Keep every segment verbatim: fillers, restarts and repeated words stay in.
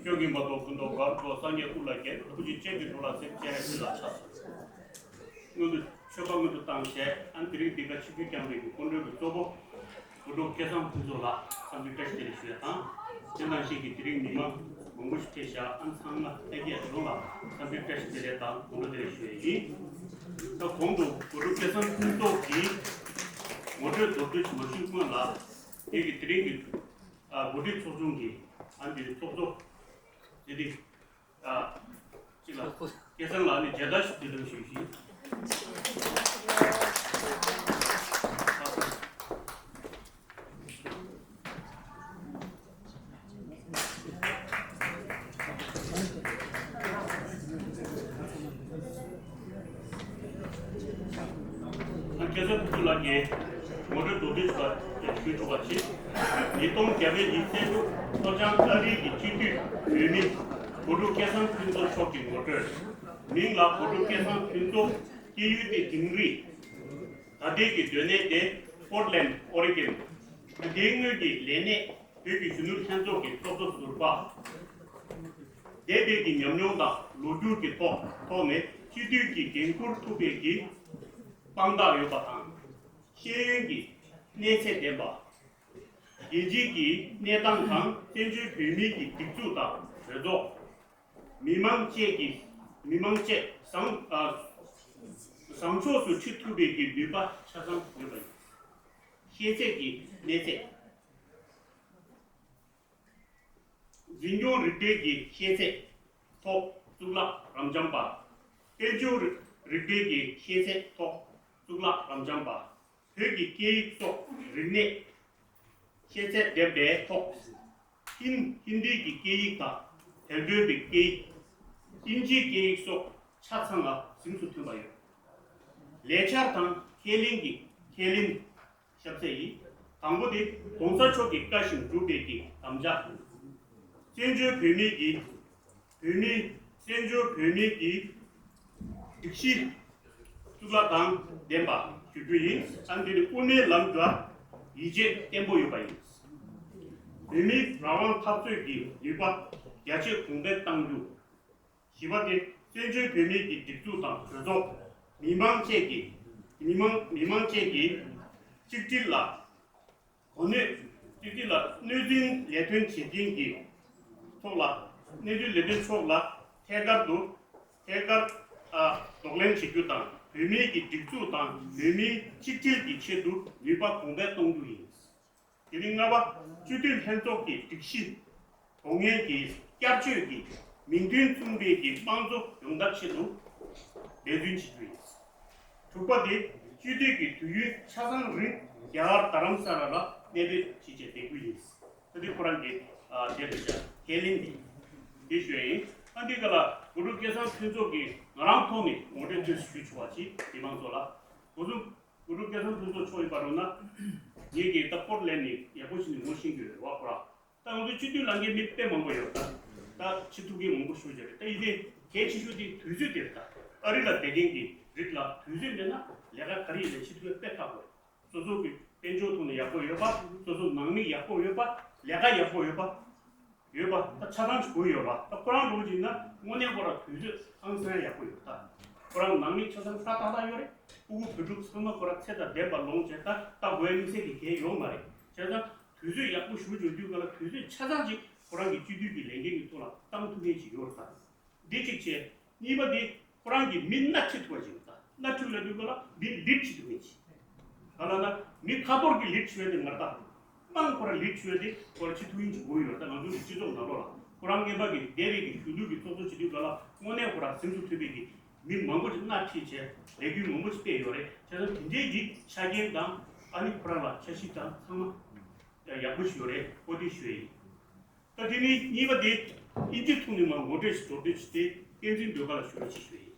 ཁྱོད་ཀྱིས་མ་གཏོགས་ཀུན་ཏུ་གར་འགྲོ་སངས་རྒྱས་སྐུ་ལ་རྒྱལ། ཐུགས་རྗེ་ཅན་གྱི་འགྲོ་ལ་སེམས་ཅན་ལ་ཕྱག་འཚལ། སྔོན་དུ་མཆོད་པ་སྔོན་དུ་བཏང་བྱས། ཨ་ནི་དེ་རིང་འདི་ག་ཆིབས་བསྒྱུར་བསྐྱངས་པའི་གི་སྐུ་མགྲོན་གྱི་གཙོ་བོ་གུ་རུ་སྐལ་བཟང་ཕུན་ཚོགས་ལ་འཚམས་འདྲི་བཀྲ་ཤིས་བདེ་ལེགས་ཞུ་ཡ་དང་། དེ་ནང་བཞིན་གྱི་དེ་རིང་མི་མང་མང་པོ་ཞིག་ཕེབས་ཤག་ཨ་ནི་ཚང་མ་ལྷན་རྒྱས་ཡོངས་ལ་འཚམས་འདྲི་བཀྲ་ཤིས་བདེ་ལེགས་དང་གོང་བུ་བདེ་ལེགས་ཞུ་ཡ་ཡིན། ད་གོང་དུ་གུ་རུ་སྐལ་བཟང་ཕུན་ཚོགས་ཀྱི་ངོ་སྤྲོད་མདོར་བསྡུས་ཤིག་མ་ཞུས་སྔོན་ལ། དེ་གི་དེ་རིང་གི་ཨ་འགོ་ཁྲིད་ཚོགས་ཆུང་གི་ཨ་འདི་ཚོགས་གཙོ་ཟེར་དེ། ཨ། གཅིག་ལ། སྐལ་བཟང་ལགས་ནས་མཇལ་དར་ཞིག་དེ་ལ་ཞུས་ཤིང་། སྐལ་བཟང་ཕུན་ཚོགས་ལགས་ཀྱིས་ངོ་སྤྲོད་མདོར་བསྡུས་ཤིག་ཞུས་ཆོག་པ་བྱེད། ཉིས་སྟོང་བརྒྱ་པའི་ཉིན་མཚན་དུ་མཚོ་བྱང་ཨ་རིའི་གི་སྤྱི་འཐུས་འོས་མི་གུ་རུ་སྐལ་བཟང་ཕུན་ཚོགས་མཆོག་གི་ངོ་སྤྲོད། མིང་ལ་གུ་རུ་སྐལ་བཟང་ཕུན་ཚོགས། སྐྱེས་ཡུལ་དེ་དིང་རི། ད་ལྟའི་གི་སྡོད་གནས་དེ་པོར་ལེན་ཨོ་རི་གོན། དེའི་སྔོན་གྱི་ལས་གནས་བོད་ཀྱི་གཞོན་ནུ་ལྷན་ཚོགས་ཀྱི་ཚོགས་གཙོ་ཟུར་པ། འདས་པའི་གི་ཉམས་མྱོང་དང་ལོ་རྒྱུས་ཀྱི་ཐོག་ཐོག་ནས་སྤྱི་འཐུས་ཀྱི་འགན་འཁུར་ཐུབ་པའི་གི་དཔང་རྟགས་ཡོད་པ་དང་། ཤེས་ཡོན་གྱི་གནས་ཚད་ལྡན་པ། རྒྱལ་སྤྱིའི་གི་གནས་སྟངས་དང་བཙན་བྱོལ་བོད་མིའི་གི་སྒྲིག་འཛུགས་དང་གྲོས་ཚོགས། མི་མང་བཅས་ཀྱི་མི་མང་བཅས་བཟང་ཨ་བཟང་ཕྱོགས་སུ་ཁྲིད་ཐུབ་པའི་གི་ནུས་པ་ཆ་ཚང་ཡོད་པ་ཡིན། ཤེས་ཚད་ཀྱི་གནས་ཚད། འཛིན་སྐྱོང་རིག་གནས་ཀྱི་ཤེས་ཚད་ཐོག་གཙུག་ལག་རབ་འབྱམས་པ། དཔལ་འབྱོར་རིག་གནས་ཀྱི་ཤེས་ཚད་ཐོག་གཙུག་ལག་རབ་འབྱམས་པ། བོད་ཀྱི་སྐད་ཡིག་སོགས་རིག་གནས་ཤེས་ཚད་ལྡན་པའི་ཐོག་ཧིན་ཧིན་དི་གི་སྐད་ཡིག་དང་དལ་གྲོལ་གྱི་སྐད་ཡིག་དབྱིན་ཇིའི་སྐད་ཡིག་སོགས་ཆ་ཚང་ལ་གཟེངས་སུ་ཐོན་པ་ཡོད། ལས་འཆར་དང་ཁས་ལེན་གྱི་ཁས་ལེན། ཞབས་ཚད་ཡིན། དང་པོ་དེ་༸གོང་ས་མཆོག་གི་བཀའ་བཞིན་སྒྲུབ་པའི་གི་དམ་བཅའ། བཙན་བྱོལ་བོད་མིའི་གི་བོད་མི་བཙན་བྱོལ་བོད་མིའི་གི་སྒྲིག་གཞི་གཙུག་ལག་དང་ལྡན་པ་ཞུ་རྒྱུ་ཡིན། ཨ་ནི་དེ་ནི་དབུ་མའི་ལམ་དུ་ཡིད་ཆེས་བརྟན་པོ་ཡོད་པ་ཡིན། བོད་མིའི་རང་དབང་འཐབ་རྩོད་ཀྱི་ནུས་པ་རྒྱ་ཆེ་གོང་འཕེལ་གཏང་རྒྱུ། བཞི་པ་དེ་བཙན་བྱོལ་བོད་མིའི་གི་སྒྲིག་འཛུགས་དང་གྲོས་ཚོགས། མི་མང་བཅས་ཀྱི་མི་མང་མི་མང་བཅས་ཀྱི་གཅིག་སྒྲིལ་ལ་གོ་གནས། གཅིག་སྒྲིལ་ལ་གནོད་འཛིན་ལས་དོན་བྱེད་མཁན་གྱི་ཐོག་ལ་གནོད་འཛིན་ལས་དོན་ཕྱོགས་ལ་ཐད་ཀར་དུ་ཐད་ཀར་ཨ་གདོང་ལེན་བྱེད་རྒྱུ་དང་། བོད་མིའི་གི་སྒྲིག་འཛུགས་དང་བོད་མིའི་གཅིག་སྒྲིལ་གྱི་ཆེད་དུ་ནུས་པ་གོང་འཕེལ་གཏོང་རྒྱུ་ཡིན། དེ་ནི་ལྔ་པ། སྤྱི་འཐུས་ལྷན་ཚོགས་ཀྱི་སྒྲིག་གཞི་དོན་ངན་གྱི་བསྐྱར་བཅོས་ཀྱི་མིང་དོན་མཚུངས་པའི་གི་དམངས་གཙོ་ཡོང་ཐབས་ཆེད་དུ་འབད་བརྩོན་བྱེད་རྒྱུ་ཡིན། དྲུག་པ་དེ་སྤྱི་འཐུས་ཀྱི་དུས་ཡུན་ཆ་ཚང་རིང་རྒྱ་གར་རྡ་རམ་ས་ལ་ལ་གནས་སྡོད་བྱེད་ཆེད་འབད་རྒྱུ་ཡིན། ད་དེ་ཁོ་རང་གི་ཨ་དེ་རེད་ཤག་ཁས་ལེན་དེ་དེ་ཞུ་ཡ་ཡིན། ཨ་འདི་ག་ལ་གུ་རུ་སྐལ་བཟང་ཕུན་ཚོགས་ཀྱིས་ང་རང་ཐོག་ནས་ངོ་སྤྲོད་ཏོག་ཙམ་ཞུ་ཆོག་པ་ཅིག་མི་མང་ཚོ་ལ། གོ་ཚོད། གུ་རུ་སྐལ་བཟང་ཕུན་ཚོགས་མཆོག་ཡིན་པ་རུང་ན། ངེད་ཀྱིས་ད་པོར་ལེན་ནས་ཡག་པོ་ཞིག་ནས་ངོ་ཤེས་ཀྱི་ཡོད་རེད་བ་ཁོ་རང་། ད་ང་ཚོའི་སྤྱི་འཐུས་ལངས་མཁན་མི་དཔེ་མང་པོ་ཡོད་ད། ད་ཕྱི་ཐུག་མཁན་མང་པོ་ཞུ་བྱ་རེད། ད་ཡིན་ནའི་གལ་ཆེ་ཤོས་དེ་དུས་ཚོད་དེ་རེད་ད། ཨ་རི་ལ་བསྡད་མཁན་གྱི་རིགས་ལ་དུས་ཚོད་མེད་ན་ལས་ཀ་ག་རེ་ཡིན་ནའི་ཕྱི་ཐུག་དཔེ་ཁག་པོ་རེད། སོ་སོ་གི་དཔལ་འབྱོར་ཐོག་ནས་ཡག་པོ་ཡོད་པ། སོ་སོ་ནང་མི་ཡག་པོ་ཡོད་པ། ལས་ཀ་ཡག་པོ་ཡོད་པ། ཡོད་པ་ད་ཆ་ཚང་ཞིག་དགོས་ཡོད་པ། ད་ཁོ་རང་ལོག་ཅིག་ན་དངོས་གནས་ཁོ་རང་དུས་ཚོད་ཧང་སང་ཡག་པོ་ཡོད་ད། ཁོ་རང་ནང་མི་ཆ་ཚང་ཧྲ་ཏག་ཏག་ཡོད་རེད། ཕྲུ་གུ་བུ་ཕྲུག་ཚང་མ་ཁོ་རང་ཚེ་དང་ལྡན་པ་ལོངས་བྱས་ད་ལྟ་དགོས་ཡ་དམིགས་བསལ་གྱི་གལ་ཡོད་མ་རེད། བྱས་ཙང་དུས་ཚོད་ཡག་པོ་ཞིག་འཇོག་དུས་ག་ལ་དུས་ཚོད་ཆ་ཚང་ཅིག་ཁོ་རང་གི་སྤྱི་འཐུས་ཀྱི་ལས་འགན་གྱི་ཐོག་ལ་བཏང་ཐུབ་མཁན་ཅིག་ཡོད་རེད་ད། འདི་གཅིག་བྱས། གཉིས་པ་འདི་ཁོ་རང་གིས་མི་སྣ་ཁྲིད་ཐུབ་པ་ཞིག་ཡོད་ད། སྣ་ཁྲིད་ལབ་དུས་ག་ལ་མི་ལིཌ་བྱེད་ཐུབ་མཁན་ཅིག་ག་ལ་ན་མི་ཁ་ཐོར་གྱིས་ལིཌ་བྱེད་ཡ་དེ་མ་རེད་ད། དམངས་ཁོ་རང་ལིཌ་བྱེད་ཡ་དེ་ཁོ་རང་བྱེད་ཐུབ་མཁན་ཅིག་དགོས་ཡོད་ད། ང་ཚོའི་སྤྱི་ཚོགས་ནང་ལོགས་ལ་ཁོ་རང་རྔན་པ་གི་འདས་པའི་གི་གཞོན་ནུ་གི་ཚོགས་གཙོ་བྱེད་དུས་ག་ལ་དངོས་གནས་ཁོ་རང་གཟེངས་སུ་ཐོན་པའི་གི་མི་མང་པོ་ཅིག་སྣ་ཁྲིད་བྱས་ལས་འགུལ་མང་པོ་ཅིག་སྤེལ་ཡོད་རེད། བྱས་ཙང་དེ་འདྲའི་གི་ཆ་རྐྱེན་དང་ཨ་ནི་ཁོ་རང་ལ་འཆར་གཞི་དང་ཚང་མ་ཡག་པོ་ཞིག་ཡོད་རེད། ཨོ་དེ་ཞུ་ཡ་ཡིན། ད་དེ་ནས་གཉིས་པ་དེ་དབྱིན་ཇི་ཐོག་ནས་མར་ངོ་སྤྲོད་ཞིག་མདོར་བསྡུས་ཞིག་སྟེ་བསྟན་འཛིན་ཟློས་གར་ལ་ཞུ་རོགས་ཞེས་ཞུ་ཡིན།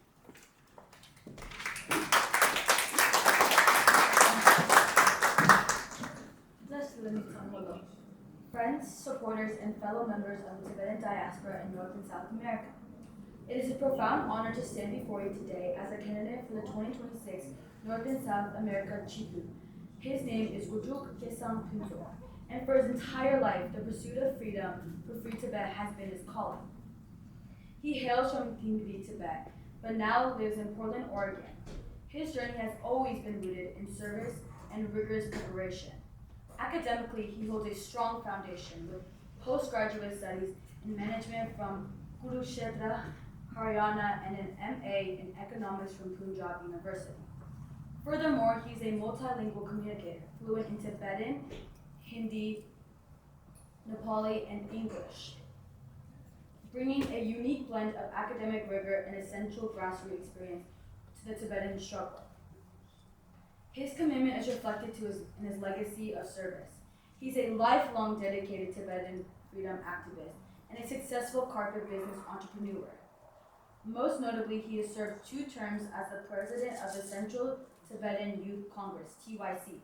Just let me talk about friends, supporters, and fellow members of the Tibetan diaspora in North and South America. It is a profound honor to stand before you today as a candidate for the twenty twenty-six North and South America Chitu. His name is Gudruk Gesang Phuntsog, And for his entire life, the pursuit of freedom for free Tibet has been his calling. He hails from Thingdi, Tibet, but now lives in Portland, Oregon. His journey has always been rooted in service and rigorous preparation. Academically, he holds a strong foundation with postgraduate studies in management from Kurukshetra, Haryana, and an M A in economics from Punjab University. Furthermore, he is a multilingual communicator, fluent in Tibetan, Hindi, Nepali, and English, bringing a unique blend of academic rigor and essential grassroots experience to the Tibetan struggle. His commitment is reflected to his, in his legacy of service. He's a lifelong dedicated Tibetan freedom activist and a successful corporate business entrepreneur. Most notably, he has served two terms as the president of the Central Tibetan Youth Congress, T Y C.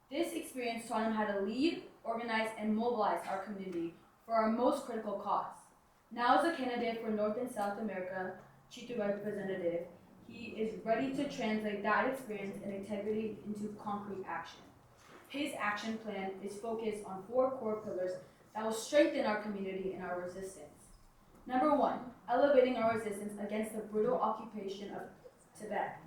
This experience taught him how to lead, organize, and mobilize our community for our most critical cause. Now, as a candidate for North and South America, Chitu representative, he is ready to translate that experience and integrity into concrete action. His action plan is focused on four core pillars that will strengthen our community and our resistance. Number one, elevating our resistance against the brutal occupation of Tibet,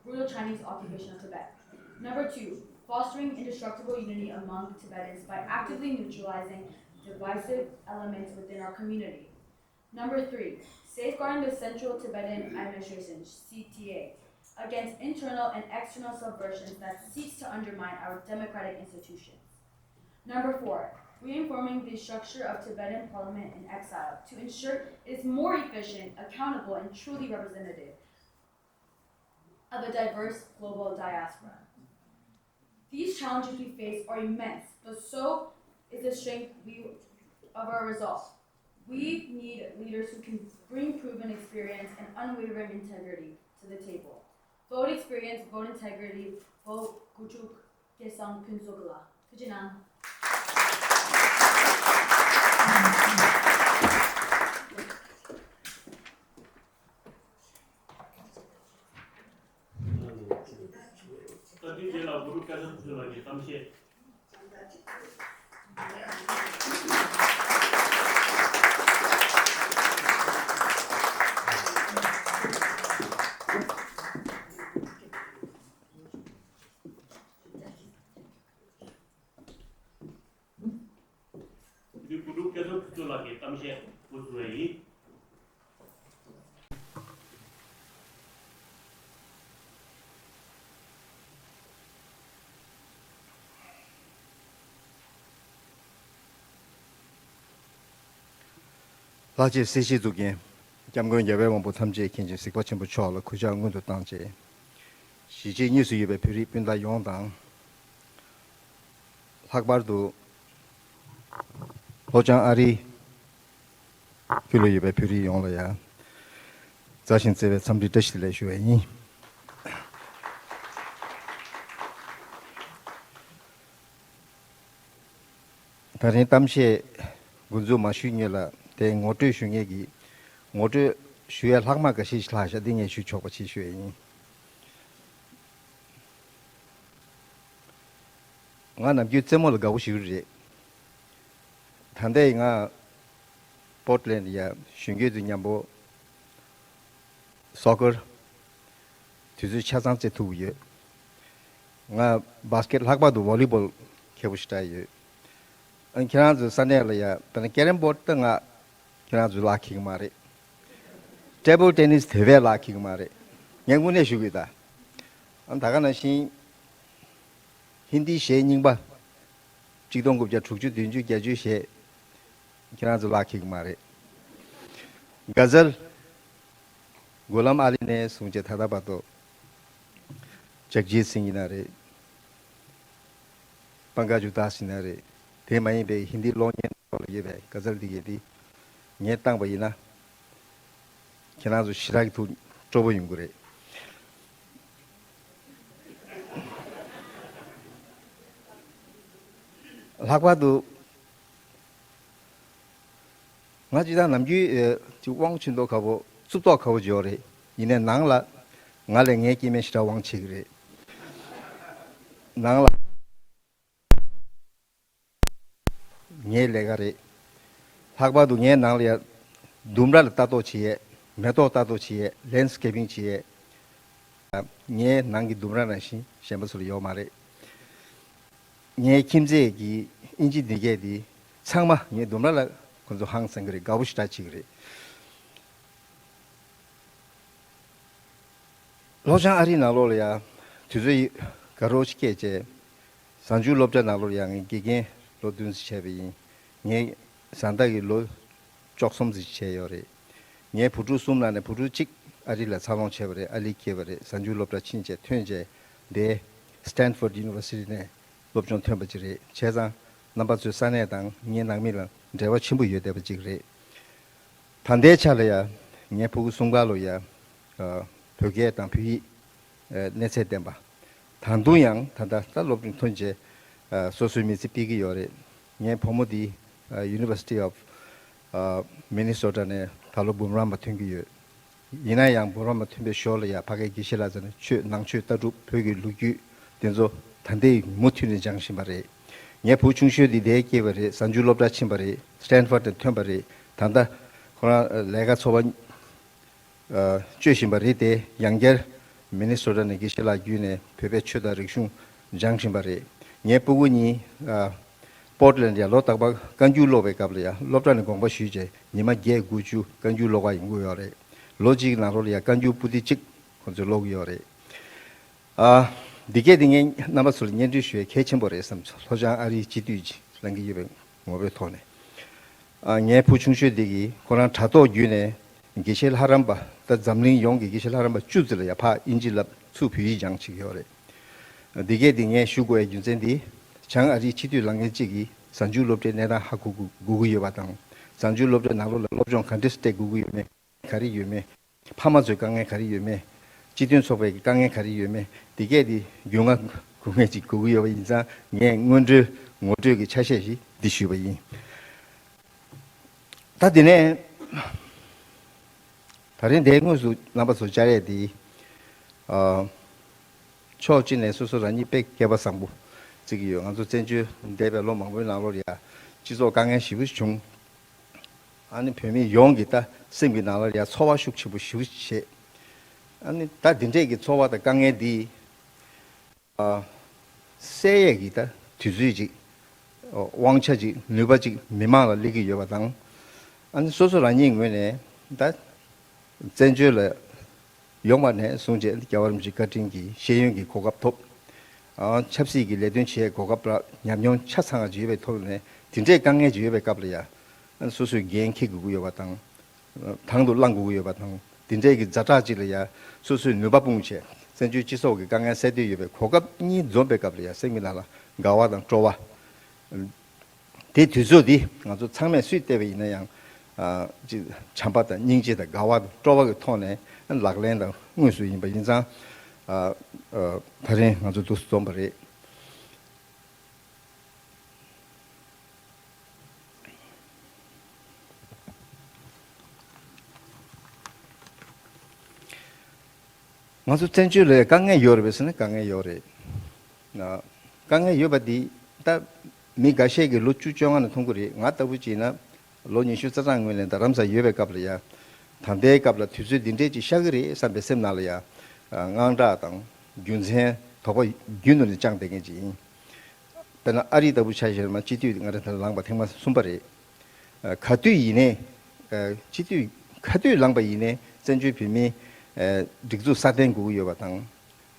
brutal Chinese occupation of Tibet. Number two, fostering indestructible unity among Tibetans by actively neutralizing divisive elements within our community. Number three, safeguarding the Central Tibetan Administration, C T A, against internal and external subversions that seeks to undermine our democratic institutions. Number four, reforming the structure of Tibetan Parliament in exile to ensure it is more efficient, accountable, and truly representative of a diverse global diaspora. These challenges we face are immense, but so is the strength we, of our resolve. We need leaders who can bring proven experience and unwavering integrity to the table. Vote experience, vote integrity, vote Kuchuk Kesang Kunsukla. Kujinang. བཀའ་དྲིན་ཆེ་ལ་གུ་རུ་སྐལ་བཟང་ཕུན་ཚོགས་ལགས་ཀྱི་གཏམ་བཤད། འདི་བུ་ཕྲུག་སྐལ་བཟང་ཕུན་ཚོགས་ལགས་ཀྱི་གཏམ་བཤད་འགོ་འཛུགས་པ་ཡིན། ལྷག་བཅས་གསལ་བཤད་འཛུགས་མཁན། སྐྱབས་མགོན་རྒྱལ་བའི་དབང་པོ་ཐམས་ཅད་མཁྱེན་ཅིང་གཟིགས་པ་ཆེན་པོ་མཆོག་ལ་གུས་ཕྱག་སྔོན་དུ་བཏང་རྗེས། གཞིས་བྱེས་གཉིས་སུ་ཡོད་པའི་བོད་རིགས་སྤུན་ཟླ་ཡོངས་དང་། ལྷག་པར་དུ་ལྷོ་བྱང་ཨ་རིའི་ཁུལ་ལ་ཡོད་པའི་བོད་རིགས་ཡོངས་ལ་ཡང་མཛའ་ཞིང་བརྩེ་བའི་འཚམས་འདྲི་བཀྲ་ཤིས་བདེ་ལེགས་ཞུ་བ་ཡིན། ད་རིང་གཏམ་བཤད་འགོ་འཛུགས་མ་ཞུས་སྔོན་ལ་དེ་ངོ་སྤྲོད་ཞུ་མཁན་གྱི་ངོ་སྤྲོད་ཞུ་ཡས་ལྷག་མ་འགའ་ཤས་ཤིག་ལྷག་བཞག་འདི་ངས་ཞུ་ཆོག་པ་ཅིག་ཞུ་ཡས་ཡིན། ང་ནམ་རྒྱུན་རྩེད་མོ་ལ་དགའ་པོ་ཞིག་རེད། ད་ལྟའི་ང་པོར་ཊི་ལེན་ཌི་ཡ་གཞོན་སྐྱེས་ཚོ་མཉམ་པོ་སོ་ཀར་དུས་ཚོད་ཆ་ཚང་རྩེ་ཐུབ་ཀྱི་ཡོད། ང་བྷ་སི་ཀེ་ཊི་ལྷག་པར་དུ་ཝོ་ལི་བོལ་མཁས་པོ་ཞིག་ཆགས་ཡོད། ཨ་ཁྱེད་རང་ཚོ་ས་གནས་ལ་ཡ་དཔེར་ན་ཀེ་རམ་བོར་ཌི་ད་ང་ཁྱེད་རང་ཚོ་ལག་འཁེལ་གི་མ་རེད། ཊེ་བལ་ཊེ་ནིས་དེ་བས་ལག་འཁེལ་གི་མ་རེད། ངས་དངོས་གནས་ཞུ་གི་ཡོད་ད། ཨ་ད་ག་ནང་བཞིན་ཧིན་དིའི་གཞས་རྙིང་པ་གཅིག་སྟོང་དགུ་བརྒྱ་དྲུག་ཅུ་བདུན་ཅུ་བརྒྱད་ཅུའི་གཞས་ཁྱེད་རང་ཚོ་ལག་འཁེལ་གི་མ་རེད། ག་ཟལ་གུ་ལམ་ཨ་ལི་ནས་བཟུང་བྱས་ད་ལྟ་བར་དུ་ཇག་ཇིད་སིང་ཡིན་ན་རེད། པང་ཀ་ཇུ་དཱ་སི་ཡིན་ན་རེད། དེ་མ་ཡིན་པའི་ཧིན་དིའི་གློག་བརྙན་ཐོག་ལ་ཡོད་པའི་ག་ཟལ་འདི་གས་འདི་ངས་བཏང་པ་ཡིན་ན། ཁྱེད་རང་ཚོ་ཞེ་དྲག་གི་ཐུགས་སྤྲོ་པོ་ཡོང་གི་རེད། ལྷག་པར་དུ་ང་སྤྱིར་བཏང་ནམ་རྒྱུན་ཨེ་ཅིག་དབང་ཆེ་མདོག་ཁ་པོ་རྩུབ་ཐོག་ཁ་པོ་བརྗོད་རེད། ཡིན་ནའི་ནང་ལ་ང་ལས་ངའི་སྐྱེ་དམན་ཞེ་དྲག་དབང་ཆེ་གི་རེད། ནང་ལ། ངའི་ལས་ཀ་རེད། ལྷག་པར་དུ་ངའི་ནང་ལ་ཡ་ལྡུམ་ར་ལ་ལྟ་རྟོག་བྱེད་ཡས། མེ་ཏོག་ལྟ་རྟོག་བྱེད་ཡས། ལེན་སི་ཀེ་པིང་བྱེད་ཡས། ངའི་ནང་གི་ལྡུམ་ར་ནང་བཞིན་གཞན་པ་ཚོ་ལ་ཡོད་མ་རེད། ངའི་ཁྱིམ་མཚེས་ཀྱི་དབྱིན་ཇི་འདི་གས་དེ་ཚང་མ་ངའི་ལྡུམ་ར་ལ་ཁོ་ཚོ་ཧང་སང་གི་རེད། དགའ་པོ་ཞེ་དྲག་བྱེད་ཀྱི་རེད། ལྷོ་བྱང་ཨ་རིའི་ནང་ལོགས་ལ་ཡ་དུས་ཚོད་ཡི་དགའ་རབ་ཅིག་སྐྱེལ་བྱས། གཟའ་མཇུག་སློབ་གྲྭའི་ནང་ལོགས་ལ་ཡ་ངས་དགེ་རྒན་ལོ་བདུན་ཙམ་བྱས་པ་ཡིན། ངས་བཟའ་ཟླ་གི་ལོ་བཅུ་གསུམ་ཙམ་བྱས་ཡོད་རེད། ངའི་བུ་ཕྲུག་གསུམ་ནང་ནས་བུ་ཕྲུག་གཅིག་ཨ་རི་ལ་འཚར་ལོངས་བྱས་པ་རེད། ཨ་རིར་སྐྱེས་པ་རེད། གཟའ་མཇུག་སློབ་གྲྭ་ཕྱིན་བྱས་ཐོན་བྱས་འདི་Stanford University ནས་སློབ་སྦྱོང་ཐོན་པ་ཅིག་རེད། བྱས་ཙང་རྣམ་པ་ཚོའི་ས་གནས་དང་ངའི་ནང་མི་ལ་འབྲེལ་བ་ཆེན་པོ་ཡོད་བསྡད་པ་ཅིག་རེད། ད་ལྟའི་ཆ་ལ་ཡ་ངའི་ཕྲུ་གུ་གསུམ་ཀ་ལོ་ཡ་ཨ་བོད་སྐད་དང་བོད་ཡིག་ཨ་གནས་ཚད་ལྡན་པ། ད་དུང་ཡང་ད་ལྟ་ད་སློབ་སྦྱོང་ཐོན་རྗེས་ཨ་སོ་སོའི་མི་ཚེ་སྤེལ་གྱི་ཡོད་རེད། ངའི་བུ་མོ་འདི་ཨ་University of ཨ་Minnesota ནས་ད་ལོ་འབུམ་རམས་པ་ཐོན་གྱི་ཡོད། ཡིན་ན་ཡང་འབུམ་རམས་པ་ཐོན་པའི་ཞོར་ལ་ཡ་ཕ་གིའི་དགེ་བཤེས་ལགས་ཚོ་ནས་ཆོས་ནང་ཆོས་ལྟ་གྲུབ་བོད་ཀྱི་ལོ་རྒྱུས་དེ་ཚོ་ད་ལྟའི་མུ་མཐུད་ནས་སྦྱང་བཞིན་པ་རེད། ངའི་བུ་ཆུང་ཤོས་འདི་འདིར་སྐྱེས་པ་རེད། གཟའ་མཇུག་སློབ་གྲྭ་ཕྱིན་པ་རེད། Stanford ནས་ཐོན་པ་རེད། ད་ལྟ་ཁོ་རང་ལས་ཀ་འཚོ་བ་ཨ་སྤྱོད་བཞིན་པ་རེད་དེ། ཡང་བསྐྱར་Minnesota ནས་དགེ་བཤེས་ལགས་བརྒྱུད་ནས་བོད་པའི་ཆོས་དང་རིག་གཞུང་སྦྱང་བཞིན་པ་རེད། ངའི་སྤུ་གུ་གཉིས་ཨ་Portland ཡ་ལོ་རྟག་པར་བཀའ་འགྱུར་ཀློག་པའི་སྐབས་ལ་ཡ་སློབ་གྲྭ་ནས་དགོངས་པ་ཞུས་རྗེས་ཉི་མ་བརྒྱད་དགུ་བཅུ་བཀའ་འགྱུར་ཀློག་ག་ཡོང་གི་ཡོད་རེད། ལོ་གཅིག་གི་ནང་ལོགས་ལ་ཡ་བཀའ་འགྱུར་པོ་ཏི་གཅིག་ཁོང་ཚོས་ཀློག་གི་ཡོད་རེད། ཨ་འདི་སྐད་འདི་ངས་རྣམ་པ་ཚོ་ལ་སྙན་སྒྲོན་ཞུ་ཡ་གལ་ཆེན་པོ་རེད་བསམ་སོང་། ལྷོ་བྱང་ཨ་རིའི་སྤྱི་འཐུས་ཅིག་ལངས་ཀྱི་ཡོད་པའི་ངོ་བོའི་ཐོག་ནས། ཨ་ངའི་བུ་ཆུང་ཤོས་འདི་གིས་ཁོ་རང་དྲ་ཐོག་བརྒྱུད་ནས་དགེ་བཤེས་ལྷ་རམས་པ། ད་འཛམ་གླིང་ཡོངས་ཀྱི་དགེ་བཤེས་ལྷ་རམས་པ་བཅུ་ཙམ་ལ་ཡ་ཕར་དབྱིན་ཇི་བསླབ་ཚུར་བོད་ཡིག་སྦྱང་བྱེད་ཀྱི་ཡོད་རེད། འདི་སྐད་འདི་ངས་ཞུ་དགོས་པའི་རྒྱུ་མཚན་འདི། བྱང་ཨ་རིའི་སྤྱི་འཐུས་ལངས་མཁན་གཅིག་གིས་གཟའ་མཇུག་སློབ་གྲྭའི་གནས་སྟངས་ཧ་གོ་དགོས་ཀྱི་ཡོད་པ་དང་། གཟའ་མཇུག་སློབ་གྲྭའི་ནང་ལོགས་ལ་སློབ་སྦྱོང་ག་འདྲས་སྤྲད་དགོས་ཀྱི་ཡོད་མེད། ག་རེ་ཡོད་མེད། ཕ་མ་ཚོའི་དཀའ་ངལ་ག་རེ་ཡོད་མེད། སྤྱི་མཐུན་ཚོགས་པའི་དཀའ་ངལ་ག་རེ་ཡོད་མེད། འདི་སྐད་དེ་རྒྱུས་མངའ་གོ་མཁན་ཅིག་དགོས་ཀྱི་ཡོད་པ་ཡིན་ཙང་། ངས་སྔོན་འགྲོའི་ངོ་སྤྲོད་ཀྱི་ཆ་ཤས་ཤིག་འདི་ཞུས་པ་ཡིན། ད་དེ་ནས་ད་རིང་འདིར་དངོས་སུ་རྣམ་པ་ཚོ་བཅར་ཡས་དེ། ཨ་ཕྱོགས་གཅིག་ནས་སོ་སོ་རང་ཉིད་དཔེ་སྐལ་པ་བཟང་པོ་བརྩི་གི་ཡོད། ང་ཚོ་བཙན་བྱོལ་འདས་པའི་ལོ་མང་པོའི་ནང་ལོགས་ལ་ཡ་སྤྱི་ཚོགས་དཀའ་ངལ་ཞེ་པོ་བྱུང་། ཨ་ནི་བོད་མི་ཡོངས་ཀྱི་ད་སེམས་ཀྱི་ནང་ལ་ཡ་ཚོར་བ་ཤུགས་ཆེན་པོ་ཞེ་པོ་བྱས། ཨ་ནི་ད་འདི་འདྲས་ཀྱི་ཚོར་བ་དང་དཀའ་ངལ་འདི་ཨ་སེལ་ཡས་ཀྱི་ད་དུས་ཚོད་ཅིག་དབང་ཆ་ཅིག་ནུས་པ་ཅིག་མི་མང་ལ་སླེབས་ཀྱི་ཡོད་པ་དང་། ཨ་ནི་སོ་སོ་རང་ཉིད་ངོས་ནས་ད་བཙན་བྱོལ་ལ་ཡོང་བ་ནས་བཟུང་བྱས་རྒྱལ་བ་རིན་པོ་ཆེའི་བཀའ་དྲིན་གྱིས་ཤེས་ཡོན་གྱི་གོ་སྐབས་ཐོབ། ཨ་ཆབ་སྲིད་ཀྱི་ལས་དོན་བྱེད་ཡས་གོ་སྐབས་རག། ཉམས་མྱོང་ཆ་ཚང་བ་ཅིག་ཡོད་པའི་ཐོག་ནས་དེ་འདྲའི་དཀའ་ངལ་ཅིག་ཡོད་པའི་སྐབས་ལ་ཡ། ཨ་ནི་སོ་སོས་འགན་འཁྱེར་དགོས་ཀྱི་ཡོད་པ་དང་། དང་དུ་བླང་དགོས་ཀྱི་ཡོད་པ་དང་། དེ་འདྲའི་གི་ཛ་དྲག་ཅིག་ལ་ཡ་སོ་སོའི་ནུས་པ་སྤུངས་བྱས་བཙན་བྱོལ་སྤྱི་ཚོགས་ཀྱི་དཀའ་ངལ་སེལ་འདོད་ཡོད་པའི་གོ་སྐབས་གཉིས་འཛོམས་པའི་སྐབས་ལ་ཡ་སེམས་ཀྱི་ནང་ལ་དགའ་བ་དང་སྤྲོ་བ། དེ་དུས་ཚོད་འདི་ང་ཚོ་ཚང་མས་སུས་བལྟས་པ་ཡིན་ན་ཡང་། ཨ་ཅིག་བྱམས་པ་དང་སྙིང་རྗེ་དང་དགའ་བ་དང་སྤྲོ་བ་གི་ཐོག་ནས་ལག་ལེན་དང་དངོས་སུ་ཡིན་པ་ཡིན་ཙང་། ཨ་ཨ་ད་རིང་ང་ཚོ་འདུག་སེ་འཛོམས་པ་རེད། ང་ཚོ་བཙན་བྱོལ་ལ་དཀའ་ངལ་ཡོད་རེད་པས་ཟེར་ན་དཀའ་ངལ་ཡོད་རེད། ཨ་དཀའ་ངལ་ཡོད་པ་འདི་ད་མི་འགའ་ཤས་ཀྱིས་ལོ་བཅུ་བཅོ་ལྔ་ནས་མཐོང་གི་རེད། ང་ལྟ་བུ་བྱས་ན་ལོ་ཉི་ཤུ་རྩ་གྲངས་སྔོན་ནས་རྡ་རམ་ས་ཡོད་པའི་སྐབས་ལ་ཡ། ད་ལྟའི་སྐབས་ལ་དུས་ཚོད་འདི་འདྲས་ཅིག་ཤར་གི་རེད་བསམ་པའི་སེམས་ནང་ལ་ཡ། ཨ་དངངས་སྐྲག་དང་རྒྱུ་མཚན་དོགས་པ་རྒྱུན་དུ་ནས་བཅངས་བསྡད་མཁན་ཅིག་ཡིན། དཔེར་ན་ཨ་རི་ལྟ་བུ་ཆ་བཞག་ན་སྤྱི་འཐུས་ང་རང་ད་ལངས་པ་ཐེངས་མ་གསུམ་པ་རེད། ཨ་ག་དུས་ཡིན་ནའི། ཨ་སྤྱི་འཐུས་ག་དུས་ལངས་པ་ཡིན་ནའི་བཙན་བྱོལ་བོད་མིའི་ཨ་སྒྲིག་འཛུགས་སྲ་བརྟན་དགོས་ཀྱི་ཡོད་པ་དང་།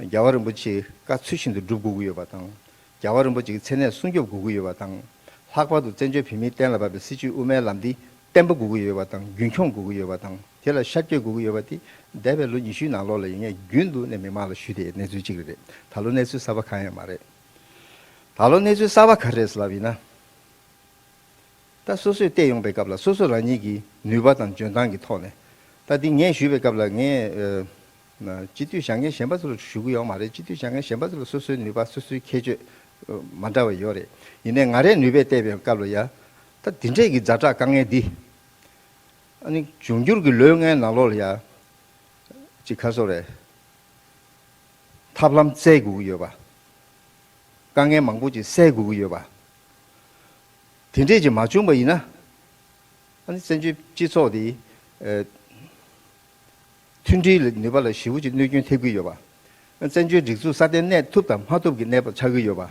རྒྱལ་བ་རིན་པོ་ཆེའི་བཀའ་ཚུལ་བཞིན་དུ་སྒྲུབ་དགོས་ཀྱི་ཡོད་པ་དང་། རྒྱལ་བ་རིན་པོ་ཆེའི་མཚན་གནས་སྲུང་སྐྱོབ་དགོས་ཀྱི་ཡོད་པ་དང་། ལྷག་པར་དུ་བཙན་བྱོལ་བོད་མིའི་གཏན་ལ་ཕབ་པའི་སྲིད་བྱུས་དབུ་མའི་ལམ་འདི་བརྟན་པོ་དགོས་ཀྱི་ཡོད་པ་དང་། དེ་ལ་ཤར་བསྐྱོད་དགོས་ཀྱི་ཡོད་པ་དེ་འདས་པའི་ལོ་ཉི་ཤུའི་ནང་ལོགས་ལ་ཡིན་ངེས་རྒྱུན་དུ་ནས་མི་མང་ལ་ཞུས་ཏེ་གནས་ཚུལ་གཅིག་རེད། ད་ལོ་གནས་ཚུལ་གསར་པ་གང་ཡང་མ་རེད། ད་ལོ་གནས་ཚུལ་གསར་པ་ག་རེ་རེད་ཟེར་ལབ་ཡིན་ན། ད་སོ་སོས་བལྟས་ཡོང་པའི་སྐབས་ལ་སོ་སོ་རང་ཉིད་ཀྱི་ནུས་པ་དང་འཇོན་ཐང་གི་ཐོག་ནས། ད་འདི་ངས་ཞུས་པའི་སྐབས་ལ་ངས་ཨ་སྤྱི་འཐུས་བཞེངས་མཁན་གཞན་པ་ཚོ་ལ་ཞུ་གི་ཡོད་མ་རེད། སྤྱི་འཐུས་བཞེངས་མཁན་གཞན་པ་ཚོ་ལ་སོ་སོའི་ནུས་པ་སོ་སོའི་ཁྱད་ཆོས་ཨ་མ་འདྲ་བ་ཡོད་རེད། ཡིན་ནའི་ང་རའི་ནུས་པས་བལྟས་པའི་སྐབས་ལ་ཡ། ད་འདི་འདྲས་ཀྱི་ཛ་དྲག་དཀའ་ངལ་འདི། ཨ་ནི་འབྱུང་འགྱུར་གྱི་ལོ་ལྔའི་ནང་ལོགས་ལ་ཡ། ཅིག་ཁ་སོ་རེད། ཐབས་ལམ་བཙལ་དགོས་ཀྱི་ཡོད་པ། དཀའ་ངལ་མང་པོ་ཅིག་སེལ་དགོས་ཀྱི་ཡོད་པ། དེ་འདྲས་ཅིག་མ་བྱུང་བ་ཡིན་ན། ཨ་ནི་བཙན་བྱོལ་སྤྱི་ཚོགས་དེ་ཨ་མཐུན་སྒྲིལ་ནུས་པ་ལ་ཞེ་པོ་ཅིག་གནོད་སྐྱོན་ཐེབས་ཀྱི་ཡོད་པ། བཙན་བྱོལ་སྒྲིག་འཛུགས་སྲ་བརྟན་གནས་ཐུབ་དང་མ་ཐུབ་ཀྱི་གནས་བབ་ཆགས་ཀྱི་ཡོད་པ།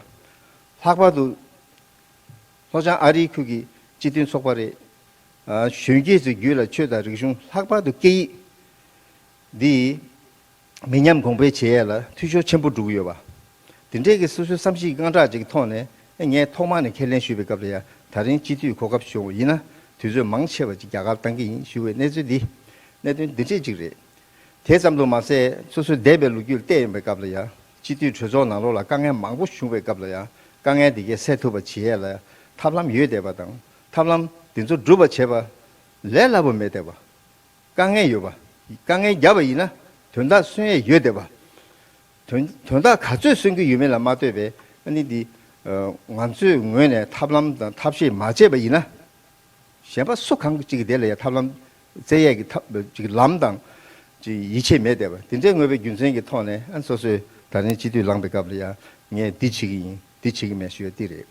ལྷག་པར་དུ་ལྷོ་བྱང་ཨ་རིའི་ཁུལ་གྱི་སྤྱི་མཐུན་ཚོགས་པ་རེད། ཨ་གཞོན་སྐྱེས་ཚོའི་རྒྱུད་ལ་ཆོས་དང་རིག་གཞུང་ལྷག་པར་དུ་སྐད་ཡིག་འདི་མི་ཉམས་གོང་འཕེལ་བྱེད་ཡས་ལ་འཐུས་ཤོར་ཆེན་པོ་འགྲོ་གི་ཡོད་པ། དེ་འདྲའི་གི་སོ་སོའི་བསམ་གཞིག་དངངས་སྐྲག་ཅིག་གི་ཐོག་ནས་ངས་ཐོག་མ་ནས་ཁས་ལེན་ཞུས་པའི་སྐབས་ལ་ཡང་ད་རིང་སྤྱི་འཐུས་གོ་སྐབས་བྱུང་བ་ཡིན་ན་དུས་ཚོད་མང་ཆེ་བ་ཅིག་རྒྱ་གར་བཏང་གི་ཡིན་ཞུ་བའི་གནས་ཚུལ་འདི་གནད་དོན་འདི་འདྲས་ཅིག་རེད། དེ་ཙམ་དུ་མ་ཟད་སོ་སོའི་འདས་པའི་ལོ་རྒྱུས་བལྟས་ཡོང་པའི་སྐབས་ལ་ཡང་སྤྱི་འཐུས་གྲོས་ཚོགས་ནང་ལོགས་ལ་དཀའ་ངལ་མང་པོ་བྱུང་བའི་སྐབས་ལ་ཡང་དཀའ་ངལ་འདི་གས་སེལ་ཐུབ་པ་བྱེད་ཡས་ལ་ཐབས་ལམ་ཡོད་བསྡད་པ་དང་ཐབས་ལམ་འདི་ཚོ་སྒྲུབ་པ་བྱེད་པ་ལས་སླ་པོ་མེད་བསྡད་པ། དཀའ་ངལ་ཡོད་པ། དཀའ་ངལ་བརྒྱབ་པ་ཡིན་ན་དོན་དག་སོན་ཡས་ཡོད་བསྡད་པ། དོན་དོན་དག་ག་ཚོད་སོན་གྱི་ཡོད་མེད་ལ་མ་ལྟོས་པའི་ཨ་ནི་འདི་ང་ཚོའི་ངོས་ནས་ཐབས་ལམ་དང་ཐབས་ཤེས་མ་བྱས་པ་ཡིན་ན། གཞན་པ་སུ་གང་གཅིག་གིས་དེ་ལ་ཡང་ཐབས་ལམ་བཙལ་ཡས་ཀྱི་ཐབས་ཅིག་ལམ་དང་ཅིག་ཡིད་ཆེས་མེད་བསྡད་པ་དེ་འདྲའི་ངོས་པའི་རྒྱུ་མཚན་གྱི་ཐོག་ནས་ཨ་ནི་སོ་སོས་ད་རིང་སྤྱི་འཐུས་ལངས་པའི་སྐབས་ལ་ཡང་ངས་འདི་བྱེད་ཀྱི་ཡིན་འདི་བྱེད་ཀྱི་མེད་ཞུ་ཡ་འདི་རེད།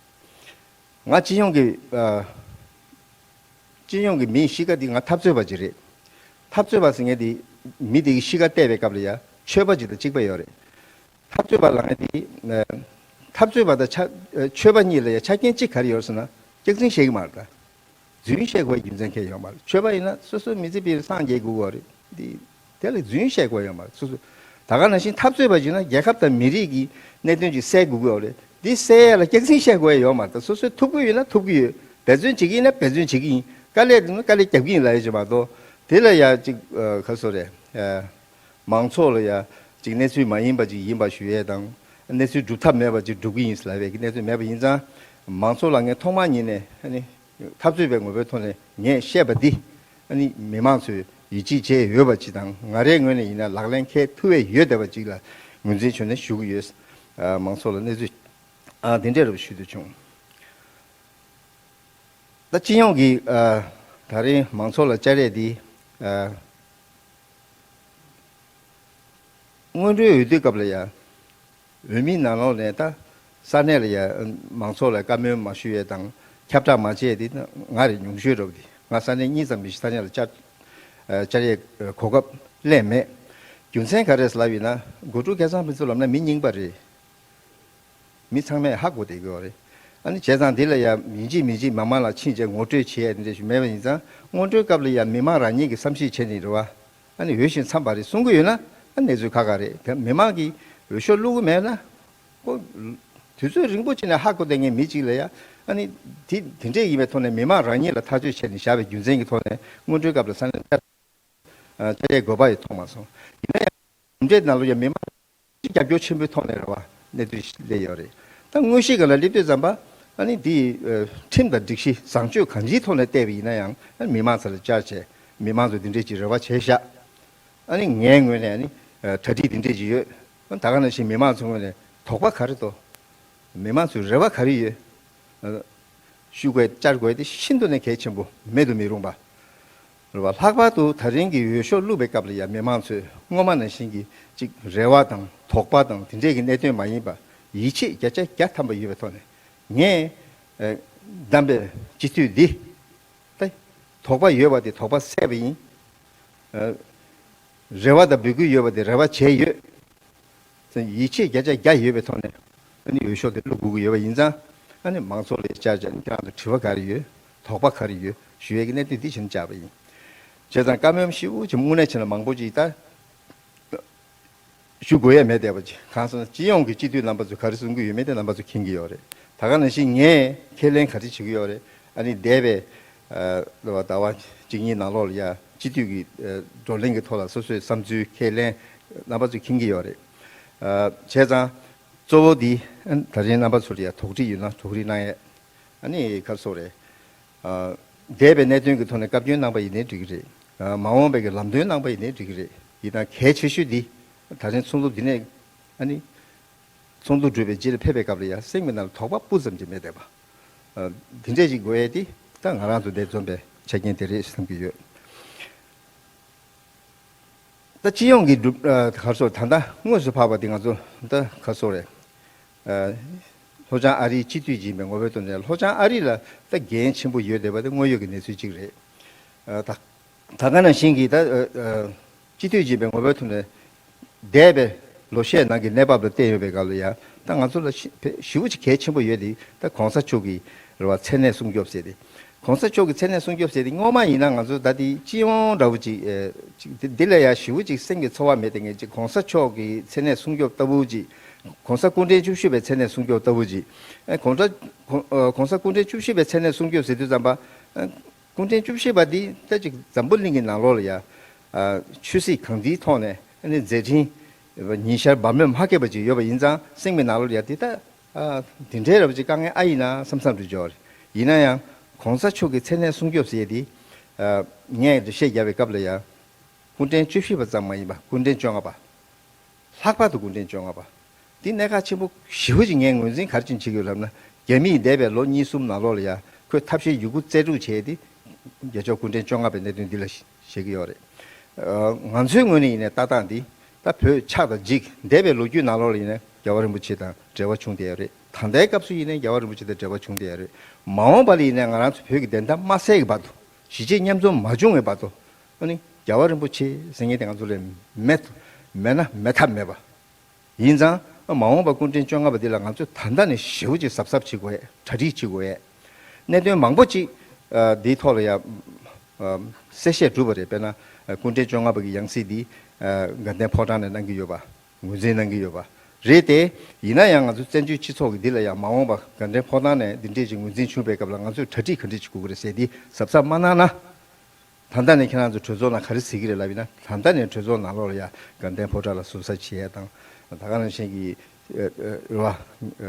ང་སྤྱི་ཡོངས་ཀྱི་ཨ། སྤྱི་ཡོངས་ཀྱི་མིའི་གཤིས་ཀ་འདི་ང་འཐབ་རྩོད་པ་ཅིག་རེད། འཐབ་རྩོད་པ་ཟེར་མཁན་འདི་མི་དེ་གི་གཤིས་ཀ་བལྟས་པའི་སྐབས་ལ་ཡ་ཆོས་པ་ཅིག་དང་གཅིག་པ་ཡོད་རེད། འཐབ་རྩོད་པ་ལབ་མཁན་འདི་ཨ། འཐབ་རྩོད་པ་དང་ཆ་ཨ། ཆོས་པ་གཉིས་ལ་ཡ་ཆ་རྐྱེན་གཅིག་ག་རེ་ཡོད་ཟེར་ན་སྐྱག་རྫུན་བཤད་ཀྱི་མ་རེད་ད། རྫུན་བཤད་དགོས་རྒྱུ་མཚན་གང་ཡང་ཡོད་མ་རེད། ཆོས་པ་ཡིན་ན་སོ་སོའི་མི་ཚེ་ཕྱི་ལ་སངས་རྒྱས་དགོས་པ་རེད། འདི་དེ་ལ་རྫུན་བཤད་དགོས་ཡོད་མ་རེད། སོ་སོ་ད་ག་ནང་བཞིན་འཐབ་རྩོད་པ་བྱས་ན་རྒྱལ་ཁབ་དང་མི་རིགས་ཀྱི་གནད་དོན་ཅིག་སེལ་དགོས་ཀྱི་ཡོད་རེད། འདི་སེལ་ཡ་ལ་སྐྱག་རྫུན་བཤད་དགོས་ཡ་ཡོད་མ་རེད། སོ་སོས་ཐུབ་ཀྱི་ཡོད་ན་ཐུབ་ཀྱི་ཡོད། འབད་བརྩོན་བྱེད་ཀྱི་ཡིན་ན་འབད་བརྩོན་བྱེད་ཀྱི་ཡིན། དཀའ་ལས་འདི་ན་དཀའ་ལས་རྒྱབ་ཀྱི་ཡིན་ལབ་ཡ་ཅིག་མ་གཏོགས། དེ་ལ་ཡ་ཅིག་ཨ། ག་རེ་ཟེར་དགོས་རེད། ཨ། མང་ཚོགས་ལ་ཡ་ཅིག་གནས་ཚུལ་མ་ཡིན་པ་ཅིག་ཡིན་པ་ཞུ་ཡས་དང་། གནས་ཚུལ་སྒྲུབ་ཐབས་མེད་པ་ཅིག་སྒྲུབ་ཀྱི་ཡིན་ལབ་པའི་གི་གནས་ཚུལ་མེད་པ་ཡིན་ཙང་། མང་ཚོགས་ལ་ངས་ཐོག་མ་ཉིད་ནས་ཨ་ནི་འཐབ་རྩོད་པའི་ངོ་བོའི་ཐོག་ནས་ངས་བཤད་པ་འདི་ཨ་ནི་མི་མང་ཚོས་ཡིད་ཆེས་བྱས་ཡོད་པ་ཅིག་དང་ང་རའི་ངོས་ནས་ཡིན་ན་ལག་ལེན་འཁེལ་ཐུབ་པའི་ཡོད་བསྡད་པ་ཅིག་ལ་ངོས་འཛིན་བྱས་ནས་ཞུ་གི་ཡོད། ཨ། མང་ཚོགས་ལ་གནས་ཚུལ་ཨ། དེ་འདྲས་རེ་བ་ཞུ་འདོད་བྱུང་། ད་སྤྱི་ཡོངས་ཀྱི་ཨ། ད་རིང་མང་ཚོགས་ལ་བཅར་ཡས་འདི་ཨ། སྔོན་འགྲོའི་འོས་བསྡུའི་སྐབས་ལ་ཡ། འོས་མིའི་ནང་ལོགས་ནས་ད་ས་གནས་ལ་ཡ་མང་ཚོགས་ལ་བཀའ་མོལ་མ་ཞུ་ཡས་དང་ཁྱབ་བསྒྲགས་མ་བྱས་ཡས་འདི་ང་རེད་ཉུང་ཤོས་འདྲ་བོ་འདི། ང་ས་གནས་གཉིས་ཙམ་མི་ཤི་ས་གནས་ལ་བཅར་ཨ། བཅར་ཡས་གོ་སྐབས་ལེན་མེད། རྒྱུ་མཚན་ག་རེ་ལབ་ཡིན་ན་དགོད་བྲོ་སྐལ་བཟང་ཕུན་ཚོགས་ལབ་ན་མི་རྙིང་པ་རེད། མི་ཚང་མས་ཧ་གོ་བསྡད་ཀྱི་ཡོད་རེད། ཨ་ནི་བྱས་ཙང་འདི་ལ་ཡ་ཡིན་གཅིག་མིན་གཅིག་མི་མང་ལ་ཕྱིན་བྱས་ངོ་སྤྲོད་བྱེད་ཡས་དེ་འདྲ་ཞིག་མེད་པ་ཡིན་ཙང་སྔོན་འགྲོའི་སྐབས་ལ་ཡ་མི་མང་རང་ཉིད་ཀྱི་བསམ་གཞིག་བྱས་ནས་རེད་བ། ཨ་ནི་འོས་ཤིང་འཚམས་པ་རེད་གསུང་གི་ཡོད་ན་ཨ་གནས་ཚུལ་ཁག་ཁག་རེད། དེ་མི་མང་གིས་འོས་ཤོག་བླུག་གི་མེད་ན། ཁོ་དུས་ཚོད་རིང་པོ་ཅིག་ནས་ཧ་གོ་བསྡད་མཁན་མི་གཅིག་ལ་ཡ་ཨ་ནི་དེ་དེ་འདྲས་ཡིན་པའི་ཐོག་ནས་མི་མང་རང་ཉིད་ལ་ཐག་གཅོད་བྱས་ནས་བཞག་པའི་རྒྱུ་མཚན་གྱི་ཐོག་ནས་སྔོན་འགྲོའི་སྐབས་ལ་ས་གནས་བཅར་ཨ། བཅར་ཡས་དགོས་པ་ཡང་མཐོང་མ་སོང་། ཡིན་ན་ཡང་གྲུབ་འབྲས་ནང་ལོགས་ཡ་མི་མང་རྒྱབ་སྐྱོར་ཆེན་པོའི་ཐོག་ནས་རེད་བ་གནས་ཚུལ་སླེབས་ཡོད་རེད། ད་དངོས་གཞིའི་སྒང་ལ་སླེབས་དུས་ཙམ་པ་ཨ་ནི་འདི་ཨ། ཁྲིམས་དང་སྒྲིག་གཞི་བཟང་སྤྱོད་གང་ཅིའི་ཐོག་ནས་བལྟས་པ་ཡིན་ན་ཡང་ཨ་ནི་མི་མང་ཚོ་ལ་བཅར་བྱས་མི་མང་ཚོས་འདི་འདྲས་ཀྱི་རེ་བ་བྱས་ཤག་ཨ་ནི་ངའི་ངོས་ནས་ཨ་ནི་ཨ། གྲ་སྒྲིག་འདི་འདྲས་ཀྱི་ཡོད། ད་ག་ནང་བཞིན་མི་མང་ཚོའི་ངོས་ནས་དོགས་པ་ག་རེ་འདུག་མི་མང་ཚོའི་རེ་བ་ག་རེ་ཡོད། ཨ། ཞུ་དགོས་བཅར་དགོས་དེ་ཤིན་ཏུ་ནས་གལ་ཆེན་པོ་མེད་དུ་མི་རུང་བ། རེད་བ། ལྷག་པར་དུ་ད་རིང་གི་འོས་ཤོག་བླུགས་པའི་སྐབས་ལ་ཡང་མི་མང་ཚོས་སྔོན་མ་ནང་བཞིན་གྱི་ཅིག་རེ་བ་དང་དོགས་པ་དང་དེ་འདྲས་ཀྱི་གནད་དོན་མ་ཡིན་པ་ཡིད་ཆེས་བརྒྱ་ཆ་བརྒྱ་ཐམ་པ་ཡོད་པའི་ཐོག་ནས་ངས་ཨ། བདམས་པའི་སྤྱི་འཐུས་འདི་ད་དོགས་པ་ཡོད་པ་དེ་དོགས་པ་སེལ་བ་ཡིན། ཨ། རེ་བ་དང་འབོད་སྐུལ་ཡོད་པ་དེ་རེ་བ་བྱས་ཡོད། ཡིད་ཆེས་བརྒྱ་ཆ་བརྒྱ་ཡོད་པའི་ཐོག་ནས་ཨ་ནི་འོས་ཤོག་དེ་བླུག་དགོས་ཀྱི་ཡོད་པ་ཡིན་ཙང་ཨ་ནི་མང་ཚོགས་ལ་བཅར་བྱས་ནས་ཁྱེད་རང་ཚོ་དྲི་བ་ག་རེ་ཡོད། དོགས་པ་ག་རེ་ཡོད་ཞུ་ཡས་ཀྱི་གནད་དོན་འདི་བྱས་ནས་བཅར་བ་ཡིན། བྱས་ཙང་བཀའ་མོལ་ཞིབ་པོ་ཅིག་དངོས་གནས་བྱས་ན་མང་པོ་ཅིག་ད་ཞུ་དགོས་ཡས་མེད་བསྡད་པ་ཅིག་གང་ཟེར་ན་སྤྱི་ཡོངས་ཀྱི་སྤྱི་འཐུས་རྣམ་པ་ཚོས་ག་རེ་གསུང་གི་ཡོད་མེད་དེ་རྣམ་པ་ཚོས་མཁྱེན་གྱི་ཡོད་རེད། ད་ག་ནང་བཞིན་ངས་ཁས་ལེན་ག་རེ་བྱེད་ཀྱི་ཡོད་རེད། ཨ་ནི་འདས་པའི་ཨ། ཟླ་བ་གཅིག་གཉིས་ནང་ལོགས་ལ་ཡ་སྤྱི་འཐུས་ཀྱི་ཨ། བགྲོ་གླེང་གི་ཐོག་ལ་སོ་སོའི་བསམ་ཚུལ་ཁས་ལེན་རྣམ་པ་ཚོས་མཁྱེན་གྱི་ཡོད་རེད། ཨ། བྱས་ཙང་གཙོ་བོ་འདི་ཨ། ད་རིང་རྣམ་པ་ཚོ་ལ་ཡ་དོགས་འདྲི་ཡོད་ན་དོགས་འདྲི་གནང་ཡས། ཨ་ནི་ག་རེ་ཟེར་དགོས་རེད། ཨ། འདས་པའི་གནད་དོན་གྱི་ཐོག་ནས་བཀའ་བཀྱོན་གནང་པ་ཡིན་ནའི་འགྲིག་གི་རེད། ཨ། མ་འོངས་པའི་གི་ལམ་སྟོན་གནང་པ་ཡིན་ནའི་འགྲིག་གི་རེད། ཡིན་ན་གལ་ཆེ་ཤོས་འདི་ད་རིང་ཚོགས་འདུ་འདི་ནས་ཨ་ནི། ཚོགས་འདུ་གྲུབ་པའི་རྗེས་ལ་ཕེབས་པའི་སྐབས་ལ་ཡང་སེམས་ཀྱི་ནང་ལ་དོགས་པ་སྤུ་ཙམ་ཅིག་མེད་བསྡད་པ། ཨ། འདི་འདྲས་ཅིག་དགོས་ཡས་དེ་ད་ང་རང་ཚོ་འདིར་འཛོམས་པའི་ཆ་རྐྱེན་དེ་རེད་བསམ་གྱི་ཡོད། ད་སྤྱི་ཡོངས་ཀྱི་གྲུབ་ཨ། ག་རེ་ཟེར་ད་ལྟ་དངོས་སུ་ཕབ་པ་དེ་ང་ཚོ་ད་ག་རེ་ཟེར་རེད། ཨ། ལྷོ་བྱང་ཨ་རིའི་སྤྱི་འཐུས་ཡིན་པའི་ངོ་བོའི་ཐོག་ནས། ལྷོ་བྱང་ཨ་རི་ལ་ད་འགན་ཆེན་པོ་ཡོད་བསྡད་པ་དེ་དངོས་ཡོད་ཀྱི་གནས་ཚུལ་གཅིག་རེད། ཨ། ད་ད་ག་ནང་བཞིན་གྱི་ད་ཨ་ཨ་སྤྱི་འཐུས་ཡིན་པའི་ངོ་བོའི་ཐོག་ནས་འདས་པའི་ལོ་ཤས་ནང་གི་གནས་བབ་ལ་བལྟས་ཡོང་བའི་སྐབས་ལ་ཡང་། ད་ང་ཚོ་ལ་ཞི་ཞེ་པོ་ཅིག་གལ་ཆེན་པོ་ཡོད་དེ། ད་གོང་ས་མཆོག་གི་རེད་བ། མཚན་གནས་སྲུང་སྐྱོབ་ཟེར་ཏེ། གོང་ས་མཆོག་གི་མཚན་གནས་སྲུང་སྐྱོབ་ཟེར་ཏེ། སྔོན་མ་ཡིན་ན་ང་ཚོ་ད་དེ་སྤྱི་ཡོངས་འདྲ་བོ་ཅིག་ཨེ་ཅིག་འདི་འདི་ལ་ཡང་ཞེ་པོ་ཅིག་སེམས་ཀྱི་ཚོར་བ་མེད་དེ། ངས་ཅིག་གོང་ས་མཆོག་གི་མཚན་གནས་སྲུང་སྐྱོབ་ལྟ་བུ་ཅིག་གོང་ས་སྐུ་ཕྲེང་བཅུ་བཞི་པའི་མཚན་གནས་སྲུང་སྐྱོབ་ལྟ་བུ་ཅིག་ཨེ་གོང་ས་གོང་ཨ་གོང་ས་སྐུ་ཕྲེང་བཅུ་བཞི་པའི་མཚན་གནས་སྲུང་སྐྱོབ་ཟེར་དུས་ཙམ་པ། ཨ་སྐུ་ཕྲེང་བཅུ་བཞི་པ་འདི་ད་ཅིག་འཛམ་བུ་གླིང་གི་ནང་ལོགས་ལ་ཡ། ཨ་ཆོས་སྲིད་གང་འདྲའི་ཐོག་ནས་ཨ་ནི་མཛད་འཕྲིན་ཉིན་ཤར་བར་མོས་མ་ཁེབས་པ་ཅིག་ཡོད་པ་ཡིན་ཙང་། སེམས་ཀྱི་ནང་ལོགས་ལ་ཡ་དེ་ད་ཨ་དེ་འདྲའི་རབ་ཅིག་དཀའ་ངལ་ཨ་ཡིན་ན་བསམ་བསམ་རུ་འཇོག་རེད། ཡིན་ན་ཡང་གོང་ས་མཆོག་གི་མཚན་གནས་སྲུང་སྐྱོབ་ཟེར་ཡས་དེ། ཨ་ངས་འགྲེལ་བཤད་རྒྱབ་པའི་སྐབས་ལ་ཡ། སྐུ་ཕྲེང་བཅུ་བཞི་པ་ཙམ་མ་ཡིན་པ། སྐུ་ཕྲེང་བཅོ་ལྔ་པ། ལྷག་པར་དུ་སྐུ་ཕྲེང་བཅོ་ལྔ་པ། འདི་གནད་འགག་ཆེན་པོ་ཞེ་པོ་ཅིག་ངས་ངོས་འཛིན་ག་རེ་བྱེད་ཀྱི་ཡོད་ལབ་ན། རྒྱ་མིས་འདས་པའི་ལོ་གཉིས་གསུམ་ནང་ལོགས་ལ་ཡ་ཁོས་ཐབས་ཤེས་ཡོད་རྒུ་རྩལ་སྤྲུགས་བྱས་ཏེ། རྒྱལ་མཆོག་སྐུ་ཕྲེང་བཅོ་ལྔ་པའི་གནད་དོན་འདི་ལ་བཤད་ཀྱི་ཡོད་རེད། ཨ་ང་ཚོའི་ངོས་ནས་ཡིན་ནའི་ལྟ་སྟངས་འདི། ད་བོད་ཆགས་དང་འཇིག་འདས་པའི་ལོ་རྒྱུས་ནང་ལོགས་ལ་ཡིན་ན་རྒྱལ་བ་རིན་པོ་ཆེ་དང་འབྲེལ་བ་བྱུང་བསྡད་ཡོད་རེད། ད་ལྟའི་སྐབས་སུ་ཡིན་ནའི་རྒྱལ་བ་རིན་པོ་ཆེ་དང་འབྲེལ་བ་བྱུང་བསྡད་ཡོད་རེད། མ་འོངས་པ་ལ་ཡིན་ནའི་ང་རང་ཚོ་བོད་ཀྱི་བདེན་མཐའ་མ་གསལ་གྱི་བར་དུ། གཞིས་བྱེས་མཉམ་འཛོམས་མ་བྱུང་བའི་བར་དུ། ཨ་ནི་རྒྱལ་བ་རིན་པོ་ཆེ་ཟེར་མཁན་དེ་ང་ཚོ་ལ་མེད་མེད་ན་མེད་ཐབས་མེད་པ། ཡིན་ཙང་། མ་འོངས་པ་སྐུ་ཕྲེང་བཅོ་ལྔ་པ་འདི་ལ་ང་ཚོས་ད་ལྟ་ནས་ཞེ་པོ་ཅིག་གཟབ་གཟབ་བྱེད་དགོས་ཡ། གྲ་སྒྲིག་བྱེད་དགོས་ཡ། གནད་དོན་མང་པོ་ཅིག་ཨ་འདིའི་ཐོག་ལ་ཡ་ཨ་གསལ་བཤད་གྲུབ་པ་རེད། དཔེར་ན། ཨ་སྐུ་ཕྲེང་བཅོ་ལྔ་པ་གི་ཡང་སྲིད་འདི་ཨ་དགའ་ལྡན་ཕོ་བྲང་ནས་གནང་གི་ཡོད་པ། ངོས་འཛིན་གནང་གི་ཡོད་པ་རེད་དེ། ཡིན་ན་ཡང་ང་ཚོ་བཙན་བྱོལ་སྤྱི་ཚོགས་ཀྱི་འདི་ལ་ཡང་མ་འོངས་པ་དགའ་ལྡན་ཕོ་བྲང་ནས་འདི་འདྲས་ཅིག་ངོས་འཛིན་བྱུང་བའི་སྐབས་ལ་ང་ཚོས་གྲ་སྒྲིག་ག་འདྲས་ཅིག་དགོས་ཀྱི་རེད་ཟེར་འདི་གཟབ་གཟབ་མ་གནང་ན། ད་ལྟ་ནས་ཁྱེད་རང་ཚོ་གྲོས་ཚོགས་ནང་ག་རེ་ཟེར་གྱི་རེད་ལབ་ཡིན་ན། ད་ལྟ་ནས་གྲོས་ཚོགས་ནང་ལོགས་ལ་ཡ་དགའ་ལྡན་ཕོ་བྲང་ལ་ཟུར་ཟ་བྱེད་ཡ་དང་། ད་ག་ནང་བཞིན་གྱི་ཨ་ཨ་རེད་བ།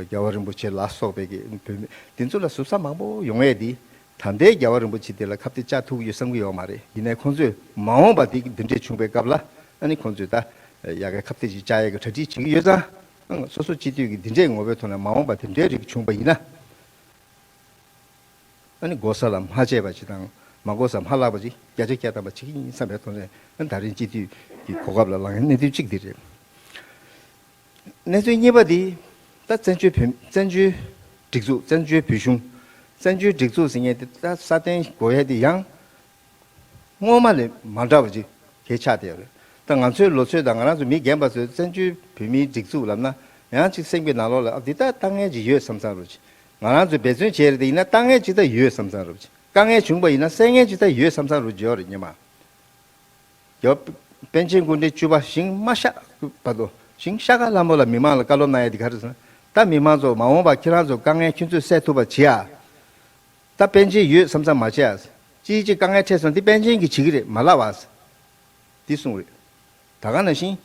རྒྱལ་བ་རིན་པོ་ཆེ་ལ་སོགས་པའི་གི་བོད་མི་འདི་ཚོ་ལ་ཟུར་ཟ་མང་པོ་ཡོང་ཡས་འདི། ད་ལྟའི་རྒྱལ་བ་རིན་པོ་ཆེ་དེ་ལ་ཁ་གཏད་བཅག་ཐུབ་ཀྱི་ཡོད་བསམ་གྱི་ཡོད་མ་རེད། ཡིན་ནའི་ཁོང་ཚོས་མ་འོངས་པ་དེ་འདི་འདྲས་བྱུང་བའི་སྐབས་ལ། ཨ་ནི་ཁོང་ཚོས་ད་ཡ་གི་ཁ་གཏད་ཅིག་བཅག་ཡ་གི་གྲ་སྒྲིག་བྱེད་ཀྱི་ཡོད་ཙང་། སོ་སོ་སྤྱི་འཐུས་ཀྱི་འདི་འདྲས་ངོ་བོའི་ཐོག་ནས་མ་འོངས་པ་དེ་འདྲའི་རིགས་བྱུང་བ་ཡིན་ན། ཨ་ནི་གོ་ས་ལ་མ་བཅད་པ་ཅིག་དང་། མ་གོ་ས་མ་བརླག་པ་ཅིག་བརྒྱ་ཆ་བརྒྱ་ཐམ་པ་བྱེད་ཀྱི་ཡིན་བསམ་པའི་ཐོག་ནས། ཨ་ནི་ད་རིང་སྤྱི་འཐུས་ཀྱི་གོ་སྐབས་ལ་ལངས་ཡ་གནད་དོན་གཅིག་འདི་རེད། གནས་ཚུལ་གཉིས་པ་འདི། ད་བཙན་བྱོལ་བོད་བཙན་བྱོལ་སྒྲིག་འཛུགས། བཙན་བྱོལ་བོད་གཞུང་། བཙན་བྱོལ་སྒྲིག་འཛུགས་ཟེར་མཁན་དེ་ད་སྲ་བརྟན་དགོས་ཡ་དེ་ཡང་སྔོན་མ་ལས་མ་འདྲ་བ་ཅིག་གལ་ཆགས་བསྡད་ཡོད་རེད། ད་ང་ཚོའི་ལོ་ཚོད་དང་ང་རང་ཚོ་མི་རྒན་པ་ཚོས་བཙན་བྱོལ་བོད་མིའི་སྒྲིག་འཛུགས་ལབ་ན། ཡང་ཅིག་སེམས་ཀྱི་ནང་ལོགས་ལ་ཨ་འདི་ད་དཀའ་ངལ་ཅིག་ཡོད་བསམ་བསམ་རུ་ཅིག་ང་རང་ཚོས་འབད་བརྩོན་བྱས་རེད་དེ། ཡིན་ན་དཀའ་ངལ་ཅིག་ད་ཡོད་བསམ་བསམ་རུ་ཅིག་དཀའ་ངལ་བྱུང་བ་ཡིན་ན་སེལ་མཁན་ཅིག་ད་ཡོད་བསམ་བསམ་རུ་ཅིག་ཡོད་རེད། སྔོན་མ། རྒྱལ་བ་པཎ་ཆེན་སྐུ་ཕྲེང་བཅུ་པ་ཞིང་མ་ཤག་བར་དུ། ཞིང་ཤག་ལྷ་མོ་ལ་མི་མང་ལ་བཀའ་སློབ་གནང་ཡ་དེ་ག་རེ་ཟེར་ན། ད་མི་མང་ཚོ་མ་འོངས་པ་ཁྱེད་རང་ཚོ་དཀའ་ངལ་ཁྱོད་ཚོས་སེལ་ཐུབ་པ་བྱེད་ཨ། ད་པཎ་ཆེན་ཡོད་བསམ་བསམ་མ་བྱེད་ཨ། ཅིའི་ཅིག་དཀའ་ངལ་འཕྲད་སོང་འདི་པཎ་ཆེན་གྱིས་བྱེད་ཀྱི་རེད། མ་ལབ་ཨ། འདི་གསུངས་རེད། ད་ག་ནང་བཞིན།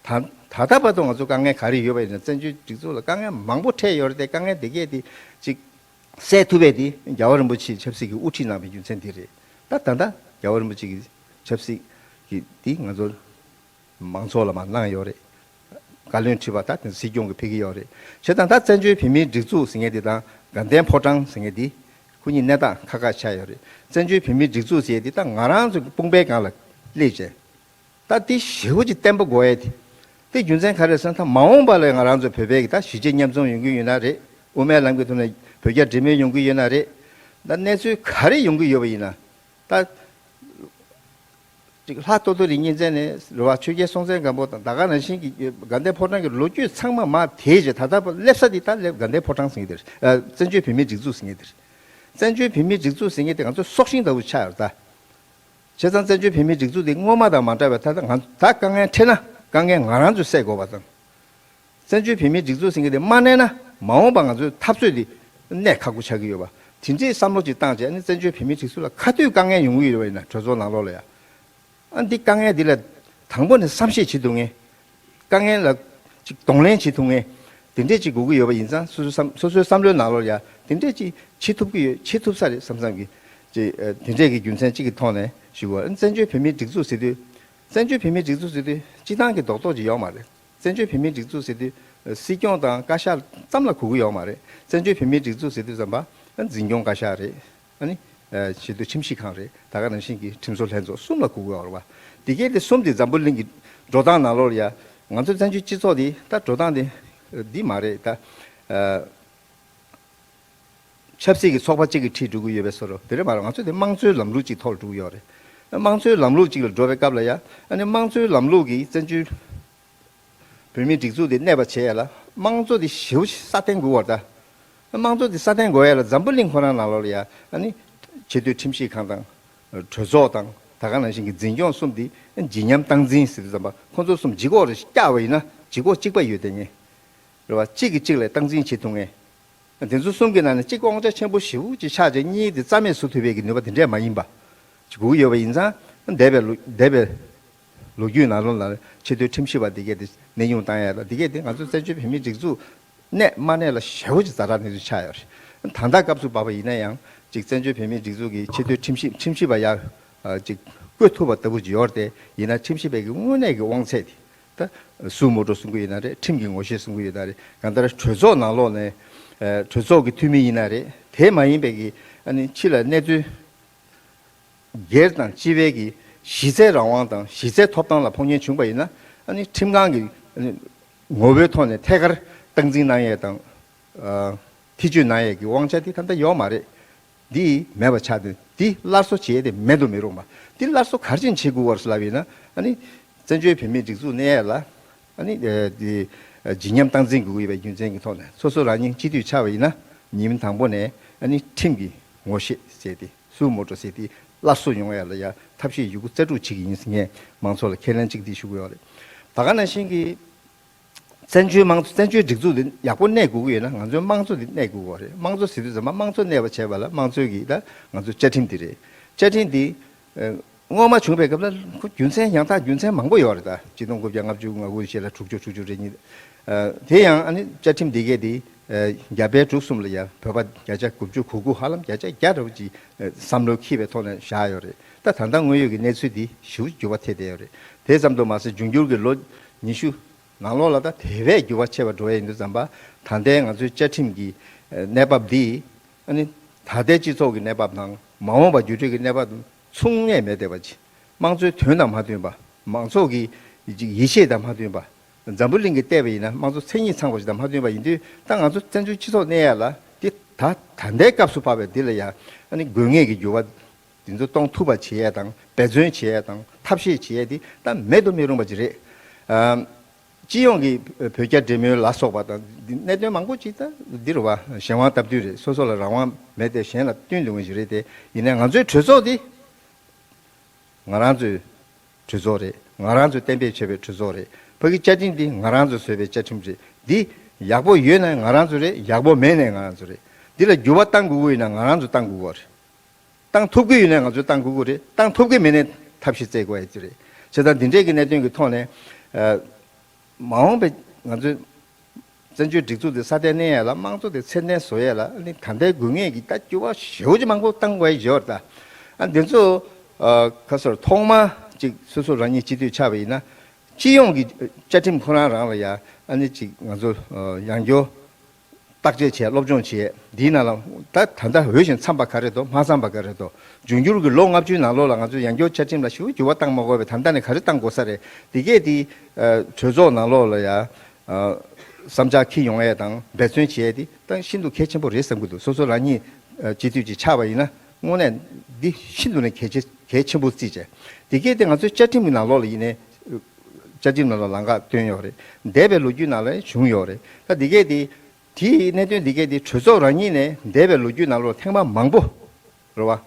ད་ད་ལྟ་བར་དུ་ང་ཚོ་དཀའ་ངལ་ག་རེ་ཡོད་པ་ཡིན་ན། བཙན་བྱོལ་སྒྲིག་འཛུགས་ལ་དཀའ་ངལ་མང་པོ་འཕྲད་ཡོད་རེད་དེ། དཀའ་ངལ་དེ་གས་དེ་ཅིག་སེལ་ཐུབ་པའི་དེ་རྒྱལ་བ་རིན་པོ་ཆེའི་ཆབ་སྲིད་ཀྱི་དབུ་ཁྲིད་གནང་བའི་རྒྱུ་མཚན་དེ་རེད། ད་ད་ལྟ་རྒྱལ་བ་རིན་པོ་ཆེ་གི་ཆབ་སྲིད་ཀྱི་དེ་ང་ཚོ་མང་ཚོགས་ལ་མར་གནང་ཡོད་རེད། བཀའ་བློན་ཁྲི་པ་ད་དེ་སྲིད་སྐྱོང་གིས་ཕེབས་ཀྱི་ཡོད་རེད། བྱས་ཙང་ད་བཙན་བྱོལ་བོད་མིའི་སྒྲིག་འཛུགས་ཟེར་མཁན་དེ་དང་དགའ་ལྡན་ཕོ་བྲང་ཟེར་མཁན་དེ་ཁོ་གཉིས་གནས་སྟངས་ཁ་ཁ་ཆགས་ཡོད་རེད། བཙན་བྱོལ་བོད་མིའི་སྒྲིག་འཛུགས་ཟེར་ཡས་དེ་ད་ང་རང་ཚོ་དཔུང་པའི་སྒང་ལ་སླེབས་བྱས། ད་འདི་ཞེ་པོ་ཅིག་བརྟན་པོ་དགོས་ཡས་དེ། དེ་རྒྱུ་མཚན་ག་རེ་ཟེར་ན། ད་མ་འོངས་པ་ལ་ང་རང་ཚོ་བོད་པའི་གི་ད་གཞིས་བྱེས་མཉམ་འཛོམས་ཡོང་གི་ཡོད་ན་རེད། དབུ་མའི་ལམ་གྱི་ཐོག་ནས་བོད་རྒྱ་འབྲེལ་མོལ་ཡོང་གི་ཡོད་ན་རེད། ད་གནས་ཚུལ་ག་རེ་ཡོང་གི་ཡོད་པ་ཡིན་ན། ད་ཅིག་ལྷ་ཏོ་ཏོ་རི་གཉན་བཙན་ནས་རེད་བ། ཆོས་རྒྱལ་སྲོང་བཙན་སྒམ་པོ་དང་ད་ག་ནང་བཞིན་གྱི་དགའ་ལྡན་ཕོ་བྲང་གི་ལོ་རྒྱུས་ཚང་མ་མར་དེད་བྱས། ད་ལྟ་སླེབས་ས་འདི་ད་སླེབས་དགའ་ལྡན་ཕོ་བྲང་ཟེར་མཁན་དེ་རེད། ཨ། བཙན་བྱོལ་བོད་མིའི་སྒྲིག་འཛུགས་ཟེར་མཁན་དེ་རེད། བཙན་བྱོལ་བོད་མིའི་སྒྲིག་འཛུགས་ཟེར་མཁན་དེ་ང་ཚོ་སྲོག་ཤིང་ལྟ་བུ་ཆགས་ཡོད་རེད་ད། བྱས་ཙང་བཙན་བྱོལ་བོད་མིའི་སྒྲིག་འཛུགས་འདི་སྔོན་མ་དང་མ་འདྲ་བའི། ད་ལྟ་ང་ད་དཀའ་ངལ་འཕྲད་ན་དཀའ་ངལ་ང་རང་ཚོས་སེལ་དགོས་པ་དང་། བཙན་བྱོལ་བོད་མིའི་སྒྲིག་འཛུགས་ཟེར་མཁན་དེ་མ་གནས་ན་མ་འོངས་པ་ང་ཚོའི་འཐབ་རྩོད་འདི་གནད་ཁག་པོ་ཆགས་ཀྱི་ཡོད་པ། དེ་འདྲའི་བསམ་བློ་ཅིག་བཏང་བྱས་ནས་བཙན་བྱོལ་བོད་མིའི་སྒྲིག་འཛུགས་ལ་ག་དུས་དཀའ་ངལ་ཡོང་གི་ཡོད་པ་ཡིན་ན། གྲོས་ཚོགས་ནང་ལོགས་ལ་ཡ། ཨ། འདི་དཀའ་ངལ་འདི་ལ་དང་པོ་ནས་བསམ་ཤེས་བྱེད་ཐུབ་མཁན། དཀའ་ངལ་ལ་ཅིག་གདོང་ལེན་བྱེད་ཐུབ་མཁན་དེ་འདྲས་ཅིག་དགོས་ཀྱི་ཡོད་པ་ཡིན་ཙང་། སོ་སོའི་བསམ་སོ་སོའི་བསམ་བློའི་ནང་ལོགས་ལ་ཡ་དེ་འདྲས་ཅིག་བྱེད་ཐུབ་ཀྱི་ཡོད། བྱེད་ཐུབ་ས་རེད་བསམ་བསམ་གྱི་ཅིག་ཨ། དེ་འདྲས་ཀྱི་རྒྱུ་མཚན་གཅིག་གི་ཐོག་ནས་ཞུ་དགོས། ཨ། བཙན་བྱོལ་བོད་མིའི་སྒྲིག་འཛུགས་ཟེར་དུས། བཙན་བྱོལ་བོད་མིའི་སྒྲིག་འཛུགས་ཟེར་དུས་སྤྱི་བཏང་གི་རྡོག་རྡོག་ཅིག་ཡོད་མ་རེད། བཙན་བྱོལ་བོད་མིའི་སྒྲིག་འཛུགས་ཟེར་དུས་སྲིད་སྐྱོང་དང་བཀའ་ཤག་ཙམ་ལ་གོ་གི་ཡོད་མ་རེད། བཙན་བྱོལ་བོད་མིའི་སྒྲིག་འཛུགས་ཟེར་དུས་ཙམ་པ་འཛིན་སྐྱོང་བཀའ་ཤག་རེད། ཨ་ནི་ཆེས་མཐོའི་ཁྲིམས་ཞིབ་ཁང་རེད། ད་ག་ནང་བཞིན་གྱི་ཁྲིམས་བཟོ་ལྷན་ཚོགས་གསུམ་ལ་གོ་གི་ཡོད་རེད་བ། དེ་གས་དེ་གསུམ་དེ་འཛམ་བུ་གླིང་གི་འགྲོ་སྟངས་ནང་ལོགས་ལ་ཡ། ང་ཚོ་བཙན་བྱོལ་སྤྱི་ཚོགས་དེ་ད་འགྲོ་སྟངས་དེ་འདི་མ་རེད་ད། ཨ། ཆབ་སྲིད་ཀྱི་ཚོགས་པ་གཅིག་གིས་ཁྲིད་འགྲོ་གི་ཡོད་པའི་བཟོ་འདྲ་དེ་འདྲ་མ་རེད། ང་ཚོ་དེ་དམངས་གཙོའི་ལམ་ལུགས་གཅིག་ཐོག་ལ་འགྲོ་གི་ཡོད་རེད། དམངས་གཙོའི་ལམ་ལུགས་གཅིག་ལ་འགྲོ་བའི་སྐབས་ལ་ཡ། ཨ་ནི་དམངས་གཙོའི་ལམ་ལུགས་ཀྱིས་བཙན་བྱོལ་བོད་མིའི་སྒྲིག་འཛུགས་དེ་གནས་པ་བྱེད་ཡ་ལ་དམངས་གཙོ་དེ་ཞེ་པོ་ཅིག་སྲ་བརྟན་དགོས་པ་རེད་ད། དམངས་གཙོ་དེ་སྲ་བརྟན་དགོས་ཡ་ལ་འཛམ་བུ་གླིང་ཁོ་རང་ནང་ལོགས་ལ་ཡ། ཨ་ནི་ཆེས་མཐོའི་ཁྲིམས་ཞིབ་ཁང་དང་། གྲོས་ཚོགས་དང་། ད་ག་ནང་བཞིན་གྱི་འཛིན་སྐྱོང་གསུམ་དེ་ལྗིད་མཉམ་སྟངས་འཛིན་ཟེར་དུས་ཙམ་པ་ཁོང་ཚོ་གསུམ་ལྗིད་ཁོག་རེ་བཀྱག་པ་ཡིན་ན་ལྗིད་ཁོག་གཅིག་པ་ཡོད་དེ་ངེས་རེད་བ། གཅིག་གིས་གཅིག་ལ་སྟངས་འཛིན་བྱེད་ཐུབ་ངེས། དེ་ཚོ་གསུམ་གྱི་ནང་ནས་གཅིག་དབང་ཆ་ཆེན་པོ་ཞེ་པོ་ཅིག་ཆགས་བྱས་གཉིས་དེ་རྩ་མེད་བཟོ་ཐུབ་པའི་གི་ནུས་པ་དེ་འདྲས་མ་ཡིན་པ་ཅིག་དགོས་ཀྱི་ཡོད་པ་ཡིན་ཙང་། འདས་པའི་ལོ་འདས་པའི་ལོ་རྒྱུས་ནང་ལོགས་ལ་ཆེས་མཐོའི་ཁྲིམས་ཞིབ་པ་དེ་གས་དེ་གནས་དབྱུང་བཏང་ཡ་ལ་དེ་གས་དེ་ང་ཚོ་བཙན་བྱོལ་བོད་མིའི་སྒྲིག་འཛུགས་གནས་མ་གནས་ལ་ཞེ་པོ་ཅིག་ཛ་དྲག་གནས་ཚུལ་ཆགས་ཡོད་རེད། ད་ལྟ་སྐབས་སུ་བབས་པ་ཡིན་ན་ཡང་ཅིག་བཙན་བྱོལ་བོད་མིའི་སྒྲིག་འཛུགས་ཀྱི་ཆེས་མཐོའི་ཁྲིམས་ཞིབ་ཁྲིམས་ཞིབ་པ་ཡ་ཅིག་བསྐོ་ཐུབ་པ་ལྟ་བུ་ཅིག་ཡོད་རེད་དེ། ཡིན་ན་ཁྲིམས་ཞིབ་པའི་གི་དངོས་གནས་ཀྱི་དབང་ཚད་དེ། ད་སུ་མོ་ཊོ་གསུང་གི་ཡོད་ན་རེད། ཁྲིམས་ཀྱི་ངོ་ཤེས་གསུང་གི་ཡོད་ན་རེད། གང་ལྟར་གྲོས་ཚོགས་ནང་ལོགས་ནས་ཨ་གྲོས་ཚོགས་ཀྱི་འཐུས་མི་ཡིན་ན་རེད། དེ་མ་ཡིན་པའི་གི་ཨ་ནི་ཕྱི་ལ་གནས་ཚུལ་སྒེར་དང་སྤྱི་པའི་གི་གཞི་རྩའི་རང་དབང་དང་གཞི་རྩའི་ཐོབ་ཐང་ལ་ཕོག་ཉེན་བྱུང་བ་ཡིན་ན། ཨ་ནི་ཁྲིམས་ཁང་གི་ཨ་ནི་ངོ་བོའི་ཐོག་ནས་ཐད་ཀར་སྟངས་འཛིན་གནང་ཡས་དང་། ཨ་ཐེ་བྱུས་གནང་ཡས་ཀྱི་དབང་ཆ་དེ་ད་ལྟ་ཡོད་མ་རེད། འདི་མེད་པ་ཆགས་དུས་འདི་སླར་གསོ་བྱེད་ཡས་དེ་མེད་དུ་མི་རུང་བ། འདི་སླར་གསོ་ག་རེ་བྱས་ནས་བྱེད་དགོས་པ་རེད་ཟེར་ལབ་ཡིན་ན། ཨ་ནི་བཙན་བྱོལ་བོད་མིའི་སྒྲིག་འཛུགས་གནས་ཡས་ལ་ཨ་ནི་ཨ་འདི་ཨ་ལྗིད་མཉམ་སྟངས་འཛིན་དགོས་ཀྱི་ཡོད་པའི་རྒྱུ་མཚན་གྱི་ཐོག་ནས་སོ་སོ་རང་ཉིད་སྤྱི་འཐུས་ཆགས་པ་ཡིན་ན་ཉིན་དང་པོ་ནས་ཨ་ནི་ཁྲིམས་ཀྱི་ངོ་ཤེས་ཟེར་ཏེ། སུ་མོ་ཊོ་ཟེར་ཏེ་སླར་གསོ་ཡོང་ཡ་ལ་ཡ་ཐབས་ཤེས་ཡོད་རྒུ་རྩལ་སྤྲུགས་བྱེད་ཀྱི་ཡིན་ཟེར་ངས་མང་ཚོགས་ལ་ཁས་ལེན་གཅིག་འདི་ཞུ་གི་ཡོད་རེད། ད་ག་ནང་བཞིན་གྱི་བཙན་བྱོལ་དམངས་གཙོ་བཙན་བྱོལ་སྒྲིག་འཛུགས་འདི་ཡག་པོ་གནས་དགོས་ཀྱི་ཡོད་ན་ང་ཚོའི་དམངས་གཙོ་འདི་གནས་དགོས་ཀྱི་རེད། དམངས་གཙོ་ཟེར་དུས་ཙམ་པ་དམངས་གཙོ་གནས་པ་བྱས་པ་ལ་དམངས་གཙོའི་གི་ད་ང་ཚོའི་བཅའ་ཁྲིམས་འདི་རེད། བཅའ་ཁྲིམས་འདི་ཨ་སྔོན་མ་བྱུང་བའི་སྐབས་ལ་ཁོ་རྒྱུ་མཚན་ཡང་དག་རྒྱུ་མཚན་མང་པོ་ཡོད་རེད། ད་ཆིག་སྟོང་དགུ་བརྒྱ་ལྔ་བཅུ་ང་དགུ་ཞེ་ལ་དྲུག་ཅུ་དྲུག་ཅུ་རེ་གཉིས། ཨ་དེ་ཡང་ཨ་ནི་བཅའ་ཁྲིམས་འདི་གས་འདི་ཨ་རྒྱ་བལ་འབྲུག་གསུམ་ལ་ཡང་བོད་པ་བརྒྱ་ཆ་དགུ་བཅུ་གོ་དགུ་ཧ་ལམ་བརྒྱ་ཆ་བརྒྱ་འདྲ་བོ་ཅིག་ཨ་བསམ་བློ་འཁྱེར་བའི་ཐོག་ནས་བཞག་ཡོད་རེད། ད་ད་ལྟ་དངོས་ཡོད་ཀྱི་གནས་ཚུལ་འདི་ཞེ་པོ་འགྱུར་བ་ཐེབས་བསྡད་ཡོད་རེད། དེ་ཙམ་དུ་མ་ཟད་འབྱུང་འགྱུར་གྱི་ལོ་ཉི་ཤུ་ནང་ལོགས་ལ་ད་དེ་བས་འགྱུར་བ་ཆེ་བ་འགྲོ་ཡ་ཡིན་དུས་ཙམ་པ། ད་ལྟའི་ང་ཚོའི་བཅའ་ཁྲིམས་ཀྱི་ཨ་གནས་བབ་འདི་ཨ་ནི་ད་ལྟའི་སྤྱི་ཚོགས་ཀྱི་གནས་བབ་དང་མ་འོངས་པ་བརྒྱུད་འཕྲོད་ཀྱི་གནས་བབ་མཚུངས་གནས་མེད་བསྡད་པ་ཅིག་དམངས་གཙོའི་དོན་དང་མ་མཐུན་པ། མང་ཚོགས་ཀྱི་ཡིད་ཆེས་དང་མ་མཐུན་པ། འཛམ་བུ་གླིང་གིས་བལྟས་པ་ཡིན་ན་དམངས་གཙོ་མཚན་ཉིད་ཚང་བ་ཞིག་དང་མ་མཐུན་པ་ཡིན་དུས། ད་ང་ཚོ་བཙན་བྱོལ་སྤྱི་ཚོགས་གནས་ཡ་ལ་དེ་ད་ད་ལྟའི་སྐབས་སུ་བབས་པའི་འདི་ལ་ཡ་ཨ་ནི་དགོས་ངེས་ཀྱི་འགྱུར་བ་འདི་ཚོ་གཏོང་ཐུབ་པ་བྱེད་ཡས་དང་འབད་བརྩོན་བྱེད་ཡས་དང་ཐབས་ཤེས་བྱེད་ཡས་འདི་ད་མེད་དུ་མི་རུང་བ་ཅིག་རེད། ཨ་སྤྱི་ཡོངས་ཀྱི་བོད་རྒྱ་འབྲེལ་མོལ་ལ་སོགས་པ་དང་འདི་གནད་དོན་མང་པོ་ཅིག་ད་འདི་རུ་བ་གཞན་དབང་སྟབས་བསྟུན་རེད། སོ་སོ་ལ་རང་དབང་མེད་དེ་གཞན་ལ་བསྟུན་འདུག་ངེས་ཅིག་རེད་དེ། ཡིན་ནའི་ང་ཚོའི་གྲོས་ཚོགས་འདི་ང་རང་ཚོའི་གྲོས་ཚོགས་རེད། ང་རང་ཚོས་གཏན་འབེབས་བྱས་པའི་གྲོས་ཚོགས་རེད། ཕ་གི་བཅའ་ཁྲིམས་འདི་ང་རང་ཚོས་བཟོས་པའི་བཅའ་ཁྲིམས་རེད། འདི་ཡག་པོ་ཡོད་ན་ང་རང་ཚོ་རེད། ཡག་པོ་མེད་ན་ང་རང་ཚོ་རེད། འདི་ལ་འགྱུར་བ་གཏང་དགོས་ཀྱི་ཡོད་ན་ང་རང་ཚོ་གཏང་དགོས་ཀྱི་རེད། གཏང་ཐུབ་ཀྱི་ཡོད་ན་ང་ཚོས་གཏང་དགོས་ཀྱི་རེད། གཏང་ཐུབ་ཀྱི་མེད་ན་ཐབས་ཤེས་བཙལ་དགོས་ཡ་དེ་རེད། བྱས་ཙང་འདི་འདྲའི་གི་གནད་དོན་གྱི་ཐོག་ནས་ཨ་མ་འོངས་པའི་ང་ཚོའི་བཙན་བྱོལ་སྒྲིག་འཛུགས་དེ་སྲ་བརྟན་གནས་ཡ་ལ་དམངས་གཙོ་དེ་ཚད་ལྡན་བཟོ་ཡ་ལ་ཨ་ནི་ད་ལྟའི་དགོས་ངེས་ཀྱི་ད་འགྱུར་བ་ཞེ་པོ་ཅིག་མང་པོ་གཏང་དགོས་ཡ་ཡོད་རེད་ད། ཨ་འདི་ཚོ་ཨ་ཁ་སོར་ཐོག་མ་ཅིག་སོ་སོ་རང་ཉིད་སྤྱི་འཐུས་ཆགས་པ་ཡིན་ན་སྤྱི་ཡོངས་ཀྱི་བཅའ་ཁྲིམས་ཁོ་རང་རང་ལ་ཡ་ཨ་ནི་ཅིག་ང་ཚོ་ཨ་ཡང་བསྐྱར་བརྟག་དཔྱད་བྱས། སློབ་སྦྱོང་བྱས། འདིའི་ནང་ལ་ད་ད་ལྟ་འོས་ཤིང་འཚམས་པ་ག་རེ་འདུག་མ་འཚམས་པ་ག་རེ་འདུག་འབྱུང་འགྱུར་གྱི་ལོ་ལྔ་བཅུའི་ནང་ལོགས་ལ་ང་ཚོས་ཡང་བསྐྱར་བཅའ་ཁྲིམས་ལ་ཞེ་པོ་འགྱུར་བ་བཏང་མ་དགོས་པའི་ད་ལྟ་ནས་ག་རེ་བཏང་དགོས་ས་རེད། འདི་གས་དེ་ཨ་གྲོས་ཚོགས་ནང་ལོགས་ལ་ཡ་ཨ་བསམ་འཆར་འཁྱེར་ཡོང་ཡས་དང་འབད་བརྩོན་བྱེད་ཡས་དེ་ད་ཤིན་ཏུ་གལ་ཆེན་པོ་རེད་བསམ་གྱི་འདུག་སོ་སོ་རང་ཉིད་ཨ་སྤྱི་འཐུས་ཅིག་ཆགས་པ་ཡིན་ན་དངོས་གནས་འདི་ཤིན་ཏུ་ནས་གལ་ཆེ་གལ་ཆེན་པོ་བརྩིས་བྱས། འདི་གས་དེ་ང་ཚོའི་བཅའ་ཁྲིམས་ཀྱི་ནང་ལོགས་ལ་ཡིན་ནའི་བཅའ་ཁྲིམས་ནང་ལ་ལམ་ཁ་བཏོན་ཡོད་རེད། འདས་པའི་ལོ་རྒྱུས་ནང་ལ་བྱུང་ཡོད་རེད། ད་འདི་གས་དེ་དེའི་གནད་དོན་འདི་གས་དེ་གྲོས་ཚོགས་རང་ཉིད་ནས་འདས་པའི་ལོ་རྒྱུས་ནང་ལོགས་ཐེངས་མ་མང་པོ་རེད་བ།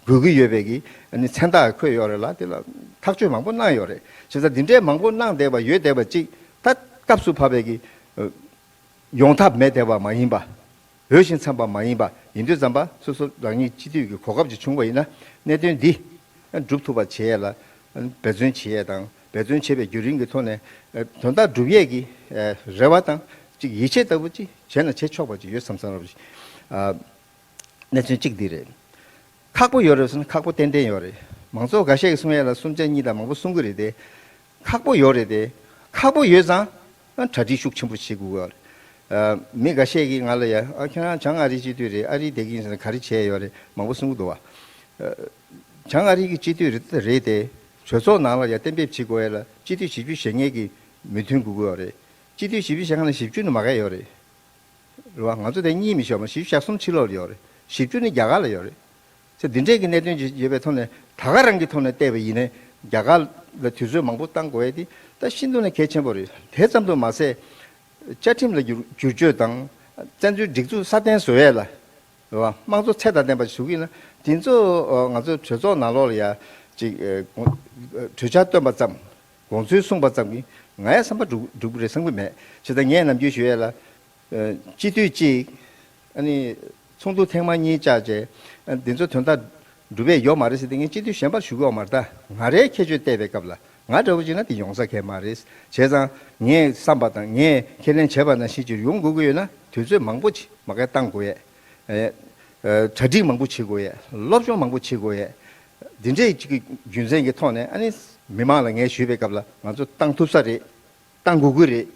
དགོས་ཀྱི་ཡོད་པའི་གི་ཨ་ནི་མཚན་རྟགས་འཁོད་ཡོད་རེད་ལ། དེ་ལ་ཐག་གཅོད་མང་པོ་གནང་ཡོད་རེད། བྱས་ཙང་འདི་འདྲའི་མང་པོ་གནང་བསྡད་པ་ཡོད་བསྡད་པ་ཅིག་ད་སྐབས་སུ་བབས་པའི་གི་ཨ་ཡོང་ཐབས་མེད་བསྡད་པ་མ་ཡིན་པ། འོས་ཤིང་འཚམས་པ་མ་ཡིན་པ་ཡིན་དུས་ཙམ་པ་སོ་སོ་རང་ཉིད་སྤྱི་འཐུས་ཀྱི་གོ་སྐབས་ཅིག་བྱུང་བ་ཡིན་ན་གནད་དོན་འདི་སྒྲུབ་ཐུབ་པ་བྱེད་ཡས་ལ་འབད་བརྩོན་བྱེད་ཡས་དང་། འབད་བརྩོན་བྱེད་པའི་བརྒྱུད་རིམ་གྱི་ཐོག་ནས་དོན་དག་སྒྲུབ་ཡས་ཀྱི་རེ་བ་དང་ཅིག་ཡིད་ཆེས་ལྟ་བུ་ཅིག་བྱས་ན་བྱེད་ཆོག་པ་ཅིག་ཡོད་བསམ་བསམ་རབ་ཅིག་གནས་ཚུལ་གཅིག་འདི་རེད། ཁག་པོ་ཡོད་རེད་ཟེར་ན་ཁག་པོ་ཏན་ཏན་ཡོད་རེད། མང་ཚོགས་འགའ་ཤས་ཀྱིས་གསུང་ཡས་ལ་གསུམ་ཆ་གཉིས་དང་མང་པོ་གསུང་གི་རེད་དེ། ཁག་པོ་ཡོད་རེད་དེ། ཁག་པོ་ཡོད་ཙང་ཨ་གྲ་སྒྲིག་ཤུགས་ཆེན་པོ་བྱེད་དགོས་ཀྱི་ཡོད་རེད། ཨ་མི་འགའ་ཤས་ཀྱིས་ང་ལ་ཡ་ཨ་ཁྱོད་རང་བྱང་ཨ་རིའི་སྤྱི་འཐུས་རེད། ཨ་རིའི་བསྡད་ཀྱི་ཡིན་ཟེར་ན་ག་རེ་བྱས་ཡོད་རེད་མང་པོ་གསུང་གི་འདུག་བ། ཨ་བྱང་ཨ་རི་གི་སྤྱི་འཐུས་རེད་རེད་དེ། གྲོས་ཚོགས་ནང་ལ་ཡ་གཏན་འབེབས་བྱེད་དགོས་ཡ་ལ་སྤྱི་འཐུས་བཞི་བཅུ་ཞེ་ལྔ་གི་མོས་མཐུན་དགོས་ཀྱི་ཡོད་རེད། སྤྱི་འཐུས་བཞི་བཅུ་ཞེ་ལྔ་ལ་བཞི་བཅུ་ནི་མ་ག་ཡོད་རེད། རེད་བ། ང་ཚོ་དེ་གཉིས་མི་ཤོག་མ་བཞི་བཅུ་ཞེ་གསུམ་ཕྱི་ལོགས་ལ་ཡོད་རེད། བཞི་བཅུ་ནི་རྒྱ་གར་ལ་ཡོད་རེད། ཚེ་འདི་འདྲས་ཀྱི་གནད་དོན་ཅིག་ཡོད་པའི་ཐོག་ནས་ད་ག་རང་གི་ཐོག་ནས་བལྟས་པ་ཡིན་ནའི་རྒྱ་གར་ལ་དུས་ཚོད་མང་པོ་བཏང་དགོས་ཡས་དེ་ད་ཤིན་ཏུ་ནས་གལ་ཆེན་པོ་རེད། དེ་ཙམ་དུ་མ་ཟད། བཅའ་ཁྲིམས་ལ་བསྒྱུར་བསྒྱུར་བཅོས་དང་། བཙན་བྱོལ་སྒྲིག་འཛུགས་སྲ་བརྟན་བཟོ་ཡས་ལ། རེད་བ། དམངས་གཙོ་ཚད་དང་ལྡན་པ་ཞིག་བཟོ་གི་ཡིན་ན། དེ་ཚོ་ང་ཚོ་གྲོས་ཚོགས་ནང་ལོགས་ལ་ཡ་ཅིག་གྲོས་འཆར་བཏོན་པ་ཙམ། དགོངས་ཚུལ་གསུངས་པ་ཙམ་གྱིས་ང་ཡ་བསམ་པ་འགྲུབ་འགྲུབ་ཀྱི་རེད་བསམ་གྱི་མེད། བྱས་ཙང་ངས་ནམ་རྒྱུན་ཞུ་ཡས་ལ། སྤྱི་འཐུས་གཅིག་ཨ་ནི་ཚོགས་འདུ་ཐེངས་མ་གཉིས་བཅར་བྱས། ཨ། འདི་ཚོ་དོན་དག་འགྲུབ་པས་ཡོད་མ་རེད་ཟེར་ཏེ་ངས་སྤྱི་འཐུས་གཞན་པར་ཞུ་གི་ཡོད་མ་རེད། ད་ང་རའི་ཁྱད་ཆོས་བལྟས་པའི་སྐབས་ལ་ང་འདྲ་བོ་ཅིག་ན་དེ་ཡོང་ས་གལ་མ་རེད། བྱས་ཙང་ངས་བསམ་པ་དང་ངས་ཁས་ལེན་བྱས་པ་ནང་བཞིན་ཅིག་ཡོང་དགོས་ཀྱི་ཡོད་ན་དུས་ཚོད་མང་པོ་ཅིག་མ་གལ་བཏང་དགོས་ཡས། ཨ། གྲ་སྒྲིག་མང་པོ་བྱེད་དགོས་ཡས། སློབ་སྦྱོང་མང་པོ་བྱེད་དགོས་ཡས། འདི་འདྲའི་ཅིག་གི་རྒྱུ་མཚན་གྱི་ཐོག་ནས་ཨ་ནི་མི་མང་ལ་ངས་ཞུས་པའི་སྐབས་ལ་ང་ཚོ་བཏང་ཐུབ་ས་རེད། བཏང་དགོས་ཀྱི་རེད།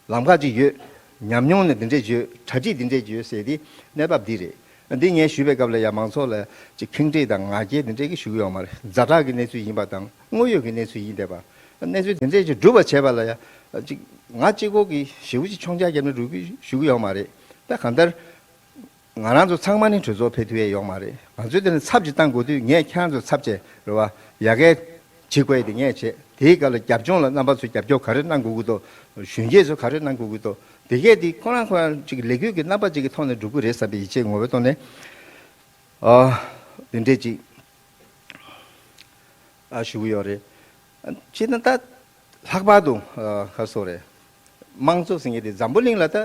ལམ་ཁ་ཅིག་ཡོད། ཉམས་མྱོང་ནས་འདི་འདྲས་ཡོད། གྲ་སྒྲིག་འདི་འདྲས་ཡོད་ཟེར་ཏེ་གནས་བབ་འདི་རེད། འདི་ངས་ཞུས་པའི་སྐབས་ལ་ཡང་མང་ཚོགས་ལ་ཅིག་ཁེངས་དྲེགས་དང་ང་རྒྱལ་འདི་འདྲས་ཀྱི་ཞུ་གི་ཡོད་མ་རེད། ཛ་དྲག་གི་གནས་ཚུལ་ཡིན་པ་དང་དངོས་ཡོད་ཀྱི་གནས་ཚུལ་ཡིན་བསྡད་པ། གནས་ཚུལ་འདི་འདྲས་ཅིག་སྒྲུབ་པ་བྱས་པ་ལ་ཡང་ཅིག་ང་གཅིག་པོ་གི་ཞེ་པོ་ཅིག་མཆོང་རྒྱག་བརྒྱབ་ན་འགྲུབ་ཀྱི་ཞུ་གི་ཡོད་མ་རེད། ད་གང་ལྟར། ང་རང་ཚོ་ཚང་མ་ནི་གྲོས་ཚོགས་ཕེབས་ཐུབ་ཡས་ཡོད་མ་རེད། ང་ཚོས་དེ་ནི་ཚབ་ཅིག་བཏང་དགོས་དུས་ངས་ཁྱེད་རང་ཚོ་ཚབ་བྱས་རེད་བ། ཡ་གི་བྱེད་དགོས་ཡས་དེ་ངས་བྱས། དེའི་སྐབས་ལ་རྒྱབ་ལྗོངས་ལ་རྣམ་པ་ཚོས་རྒྱབ་སྐྱོར་ག་རེ་གནང་དགོས་ཀྱི་འདུག་གཞོན་སྐྱེས་ཚོས་ག་རེ་གནང་དགོས་ཀྱི་འདུག་དེ་གས་དེ་ཁོ་རང་ཁོ་རང་ཅིག་ལས་འགུལ་གྱི་རྣམ་པ་ཅིག་གི་ཐོག་ནས་འགྲུབ་ཀྱི་རེད་བསམ་པའི་ཡིད་ཆེས་ངོ་བོའི་ཐོག་ནས། ཨ། དེ་འདྲས་ཅིག་ཨ། ཞུ་གི་ཡོད་རེད། ཨ། སྤྱིར་ན་ད་ལྷག་པར་དུ། ཨ། ག་རེ་ཟེར་དགོས་རེད། དམངས་གཙོ་ཟེར་མཁན་དེ་འཛམ་བུ་གླིང་ལ་ད།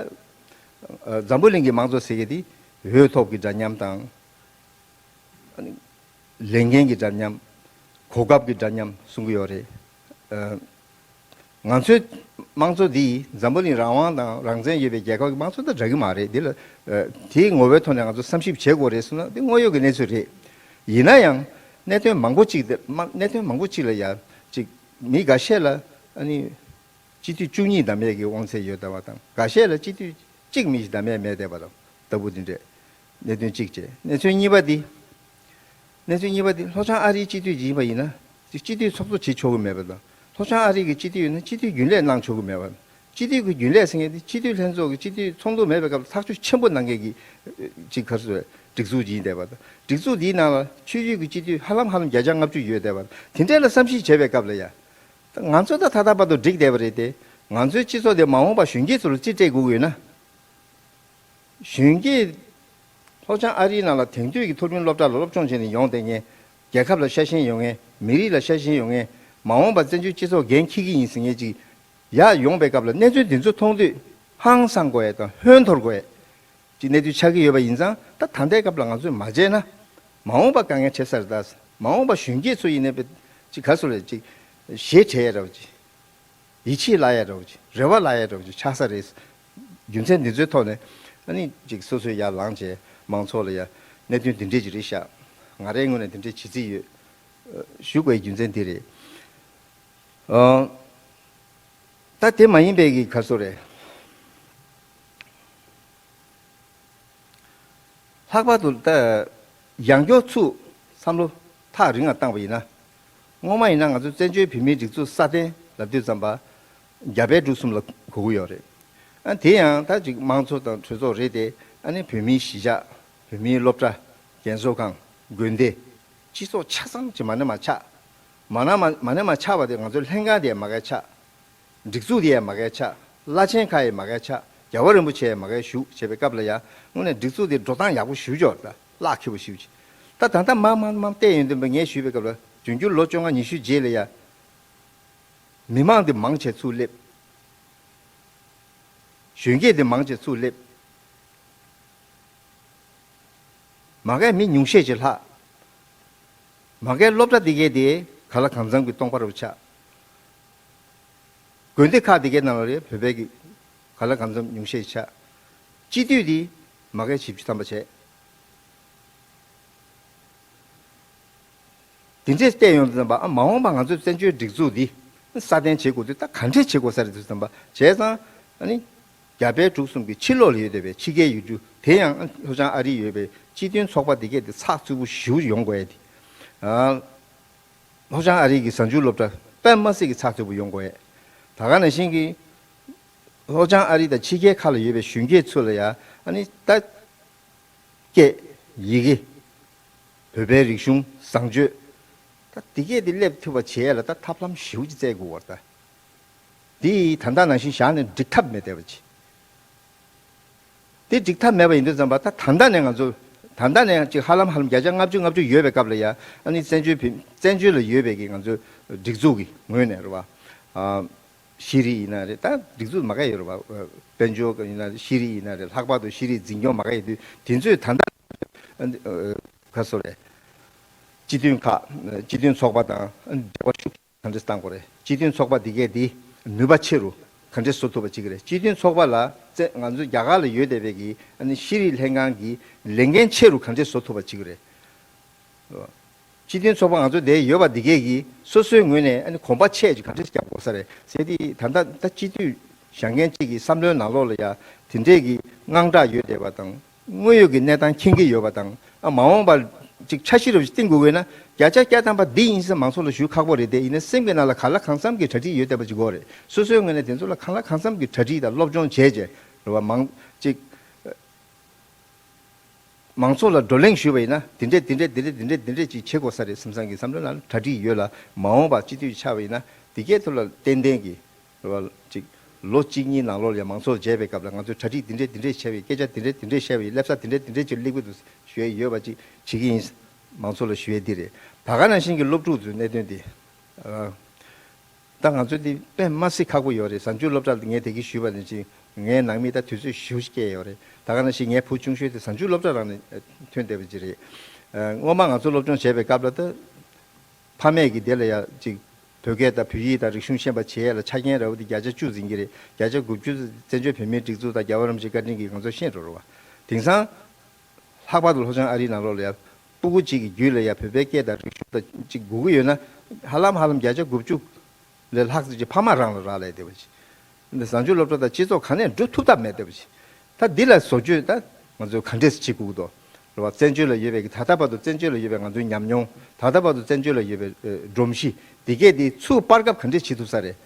ཨ། འཛམ་བུ་གླིང་གི་དམངས་གཙོ་ཟེར་མཁན་དེ་འོས་ཐོབ་ཀྱི་འདྲ་མཉམ་དང་། ཨ་ནི་ལས་འགན་གྱི་འདྲ་མཉམ། གོ་སྐབས་ཀྱི་འདྲ་མཉམ་གསུང་གི་ཡོད་རེད། ཨ། ང་ཚོའི་དམངས་གཙོ་འདི་འཛམ་བུ་གླིང་རང་དབང་དང་རང་བཙན་ཡོད་པའི་རྒྱལ་ཁབ་ཀྱི་དམངས་གཙོ་དང་འདྲ་གི་མ་རེད། འདི་ལ། ཨ། དེའི་ངོ་བོའི་ཐོག་ནས་ང་ཚོ་བསམ་ཞིབ་བྱེད་དགོས་རེད་གསུངས་ན་འདི་དངོས་ཡོད་ཀྱི་གནས་ཚུལ་རེད། ཡིན་ན་ཡང་གནད་དོན་མང་པོ་གཅིག་དེ་མ་གནད་དོན་མང་པོ་གཅིག་ལ་ཡ་གཅིག་མི་འགའ་ཤས་ལ་ཨ་ནི་སྤྱི་འཐུས་བཅུ་གཉིས་བདམས་ཡས་ཀྱི་དབང་ཚད་ཡོད་བསྡད་པ་དང་འགའ་ཤས་ལ་སྤྱི་འཐུས་གཅིག་མི་ཞིག་བདམས་ཡས་མེད་བསྡད་པ་དང་ལྟ་བུ་འདི་འདྲས། གནད་དོན་གཅིག་བྱས། གནད་དོན་གཉིས་པ་འདི། གནས་ཚུལ་གཉིས་པ་དེ་ལྷོ་བྱང་ཨ་རིའི་སྤྱི་འཐུས་ཅིག་ཡིན་པ་ཡིན་ན། སྤྱི་འཐུས་ཚོགས་གཙོ་བྱེད་ཆོག་གི་མེད་པ་དང་། ལྷོ་བྱང་ཨ་རི་གི་སྤྱི་འཐུས་ཡིན་ན་སྤྱི་འཐུས་རྒྱུན་ལས་གནང་ཆོག་གི་མེད་པ། སྤྱི་འཐུས་ཀྱི་རྒྱུན་ལས་ཟེར་མཁན་དེ་སྤྱི་འཐུས་ལྷན་ཚོགས་ཀྱི་སྤྱི་འཐུས་ཚོགས་འདུ་མེད་པའི་སྐབས་ལ་ཐག་གཅོད་ཆེན་པོ་གནང་མཁན་གྱི་ཅིག་ག་རེ་ཟེར་སྒྲིག་འཛུགས་ཅིག་ཡིན་བསྡད་པ་དང་། སྒྲིག་འཛུགས་འདིའི་ནང་ལ་ཆོས་བརྒྱུད་ཀྱི་སྤྱི་འཐུས་ཧ་ལམ་ཧ་ལམ་བརྒྱ་ཆ་ལྔ་བཅུ་ཡོད་བསྡད་པ་དང་། དེ་འདྲ་ལ་བསམ་གཞིག་བྱས་པའི་སྐབས་ལ་ཡ། ད་ང་ཚོ་ད་ད་ལྟ་བར་དུ་འགྲིག་བསྡད་པ་རེད་དེ། ང་ཚོའི་སྤྱི་ཚོགས་དེ་མ་འོངས་པ་གཞོན་སྐྱེས་ཚོ་ལ་རྩིས་སྤྲད་དགོས་ཀྱི་ཡོད་ན། གཞོན་སྐྱེས། ལྷོ་བྱང་ཨ་རིའི་ནང་ལ་དེང་དུས་ཀྱི་མཐོ་རིམ་སློབ་གྲྭ་ལ་སློབ་སྦྱོང་བྱས་ནས་ཡོང་བསྡད་མཁན། རྒྱལ་ཁབ་ལ་ཤ་ཞེན་ཡོད་མཁན། མི་རིགས་ལ་ཤ་ཞེན་ཡོད་མཁན། མ་འོངས་པ་བཙན་བྱོལ་སྤྱི་ཚོགས་འགན་འཁྱེར་གྱི་ཡིན་ཟེར་མཁན་ཅིག་ཡར་ཡོང་པའི་སྐབས་ལ་གནས་ཚུལ་འདི་ཚོ་མཐོང་དུས་ཧང་སང་དགོས་ཡས་དང་ཧོན་འཐོར་དགོས་ཡས་ཅིག་གནས་ཚུལ་ཆགས་ཀྱི་ཡོད་པ་ཡིན་ཙང་། ད་ད་ལྟའི་སྐབས་ལ་ང་ཚོས་མ་བྱས་ན། མ་འོངས་པ་དཀའ་ངལ་འཕྲད་ས་རེད་ད། མ་འོངས་པ་གཞོན་སྐྱེས་ཚོ་ཡིན་ནའི་ཅིག་ག་རེ་ཟེར་དགོས་རེད། ཅིག་ཞེ་ཁྲེལ་ཡས་འདྲ་བོ་ཅིག་ཡིད་ཆེས་བརླག་ཡ་འདྲ་བོ་ཅིག་རེ་བ་བརླག་ཡ་འདྲ་བོ་ཅིག་ཆགས་ས་རེད། རྒྱུ་མཚན་འདི་ཚོའི་ཐོག་ནས་ཨ་ནི་ཅིག་སོ་སོའི་ཡར་ལངས་བྱས་མང་ཚོགས་ལ་ཡ་གནད་དོན་འདི་འདྲས་ཅིག་རེད་ཤག་ང་རའི་ངོས་ནས་འདི་འདྲས་བྱེད་རྩིས་ཡོད། ཨ། ཞུ་དགོས་རྒྱུ་མཚན་འདི་རེད། ཨ། ད་དེ་མ་ཡིན་པའི་གི་ག་རེ་ཟེར་དགོས་རེད། ལྷག་པར་དུ་ད་ཡང་བསྐྱར་ཚུར་བསམ་བློ་ཐག་རིང་ལ་བཏང་བ་ཡིན་ན། སྔོན་མ་ཡིན་ན་ང་ཚོ་བཙན་བྱོལ་བོད་མིའི་སྒྲིག་འཛུགས་སྲ་བརྟན་ལབ་དུས་ཙམ་པ། རྒྱ་བལ་འབྲུག་གསུམ་ལ་གོ་གི་ཡོད་རེད། ཨ། དེ་ཡང་ད་ཅིག་དམངས་གཙོ་དང་གྲོས་ཚོགས་རེད་དེ། ཨ་ནི་བོད་མིའི་གཞིས་ཆགས། བོད་མིའི་སློབ་གྲྭ། རྒན་གསོ་ཁང་། དགོན་སྡེ། སྤྱི་ཚོགས་ཆ་ཚང་ཅིག་མ་ནས་མ་ཆགས། མ་ན་མ་མ་ནས་མ་ཆགས་པ་དེ་ང་ཚོའི་ལྷན་ཁང་དེ་ཡང་མ་གས་ཆགས། སྒྲིག་འཛུགས་དེ་ཡང་མ་གས་ཆགས། བླ་ཆེན་ཁག་ཡང་མ་གས་ཆགས། རྒྱལ་བ་རིན་པོ་ཆེ་ཡང་མ་གས་བཞུགས་བྱས་པའི་སྐབས་ལ་ཡ། དངོས་གནས་སྒྲིག་འཛུགས་དེ་འགྲོ་སྟངས་ཡག་པོ་ཞེ་པོ་ཅིག་ཡོད་རེད་ད། རླབས་ཆེན་པོ་ཞེ་པོ་ཅིག་ད་ད་ལྟ་མར་མར་མར་བལྟས་ཡོང་དུས་ངས་ཞུས་པའི་སྐབས་ལ་འབྱུང་འགྱུར་ལོ་བཅོ་ལྔ་ཉི་ཤུ་རྗེས་ལ་ཡ། མི་མང་དེ་མང་ཆེ་ཚུར་སླེབས། གཞོན་སྐྱེས་དེ་མང་ཆེ་ཚུར་སླེབས། མ་གས་མི་ཉུང་ཤས་ཅིག་ལྷག་མ་གས་སློབ་གྲྭ་དེ་གས་དེ་ག་ལ་གང་འཚམ་གྱི་སྟོང་པ་རུ་ཆགས། དགོན་སྡེ་ཁག་དེ་གའི་ནང་ལ་རེད། བོད་པའི་གི་ག་ལ་གང་འཚམ་ཉུང་ཤས་ཆགས། སྤྱི་འཐུས་དེ་མ་གའི་བཞི་བཅུ་ཐམ་པ་བྱས། དེ་འདྲས་བལྟས་ཡོང་དུས་ཙམ་པ། ཨ། མ་འོངས་པ་ང་ཚོའི་བཙན་བྱོལ་སྒྲིག་འཛུགས་འདི་སྲ་བརྟན་བྱེད་དགོས་དུས་ད་ག་འདྲས་བྱེད་དགོས་ས་རེད་དུས་ཙམ་པ། བྱས་ཙང་ཨ་ནི་རྒྱ་བལ་འབྲུག་གསུམ་གྱི་ཕྱི་ལོགས་ལ་ཡོད་བསྡད་པའི་ཕྱི་རྒྱལ་ཡུལ་གྲུ་དེ་ཡང་ལྷོ་བྱང་ཨ་རི་ཡོད་པའི་སྤྱི་མཐུན་ཚོགས་པ་དེ་གས་དེ་ཚགས་ཚུད་པོ་ཞེ་པོ་ཡོང་དགོས་ཡས་དེ། ཨ། ལྷོ་བྱང་ཨ་རི་གི་གཟའ་མཇུག་སློབ་གྲྭ་དཔེ་མ་སྲིད་ཀྱི་ཚགས་ཚུད་པོ་ཡོང་དགོས་ཡས། ད་ག་ནང་བཞིན་གྱི་ལྷོ་བྱང་ཨ་རི་དང་ཕྱི་རྒྱལ་ཁག་ལ་ཡོད་པའི་གཞོན་སྐྱེས་ཚོ་ལ་ཡང་ ཨ་ནི་ད་སྐད། ཡི་གེ། བོད་པའི་རིག་གཞུང་བཟང་སྤྱོད། ད་འདི་གས་འདི་སླེབས་ཐུབ་པ་བྱེད་ཡ་ལ་ད་ཐབས་ལམ་ཞེ་པོ་ཅིག་བཙལ་དགོས་པ་རེད་ད། འདི་ད་ལྟ་ནང་བཞིན་བཞག་ནས་འགྲིག་ཐབས་མེད་བསྡད་པ་ཅིག་འདི་འགྲིག་ཐབས་མེད་པ་ཡིན་དུས་ཙམ་པ་ད་ད་ལྟ་ནས་ང་ཚོ། ད་ལྟ་ནས་ཅིག་ཧ་ལམ་ཧ་ལམ་བརྒྱ་ཆ་ལྔ་བཅུ་ལྔ་བཅུ་ཡོད་པའི་སྐབས་ལ་ཡ། ཨ་ནི་བཙན་བྱོལ་བོད། བཙན་བྱོལ་ལ་ཡོད་པའི་གི་ང་ཚོ་སྒྲིག་འཛུགས་ཀྱི་ངོས་ནས་རེད་བ། ཨ། ཤེས་རིག་ཡིན་ན་རེད། ད་སྒྲིག་འཛུགས་མ་ག་ཡོད་རེད་བ། དཔལ་འབྱོར་ཡིན་ན་རེད། ཤེས་རིག་ཡིན་ན་རེད། ལྷག་པར་དུ་ཤེས་རིག་འཛིན་སྐྱོང་མ་ག་ཡོད་དུས་དེ་ཚོས་ད་ལྟ། ཨ། ག་སོ་རེད། སྤྱི་མཐུན་ཁག་སྤྱི་མཐུན་ཚོགས་པ་དང་འབྲེལ་བ་ཤུགས་གང་འདྲས་བཏང་དགོས་རེད། སྤྱི་མཐུན་ཚོགས་པ་འདི་གས་འདི་ནུས་པ་ཆེ་རུ་གང་འདྲས་བཟོ་ཐུབ་པ་བྱེད་ཀྱི་རེད། སྤྱི་མཐུན་ཚོགས་པ་ལ་བཙན། ང་ཚོ་རྒྱ་གར་ལ་ཡོད་བསྡད་པའི་གི་ཨ་ནི་ཤེས་རིག་ལྷན་ཁང་གི་ལས་འགན་ཆེ་རུ་གང་འདྲས་བཟོ་ཐུབ་པ་བྱེད་ཀྱི་རེད། སྤྱི་མཐུན་ཚོགས་པ་ང་ཚོ་འདིར་ཡོད་པ་འདི་གས་ཀྱིས་སོ་སོའི་ངོས་ནས་ཨ་ནི་གོམ་པ་ཆེ་ཅིག་གང་འདྲས་རྒྱག་དགོས་ས་རེད་ཟེར་ཏེ། ད་ལྟ་ད་སྤྱི་འཐུས་བཞེངས་མཁན་གཅིག་གི་བསམ་བློའི་ནང་ལོགས་ལ་ཡ་དེ་འདྲས་ཀྱི་དངངས་སྐྲག་ཡོད་བསྡད་པ་དང་། དངོས་ཡོད་ཀྱི་གནས་སྟངས་མཁྱེན་གྱི་ཡོད་པ་དང་། ཨ། མ་འོངས་པར་ཅིག་འཆར་གཞི་རུ་བཏིང་དགོས་དགོས་ན་བརྒྱ་ཆ་བརྒྱ་ཐམ་པ་འདི་ཡིན་ཟེར་མང་ཚོགས་ལ་ཞུ་ཁག་པོ་རེད་དེ། ཡིན་ན་སེམས་ཀྱི་ནང་ལ་གང་ལ་གང་འཚམ་གྱི་གྲ་སྒྲིག་ཡོད་བསྡད་པ་ཅིག་དགོས་རེད། སོ་སོའི་ངོས་ནས་དེ་ཚོ་ལ་གང་ལ་གང་འཚམ་གྱི་གྲ་སྒྲིག་དང་སློབ་སྦྱོང་བྱས་བྱས་རེད་བ། མང་ཅིག་མང་ཚོགས་ལ་བགྲོ་གླེང་ཞུས་པ་ཡིན་ན་འདི་འདྲས་འདི་འདྲས་འདི་འདྲས་འདི་འདྲས་འདི་འདྲས་ཅིག་བྱེད་དགོས་ས་རེད་བསམ་བསམ་གྱི་བསམ་བློའི་ནང་ལ་གྲ་སྒྲིག་ཡོད་ལ། མ་འོངས་པ་སྤྱི་འཐུས་ཆགས་པ་ཡིན་ན་འདི་གའི་ཐོག་ལ་ཏན་ཏན་གྱི་རེད་བ། ཅིག་ལོ་གཅིག་གཉིས་ནང་ལོགས་ལ་ཡང་མང་ཚོགས་མཇལ་བའི་སྐབས་ལ་ང་ཚོས་གྲ་སྒྲིག་འདི་འདྲས་འདི་འདྲས་བྱས་པའི་སྐད་ཆ་འདི་འདྲས་འདི་འདྲས་བཤད་པའི་བསླབ་བྱ་འདི་འདྲས་འདི་འདྲས་ཅིག་སླེབས་ཀྱི་འདུག་ཞུ་ཡས་ཡོད་པ་ཅིག་བྱེད་ཀྱི་ཡིན། མང་ཚོགས་ལ་ཞུ་ཡས་འདི་རེད། ད་ག་ནང་བཞིན་གྱི་སློབ་ཕྲུག་ཚོའི་གནད་དོན་འདི། ཨ། ད་ང་ཚོས་འདི་དཔེ་མ་སྲིད་ཁག་པོ་ཡོད་རེད། གཟའ་མཇུག་སློབ་གྲྭ་ངས་དེ་གི་ཞུས་པ་ནང་བཞིན་ངའི་ནང་མི་ད་དུས་ཚོད་ཞེ་པོ་ཅིག་བསྐྱལ་ཡོད་རེད། ད་ག་ནང་བཞིན་ངའི་བུ་ཆུང་ཤོས་དེ་གཟའ་མཇུག་སློབ་གྲྭ་རང་ནས་ཐོན་བསྡད་པ་ཅིག་རེད། ཨ། སྔོན་མ་ང་ཚོ་སློབ་སྦྱོང་བྱས་པའི་སྐབས་ལ་ད། ཕ་མས་ཀྱིས་དེ་ལ་ཡ་ཅིག་བོད་སྐད་དང་བོད་ཡིག་དང་རིག་གཞུང་ཤེས་པ་བྱེད་ཡས་ལ་ཆ་རྐྱེན་ར་བ་དེ་བརྒྱ་ཆ་བཅུ་འཛིན་གྱི་རེད། བརྒྱ་ཆ་དགུ་བཅུ་བཙན་བྱོལ་བོད་མིའི་སྒྲིག་འཛུགས་དང་རྒྱལ་བ་རིན་པོ་ཆེའི་བཀའ་དྲིན་གྱིས་ང་ཚོ་ཤེས་འགྲོ་རེད་བ། དེང་སང་ལྷག་པར་དུ་ལྷོ་བྱང་ཨ་རིའི་ནང་ལོགས་ལ་ཡ་སྤུ་གུ་གཅིག་གི་རྒྱུད་ལ་ཡ་བོད་པའི་སྐད་དང་རིག་གཞུང་དང་ཅིག་དགོས་ཀྱི་ཡོད་ན་ཧ་ལམ་ཧ་ལམ་བརྒྱ་ཆ་དགུ་བཅུ་ལས་ལྷག་ཙམ་ཅིག་ཕ་མ་རང་ལ་རག་ལས་བསྡད་པ་ཅིག་འདི་གཟའ་མཇུག་སློབ་གྲྭ་དང་སྤྱི་ཚོགས་ག་ནས་འགྲོ་ཐུབ་ཐབས་མེད་བསྡད་པ་ཅིག་ད་འདི་ལ་བཟོ་བཅོས་ད་ང་ཚོས་ག་འདྲས་བྱེད་དགོས་ཀྱི་འདུག་རེད་བ། བཙན་བྱོལ་ལ་ཡོད་པའི་གི་ད་ལྟ་བར་དུ་བཙན་བྱོལ་ལ་ཡོད་པའི་ང་ཚོའི་ཉམས་མྱོང་། ད་ལྟ་བར་དུ་བཙན་བྱོལ་ལ་ཡོད་པའི་ཨ་སྒྲོམ་གཞི་འདི་གས་འདི་ཚུར་སྤར་སྐབས་ག་འདྲས་བྱེད་ཐུབ་ས་རེད།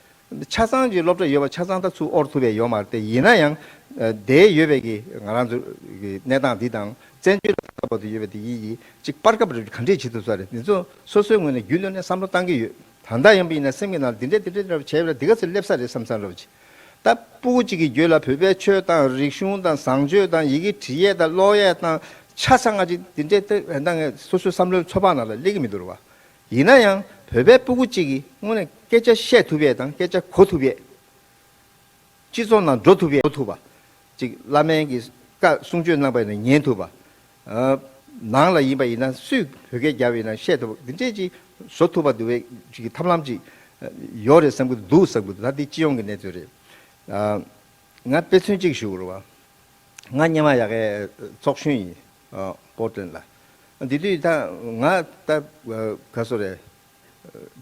ཆ་ཚང་གི་སློབ་གྲྭ་ཡོད་པ་ཆ་ཚང་ད་ཚུར་དབོར་ཐུབ་པའི་ཡོད་མ་རེད་དེ། ཡིན་ན་ཡང་ཨ་འདིར་ཡོད་པའི་གི་ང་རང་ཚོ་གི་གནས་སྟངས་འདི་དང་བཙན་བྱོལ་ལ་ད་ལྟ་བར་དུ་ཡོད་པའི་དེ་གཉིས་ཀྱི་ཅིག་སྤར་སྐབས་རེད་ག་འདྲས་བྱེད་ཐུབ་ས་རེད། འདི་ཚོ་སོ་སོའི་ངོས་ནས་རྒྱུན་ལོན་ནས་བསམ་བློ་བཏང་གི་ཡོད། ད་ལྟ་ཡིན་པ་ཡིན་ན་སེམས་ཀྱི་ནང་འདི་འདྲས་འདི་འདྲས་འདྲ་བྱས་པ་འདི་ག་ཚོད་སླེབས་ས་རེད་བསམ་བསམ་རོགས་གྱིས། ད་སྤུ་གུ་གཅིག་གི་རྒྱུད་ལ་བོད་པའི་ཆོས་དང་རིག་གཞུང་དང་བཟང་སྤྱོད་དང་ཡི་གེ་འབྲི་ཡས་དང་ཀློག་ཡས་དང་ཆ་ཚང་ང་ཅིག་འདི་འདྲས་ད་ད་ངས་སོ་སོའི་བསམ་བློའི་ཚོད་དཔག་ནང་ལ་སླེབས་ཀྱི་མི་འདུག་རེད་བ། ཡིན་ན་ཡང་བོད་པའི་སྤུ་གུ་གཅིག་གིས་དངོས་གནས་སྐད་ཆ་བཤད་ཐུབ་ཡས་དང་སྐད་ཆ་གོ་ཐུབ་ཡས། སྤྱི་ཚོགས་ནང་འགྲོ་ཐུབ་ཡས། འགྲོ་ཐུབ་པ། ཅིག་བླ་མའི་གི་བཀའ་གསུང་ཆོས་གནང་པ་ཡིན་ན་ཉན་ཐུབ་པ། ཨ། ནང་ལ་ཡིན་པ་ཡིན་ན་སུས་བོད་སྐད་རྒྱབ་ཡིན་ན་བཤད་ཐུབ་པ་འདི་འདྲས་ཅིག་བཟོ་ཐུབ་པ་འདུག་བས་ཅིག་གི་ཐབས་ལམ་ཅིག་ཡོད་རེད་བསམ་གི་འདུག་བསམ་གི་འདུག་ད་འདི་སྤྱི་ཡོངས་ཀྱི་གནས་ཚུལ་རེད། ཨ། ང་དཔེ་མཚོན་ཅིག་ཞུ་དགོས་རེད་བ། ང་སྔོན་མ་ཡ་གའི་ཚོགས་གཞོན་ཡིན། ཨ། པོར་ཊ་ལེན་ལ། འདི་དུས་ད་ང་ད་ག་སོ་རེད།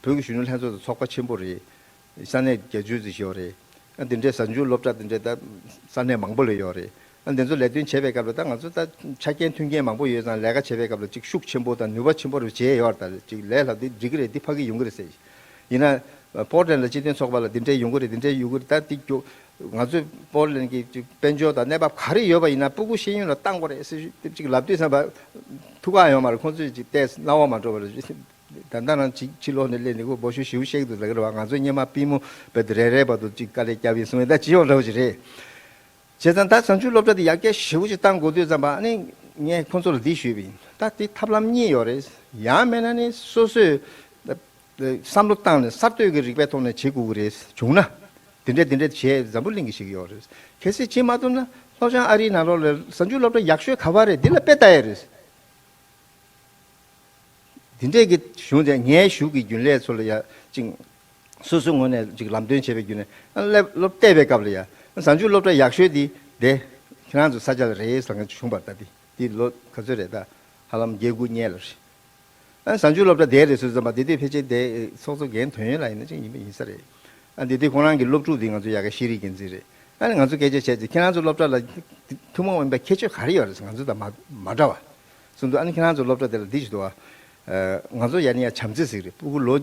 བོད་ཀྱི་གཞོན་ནུ་ལྷན་ཚོགས་དང་ཚོགས་པ་ཆེན་པོ་རེད། ས་གནས་བརྒྱད་ཅུ་ཙམ་ཡོད་རེད། ཨ། འདི་འདྲའི་གཟའ་མཇུག་སློབ་གྲྭ་འདི་འདྲའི་ད་ས་གནས་མང་པོ་ལ་ཡོད་རེད། ཨ། འདི་ཚོ་ལས་དོན་བྱེད་པའི་སྐབས་ལ་ད་ང་ཚོ་ད་ཆ་རྐྱེན་མཐུན་རྐྱེན་མང་པོ་ཡོད་ཙང་ལས་ཀ་བྱེད་པའི་སྐབས་ལ་ཅིག་ཤུགས་ཆེན་པོ་དང་ནུས་པ་ཆེན་པོ་རུ་བྱས་ཡོད་རེད། ད་ཅིག་ལས་སླ་འདི་འགྲིག་གི་རེད། འདི་ཕ་གི་ཡོང་གི་རེད་ཟེར། ཡིན་ན་པོར་ཊ་ལེན་ལ་སྤྱི་མཐུན་ཚོགས་པ་ལ་འདི་འདྲའི་ཡོང་གི་རེད། འདི་འདྲའི་ཡོང་གི་རེད། ད་འདི་རྒྱུ་ང་ཚོས་པོར་ཊ་ལེན་གྱི་ཅིག་དཔལ་འབྱོར་དང་གནས་བབ་ག་རེ་ཡོད་པ་ཡིན་ན་སྤུ་གུ་ཤེས་ཡོན་ལ་བཏང་དགོས་རེད་ཟེར་ཅིག་ལབ་དུས་ཙམ་པ་ཐུགས་ཁག་ཡོད་མ་རེད། ཁོང་ཚོས་ཅིག་ཏོག་ཙམ་སྣང་བ་མ་འགྲོ་བ་རེད། ད་ལྟ་རང་ཕྱི་ཕྱི་ལོགས་ནས་སླེབས་ནས་ཁོ་འབོད་ཤུགས་ཞེ་པོ་བཤད་ཀྱི་འདུག་ལབ་ཀྱི་རེད་བ། ང་ཚོ་སྔོན་མ་པུས་མོ་རྦད་དེ་རེ་རེ་བར་དུ་ཅིག་དཀའ་ལས་བརྒྱབ་ཡིན་གསུང་ཡས་ད་སྤྱི་ཡོངས་འདྲ་བོ་ཅིག་རེད། བྱས་ཙང་ད་གཟའ་མཇུག་སློབ་གྲྭ་དེ་ཡར་རྒྱས་ཞེ་པོ་ཅིག་བཏང་དགོས་དུས་ཙམ་པ་ཨ་ནི་ངས་ཁོང་ཚོ་ལ་འདི་ཞུས་པ་ཡིན། ད་དེ་ཐབས་ལམ་གཉིས་ཡོད་རེད། ཡང་མིན་ན་ནི་སོ་སོས་བསམ་བློ་བཏང་ནས་གསར་གཏོད་ཀྱི་རིག་པའི་ཐོག་ནས་བྱེད་དགོས་ཀྱི་རེད། བྱུང་ན་དེ་འདྲས་དེ་འདྲས་བྱས་འཛམ་བུ་གླིང་གི་ཞིག་ཡོད་རེད། གལ་སྲིད་བྱེད་མ་ཐུབ་ན་ལྷོ་བྱང་ཨ་རིའི་ནང་ལོགས་ལ་གཟའ་མཇུག་སློབ་གྲྭ་ཡག་ཤོས་ག་པར་རེད། འདི་ལ་དཔེ་ལྟ་ཡས་རེད། དེ་འདྲས་ཀྱི་གཞུང་དེ་ངའི་གཞུང་གི་རྒྱུན་ལས་ཚོ་ལ་ཡ་ཅིག་སོ་སོའི་ངོས་ནས་ཅིག་ལམ་སྟོན་བྱས་པའི་བརྒྱུད་ནས་ཨ་སློབ་སློབ་བལྟས་པའི་སྐབས་ལ་ཡ་གཟའ་མཇུག་སློབ་གྲྭ་ཡག་ཤོས་དེ་དེ་ཁྱེད་རང་ཚོ་ས་ཆ་ལ་རེད་ཟེར་མཁན་ཅིག་བྱུང་བ་རེད། ད་དེ་དེ་ལོ་ག་ཚོད་རེད། ད་ཧ་ལམ་བརྒྱད་དགུ་སྔོན་ལ་རེད། ཨ་གཟའ་མཇུག་སློབ་གྲྭ་དེ་རེད་ཟེར་ཙམ་པ་དེ་དུས་ཕལ་ཆེར་དེ་ཚོགས་གཙོ་རྒན་དོན་ཡོད་ལགས་ཡིན་ན་ཅིག་ཡིན་པ་ཡིན་ས་རེད། ཨ་དེ་དུས་ཁོང་རང་གི་སློབ་ཕྲུག་དེ་ང་ཚོ་ཡ་གི་ཤེས་རིག་འགན་འཛིན་རེད། ཨ་ནི་ང་ཚོ་སྐད་ཆ་བྱས་ཏེ་ཁྱེད་རང་ཚོ་སློབ་གྲྭ་ལ་ཐུན་མོང་མིན་པའི་ཁྱད་ཆོས་ག་རེ་ཡོད་རེད་ཟེར། ང་ཚོ་དང་མ་མ་འདྲ་བ་གསུངས་འདུག་ཨ་ནི་ཁྱེད་རང་ཚོ་སློབ་གྲྭ་དེ་ལ་འདི་ཞིག་འདུག་བ། ཨ་ང་ཚོ་ཡ་ནི་ཡ་བྱམས་བརྩེ་ཟིག་རེད། སྤུ་གུ་ལོ་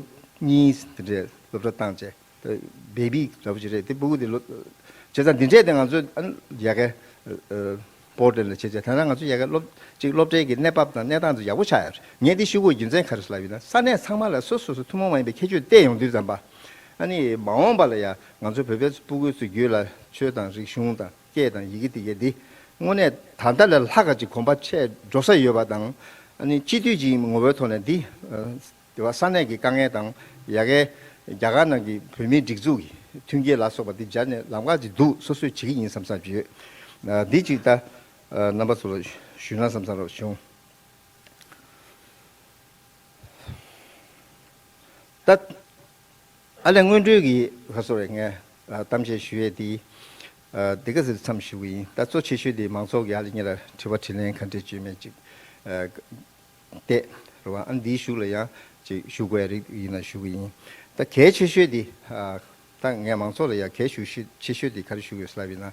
གཉིས་དེ་འདྲའི་སློབ་གྲྭ་བཏང་བྱས། བེ་བི་འདྲ་པོ་ཅིག་རེད་དེ། སྤུ་གུ་དེ་ལོ། བྱས་ཙང་འདི་འདྲས་དེ་ང་ཚོས་ཨ་ནི་ཡ་གི་ཨ་ བོར་དེ་ལ་བྱེད་ཆེད་ད་ལྟ་ང་ཚོ་ཡ་གི་སློབ་ཅིག་སློབ་གྲྭའི་གི་གནས་བབ་དང་གནས་སྟངས་ཚོ་ཡག་པོ་ཆགས་ཡོད་རེད། ངས་འདི་ཞུ་དགོས་རྒྱུ་མཚན་ག་རེ་ཟེར་ལབ་ཡིན་ན། ས་གནས་ཚང་མ་ལ་སོ་སོ་སོ་ཐུན་མོང་མ་ཡིན་པའི་ཁྱད་ཆོས་བལྟས་ཡོང་དུས་ཙམ་པ། ཨ་ནི་མ་འོངས་པ་ལ་ཡ་ང་ཚོ་བོད་པའི་སྤུ་གུ་ཚོའི་རྒྱུད་ལ་ཆོས་དང་རིག་གཞུང་དང་སྐད་དང་ཡི་གེ་དེ་གས་འདི་དངོས་གནས་ད་ལྟ་ལས་ལྷག་ག་ཅིག་གོམ་པ་ཆེ་འགྲོ་ས་ཡོད་པ་དང་། ཨ་ནི་སྤྱི་འཐུས་ཀྱི་ངོ་བོའི་ཐོག་ནས་འདི། དེ་བ་ས་གནས་ཀྱི་དཀའ་ངལ་དང་ཡ་གའི་རྒྱ་གར་ནང་གི་བོད་མིའི་སྒྲིག་འཛུགས་ཀྱི་མཐུན་རྐྱེན་ལ་སོགས་པ་འདི་སྦྱར་ནས་ལམ་ཁ་ཅིག་འདུག་སོ་སོས་བྱེད་ཀྱི་ཡིན་བསམ་བསམ་ཅིག་ཡོད། འདི་ཅིག་ད་རྣམ་པ་ཚོ་ལ་ཞུས་ན་བསམ་བསམ་རོགས་བྱུང་། ད་ཨ་ལས་སྔོན་འགྲོའི་གི་ཁ་སོ་རེ་ངས་གཏམ་བཤད་ཞུ་ཡས་དེ་འདི་ག་ཟེར་མཚམས་ཞུ་གི་ཡིན། ད་གཙོ་ཆེ་ཤོས་དེ་མང་ཚོགས་ཀྱི་ཨ་ལས་ཉེ་ལ་དྲི་བ་དྲིས་ལན་ག་འདྲས་བྱུང་མེད་ཅིག་བལྟས་རེད་བ། ཨ་ནི་འདིའི་གཞུག་ལ་ཡང་ཅིག་ཞུ་དགོས་ཡ་རིགས་ཡིན་ན་ཞུ་གི་ཡིན། ད་གལ་ཆེ་ཤོས་དེ་ད་ངས་མང་ཚོགས་ལ་ཡང་གལ་ཞུ་ཤོས་ཆེ་ཤོས་དེ་ག་རེ་ཞུ་དགོས་ཟེར་ལབ་ཡིན་ན།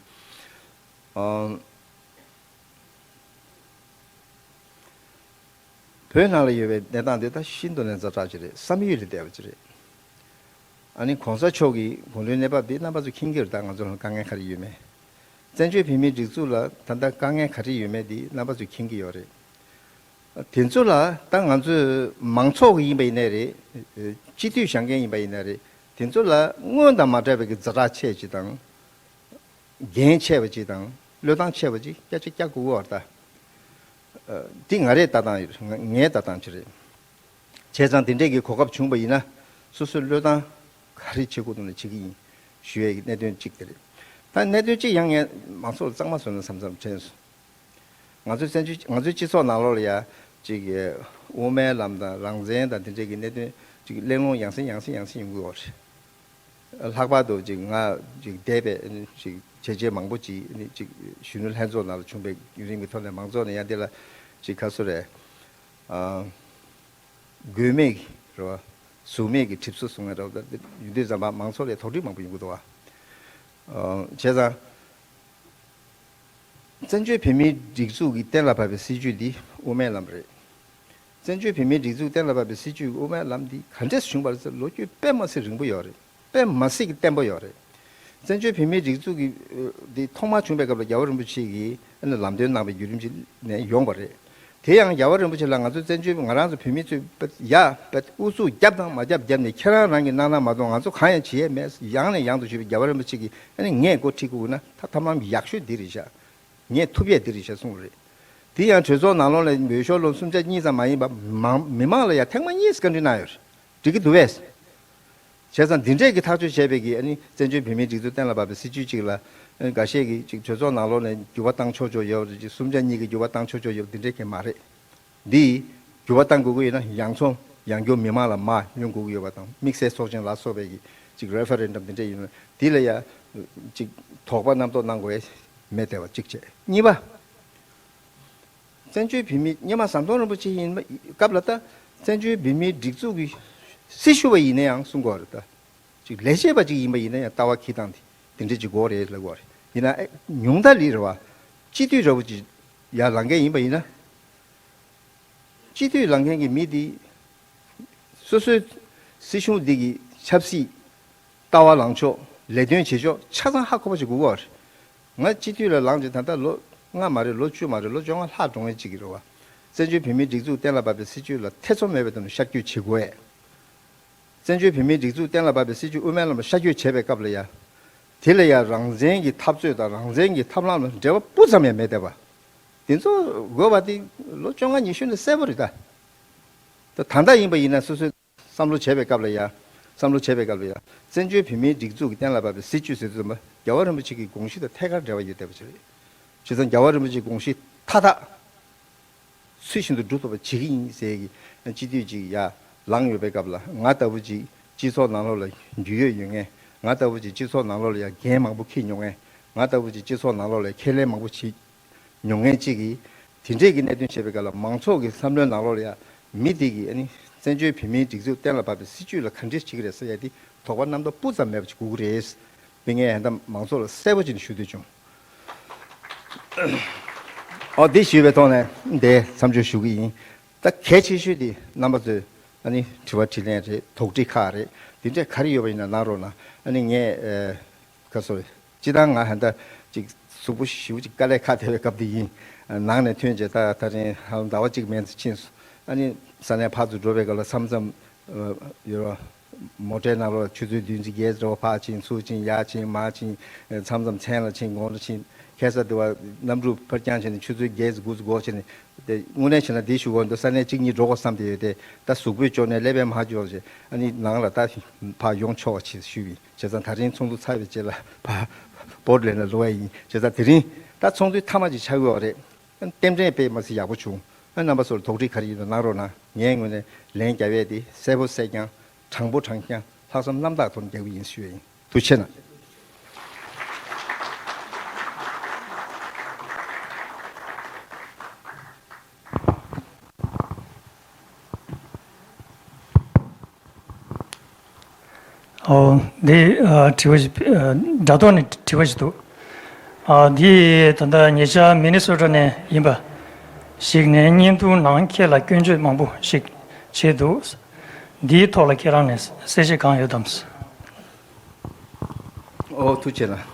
བོད་ནང་ལ་ཡོད་པའི་གནས་སྟངས་དེ་ད་ཤིན་ཏུ་ནས་ཛ་དྲག་ཅིག་རེད། བསམ་ཡུལ་ལས་འདས་པ་ཅིག་རེད། ཨ་ནི་གོང་ས་མཆོག་གིས་དགུང་ལོའི་གནས་བབ་འདི་རྣམ་པ་ཚོ་མཁྱེན་གྱི་རེད། ད་ང་ཚོ་ལ་དཀའ་ངལ་ག་རེ་ཡོད་མེད། བཙན་བྱོལ་བོད་མིའི་སྒྲིག་འཛུགས་ལ་ད་ལྟ་དཀའ་ངལ་ག་རེ་ཡོད་མེད་འདི་རྣམ་པ་ཚོས་མཁྱེན་གྱི་ཡོད་རེད། དེ་ཚོ་ལ་ད་ང་ཚོས་མང་ཚོགས་ཀྱི་ཡིན་པ་ཡིན་ནའི་རེད། སྤྱི་འཐུས་བཞེངས་མཁན་ཡིན་པ་ཡིན་ནའི་རེད། དེ་ཚོ་ལ་སྔོན་དང་མ་འདྲ་བའི་གི་ཛ་དྲག་ཆེ་ཅིག་དང་། འགན་ཆེ་བ་ཅིག་དང་བློས་བཏང་ཆེ་བ་ཅིག་སྐད་ཆ་རྒྱག་དགོས་ཀྱི་ཡོད་རེད་ད། འདི་ང་རའི་ལྟ་སྟངས་ཡོད་རེད། ང་ངའི་ལྟ་སྟངས་ཅིག་རེད། བྱས་ཙང་དེ་འདྲས་ཀྱི་གོ་སྐབས་བྱུང་བ་ཡིན་ན་སོ་སོའི་བློས་བཏང་ག་རེ་བྱེད་དགོས་འདུག་ན་བྱེད་ཀྱི་ཡིན་ཞུ་ཡས་ཀྱི་གནད་དོན་གཅིག་དེ་རེད། ད་གནད་དོན་གཅིག་ཡང་ངས་མང་ཚོགས་ལ་གཙང་མ་བཟོས་ན་བསམ་བསམ་དྲན་སོང་། ང་ཚོའི་བཙན་བྱོལ་ང་ཚོའི་སྤྱི་ཚོགས་ནང་ལོགས་ལ་ཡ་ཅིག་དབུ་མའི་ལམ་དང་རང་བཙན་དང་དེ་འདྲས་ཀྱི་གནད་དོན་ཅིག་གླེང་སློང་ཡང་སེ་ཡང་སེ་ཡང་སེ་ཡོང་གི་ཡོད་རེད། ལྷག་པར་དུ་ཅིག་ང་ཅིག་འདས་པའི་ཅིག་བྱས་རྗེས་མང་པོ་ཅིག་ཅིག་གཞོན་ནུ་ལྷན་ཚོགས་ནང་ལ་བྱུང་བའི་བརྒྱུད་རིམ་གྱི་ཐོག་ནས་མང་ཚོགས་ནས་ཡང་འདི་ལ་ཅིག་ག་རེ་ཟེར་དགོས་རེད། དགོས་མེད་ཀྱི་རེད་བ། གཟུགས་མེད་ཀྱི་གྲིབ་སོ་གསུང་ཡ་འདྲ་བ་ཡོང་དུས་ཙམ་པ་མང་ཚོགས་ལ་དོགས་འདྲི་མང་པོ་ཡོང་གི་འདུག་བ། བྱས་ཙང་། བཙན་བྱོལ་བོད་མིའི་སྒྲིག་འཛུགས་ཀྱི་གཏན་ལ་ཕབ་པའི་སྲིད་བྱུས་འདི་དབུ་མའི་ལམ་རེད། བཙན་བྱོལ་བོད་མིའི་སྒྲིག་འཛུགས་གཏན་ལ་ཕབ་པའི་སྲིད་བྱུས་ཀྱི་དབུ་མའི་ལམ་འདི་ག་འདྲས་བྱུང་བ་རེད་ཟེར་ལོ་རྒྱུས་དཔེ་མ་སྲིད་རིང་པོ་ཡོད་རེད། དཔེ་མ་སྲིད་ཀྱི་བརྟན་པོ་ཡོད་རེད། བཙན་བྱོལ་བོད་མིའི་སྒྲིག་འཛུགས་ཀྱི་འདི་ཐོག་མ་བྱུང་བའི་སྐབས་ལ་རྒྱལ་བ་རིན་པོ་ཆེ་གིས་ཨ་ནི་ལམ་སྟོན་གནང་བའི་བརྒྱུད་རིམ་ཅིག་ནས་ཡོང་བ་རེད། དེ་ཡང་རྒྱལ་བ་རིན་པོ་ཆེ་ལ་ང་ཚོ་བཙན་བྱོལ་ང་རང་ཚོ་བོད་མི་ཚོས་ཡ་ཨུ་ཚུགས་རྒྱབ་དང་མ་རྒྱབ་རྒྱབ་ནས་ཁྱེད་རང་རང་གིས་གནང་ན་མ་གཏོགས་ང་ཚོ་གང་ཡང་བྱེད་ཡས་མེད། ཡང་ནས་ཡང་དུ་ཞུས་པའི་རྒྱལ་བ་རིན་པོ་ཆེ་གིས་ཨ་ནི་ངས་འགོ་ཁྲིད་དགོས་ན་ད་ཐབས་ལམ་ཡག་ཤོས་འདི་རེད་ཤག་ངས་ཐུབ་ཡས་འདི་རེད་ཤག་གསུངས་པ་རེད། དེ་ཡང་གྲོས་ཚོགས་ནང་ལོགས་ལ་འོས་ཤོག་ལོ་སུམ་ཆ་གཉིས་ཙམ་མ་ཡིན་པ་མང་མི་མང་ལ་ཡང་ཐེངས་མ་གཉིས་བཀའ་འདྲི་གནང་ཡོད་རེད། འགྲིག་གི་འདུག་བས། བྱས་ཙང་འདི་འདྲས་ཀྱི་ཐག་གཅོད་བྱས་པའི་གི་ཨ་ནི་བཙན་བྱོལ་བོད་མིའི་སྒྲིག་འཛུགས་གཏན་ལ་ཕབ་པའི་སྲིད་བྱུས་གཅིག་ལ་ཨ་ནི་འགའ་ཤས་ཀྱིས་གཅིག་གྲོས་ཚོགས་ནང་ལོགས་ནས་འགྱུར་བ་བཏང་ཆོག་ཆོག་ཡོད་རེད། གཅིག་སུམ་ཆ་གཉིས་ཀྱིས་འགྱུར་བ་བཏང་ཆོག་ཆོག་ཡོད་འདི་འདྲས་ཀྱི་མ་རེད། འདི་འགྱུར་བ་བཏང་དགོས་ཀྱི་ཡོད་ན་ཡང་ཚོང་ཡང་སྐྱོར་མི་མང་ལ་མར་ཡོང་དགོས་ཀྱི་ཡོད་པ་དང་དམིགས་བསལ་ཚོགས་ཆེན་ལ་སོགས་པའི་གི་གཅིག་རེ་ཕ་རེན་ཌམ་འདི་འདྲས་ཡིན་ན་འདི་ལ་ཡ་གཅིག་དོགས་པ་རྣམ་རྟོག་གནང་དགོས་མེད་བསྡད་པ་གཅིག་བྱས། གཉིས་པ། བཙན་བྱོལ་བོད་མི་སྔོན་མ་ཟམ་གདོང་རིན་པོ་ཆེ་ཡིན་སྐབས་ལ་ད་བཙན་བྱོལ་བོད་མིའི་སྒྲིག་འཛུགས་ཀྱི་སྲི་ཞུ་བ་ཡིན་ན་ཡང་གསུང་གི་ཡོད་རེད། ད་ཅིག་ལས་བྱེད་པ་ཅིག་ཡིན་པ་ཡིན་ན་ཡང་ལྟ་བ་འཁྱེར་སྟངས་དེ་དེ་འདྲ་ཅིག་དགོས་རེད་ལབ་ཀྱི་ཡོད་རེད། ཡིན་ན་ཨེ་ཉུང་མཐའ་ལ་རེད་བ། སྤྱི་འཐུས་འདྲ་བོ་ཅིག་ཡར་ལངས་མཁན་ཡིན་པ་ཡིན་ན། སྤྱི་འཐུས་ལངས་མཁན་གྱི་མི་དེ་སོ་སོའི་སྲིད་གཞུང་འདི་གི་ཆབ་སྲིད་ལྟ་བ་ལངས་ཕྱོགས་ལས་དོན་བྱེད་ཕྱོགས་ཆ་ཚང་ཧ་གོ་བ་ཞིག་དགོས་ཀྱི་ཡོད་རེད། ང་སྤྱི་འཐུས་ལ་ལངས་རྗེས་ད་ལྟ་ལོ་ལྔ་མ་རེད། ལོ་བཅུ་མ་རེད། ལོ་བཅོ་ལྔ་ལྷག་འགྲོ་མཁན་ཅིག་རེད་བ། བཙན་བྱོལ་བོད་མིའི་སྒྲིག་འཛུགས་གཏན་ལ་ཕབ་པའི་སྲིད་བྱུས་ལ་ཐེ་ཚོམ་མེད་པའི་ཐོག་ནས་ཤར་བསྐྱོད་བྱེད་དགོས་ཡས། བཙན་བྱོལ་བོད་མིའི་སྒྲིག་འཛུགས་གཏན་ལ་ཕབ་པའི་སྲིད་བྱུས་དབུ་མའི་ལམ་ལ་ཤར་བསྐྱོད་བྱས་པའི་སྐབས་ལ་ཡ། དེ་ལ་ཡ་རང་བཙན་གྱི་འཐབ་རྩོད་དང་རང་བཙན་གྱི་ཐབས་ལམ་ལ་འབྲེལ་བ་སྤུ་ཙམ་ཡང་མེད་བསྡད་པ། དེ་ཚོ་དགོས་པ་དེ་ལོ་བཅོ་ལྔ་ཉི་ཤུ་ནས་གསལ་པོ་རེད་ད། ད་ད་ལྟ་ཡིན་པ་ཡིན་ན་སོ་སོའི་བསམ་བློ་བྱས་པའི་སྐབས་ལ་ཡ། བསམ་བློ་བྱས་པའི་སྐབས་ལ་ཡ། བཙན་བྱོལ་བོད་མིའི་སྒྲིག་འཛུགས་ཀྱི་གཏན་ལ་ཕབ་པའི་སྲིད་བྱུས་ཟེར་དུས་ཙམ་པ་རྒྱལ་བ་རིན་པོ་ཆེ་གི་དགོངས་གཞི་དང་ཐད་ཀར་འབྲེལ་བ་ཡོད་བསྡད་པ་ཅིག་རེད། བྱས་ཙང་རྒྱལ་བ་རིན་པོ་ཆེའི་དགོངས་གཞི་མཐའ་དག་ཚུལ་བཞིན་དུ་སྒྲུབ་ཐུབ་པ་བྱེད་ཀྱི་ཡིན་ཟེར་གྱི་སྤྱི་འཐུས་ཅིག་ཡ་ལངས་ཡོད་པའི་སྐབས་ལ་ང་ལྟ་བུ་ཅིག་སྤྱི་ཚོགས་ནང་ལོགས་ལ་རྒྱུས་ཡོད་ཡོད་མཁན། ང་ལྟ་བུ་ཅིག་སྤྱི་ཚོགས་ནང་ལོགས་ལ་ཡ་འགན་མང་པོ་འཁྱེར་མྱོང་མཁན། ང་ལྟ་བུ་ཅིག་སྤྱི་ཚོགས་ནང་ལོགས་ལ་ཁས་ལེན་མང་པོ་བྱེད་མྱོང་མཁན་གཅིག་གིས་དེ་འདྲས་ཀྱི་གནད་དོན་བཤད་པའི་སྐབས་ལ་མང་ཚོགས་ཀྱི་བསམ་བློའི་ནང་ལོགས་ལ་ཡ་མི་དེ་གིས་ཨ་ནི་བཙན་བྱོལ་བོད་མིའི་སྒྲིག་འཛུགས་གཏན་ལ་ཕབ་པའི་སྲིད་བྱུས་ལ་ག་འདྲས་བྱེད་ཀྱི་རེད་ཟེར་ཡ་དེ་དོགས་པ་རྣམ་རྟོག་སྤུ་ཙམ་མེད་པ་ཅིག་དགོས་ཀྱི་རེད། དེ་ངས་ཧན་ད་མང་ཚོགས་ལ་གསལ་པོ་ཅིག་ཞུ་འདོད་བྱུང་། ཨོ་དེ་ཞུས་པའི་ཐོག་ནས་དེ་མཚམས་འཇོག་ཞུ་གི་ཡིན། ད་གལ་ཆེ་ཤོས་དེ་རྣམ་པ་ཚོས་ཨ་ནི་དྲི་བ་དྲིས་ལན་རེད། དོགས་འདྲི་ཁག་རེད། དེ་འདྲས་ག་རེ་ཡོད་པ་ཡིན་ན་གནང་རོགས་གནང་། ཨ་ནི་ངས་ཨ་ག་སོ་སྤྱི་བཏང་ང་ཧན་ད་ཅིག་ གཟུགས་པོ་ཞེ་པོ་ཅིག་དཀའ་ལས་ཁག་བསྡད་པའི་སྐབས་དེ་ཡིན། ནང་ནས་ཐོན་རྗེས་ད་ད་རིང་ཧ་ལམ་ཟླ་བ་གཅིག་མན་ཙམ་ཕྱིན་སོང་། ཨ་ནི་ས་གནས་ཕར་ཚུར་འགྲོ་བའི་སྐབས་ལ་མཚམས་མཚམས་ཡོད་ར། མོ་ཊའི་ནང་ལོགས་ལ་ཆུ་ཚོད་བདུན་ཙམ་བརྒྱད་ཙམ་རེ་བ་ཕར་ཕྱིན་ཚུར་ཕྱིན་ཡར་ཕྱིན་མར་ཕྱིན། མཚམས་མཚམས་མཚན་ལ་ཕྱིན་དགོང་དྲོ་ཕྱིན། ཁ་སང་དེ་བ་གནམ་གྲུ་ཕར་འགྱངས་བྱས་ནས་ཆུ་ཚོད་བརྒྱད་ཙམ་དགུ་ཙམ་འགོར་བྱས་ནས། དེ་དངོས་གནས་བྱས་ན་དེའི་གཞུག་གུ་ས་གནས་གཅིག་གཉིས་འགྲོ་དགོས་བསམ་བསྡད་ཡོད་དེ། ད་གཟུགས་པོའི་ཕྱོགས་ནས་ཀླད་པའི་མར་འགྱངས་བྱས། ཨ་ནི་ནང་ལ་ད་ཕར་ཡོང་ཆོག་པ་བྱེད་ཞུས་པ་ཡིན། བྱས་ཙང་ད་རིང་ཚོགས་འདུ་ཚར་བའི་རྗེས་ལ་ཕར་པོར་ཊ་ལེན་ལ་ལོག་ཡ་ཡིན། བྱས་ཙང་དེ་རིང་ད་ཚོགས་འདུའི་མཐའ་མ་ཅིག་ཆགས་ཀྱི་ཡོད་རེད། རྟེན་འབྲེལ་དཔེ་མི་སྲིད་ཡག་པོ་བྱུང་། རྣམ་པ་ཚོར་དོགས་འདྲི་ག་རེ་ཡིན་ན་གནང་རོགས་གནང་། ངའི་ངོས་ནས་ལན་རྒྱབ་ཡས་དེ་གསལ་པོ་གསལ་རྐྱང་། དྲང་པོ་དྲང་རྐྱང་ལྷག་བསམ་རྣམ་དག་ཐོག་ནས་རྒྱག་གི་ཡིན་ཞུ་ཡས་ཡིན། ཐུགས་རྗེ་ཆེ་གནང་། ཨོ། འདི་ཨ་དྲི་བ་ཞིག་ཨ་དྲ་ཐོག་ནས་དྲི་བ་ཞིག་འདུག་ཨ་འདི་ད་ལྟ་ཉེ་ཆར་མི་ནི་སོ་ཊ་ནས་ཡིན་པ་ཞིག་ནས་བརྙན་ཐུང་ནང་ཁྱེད་ལ་སྐྱོན་བརྗོད་མང་པོ་ཞིག་བྱས་འདུག་འདིའི་ཐོག་ལ་ཁྱེད་རང་ནས་གསལ་བཤད་གང་ཡོད་དམ། ཨོ་ཐུགས་རྗེ་ཆེ་གནང་།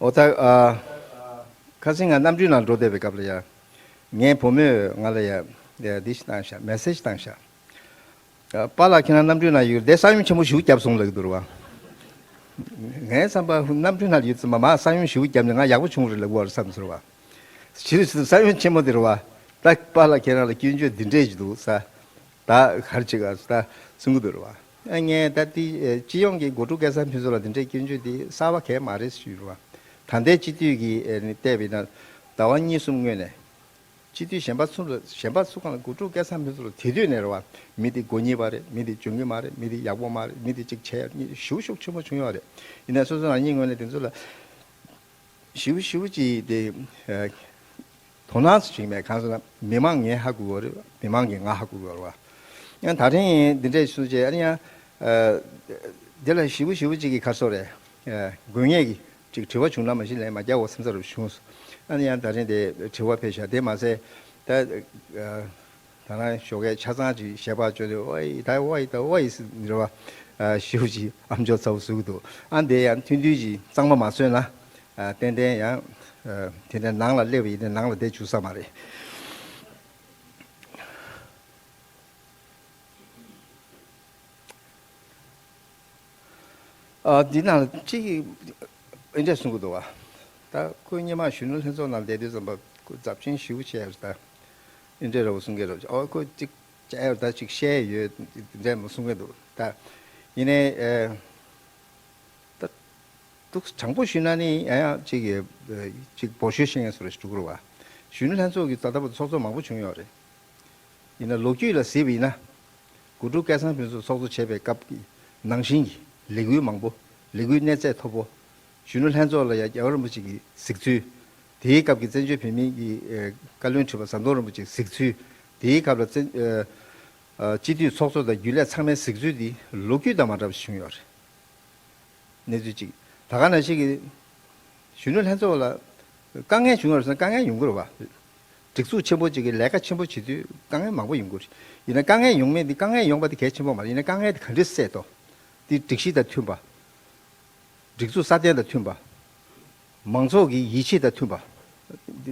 ཨོ་ད་ཨ་ཁ་སང་ང་གནམ་གྲུའི་ནང་འགྲོ་བསྡད་པའི་སྐབས་ལ་ཡ། ངའི་བུ་མོས་ང་ལ་ཡ་འདི་ཞིག་བཏང་ཤག་མེ་སེ་ཇི་བཏང་ཤག་ཨ་པཱ་ལགས་ཁྱེད་རང་གནམ་གྲུའི་ནང་ཡོད་དེ་ས་ཡོམ་ཆེན་པོ་ཞེ་པོ་བརྒྱབ་སོང་ལབ་ཀྱི་འདུག་རེད་བ། ངའི་བསམ་པ་གནམ་གྲུའི་ནང་ཡོད་ཙམ་པ་མ་ས་ཡོམ་ཞེ་པོ་བརྒྱབ་ནས་ང་ཡག་པོ་བྱུང་རེད་ལབ་ཀྱི་ཡོད་རེད་བསམ་སོང་རེད་བ། ཕྱིར་ཕྱིར་ས་ཡོམ་ཆེན་མོ་དེ་རེད་བ། ད་པཱ་ལགས་ཁྱེད་རང་ལ་སྐྱོན་བརྗོད་འདི་འདྲས་ཅིག་འདུག་ས། ད་ག་རེ་བྱེད་ག་ད་གསུང་གི་འདུག་རེད་བ། ཨ་ངས་ད་དེ་ཨེ་སྤྱི་ཡོངས་ཀྱི་དགོ་ཕྲུག་སྐལ་བཟང་ཕུན་ཚོགས་ལ་འདི་འདྲས་སྐྱོན་བརྗོད་དེ་གསར་པ་གང་ཡང་མ་རེད་ཞུས་རེད་བ། ད་ལྟའི་སྤྱི་འཐུས་ཀྱི་ཨེ་ནི་བལྟས་པ་ཡིན་ན་ཟླ་བ་གཉིས་གསུམ་སྔོན་ནས། སྤྱི་འཐུས་གཞན་པ་ཚོ་ལ་གཞན་པ་ཚོ་གང་ལ་དགོ་ཕྲུག་སྐལ་བཟང་ཕུན་ཚོགས་ལ་དེ་དུས་ནས་རེད་བ། མི་དེ་མགོ་རྙིང་པ་རེད། མི་དེ་འཇོན་གྱི་མ་རེད། མི་དེ་ཡག་པོ་མ་རེད། མི་དེ་ཅིག་བྱས་ཡ་ཞེ་པོ་ཤུགས་ཆེན་པོ་བྱུང་ཡོད་རེད། ཡིན་ནའི་སོ་སོ་རང་ཉིད་ངོས་ནས་དེ་ཚོ་ལ་ཞེ་པོ་ཞེ་པོ་ཅིག་དེ་ཨ་དོ་སྣང་ཞིག་མེད། གང་ཟེར་ན་མི་མང་ངས་ཧ་གོ་གི་ཡོད་རེད། མི་མང་གིས་ང་ཧ་གོ་གི་ཡོད་རེད་བ། ཡང་ད་རིང་འདི་འདྲས་སུ་བྱས་ཨ་ནི་ཡང་ཨ་དེ་ལ་ཞེ་པོ་ཞེ་པོ་ཅིག་གི་ཁ་སོ་རེད། ཨ་དགོས་ངེས་ཀྱི་ཅིག་དྲི་བ་བྱུང་ན་མ་གཞི་ལན་མ་རྒྱག་འོ་སེམས་ས་རུ་བྱུང་། ཨ་ནི་ཡང་ད་རིང་དེ་དྲི་བ་ཕེབས་ཤག་དེ་མ་ཟད་ད་ཨ་ད་ང་ཞོགས་ཀས་ཆ་ཚང་ཅིག་ཞལ་པར་བཅོས་ཏེ་ཝའི་ད་ཝའི་ད་ཝའི་ཟེར་རེད་བ། ཨ་ཞེ་པོ་ཅིག་ཨམ་ཅོག་ཚ་པོ་ཟུག་འདུག་ཨ་འདི་ཡང་ཐུང་ཐུང་ཅིག་གཙང་མ་མ་བཟོས་ན་ཨ་ཏན་ཏན་ཡང་ཨ་དེ་འདྲ་ནང་ལ་སླེབས་པ་ཡིན་ན་ནང་ལ་བསྡད་བཅུག་ས་མ་རེད། ཨ་འདི་ནང་ལ་གཅིག་ཨེ་འདྲས་གསུང་གི་འདུག་བ། ད་ཁོས་སྔོན་མ་གཞོན་ནུ་ལྷན་ཚོགས་ནང་བསྡད་དུས་ཙམ་པ་ཁོ་ཚབས་ཆེན་ཞེ་པོ་བྱས་ཡོད་ད། ཨེ་འདྲས་ར་བ་གསུང་གི་ར་བ། ཨོ་ཁོ་གཅིག་བྱས་ཡོད་ད། གཅིག་བཤད་ཡོད་འདྲས་མ་གསུང་གི་འདུག་ད། ཡིན་ནའི་ཨེ་ད་འདུག་དྲང་པོ་ཞུས་ན་ནི་ཡང་ཡང་གཅིག་གཅིག་འབོ་ཤོད་ཤེས་མཁན་བཟོ་འདྲ་ཞིག་འགྲོ་གི་རེད་བ། གཞོན་ནུ་ལྷན་ཚོགས་ཀྱི་ད་ལྟ་བར་ཚོགས་གཙོ་མང་པོ་བྱུང་ཡོད་རེད། ཡིན་ན་ལོ་རྒྱུས་ལ་གཟིགས་པ་ཡིན་ན། དགུ་ཕྲུག་སྐལ་བཟང་ཕུན་ཚོགས་ཚོགས་གཙོ་བྱས་པའི་སྐབས་ཀྱི་ནང་བཞིན་གྱི་ལས་འགུལ་མང་པོ། ལས་འགུལ་གནས་ཚད་མཐོ་པོ། གཞོན་ནུ་ལྷན་ཚོགས་ལ་ཡང་རྒྱལ་བ་རིན་པོ་ཆེ་གི་གཟིགས་ཚུལ། དེའི་སྐབས་ཀྱི་བཙན་བྱོལ་བོད་མིའི་གི་ཨེ་བཀའ་བློན་ཁྲི་པ་ཟམ་གདོང་རིན་པོ་ཆེའི་གཟིགས་ཚུལ། དེའི་སྐབས་ལ་བཙན་ཨེ་ཨ་སྤྱི་འཐུས་ཚོགས་གཙོ་དང་རྒྱུན་ལས་ཚང་མའི་གཟིགས་ཚུལ་འདི་ལོ་རྒྱུས་དང་མ་འདྲ་བ་ཞིག་བྱུང་ཡོད་རེད། གནས་ཚུལ་གཅིག་ད་ག་ནང་བཞིན་གྱི་གཞོན་ནུ་ལྷན་ཚོགས་ལ་དཀའ་ངལ་བྱུང་བ་རེད་ཟེར་ན་དཀའ་ངལ་ཡོང་གི་རེད་བ། སྒྲིག་འཛུགས་ཆེན་པོ་གཅིག་གིས་ལས་ཀ་ཆེན་པོ་བྱེད་དུས་དཀའ་ངལ་མང་པོ་ཡོང་གི་རེད། ཡིན་ན་དཀའ་ངལ་ཡོང་མེད་འདི་དཀའ་ངལ་ཡོང་པ་དེ་གལ་ཆེན་པོ་མ་རེད། ཡིན་ན་དཀའ་ངལ་དེ་ག་འདྲས་སེལ་ཐུབ། དེ་སྒྲིག་གཞི་དང་མཐུན་པ། སྒྲིག་འཛུགས་སྲ་བརྟན་དང་མཐུན་པ། མང་ཚོགས་ཀྱི་ཡིད་ཆེས་དང་མཐུན་པ། འདི་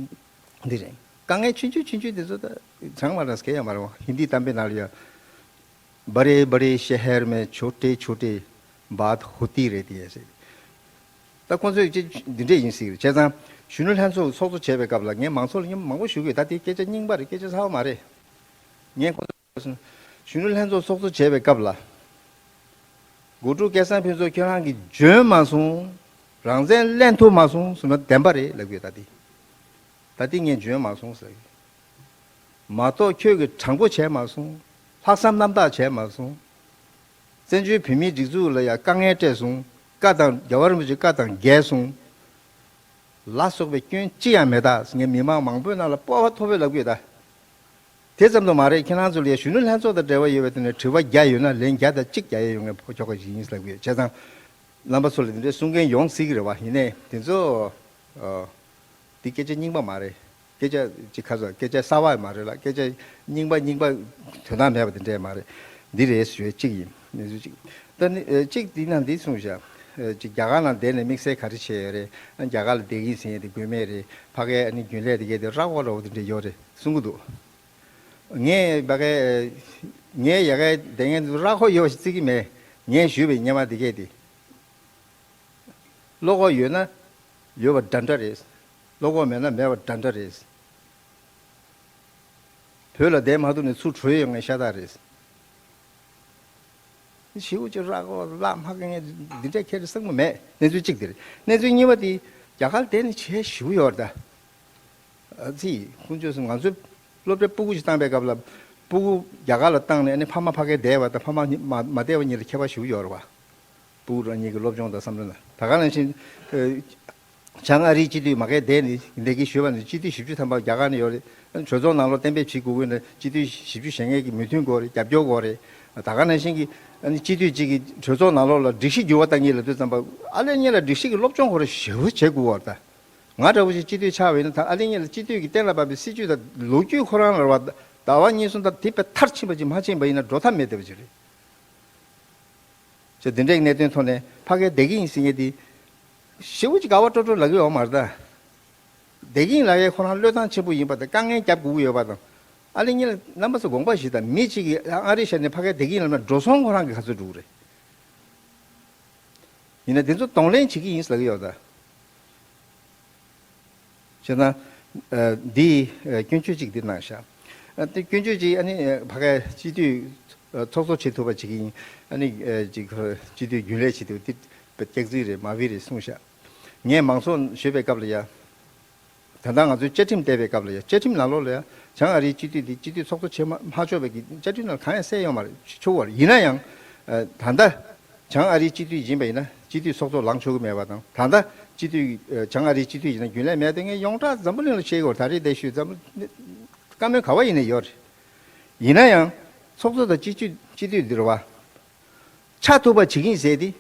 འདི་རེད། དཀའ་ངལ་ཆུང་ཆུང་ཆུང་ཆུང་དེ་ཚོ་ད་གྲངས་མ་རག་སྐད་ཡང་མ་རེད་བ། ཧིན་དི་གཏམ་དཔེ་ནང་ལ་ཡང་། बड़े बड़े शहर में छोटे छोटे बात होती रहती है ཟེར། ད་ཁོང་ཚོས་ཅི་འདི་འདྲས་ཡིན་ཟེར་གྱི་རེད། བྱས་ཙང་གཞོན་ནུ་ལྷན་ཚོགས་ཚོགས་གཙོ་བྱས་པའི་སྐབས་ལ་ངས་མང་ཚོགས་ལ་མཉམ་མང་པོ་ཞུ་གི་ཡོད། ད་དེ་སྐད་ཆ་རྙིང་པ་རེད། སྐད་ཆ་གསར་པ་མ་རེད། ངས་ཁོང་ཚོ་གཞོན་ནུ་ལྷན་ཚོགས་ཚོགས་གཙོ་བྱས་པའི་སྐབས་ལ། དགུ་ཕྲུག་སྐལ་བཟང་ཕུན་ཚོགས་ཁྱོད་རང་གིས་འཇོན་མ་སོང་། རང་བཙན་ལེན་ཐུབ་མ་སོང་ཟེར་ན་བདེན་པ་རེད་ལབ་གི་ཡོད། ད་དེ་ད་དེ་ངས་འཇོན་མ་སོང་ཟེར་གི། མ་གཏོགས་ཁྱོད་ཀྱིས་དྲང་པོ་བྱས་མ་སོང་། ལྷག་བསམ་རྣམ་དག་བྱས་མ་སོང་། བཙན་བྱོལ་བོད་མིའི་སྒྲིག་འཛུགས་ལ་ཡང་དཀའ་ངལ་སྤྲད་སོང་། བཀའ་དང་རྒྱལ་བ་རིན་པོ་ཆེའི་བཀའ་དང་འགལ་སོང་། ལ་སོགས་པའི་སྐྱོན་ཅི་ཡང་མེད་ད་ཟེར་ངས་མི་མང་མང་པོའི་ནང་ལ་སྤོབས་པ་མཐོ་པོས་ལབ་ཀྱི་ཡོད་ད། དེ་ཙམ་དུ་མ་རེད། ཁྱེད་རང་ཚོ་ལ་ཡང་གཞོན་ནུ་ལྷན་ཚོགས་དང་འབྲེལ་བ་ཡོད་པའི་ཐོག་ནས་དྲི་བ་བརྒྱ་ཡོད་ན་ལན་བརྒྱ་དང་གཅིག་རྒྱག་ཡས་ཡོད་ངས་ཕོ་ཁྱོ་ག་ཞིག་ཡིན་ལབ་ཀྱི་ཡོད། བྱས་ཙང་རྣམ་པ་ཚོ་ལ་དེ་འདྲའི་གསུང་མཁན་ཡོང་སྲིད་ཀྱི་རེད་བ། ཡིན་ནའི་དེ་ཚོ་ཨ་འདི་སྐད་ཆ་རྙིང་པ་མ་རེད། སྐད་ཆ་ཅིག་ཁ་སང་སྐད་ཆ་གསར་པ་མ་རེད་ལ། སྐད་ཆ་རྙིང་པ་རྙིང་པ་དོན་དག་མེད་པ་དེ་འདྲས་མ་རེད། འདི་རེད་ཞུ་ཡས་གཅིག་ཡིན། གནས་ཚུལ་གཅིག་ད་ནི་ཨ་གཅིག་འདི་ན་འདི་གསུངས་བཞག་ཅིག་རྒྱ་གར་ནང་བསྡད་ནས་དམིགས་བསལ་ག་རེ་བྱས་ཡོད་རེད། རྒྱ་གར་ལ་བསྡད་ཀྱིན་ཟིན་ཡས་དེ་དགོས་མེད་རེད། ཕ་གའི་ཨ་ནི་རྒྱུན་ལས་དེ་གས་དེ་རག་གོ་རོགས་དེ་འདྲ་ཡོད་རེད་གསུང་གི་འདུག་ངས་ཕ་གའི་ངས་ཡ་གའི་བསྡད་མཁན་དེ་རག་གོ་ཡོད་ཅེས་བརྩི་གི་མེད། ངས་ཞུས་པའི་སྔོན་མ་དེ་གས་དེ། བློ་ཁོག་ཡོད་ན་ཡོད་པ་འདྲ་འདྲ་རེད། བློ་ཁོག་མེད་ན་མེད་པ་འདྲ་འདྲ་རེད། བོད་ལ་བསྡད་མ་ཐུབ་ནས་ཚུར་བྲོས་ཡོང་མཁན་ཤ་སྟག་རེད། ཞེའུ་ཅིག་རག་གོ་ལག་མ་ཁེ་ངས་འདི་འདྲ་ཁྱེར་བསམ་གི་མེད། གནས་ཚུལ་གཅིག་དེ་རེད། གནས་ཚུལ་གཉིས་པ་དེ་རྒྱ་གར་བསྡད་ནས་བྱས་ཞེའུ་ཡོད་རེད་ད། ཨ་ཙི། ཁོང་ཚོས་ང་ཚོའི་སློབ་གྲྭའི་སྤུ་གུ་ཞིག་བཏང་པའི་སྐབས་ལ་སྤུ་གུ་རྒྱ་གར་ལ་བཏང་ནས་ཨ་ནི་ཕ་མ་ཕ་གིར་བསྡད་པ་དང་ཕ་མ་མ་མ་བསྡད་པ་གཉིས་ལ་ཁྱད་པར་ཞེ་པོ་ཡོད་རེད་བ། སྤུ་གུ་རང་ཉིད་ཀྱི་སློབ་སྦྱོང་དང་བསམ་བློ་ལ་ད་ག་ནང་བཞིན། བྱང་ཨ་རིའི་སྤྱི་འཐུས་མ་གིར་བསྡད་ནས་ལས་ཀའི་ཞུས་པ་ནི་སྤྱི་འཐུས་བཞི་བཅུ་ཐམ་པ་རྒྱ་གར་ནས་ཡོད་རེད། གྲོས་ཚོགས་ནང་ལོགས་གཏན་འབེབས་བྱེད་དགོས་ཀྱི་ན་སྤྱི་འཐུས་བཞི་བཅུ་ཞེ་ལྔའི་གི་མོས་མཐུན་དགོས་རེད། རྒྱབ་སྐྱོར་དགོས་རེད། ད་ག་ནང་བཞིན་གྱི་ཨ་ནི་སྤྱི་འཐུས་གཅིག་གིས་གྲོས་ཚོགས་ནང་ལོགས་ལ་སྒྲིག་གཞི་འགྱུར་བ་གཏང་གི་ལབ་དུས་ཙམ་པ་ཨ་ལས་གཉིས་ལ་སྒྲིག་གཞི་གི་སློབ་སྦྱོང་ཁོ་རང་ཞེ་པོ་བྱེད་དགོས་པ་རེད་ད། ང་འདྲ་བོ་ཞིག་སྤྱི་འཐུས་ཆགས་པ་ཡིན་ན་ད་ཨ་ལས་གཉིས་ལ་སྤྱི་འཐུས་ཀྱི་གཏན་ལ་ཕབ་པའི་སྲིད་ཇུས་དང་ལོ་རྒྱུས་ཁོ་རང་ལ་རེད་བ། ཟླ་བ་གཉིས་གསུམ་དང་དེ་བས་མཐར་ཕྱིན་པ་ཅིག་མ་ཕྱིན་པ་ཡིན་ན་འགྲོ་ཐབས་མེད་བསྡད་པ་ཅིག་རེད། ཅེས་འདི་འདྲའི་གནད་དོན་ཐོག་ནས་ཕ་གིར་བསྡད་ཀྱི་ཡིན་ཟེར་མཁན་དེ། ཞེ་པོ་ཅིག་དགའ་བ་སྤྲོ་སྤྲོ་ལབ་ཀྱི་ཡོད་མ་རེད་ད། བསྡད་ཀྱི་ཡིན་ལབ་ཡས་ཁོ་རང་བློས་བཏང་ཆེན་པོ་ཡིན་པ་དང་དཀའ་ངལ་རྒྱབ་དགོས་ཀྱི་ཡོད་པ་དང་། ཨ་ལས་གཉིས་ལ་རྣམ་པ་ཚོ་དགོངས་པ་བཞེས་དང་མི་གཅིག་གིས་ཨ་རི་ཤར་ནས་ཕ་གིར་བསྡད་ཀྱི་ཡིན་ལབ་ན་འགྲོ་སོང་ཁོ་རང་གི་ག་ཚོད་འགྲོ་གི་རེད། ཡིན་ན་དེ་ཚོ་གདོང་ལེན་བྱེད་ཀྱི་ཡིན་ཟེར་ལབ་ཀྱི་ཡོད་ད། བྱས་ཙང་། ཨ། འདི། ཨ། སྐྱོན་བརྗོད་ཅིག་འདི་གནང་ཤག་ཨ། དེ་སྐྱོན་བརྗོད་ཅིག་ཨ་ནི་ཨ། ཕ་གའི་སྤྱི་འཐུས། ཨ། ཚོགས་གཙོ་བྱེད་ཐུབ་པ་བྱེད་ཀྱི་ཡིན། ཨ་ནི་ཨ། ཅིག་སྤྱི་འཐུས་རྒྱུན་ལས་བྱེད་ཐུབ་འདི་སྐྱག་རྫུན་རེད་མ་བི་རེད་གསུངས་ཤག་ངས་མང་ཚོགས་ཞུས་པའི་སྐབས་ལ་ཡ། ད་ལྟ་ང་ཚོའི་བཅའ་ཁྲིམས་བལྟས་པའི་སྐབས་ལ་ཡ་བཅའ་ཁྲིམས་ནང་ལོགས་ལ་ཡ་བྱང་ཨ་རིའི་སྤྱི་འཐུས་འདི་སྤྱི་འཐུས་ཚོགས་གཙོ་བྱེད་མ་མ་ཆོག་པའི་གི་བཅའ་ཁྲིམས་ནང་གང་ཡང་གསལ་ཡོད་མ་རེད། ཆོག་པ་རེད། ཡིན་ན་ཡང་། ཨ། ད་ལྟ། བྱང་ཨ་རིའི་སྤྱི་འཐུས་ཡིན་པ་ཡིན་ན་སྤྱི་འཐུས་ཚོགས་གཙོ་ལངས་ཆོག་གི་མེད་པ་དང་ད་ལྟ་སྤྱི་འཐུས། ཨ། བྱང་ཨ་རིའི་སྤྱི་འཐུས་ཡིན་ན་རྒྱུན་ལས་མེད་དེ་ངས་ཡོངས་གྲགས་འཛམ་བུ་གླིང་ལ་བཤད་ཀྱི་ཡོད་རེད། ད་རེས་འདས་ཤོད་འཛམ་བུ། བཀའ་མོལ་ག་བ་ཡིན་ནའི་ཡོད་རེད། ཡིན་ན་ཡང་། ཚོགས་གཙོ་དང་སྤྱི་འཐུས་སྤྱི་འཐུས་འདི་རེད་བ། ཆགས་ཐུབ་པ་བྱེད་ཀྱི་ཡིན་ཟེར་ཏེ།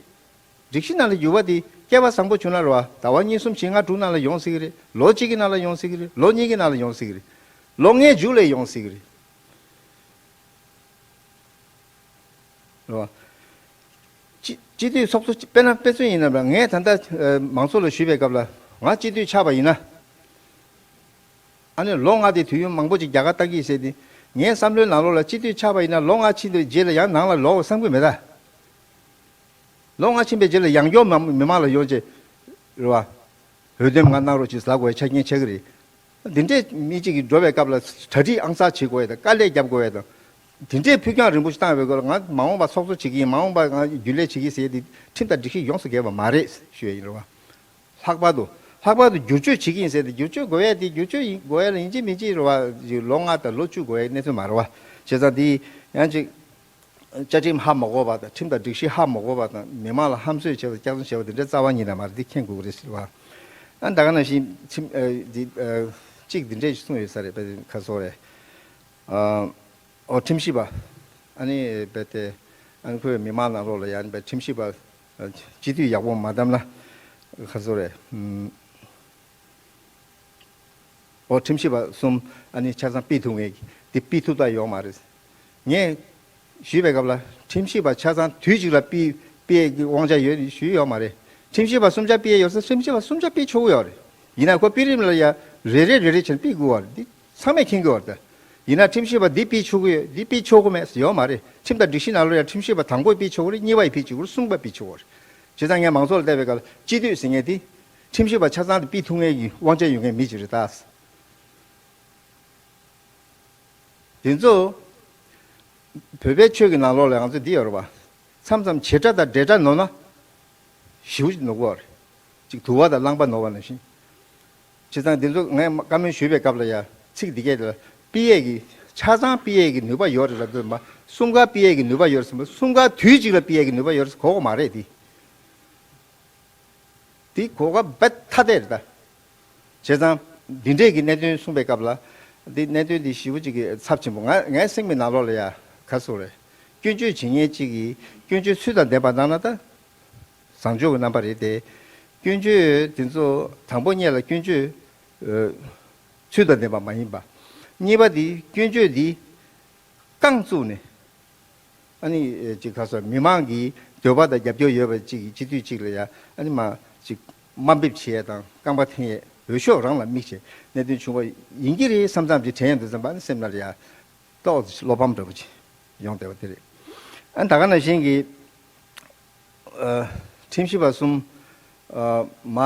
སྒྲིག་གཞི་ནང་ལ་འགྱུར་བ་དེ་སྐལ་བ་བཟང་པོ་བྱུང་ན་རེད་བ། ཟླ་བ་གཉིས་གསུམ་བཞི་ལྔ་དྲུག་ནང་ལ་ཡོང་སྲིད་ཀྱི་རེད། ལོ་གཅིག་གི་ནང་ལ་ཡོང་སྲིད་ཀྱི་རེད། ལོ་གཉིས་ཀྱི་ནང་ལ་ཡོང་སྲིད་ཀྱི་རེད། ལོ་ལྔའི་མཇུག་ལ་ཡོང་སྲིད་ཀྱི་རེད། རེད་བ། སྤྱི་སྤྱི་འཐུས་ཚོགས་གཙོ་དཔེར་ན་དཔེ་མཚོན་ཡིན་ན་ངས་ད་ལྟ་ཨ། མང་ཚོགས་ལ་ཞུས་པའི་སྐབས་ལ་ང་སྤྱི་འཐུས་ཆགས་པ་ཡིན་ན། ཨ་ནི་ལོ་ལྔ་དེ་དུས་ཡུན་མང་པོ་ཅིག་རྒྱ་གར་བཏང་གི་ཟེར་ཏེ། ངའི་བསམ་བློའི་ནང་ལོགས་ལ་སྤྱི་འཐུས་ཆགས་པ་ཡིན་ན་ལོ་ལྔ་ཕྱིན་པའི་རྗེས་ལ་ཡང་ནང་ལ་ལོག་བསམ་གྱི་མེད་ད། ལོ་ལྔ་ཕྱིན་པའི་རྗེས་ལ་ཡང་བསྐྱར་མ་མི་མང་ལ་ཡོང་ཆེད། རེད་བ། འོས་འདེམས་ང་གནང་རོགས་ཅེས་ལབ་དགོས་པའི་ཆ་རྐྱེན་ཆགས་ཀྱི་རེད། འདི་འདྲའི་མི་གཅིག་གིས་འགྲོ་བའི་སྐབས་ལ་གྲ་སྒྲིག་ཨང་གསར་བྱེད་དགོས་ཡ་དང་དཀའ་ལས་རྒྱབ་དགོས་ཡ་དང་། འདི་འདྲའི་ཕུགས་རྒྱང་རིང་པོ་ཞིག་བཏང་བའི་སྐོར་ལ་ང་མ་འོངས་པ་ཚོགས་གཙོ་བྱེད་ཀྱི་ཡིན། མ་འོངས་པ་ང་རྒྱུན་ལས་བྱེད་ཀྱི་ཡིན་ཟེར་ཡ་དེ་ཁྲིམས་དང་སྒྲིག་གཞི་ཡོངས་སུ་འགལ་བ་མ་རེད་ཞུ་ཡ་ཡིན་རེད་བ། ལྷག་པར་དུ། ལྷག་པར་དུ་བསྒྱུར་བཅོས་བྱེད་ཀྱི་ཡིན་ཟེར་ཏེ་བསྒྱུར་བཅོས་དགོས་ཡ་དེ་བསྒྱུར་བཅོས་ཡིན་དགོས་ཡ་ལ་ཡིན་གཅིག་མིན་གཅིག་རེད་བ། ལོ་ལྔ་དང་ལོ་བཅུ་དགོས་ཡ་གནས་ཚུལ་མ་རེད་བ། བྱས་ཙང་དེ་ཡང་ཅིག་བཅའ་ཁྲིམས་ཧ་མ་གོ་བ་དང་ཁྲིམས་དང་སྒྲིག་གཞི་ཧ་མ་གོ་བ་དང་མི་མང་ལ་ཧམ་བཟོས་བྱས་པ་སྐྱག་རྫུན་བྱས་པ་དེ་འདྲ་རྩ་བ་ཉིད་ནས་མ་རེད། འདི་མཁྱེན་དགོས་ཀྱི་རེད་ཟེར་བ། ཨ་ད་ག་ནང་བཞིན་ཁྲིམས་ཨ་འདི་ཨ་གཅིག་འདི་འདྲས་གསུངས་ཡོད་ས་རེད་པས་ཁ་སོ་རེད། ཨ་ཨོ་ཁྲིམས་ཞིབ་པ་ཨ་ནི་རྦད་དེ་ཨ་ནི་ཁོའི་མི་མང་ནང་ལོགས་ལ་ཡང་རྦད་ཁྲིམས་ཞིབ་པ་སྤྱི་འཐུས་ཡག་པོ་མ་བདམས་ན་ཁ་སོ་རེད། ཨོ་ཁྲིམས་ཞིབ་པ་གསུམ་ཨ་ནི་ཆ་ཚང་ཕུད་ཐུབ་ངེས་འདི་ཕུད་ཐུབ་ད་ཡོད་མ་རེད། ངས་ཞུས་པའི་སྐབས་ལ་ཁྲིམས་ཞིབ་པ་ཆ་ཚང་དུས་གཅིག་ལ་ཕུད་ཕུད་ཡས་ཀྱི་དབང་ཆ་ཡོད་ཞུས་ཡོད་མ་རེད། ཁྲིམས་ཞིབ་པ་གསུམ་ཆ་ཕུད་ཡས་ཡོད་ས་ཁྲིམས་ཞིབ་པ་གསུམ་ཆ་ཕུད་ཆོག་གི་ཡོད་རེད། ཡིན་ན་ཁོ་དཔེ་རིམ་ལ་ཡ་རེ་རེ་རེ་རེ་བྱས་ནས་ཕུད་དགོས་པ་རེད། འདི་ཚང་མས་མཁྱེན་གྱི་ཡོད་རེད་ད། ཡིན་ན་ཁྲིམས་ཞིབ་པ་འདི་ཕུད་ཆོག་གི་ཡོད་འདི་ཕུད་ཆོག་གི་མེད་ཡོད་མ་རེད། ཁྲིམས་དང་སྒྲིག་གཞི་ནང་ལོགས་ཡ་ཁྲིམས་ཞིབ་པ་དང་པོ་ཕུད་ཆོག་གི་རེད། གཉིས་པ་ཡི་ཕུད་ཆོག་གི་རེད། གསུམ་པ་ཕུད་ཆོག་གི་རེད། བྱས་ཙང་ངས་མང་ཚོགས་ལ་བལྟས་པའི་སྐབས་ལ་སྤྱི་འཐུས་ཟེར་མཁན་དེ། ཁྲིམས་ཞིབ་པ་ཆ་ཚང་དེ་ཕུད་ཐུབ་མཁན་གྱི་དབང་ཆ་ཡོད་མཁན་མི་ཅིག་རེད་ད། དེ་ཚོ། བོད་པའི་ཆོས་ཀྱི་ནང་ལོགས་ལ་ང་ཚོ་འདི་ཡོད་རེད་པ། མཚམས་མཚམས་བྱེད་སྒྲ་དང་འབྲེལ་སྒྲ་ནོར་ན། ཞེ་པོ་ཅིག་ནོར་གྱི་ཡོད་རེད། ཅིག་དུ་བ་དང་རླངས་པ་ནོར་བ་ནང་བཞིན། བྱས་ཙང་འདི་ཚོ་ངས་བཀའ་མོལ་ཞུས་པའི་སྐབས་ལ་ཡ་ཚིག་འདི་གས་ལ་ཕུད་ཡས་ཀྱི་ཆ་ཚང་ཕུད་ཡས་ཀྱི་ནུས་པ་ཡོད་རེད་ལབ་དུས་མ་གསུམ་ཀ་ཕུད་ཡས་ཀྱི་ནུས་པ་ཡོད་རེད་ཟེར་མ་གསུམ་ཀ་དུས་གཅིག་ལ་ཕུད་ཡས་ཀྱི་ནུས་པ་ཡོད་རེད་ཟེར་གོ་གི་མ་རེད་དེ། དེ་གོ་སྐབས་རྦད་ཐ་དད་རེད་ད། བྱས་ཙང་འདི་འདྲས་ཀྱི་གནད་དོན་གསུངས་པའི་སྐབས་ལ། འདི་གནད་དོན་འདི་ཞེ་པོ་ཅིག་གི་ཚབས་ཆེན་པོ་ང་ངའི་སེམས་ཀྱི་ནང་ལོགས་ལ་ཡ་ག་ཟེར་རེད། སྐྱོན་བརྗོད་བྱེད་མཁན་གཅིག་གིས་སྐྱོན་བརྗོད་ཚུལ་དང་ལྡན་པ་གནང་ན་ད། བཟང་ཕྱོགས་ཀྱི་རྣམ་པ་རེད་དེ། སྐྱོན་བརྗོད་དེ་ཚོ་དང་པོ་ཉིད་ལ་སྐྱོན་བརྗོད་ཨ་ཚུལ་དང་ལྡན་པ་མ་ཡིན་པ། གཉིས་པ་དེ་སྐྱོན་བརྗོད་འདི་རྐང་བཙུགས་ནས། ཨ་ནི་ཅིག་ག་ས་མི་མང་གི་འདོད་པ་དང་རྒྱབ་སྐྱོར་ཡོད་པ་ཅིག་སྤྱི་འཐུས་ཅིག་ལ་ཡ་ཨ་ནི་མ་ཅིག་དམའ་འབེབས་བྱེད་ཡ་དང་རྐང་པ་འཐེན་ཡས་འོས་ཤོག་རང་ལ་དམིགས་བྱས་གནད་དོན་བྱུང་བ་ཡིན་གྱི་རེད་བསམ་ཙམ་ཅིག་དྲན་ཡོང་དུས་ཙམ་པ་ཨ་ནི་སེམས་ནང་ལ་ཡ་ཏོག་ཙམ་བློ་ཕམ་འདྲ་པོ་ཅིག་ཡོང་བསྡད་པ་དེ་རེད། ཨ་ནི་ད་ག་ནང་བཞིན་གྱི་ཨ་ཁྲིམས་ཞིབ་པ་གསུམ་ཨ་མ་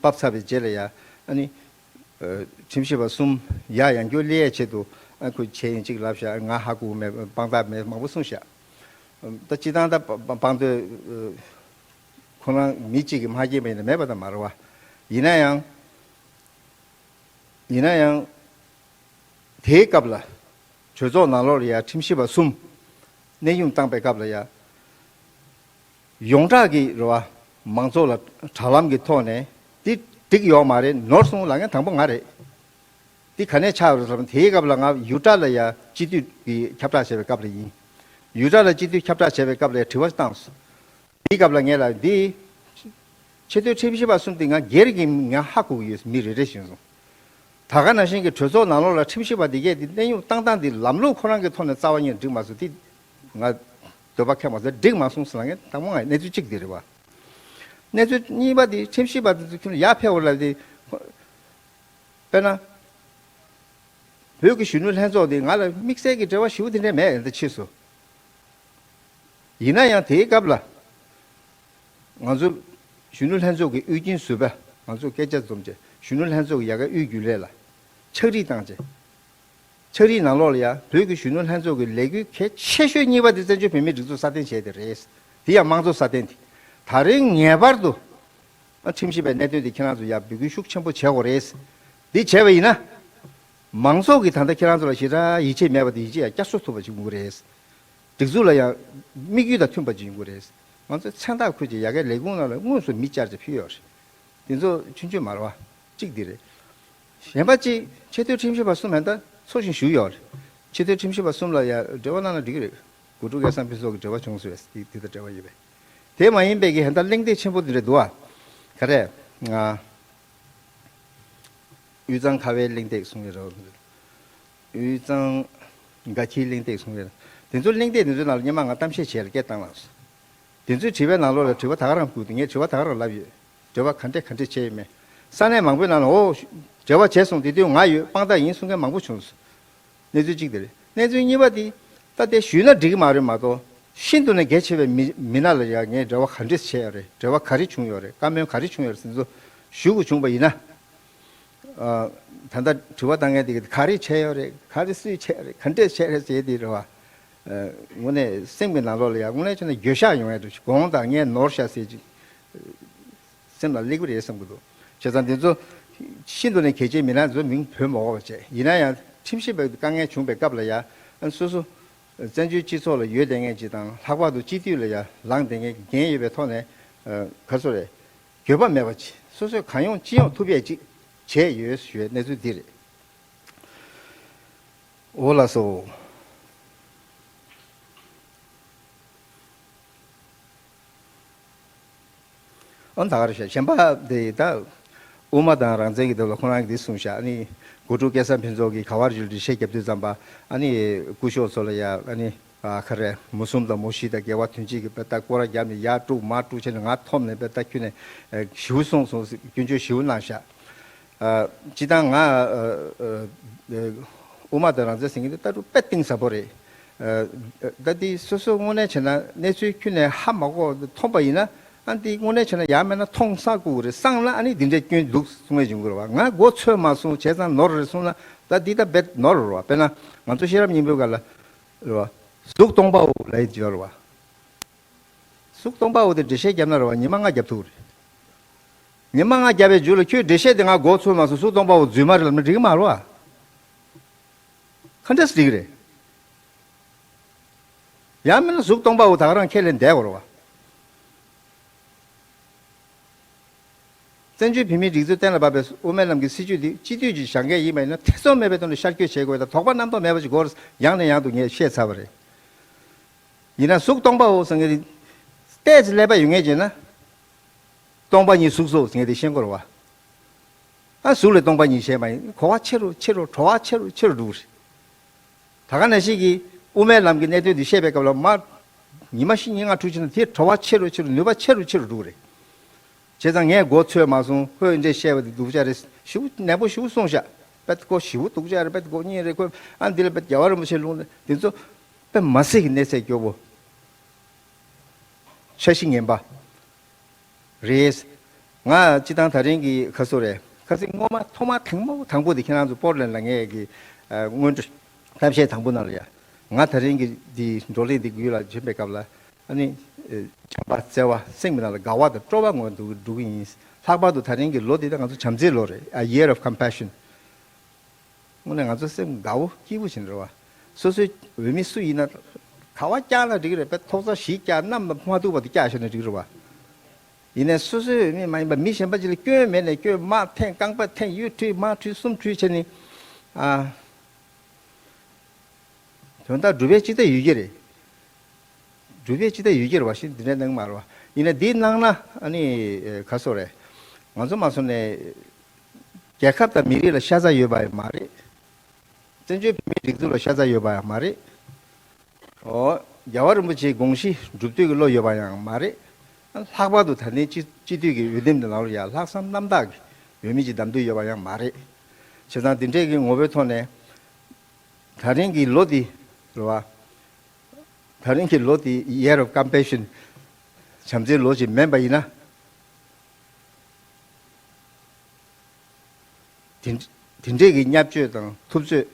ཕབ་ཚར་བའི་རྗེས་ལ་ཡ་ཨ་ནི། ཁྲིམས་ཞིབ་པ་གསུམ་ཡར་ཡང་བསྐྱར་སླེབས་ཡས་ཆེད་དུ་ཨ་ཁུ་བྱས་ཡིན་གཅིག་ལབ་ཤག་ང་ཧ་གོ་མེད་དཔང་རྟགས་མེད་མང་པོ་གསུངས་ཤག་ད་སྤྱི་བཏང་ད་དཔང་དཔང་དོད་ཁོ་རང་མི་གཅིག་གིས་མ་སྐྱེས་པ་ཡིན་ན་མེད་པ་དང་མ་རེད་བ། ཡིན་ན་ཡང་ཡིན་ན་ཡང་དེའི་སྐབས་ལ་གྲོས་ཚོགས་ནང་ལོགས་ལ་ཡ་ཁྲིམས་ཞིབ་པ་གསུམ་གནས་དབྱུང་བཏང་པའི་སྐབས་ལ་ཡ། ཡོངས་གྲགས་ཀྱི་རེད་བ། མང་ཚོགས་ལ་དྲ་ལམ་གྱི་ཐོག་ནས་འདི་འགྲིག་ཡོད་མ་རེད་ནོར་སོང་ལབ་མཁན་དང་པོ་ང་རེད། འདི་ག་ནས་ཆགས་རེད་ཟེར་ན་དེའི་སྐབས་ལ་ང་ཡུ་ཊ་ལ་ཡ་སྤྱི་འཐུས་ཀྱི་ཁྱབ་བསྒྲགས་བྱས་པའི་སྐབས་ལ་ཡིན། ཡུ་ཊ་ལ་སྤྱི་འཐུས་ཁྱབ་བསྒྲགས་བྱས་པའི་སྐབས་ལ་ཡ་དྲི་བ་བཏང་སོང་། དེའི་སྐབས་ལ་ངས་ལབ་འདི། ཆེས་མཐོའི་ཁྲིམས་ཞིབ་པ་གསུམ་དེ་ང་སྒེར་གྱི་ང་ཧ་གོ་གི་ཡོད་མི་རེ་རེ་བཞིན་སོང་། ད་ག་ནང་བཞིན་གྱི་གྲོས་ཚོགས་ནང་ལོགས་ལ་ཁྲིམས་ཞིབ་པ་འདི་གས་འདི་གནས་དབྱུང་བཏང་སྟངས་འདི་ལམ་ལུགས་ཁོ་རང་གི་ཐོག་ནས་རྩ་བ་ཉིད་འགྲིག་མ་སོང་འདི་ང་འདོད་པ་ཁེངས་མ་སོང་འགྲིག་མ་སོང་ཟེར་ལ་ངས་དང་པོ་ང་གནས་ཚུལ་གཅིག་འདི་རེད་བ། གནས་ཚུལ་གཉིས་པ་འདི་ཁྲིམས་ཞིབ་པ་འདི་ཚོ་ཁྱོན་ནས་ཡར་ཕེབས་འོང་ལབ་འདི། དཔེར་ན། བོད་ཀྱི་གཞོན་ནུ་ལྷན་ཚོགས་འདི་ང་ལ་དམིགས་བསལ་གྱི་འབྲེལ་བ་ཞེ་པོ་དེ་འདྲ་མེད་ཡང་ད་ཕྱིས་སུ། ཡིན་ན་ཡང་དེའི་སྐབས་ལ། ང་ཚོ་གཞོན་ནུ་ལྷན་ཚོགས་ཀྱི་དབུས་རྒྱུན་ཟུར་པ་ང་ཚོ་སྐད་ཆ་འཛོམས་བྱས་གཞོན་ནུ་ལྷན་ཚོགས་ཀྱི་ཡ་ག་དབུས་རྒྱུན་ལས་ལ་ཕྱག་བྲིས་བཏང་བྱས། ཕྱག་བྲིས་ནང་ལོགས་ལ་ཡང་བོད་ཀྱི་གཞོན་ནུ་ལྷན་ཚོགས་ཀྱི་ལས་འགུལ་གལ་ཆེ་ཤོས་གཉིས་པ་དེ་བཙན་བྱོལ་བོད་མིའི་སྒྲིག་འཛུགས་སྲ་བརྟན་བྱས་དེ་རེད། དེ་ཡང་དམངས་གཙོ་སྲ་བརྟན་དེ། ད་རིང་ངེས་པར་དུ། ཁྲིམས་ཞིབ་པའི་གནད་དོན་དེ་ཁྱེད་རང་ཚོ་ཡང་འབོད་སྐུལ་ཤུགས་ཆེན་པོ་བྱེད་དགོས་རེད། འདི་བྱས་པ་ཡིན་ན། མང་ཚོགས་ཀྱིས་ད་ལྟ་ཁྱེད་རང་ཚོ་ལ་ཞེ་དྲག་ཡིད་ཆེས་མེད་པ་དེ་ཡིད་ཆེས་ཡང་བསྐྱར་གསོ་ཐུབ་པ་ཞིག་ཡོང་གི་རེད། སྒྲིག་འཛུགས་ལ་ཡང་དམིགས་ཡུལ་དང་མཐུན་པ་ཅིག་ཡོང་གི་རེད། ང་ཚོས་མཚན་རྟགས་འཁུར་བྱས་ཡ་གའི་ལས་ཁུངས་ནང་ལ་དངོས་སུ་མི་བཅར་བྱས་ཕུལ་ཡོད་རེད། དེ་ཚོ་ཆུང་ཆུང་མ་རེད་བ། གཅིག་འདི་རེད། གཞན་པ་གཅིག་ཆེས་མཐོའི་ཁྲིམས་ཞིབ་པ་གསུམ་ཧན་ད་འཚོ་ཞིང་བཞུགས་ཡོད་རེད། ཆེས་མཐོའི་ཁྲིམས་ཞིབ་པ་གསུམ་ལ་ཡ་འབྲེལ་བ་གནང་ན་འགྲིག་གི་རེད། དགུ་ཕྲུག་སྐལ་བཟང་ཕུན་ཚོགས་ཀྱི་འབྲེལ་བ་བྱུང་སོང་བས་དེ་དེ་དང་འབྲེལ་བ་ཡོད་པས། དེ་མ་ཡིན་པའི་གི་ཧན་ད་གླེང་སྟེགས་ཆེན་པོ་འདི་འདྲ་འདུག་ཨ། ག་རེ། ང་། དབུས་གཙང་ཁ་བའི་གླེང་སྟེགས་གསུང་གི་རེད། དབུས་གཙང་དགའ་འཁྱིལ་གླེང་སྟེགས་གསུང་གི་རེད། དེ་ཚོ་གླེང་སྟེགས་དེ་ཚོའི་ནང་ལ་སྔོན་མ་ང་གཏམ་བཤད་བྱས་ལ་སྐད་བཏང་ལགས་སོ། དེ་ཚོའི་དྲི་བའི་ནང་ལོགས་ལ་དྲི་བ་ད་ག་རང་བསྐུར་འདུག་ངས་དྲི་བ་ད་ག་རང་ལབ་ཡོད། འབྲེལ་བ་ག་འདྲས་ག་འདྲས་བྱས་ཡོད་མེད། ས་གནས་མང་པོའི་ནང་ལ་འོ། འབྲེལ་བ་བྱས་སོང་དེ་དུས་ང་ཡོད་དཔང་རྟགས་ཡིན་གསུང་མཁན་མང་པོ་བྱུང་སོང་། གནས་ཚུལ་གཅིག་དེ་རེད། གནས་ཚུལ་གཉིས་པ་དེ། ད་དེ་ཞུས་ན་འགྲིག་གི་མ་རེད་མ་གཏོགས། ཤིན་ཏུ་ནས་གལ་ཆེ་བའི་མི་མི་སྣ་ལ་ཡང་ངས་འབྲེལ་བ་ག་འདྲས་བྱས་ཡོད་རེད། འབྲེལ་བ་ག་རེ་བྱུང་ཡོད་རེད། བཀའ་མོལ་ག་རེ་བྱུང་ཡོད་རེད་ཟེར་ཚོ་ཞུ་དགོས་བྱུང་བ་ཡིན་ན། ཨ། ད་ལྟ་དྲི་བ་བཏང་མཁན་དེ་ག་རེ་བྱས་ཡོད་རེད། ག་རེ་སུས་བྱས་རེད། ག་འདྲས་བྱས་རེད་ཟེར་དེ་རེད་བ། ཨ། དངོས་གནས་སེམས་ཀྱི་ནང་ལོགས་ལ་ཡང་དངོས་གནས་བྱས་ན་འགྱོད་བཤགས་ཡོང་ཡ་འདུག་དགོངས་དག་ངས་ནོར་ཤག་ཟེར་ཅིག་སེམས་ལ་སླེབས་ཀྱི་རེད་བསམ་གྱི་འདུག་བྱས་ཙང་འདི་ཚོ་ཤིན་ཏུ་ནས་གལ་ཆེའི་མི་སྣ་ཚོ་མིང་འབོད་མ་དགོས་པ་བྱས། ཡིན་ན་ཡང་ཁྲིམས་ཞིབ་པའི་དཀའ་ངལ་བྱུང་བའི་སྐབས་ལ་ཡ་སོ་སོ་བཙན་བྱོལ་སྤྱི་ཚོགས་ལ་ཡོད་བསྡད་མཁན་ཅིག་དང་ལྷག་པར་དུ་སྤྱི་འཐུས་ལ་ཡ་ལངས་བསྡད་མཁན་གྱི་འགན་ཡོད་པའི་ཐོག་ནས་ག་ཚོད་རེད། འགྱོད་པ་མེད་པ་ཅིག་སོ་སོས་གང་ཡོང་ཅི་ཡོང་ཐུབ་ཡས་ཅིག་བྱས་ཡོད་ཞུ་བའི་གནས་ཚུལ་འདི་རེད། འོ་ལགས་སོ། ཨོ་ད་ག་རེ་བྱས་གཞན་པ་དེ་ད་དབུ་མ་དང་རང་བཙན་གྱི་དེ་ལ་ཁོ་རང་གིས་འདི་གསུངས་ཤག་ཨ་ནི་དགུ་ཕྲུག་སྐལ་བཟང་ཕུན་ཚོགས་ཀྱིས་ག་བར་ཡུལ་འདི་བཤད་རྒྱབ་དུས་ཙམ་པ་ཨ་ནི་སྐུ་ཞབས་ཚོ་ལ་ཡ་ཨ་ནི་ཨ་ག་རེ་མུ་གསུམ་དང་མུ་བཞི་དང་དགེ་བ་དོན་གཅིག་གི་དཔེ་ལྟ་སྐོར་ར་བརྒྱབ་ནས་ཡར་དཀྲུག་མར་དཀྲུག་བྱས་ནས་ང་འཐོམ་ནས་དཔེ་ལྟ་ཁྱོན་ནས་ཞེ་པོ་གསུངས་སོང་སྐྱོན་བརྗོད་ཞེ་པོ་གནང་ཤག་ཨ། སྤྱིར་བཏང་ང་ཨ་ཨ་ཨ་དབུ་མ་དང་རང་བཙན་ཟེར་མཁན་དེ་ལྟ་གྲུབ་དཔེ་གཏིང་ཟབ་པོ་རེད། ཨ་ད་འདི་སོ་སོ་དངོས་གནས་བྱས་ན་གནས་ཚུལ་ཁྱོན་ནས་ཧ་མ་གོ་མཐོང་པ་ཡིན་ན་ཨ་འདི་དངོས་གནས་བྱས་ན་ཡང་མིན་ན་མཐོང་ས་ལྐུགས་རེད་བསམ་ན་ཨ་ནི་འདི་འདྲའི་སྐྱོན་འདུག་གསུང་ཡས་བྱུང་གི་རེད་བ། ང་མགོ་ཚོས་མ་སོང་བྱས་ཙང་ནོར་རེད་གསུང་ན་ད་འདི་ད་རྦད་ནོར་རེད་བ། དཔེར་ན་ང་ཚོ་ཤེས་རབ་སྙིང་པོའི་སྐབས་ལ་རེད་བ། གཟུགས་སྟོང་པའོ་ལབ་ཡས་ཡོད་རེད་བ། གཟུགས་སྟོང་པའོ་དེ་འགྲེལ་བཤད་བརྒྱབ་ན་རེད་བ་ཉི་མ་ལྔ་བརྒྱབ་ཐུབ་རེད། ཉི་མ་ལྔ་བརྒྱབ་པའི་མཇུག་ལ་ཁྱོད་འགྲེལ་བཤད་དེ་ང་མགོ་ཚོས་མ་སོང་། གཟུགས་སྟོང་པའོ་རྫུན་མ་རེད་ལབ་ན་འགྲིག་གི་མ་རེད་བ། ག་འདྲས་འགྲིག་གི་རེད། ཡང་མིན་ན་གཟུགས་སྟོང་པའོ་ད་ག་རང་ཁས་ལེན་བསྡད་དགོས་རེད་བ། བཙན་བྱོལ་བོད་མིའི་སྒྲིག་འཛུགས་གཏན་ལ་ཕབ་པའི་དབུ་མའི་ལམ་གྱི་སྲིད་བྱུས་འདི་སྤྱི་འཐུས་ཀྱི་བྱ་འགུལ་ཡིན་པ་ཡིན་ན་ཐེ་ཚོམ་མེད་པའི་ཐོག་ནས་ཤར་བསྐྱོད་བྱེད་དགོས་དང་དོགས་པ་རྣམ་རྟོག་མེད་པ་ཞིག་དགོས་རེད་ཡང་ནས་ཡང་དུ་ངས་བཤད་ཚར་བ་རེད། ཡིན་ན་གཟུགས་སྟོང་པའོ་ཟེར་མཁན་དེ་ཏོག་ཙམ་ཀླད་པ་ཡོད་མཁན་ཅིག་ཡིན་ན། སྟོང་པ་ཉིད་གཟུགས་སོ་ཟེར་མཁན་དེ་ཤེས་དགོས་རེད་བ། ཨ་གཟུགས་ལས་སྟོང་པ་ཉིད་ཤེས་མ་ཡིན་གོ་བ་ཆེ་རུ་ཆེ་རུ་བྲོ་བ་ཆེ་རུ་ཆེ་རུ་འགྲོ་གི་རེད། ད་ག་ནང་བཞིན་གྱི་ དབུ་མའི་ལམ་གྱི་གནད་དོན་འདི་བཤད་པའི་སྐབས་ལ་མར་ཉི་མ་བཞི་ཉིན་ལྔ་དྲུག་ཕྱིན་ན་དེ་བྲོ་བ་ཆེ་རུ་ཆེ་རུ་ནུས་པ་ཆེ་རུ་ཆེ་རུ་འགྲོ་གི་རེད། བྱས་ཙང་ངས་མགོ་ཚོས་མ་སོང་། ཁོས་འདྲས་བཤད་པ་དེ་སྡུག་ཅག་རེད། ཞེ་པོ་ནན་པོ་ཞེ་པོ་གསུངས་ཤག་པད་ཁོ་ཞེ་པོ་སྡུག་ཅག་རེད། པད་ཁོ་གཉིས་རེད། ཁོས་ཨ་འདི་ལ་པད་རྒྱལ་བ་རིན་པོ་ཆེ་ལུང་འདི་ཚོ་དཔེ་མ་སྲིད་ཀྱི་གནས་ཚད་སྐྱོ་པོ། འཆར་གཞི་ངན་པ་རེད། ང་སྤྱི་བཏང་ད་རིང་གི་ཁ་སོ་རེད། ཁ་སང་སྔོན་མ་ཐོག་མ་དང་པོ་དང་པོ་དེ་ཁྱེད་རང་ཚོ་པོར་ལེན་ལ་ངས་ཀྱི་སྔོན་འགྲོ་གཏམ་བཤད་དང་པོ་ནང་ལ་ཡ། ང་ད་རིང་གི་འདི་བགྲོ་གླེང་འདི་བརྒྱུད་ལ་བྱོན་པའི་སྐབས་ལ་ཨ་ནི་བྱམས་པ་བརྩེ་བ་སེམས་ཀྱི་ནང་ལ་དགའ་བ་དང་སྤྲོ་བ་ངོས་འདུག་འགྲོ་གི་ཡིན། ལྷག་པར་དུ་ད་རིང་གི་ལོ་འདི་ད་ང་ཚོ་བྱམས་བརྩེའི་ལོ་རེད། A year of compassion། དངོས་གནས་ང་ཚོ་སེམས་དགའ་བོ་སྐྱིད་པོ་བྱེད་འགྲོ་བ། སོ་སོའི་འོས་མི་སུ་ཡིན་ན་ག་བ་བཀྱག་ན་འགྲིག་རེད་པས། ཐོག་ཚ་བཞི་བཀྱག་གནམ་ལ་མ་ཐུག་བར་དུ་བཀྱག་བཞག་ན་འགྲིག་རེད་བ། ཡིན་ནའི་སོ་སོའི་འོས་མི་མ་ཡིན་པ་མི་གཞན་པ་ཅིག་ལ་སྐྱོན་མེད་ནས་སྐྱོན་མར་འཐེན། རྐང་པ་འཐེན། གཡུ་ཁྲུས་མར་ཁྲུས་གསུམ་ཁྲུས་བྱས་ནས་ཨ། དོན་དག་སྒྲུབ་ཡས་ཅི་ལྟར་ཡོད་ཀྱི་རེད། སྒྲུབ་ཡས་ཅི་ལྟར་ཡོད་ཀྱི་རེད་བ། ཞིག་འདི་འདྲ་གནང་མ་རེད་བ། ཡིན་ན་འདི་གནང་ན་ཨ་ནི་ག་སོ་རེད། ང་ཚོ་མ་སོང་ནས་རྒྱལ་ཁབ་དང་མི་རིགས་ལ་ཤ་ཚ་ཡོད་པ་ཡང་མ་རེད། བཙན་བྱོལ་བོད་མིའི་སྒྲིག་འཛུགས་ལ་ཤ་ཚ་ཡོད་པ་ཡང་མ་རེད། ཨོ། རྒྱལ་བ་རིན་པོ་ཆེའི་དགོངས་གཞི་སྒྲུབ་འདོད་ཀྱི་བློ་ཡོད་པ་ཡང་མ་རེད། ལྷག་པར་དུ་ད་ལྟའི་སྤྱི་སྤྱི་འཐུས་ཀྱི་འོས་འདེམས་འདི་ནང་ལ་ཡང་ལྷག་བསམ་རྣམ་དག་གི་འོས་མི་ཅིག་བདམས་འདོད་ཡོད་པ་ཡང་མ་རེད། བྱས་ཙང་འདི་འདྲས་ཀྱི་ངོ་བོའི་ཐོག་ནས་ད་རིང་གི་ལོ་འདི་རེད་བ། ད་རིང་གི་ལོ་འདི་year of compassion བྱམས་བརྩེའི་ལོ་ཞིག་མིན་པ་ཡིན་ན། དེ་དེ་འདྲས་ཀྱི་བརྙས་བཅོས་དང་ཐུབ་ཚོད་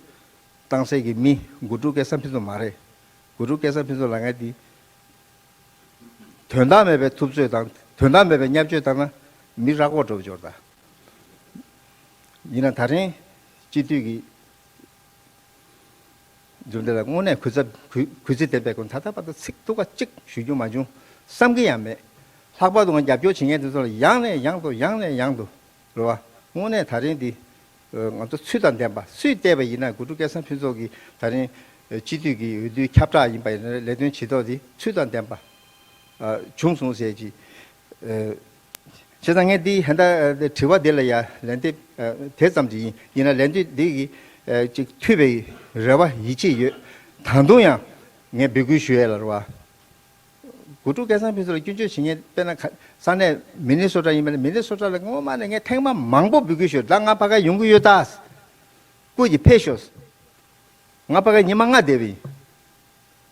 བཏང་སའི་གི་མི་དགུ་ཕྲུག་སྐལ་བཟང་ཕུན་ཚོགས་མ་རེད། དགུ་ཕྲུག་སྐལ་བཟང་ཕུན་ཚོགས་ལབ་མཁན་དེ་དོན་དག་མེད་པའི་ཐུབ་ཚོད་དང་དོན་དག་མེད་པའི་བརྙས་བཅོས་བཏང་ན་མི་རག་གོ་འགྲོ་བ་འབྱོར་ད། ཡིན་ན་ད་རིང་སྤྱི་འཐུས་ཀྱི་འཛུལ་འདི་ལ་དངོས་གནས་གུས་ཚབ་གུས་གུས་བརྩི་ལྡན་པའི་སྒོ་ནས་ད་ལྟ་བར་དུ་ཚིག་ཐུག་པ་གཅིག་ཞུ་རྒྱུ་མ་བྱུང་། བསམ་གྱི་ཡང་མེད། ལྷག་པར་དུ་ང་རྒྱབ་སྐྱོར་བྱེད་མཁན་དེ་ཚོ་ལ་ཡང་ནས་ཡང་དུ་ཡང་ནས་ཡང་དུ་རེད་བ། དངོས་གནས་ད་རིང་འདི་ང་ཚོ་ཚུལ་དང་ལྡན་པ་སུས་བལྟས་པ་ཡིན་ན་དགུ་ཕྲུག་སྐལ་བཟང་ཕུན་ཚོགས་ཀྱི་ད་རིང་སྤྱི་འཐུས་ཀྱི་འོས་བསྡུའི་ཁྱབ་བསྒྲགས་ཡིན་པ་ཡིན་ན་ལས་དོན་བྱེད་ཐོག་འདི་ཚུལ་དང་ལྡན་པ་བྱུང་སོང་ཟེར་གྱི། བྱས་ཙང་ངས་འདི་ཧན་ད་དྲི་བ་འདི་ལ་ཡ་ལན་འདེབས་དེ་ཙམ་གྱི་ཡིན། ཡིན་ན་ལན་འདེབས་འདི་གི་ཅིག་མཐུད་པའི་རེ་བ་ཡིད་ཆེས་ཡོད། ད་དུང་ཡང་ངས་འབོད་སྐུལ་ཞུ་ཡས་ལ་རེ་བ། དགུ་ཕྲུག་སྐལ་བཟང་ཕུན་ཚོགས་ལ་སྐྱོན་བརྗོད་བྱེད་མཁན་དཔེར་ན་ས་གནས་མི་ནི་སོ་ཊ་ཡིན་པ་ན་མི་ནི་སོ་ཊ་ལ་སྔོན་མ་ནས་ངས་ཐེངས་མ་མང་པོ་འབོད་སྐུལ་ཞུས། ད་ང་ཕ་ག་ཡོང་གི་ཡོད་ད། སྐུ་མཁྱེན་ཕེབས་ཤོག་ང་ཕ་ག་ཉི་མ་ལྔ་བསྡད་པ་ཡིན།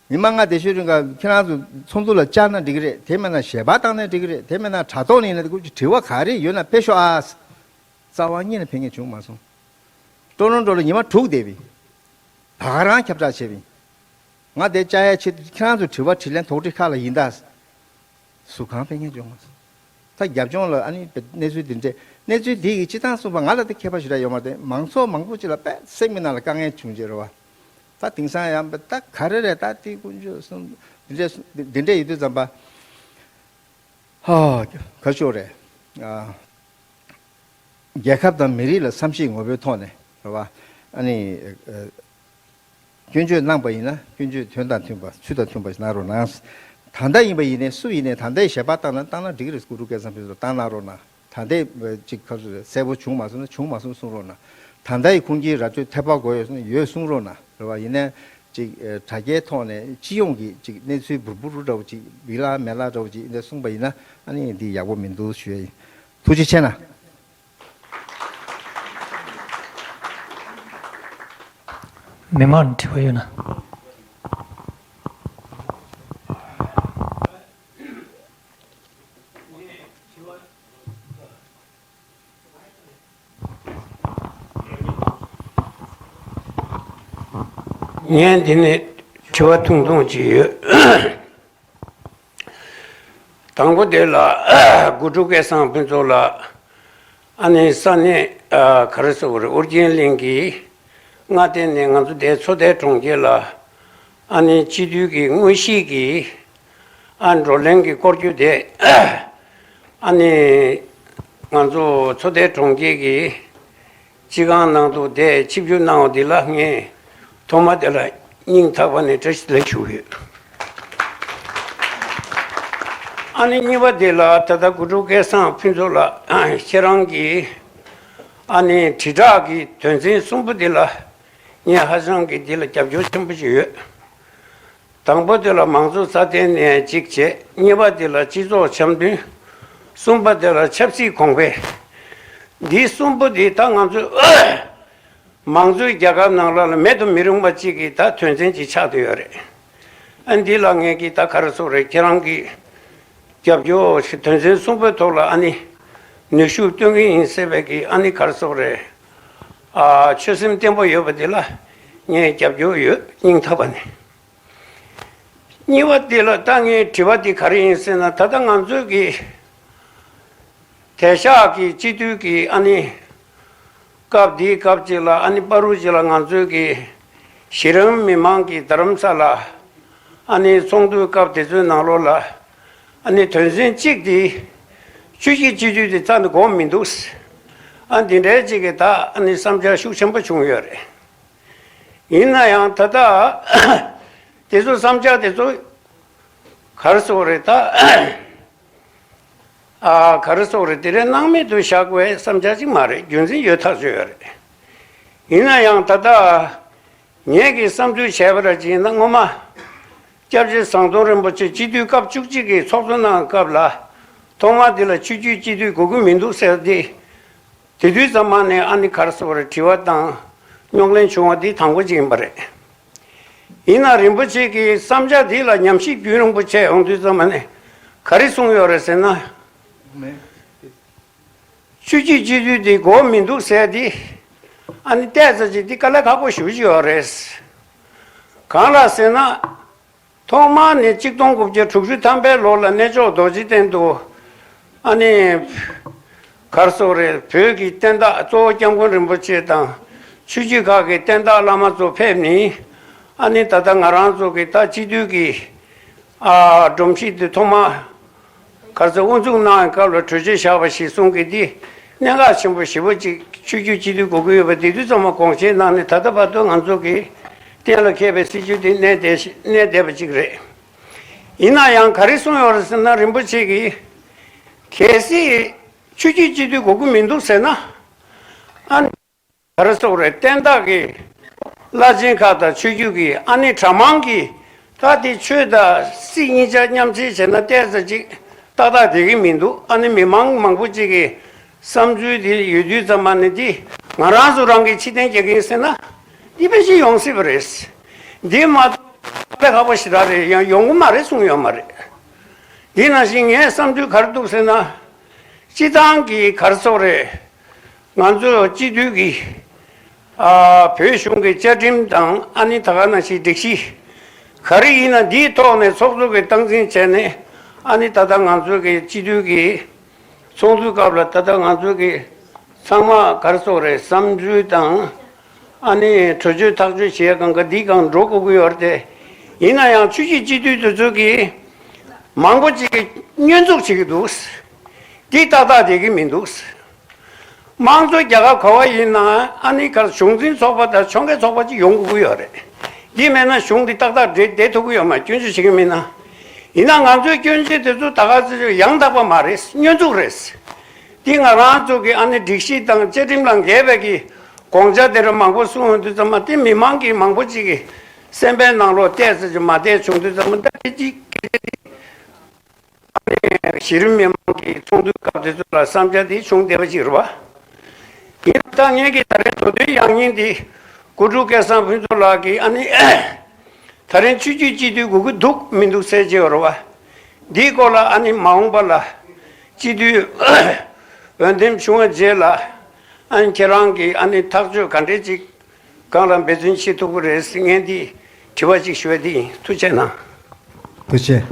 ཉི་མ་ལྔ་བསྡད་ཤོད་རིང་ག་ཁྱེད་རང་ཚོ་ཚོགས་འདུ་ལ་བཅར་ན་འགྲིག་གི་རེད། དེ་མིན་ན་ཞལ་པར་བཏང་ན་འགྲིག་གི་རེད། དེ་མིན་ན་དྲ་ཐོག་ནས་ཡིན་ན་དགོས་ཀྱི་དྲི་བ་ག་རེ་ཡོད་ན་ཕེབས་ཤོག་ཨ། རྩ་བ་ཉིད་ནས་ཕེབས་མཁན་བྱུང་མ་སོང་། ཀྲོ་རོན་ཀྲོ་ལ་ཉི་མ་དྲུག་བསྡད་པ་ཡིན། ད་ག་རང་ཁྱབ་བསྒྲགས་བྱས་པ་ཡིན། ང་དེ་བཅར་ཡ་ཆེད་དུ་ཁྱེད་རང་ཚོ་དྲི་བ་དྲིས་ལན་དོགས་འདྲི་ཁག་ལ་ཡིན་ད། སུ་གང་ཕན་ངེས་བྱུང་། ད་རྒྱབ་ལྗོངས་ལ་ཨ་ནི་གནས་ཚུལ་འདི་འདྲས་གནས་ཚུལ་འདི་ཡི་སྤྱི་བཏང་གསུངས་པ་ང་ལ་དེ་ཁྱད་པར་ཞེ་དྲག་ཡོད་མ་རེད། དེ་མང་ཚོགས་མང་པོ་ཅིག་ལ་དཔེ་སེམས་ཀྱི་ནང་ལ་དཀའ་ངལ་བྱུང་རྗེས་རེད་བ། ད་དེང་སང་ཡང་ད་ག་རེ་རེད་ད་དེ་དཀོན་མཆོག་གསུམ་འདི་འདྲས་འདི་འདྲས་ཡོད་དུས་ཙམ་པ། ཧ། ག་ཤོག་རེད། ཨ། རྒྱལ་ཁབ་དང་མི་རིགས་ལ་བསམ་ཤེས་ངོ་བོའི་ཐོག་ནས་རེད་བ། ཨ་ནི། སྐྱོན་བརྗོད་གནང་པ་ཡིན་ན་སྐྱོན་བརྗོད་དོན་དང་མཐུན་པ་ཚུལ་དང་མཐུན་པ་ཞིག་གནང་རོགས་གནང་། ད་ལྟ་ཡིན་པ་ཡིན་ནའི་སུ་ཡིན་ནའི་ད་ལྟའི་ཞལ་པར་བཏང་ན་བཏང་ན་འགྲིག་གི་རེད། དགུ་ཕྲུག་སྐལ་བཟང་ཕུན་ཚོགས་བཏང་གནང་རོགས་གནང་། ད་ལྟའི་ཅིག་ཁ་སོ་གསལ་པོ་བྱུང་མ་སོང་ན་བྱུང་མ་སོང་གསུང་རོགས་གནང་། ད་ལྟའི་ཁུངས་སྐྱེལ་ར་སྤྲོད་ཐད་པ་དགོས་ཡོད་སོང་ཡོད་གསུང་རོགས་གནང་རེད་བ། ཡིན་ནའི་ཅིག་དྲ་རྒྱའི་ཐོག་ནས་སྤྱི་ཡོངས་ཀྱི་ཅིག་གནས་ཚུལ་འབུར་འབུར་འདྲ་བོ་ཅིག་བི་ལ་མེ་ལ་འདྲ་བོ་ཅིག་འདི་གསུངས་པ་ཡིན་ན་ཨ་ནི་འདི་ཡག་པོ་མི་འདུག་ཞུ་ཡ་ཡིན། ཐུགས་རྗེ་ཆེ་གནང་། མི་མང་དྲི་བ་ཡོད་ན། ངས་འདི་ནས་དྲི་བ་ཐུང་ཐུང་ཅིག་ཡོད། དང་པོ་དེ་ལ་དགུ་ཕྲུག་སྐལ་བཟང་ཕུན་ཚོགས་ལ་ཨ་ནི་ས་གནས་ག་རེ་ཟེར་དགོས་རེད། ཨོ་རྒྱན་གླིང་གི་མངའ་སྡེ་ནས་ང་ཚོ་དེ་མཚོ་སྡེ་གྲོང་ཁྱེར་ལ་ཨ་ནི་སྤྱི་འཐུས་ཀྱི་དངོས་གཞིའི་གི་ཨ་བགྲོ་གླེང་གི་སྐོར་རྒྱུ་དེ་ཨ་ནི་ང་ཚོ་མཚོ་སྡེ་གྲོང་ཁྱེར་གྱི་སྤྱི་ཁང་ནང་དུ་དེ་ཆིབས་བསྒྱུར་གནང་བ་འདི་ལ་ངས་ཐོག་མ་དེ་ལ་སྙིང་ཐག་པ་ནས་བཀྲ་ཤིས་བདེ་ལེགས་ཞུ་གི་ཡོད། ཨ་ནི་གཉིས་པ་དེ་ལ་ད་ལྟ་དགུ་ཕྲུག་སྐལ་བཟང་ཕུན་ཚོགས་ལགས་ཁྱེད་རང་གི་ཨ་ནི་དྲིལ་བསྒྲགས་ཀྱི་དོན་ཚན་གསུམ་པོ་དེ་ལ་ངས་ཧ་ཅང་གི་འདི་ལ་རྒྱབ་སྐྱོར་ཆེན་པོ་ཞིག་ཡོད། དང་པོ་དེ་ལ་མང་གཙོ་རྩ་བརྟན་ནས་གཅིག་བྱས། གཉིས་པ་དེ་ལ་སྤྱི་ཚོགས་འཆམ་མཐུན། གསུམ་པ་དེ་ལ་ཆབ་སྲིད་གོང་འཕེལ། འདི་གསུམ་པོ་འདི་ད་ང་ཚོས་མང་གཙོའི་རྒྱལ་ཁབ་ནང་ལོགས་ལ་མེད་དུ་མི་རུང་བ་གཅིག་གི་ད་དོན་ཚན་གཅིག་ཆགས་བསྡད་ཡོད་རེད། ཨ་འདི་ལ་ངས་ཀྱི་ད་ག་རེ་ཟེར་དགོས་རེད། ཁྱེད་རང་གི་རྒྱབ་སྐྱོར་ཞིག་དོན་ཚན་གསུམ་པོའི་ཐོག་ལ་ཨ་ནི་ནུས་ཤུགས་སྟོན་གྱི་ཡིན་ཟེར་བའི་གི་ཨ་ནི་ག་རེ་ཟེར་དགོས་རེད། ཨ་ཆོད་སེམས་བརྟན་པོ་ཡོད་པ་འདི་ལ་ངས་རྒྱབ་སྐྱོར་ཡོད། སྙིང་ཐག་པ་ནས། གཉིས་པ་འདི་ལ་ད་ངའི་དྲི་བ་འདི་ག་རེ་ཡིན་ཟེར་ན། ད་ལྟ་ང་ཚོའི་གི་དེང་སང་གི་སྤྱི་འཐུས་ཀྱི་ཨ་ནི་སྐབས་འདིའི་སྐབས་ཅིག་ལ་ཨ་ནི་བར་དུ་ཅིག་ལ་ང་ཚོའི་གི་གཞི་རིམ་མི་མང་གི་རྡ་རམ་ས་ལ་ཨ་ནི་ཚོགས་འདུའི་སྐབས་དེ་ཚོའི་ནང་ལོགས་ལ་ཨ་ནི་དོན་ཚན་གཅིག་འདི་ཆོས་བརྒྱུད་སྤྱི་འཐུས་དེ་རྩ་ནས་དགོས་མི་འདུག་ཨ་འདི་འདྲའི་ཅིག་གི་ད་ཨ་ནི་བསམ་འཆར་ཤུགས་ཆེན་པོ་བྱུང་ཡོད་རེད། ཡིན་ན་ཡང་ད་ལྟ་དེ་ཚོ་བསམ་འཆར་དེ་ཚོ་ག་རེ་ཟེར་དགོས་རེད་ད། ཨ་ག་རེ་ཟེར་དགོས་རེད། དེ་རིང་སྣང་མེད་དུ་བཞག་པའི་བསམ་འཆར་ཅིག་མ་རེད། རྒྱུ་མཚན་ཡོད་ཐག་ཆོད་ཡོད་རེད། ཡིན་ན་ཡང་ད་ལྟ་ངེད་ཀྱིས་བསམ་ཚུལ་བྱས་པ་ར་ཅིག་ཡིན་ན། སྔོན་མ་སྐྱབས་རྗེ་ཟམ་གདོང་རིན་པོ་ཆེ་སྤྱི་འཐུས་སྐབས་བཅུ་གཅིག་གི་ཚོགས་གཙོ་གནང་སྐབས་ལ་ཐོག་མར་འདི་ལ་ཆོས་བརྒྱུད་སྤྱི་འཐུས་དགོས་ཀྱི་མི་འདུག་ཟེར་ཏེ། དེ་དུས་ཙམ་པ་ནས་ཨ་ནི་ག་རེ་ཟེར་དགོས་རེད། དྲི་བ་དང་རྙོག་གླེང་བྱུང་བ་འདི་དང་པོ་ཅིག་ཡིན་པ་རེད། ཡིན་ན་རིན་པོ་ཆེ་གི་བསམ་འཆར་འདི་ལ་ཉམས་ཞིབ་རྒྱུན་རིང་པོ་བྱས་ཡོང་དུས་ཙམ་པ་ནས་ག་རེ་གསུངས་ཡོད་རེད་ཟེར་ན། ཆོས་བརྒྱུད་སྤྱི་འཐུས་འདི་དགོས་མི་འདུག་ཟེར་ཏེ། ཨ་ནི་ཏོག་ཙམ་ཅིག་འདི་དཀའ་ལས་ཁག་པོ་ཞེ་པོ་ཅིག་ཡོད་རེད། གང་ལ་ཟེར་ན། ཐོག་མར་ནས་གཅིག་སྟོང་དགུ་བརྒྱ་དྲུག་ཅུ་ཐམ་པའི་ལོ་ལ་གནས་མཆོག་རྡོ་རྗེ་གདན་དུ་ཨ་ནི་ག་རེ་ཟེར་དགོས་རེད། བོད་ཀྱི་བསྟན་བདག་གཙོ་བོ་སྐྱབས་མགོན་རིན་པོ་ཆེ་དང་ཆོས་བརྒྱུད་ཁག་གི་བསྟན་བདག་བླ་མ་ཚོ་ཕེབས་ནས། ཨ་ནི་ད་ལྟ་ང་རང་ཚོ་གི་ད་སྤྱི་འཐུས་ཀྱི་ཨ་སྒྲོམ་གཞི་དེ་ཐོག་མར་ག་རེ་ཟེར་དབུ་འཛུགས་གནང་བའི་སྐབས་ལ་གྲོས་ཆོད་བཞག་པ་ཞིག་གསུང་གི་འདི་གནད་འགག་ཆེན་པོ་ཞེ་པོ་ཅིག་ཆོས་བརྒྱུད་སྤྱི་འཐུས་དགོས་ཀྱི་ཡོད་པ་དེ་དུས་ཙམ་པ་དགོངས་བཞེས་གནང་ནས། ད་ལྟ་བར་དུ་ང་ཚོ་གི་གཏན་ལ་འཁེལ་བའི་སྲིད་བྱུས་དེ་གནས་བསྡད་གནས་བསྡད་པ་ཅིག་རེད། ཡིན་ན་ཡང་ག་རེ་གསུངས་ཡོད་རེད་ཟེར་ན། རིན་པོ་ཆེ་གིས་གལ་སྲིད་ཆོས་བརྒྱུད་སྤྱི་འཐུས་དགོས་ཀྱི་མི་འདུག་ཟེར་ན། ཨ་ནི་ག་རེ་ཟེར་དགོས་རེད། བསྟན་བདག་གི་བླ་ཆེན་ཁག་དང་ཆོས་བརྒྱུད་ཀྱི་ཨ་ནི་གྲྭ་མང་གི་ད་དེ་ཆོས་དང་སྲིད་གཉིས་ཆ་མཉམ་བསྲེས་བྱས་ན་ཏོག་ཙམ་ཅིག་ཏག་ཏག་བསྡད་ཀྱི་མི་འདུག་ཨ་ནི་མི་མང་མང་པོ་ཅིག་གི་བསམ་ཚུལ་དེ་ཡོད་དུས་ཙམ་པ་ནས་དེ་ང་རང་ཚོ་རང་གིས་ཕྱིར་འཐེན་རྒྱག་གི་ཡིན་ཟེར་ན། འདི་ཕལ་ཆེར་ཡོང་སྲིད་པ་རེད། འདི་མ་གཏོགས་དཀའ་ལས་ཁག་པོ་ཞེ་དྲག་རེད། ཡང་ཡོང་གི་མ་རེད་གསུངས་ཡོད་མ་རེད། འདི་ནང་བཞིན་ངའི་བསམ་ཚུལ་ག་རེ་འདུག་ཟེར་ན། སྤྱི་བཏང་གི་ག་རེ་ཟེར་དགོས་རེད། ང་ཚོ་སྤྱི་འཐུས་ཀྱི་ཨ་བོད་གཞུང་གི་བཅའ་ཁྲིམས་དང་། ཨ་ནི་ད་ག་ནང་བཞིན་སྒྲིག་གཞི་ག་རེ་ཡིན་ན་འདིའི་ཐོག་ནས་ཚོགས་གཙོ་གིས་སྟངས་འཛིན་བྱས་ནས། ཨ་ནི་ད་ལྟ་ང་ཚོ་གི་སྤྱི་འཐུས་ཀྱི་ཚོགས་འདུའི་སྐབས་ལ་ད་ལྟ་ང་ཚོ་གི་ཚང་མ་ག་རེ་ཟེར་དགོས་རེད། བསམ་ཚུལ་དང་ཨ་ནི་གྲོས་ཆོད་ཐག་གཅོད་བྱེད་ཡ་གང་ག་འདི་གང་འགྲོ་དགོས་ཀྱི་ཡོད་རེད་དེ། ཡིན་ན་ཡང་ཆོས་བརྒྱུད་སྤྱི་འཐུས་དེ་ཚོ་གིས་མང་པོ་ཅིག་གིས་བསྙོན་འཛུགས་བྱེད་ཀྱི་འདུག་འདི་ཏག་ཏག་བསྡད་ཀྱི་མི་འདུག་དམངས་གཙོ་རྒྱལ་ཁབ་ག་བ་ཡིན་ན་ཨ་ནི་ག་རེ་གཞུང་འཛིན་ཚོགས་པ་དང་ཕྱོགས་འགལ་ཚོགས་པ་ཅིག་ཡོང་དགོས་ཀྱི་ཡོད་རེད། འདི་མེད་ན་གཞུང་འདི་ཏག་ཏག་བསྡད་བསྡད་ཐུབ་ཀྱི་ཡོད་མ་རེད། སྐྱོན་བརྗོད་བྱེད་ཀྱི་མིན་ན། ཡིན་ན་ང་ཚོའི་སྐྱོན་བརྗོད་དེ་ཚོ་ད་ག་ཚོད་ཡང་དག་པ་མ་རེད། བསྙོན་འཛུགས་རེད། འདི་ང་རང་ཚོ་གི་ཨ་ནི་སྒྲིག་གཞི་དང་བཅའ་ཁྲིམས་ལ་འགལ་བའི་གི་དགོངས་འཆར་དེ་འདྲ་མང་པོ་གསུངས་ཡོང་དུས་ཙམ་པ། དེ་མི་མང་གི་མང་པོ་ཅིག་གི་སེམས་པའི་ནང་ལོགས་ཏོག་ཙམ་ཅིག་མ་བདེ་བྱུང་དུས་ཙམ་པ། ད་དེ་ཅིག་གལ་ཆེ་གི། ཨ་ནི་གཞི་རིམ་མི་མང་གི་ཚོགས་འདུའི་སྐབས་དེ་ཚོ་ལ་བསམ་འཆར་དེ་བྱུང་བསྡད་པ་ཅིག་རེད་པ། ཡིན་ད་ངེད་ཀྱི་ད་རེས་མདོ་དོན་ཡང་སྙིང་འདི་དགུ་ཕྲུག་སྐལ་བཟང་ཕུན་ཚོགས་ལགས་ཀྱིས་ཨ་ནི་ད་རིང་ཆོས་བརྒྱུད་སྤྱི་འཐུས་དགོས་ཀྱི་འདུག་མི་འདུག་ཟེར་བྱས་པ་རེད་པ། འདིའི་སྐོར་ལ་ཨ་ནི་མ་འོངས་པ་ལ་སྤྱི་འཐུས་འོས་འདེམས་བྱུང་བའི་རྗེས་ལ་ཨ་ནི་ཁྱེད་རང་གིས་ཨ་ནི་ཐག་གཅོད་ག་འདྲས་ཅིག་གང་ལ་འབད་བརྩོན་བྱེད་ཐུབ་ཀྱི་རེད། ངས་འདི་དྲི་བ་ཅིག་ཞུ་ཡ་འདི་ཡིན། ཐུགས་རྗེ་གནང་། ཐུགས་རྗེ།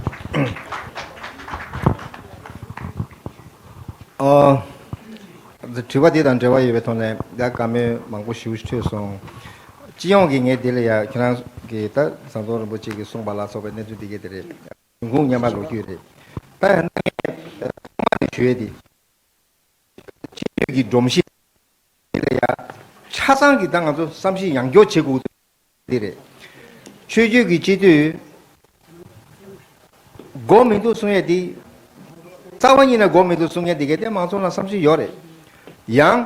ཨ། དྲི་བ་འདི་དང་འབྲེལ་བ་ཡོད་པའི་ཐོག་ནས་ཡ་བཀའ་མོལ་མང་པོ་ཞེ་པོ་ཞིག་ཐོས་སོང་། སྤྱི་ཡོངས་ཀྱི་ངས་འདི་ལ་ཡ་ཁྱེད་རང་གིས་ད་ཟམ་གདོང་རིན་པོ་ཆེ་གིས་གསུངས་པ་ལ་སོགས་པའི་གནས་ཚུལ་འདི་གས་དེ་རེད། འབྱུང་ཁུངས་སྙན་པ་ལོ་རྒྱུས་རེད། ད་ཡང་ན་ངས་ཐོག་མ་ནས་ཞུ་ཡས་དེ། སྤྱི་འཐུས་ཀྱི་སྒྲོམ་གཞི་དེ་ལ་ཡ་ཆ་ཚང་གི་ད་ང་ཚོ་བསམ་གཞིག་ཡང་བསྐྱར་བྱེད་དགོས་འདུག་དེ་རེད། ཆོས་བརྒྱུད་ཀྱི་སྤྱི་འཐུས་དགོས་མི་འདུག་གསུང་ཡས་དེ། རྩ་བ་ཉིད་ནས་དགོས་མི་འདུག་གསུང་མཁན་དེ་གས་དེ་མང་ཚོགས་ནང་བསམ་ཤེས་ཡོད་རེད། ཡང་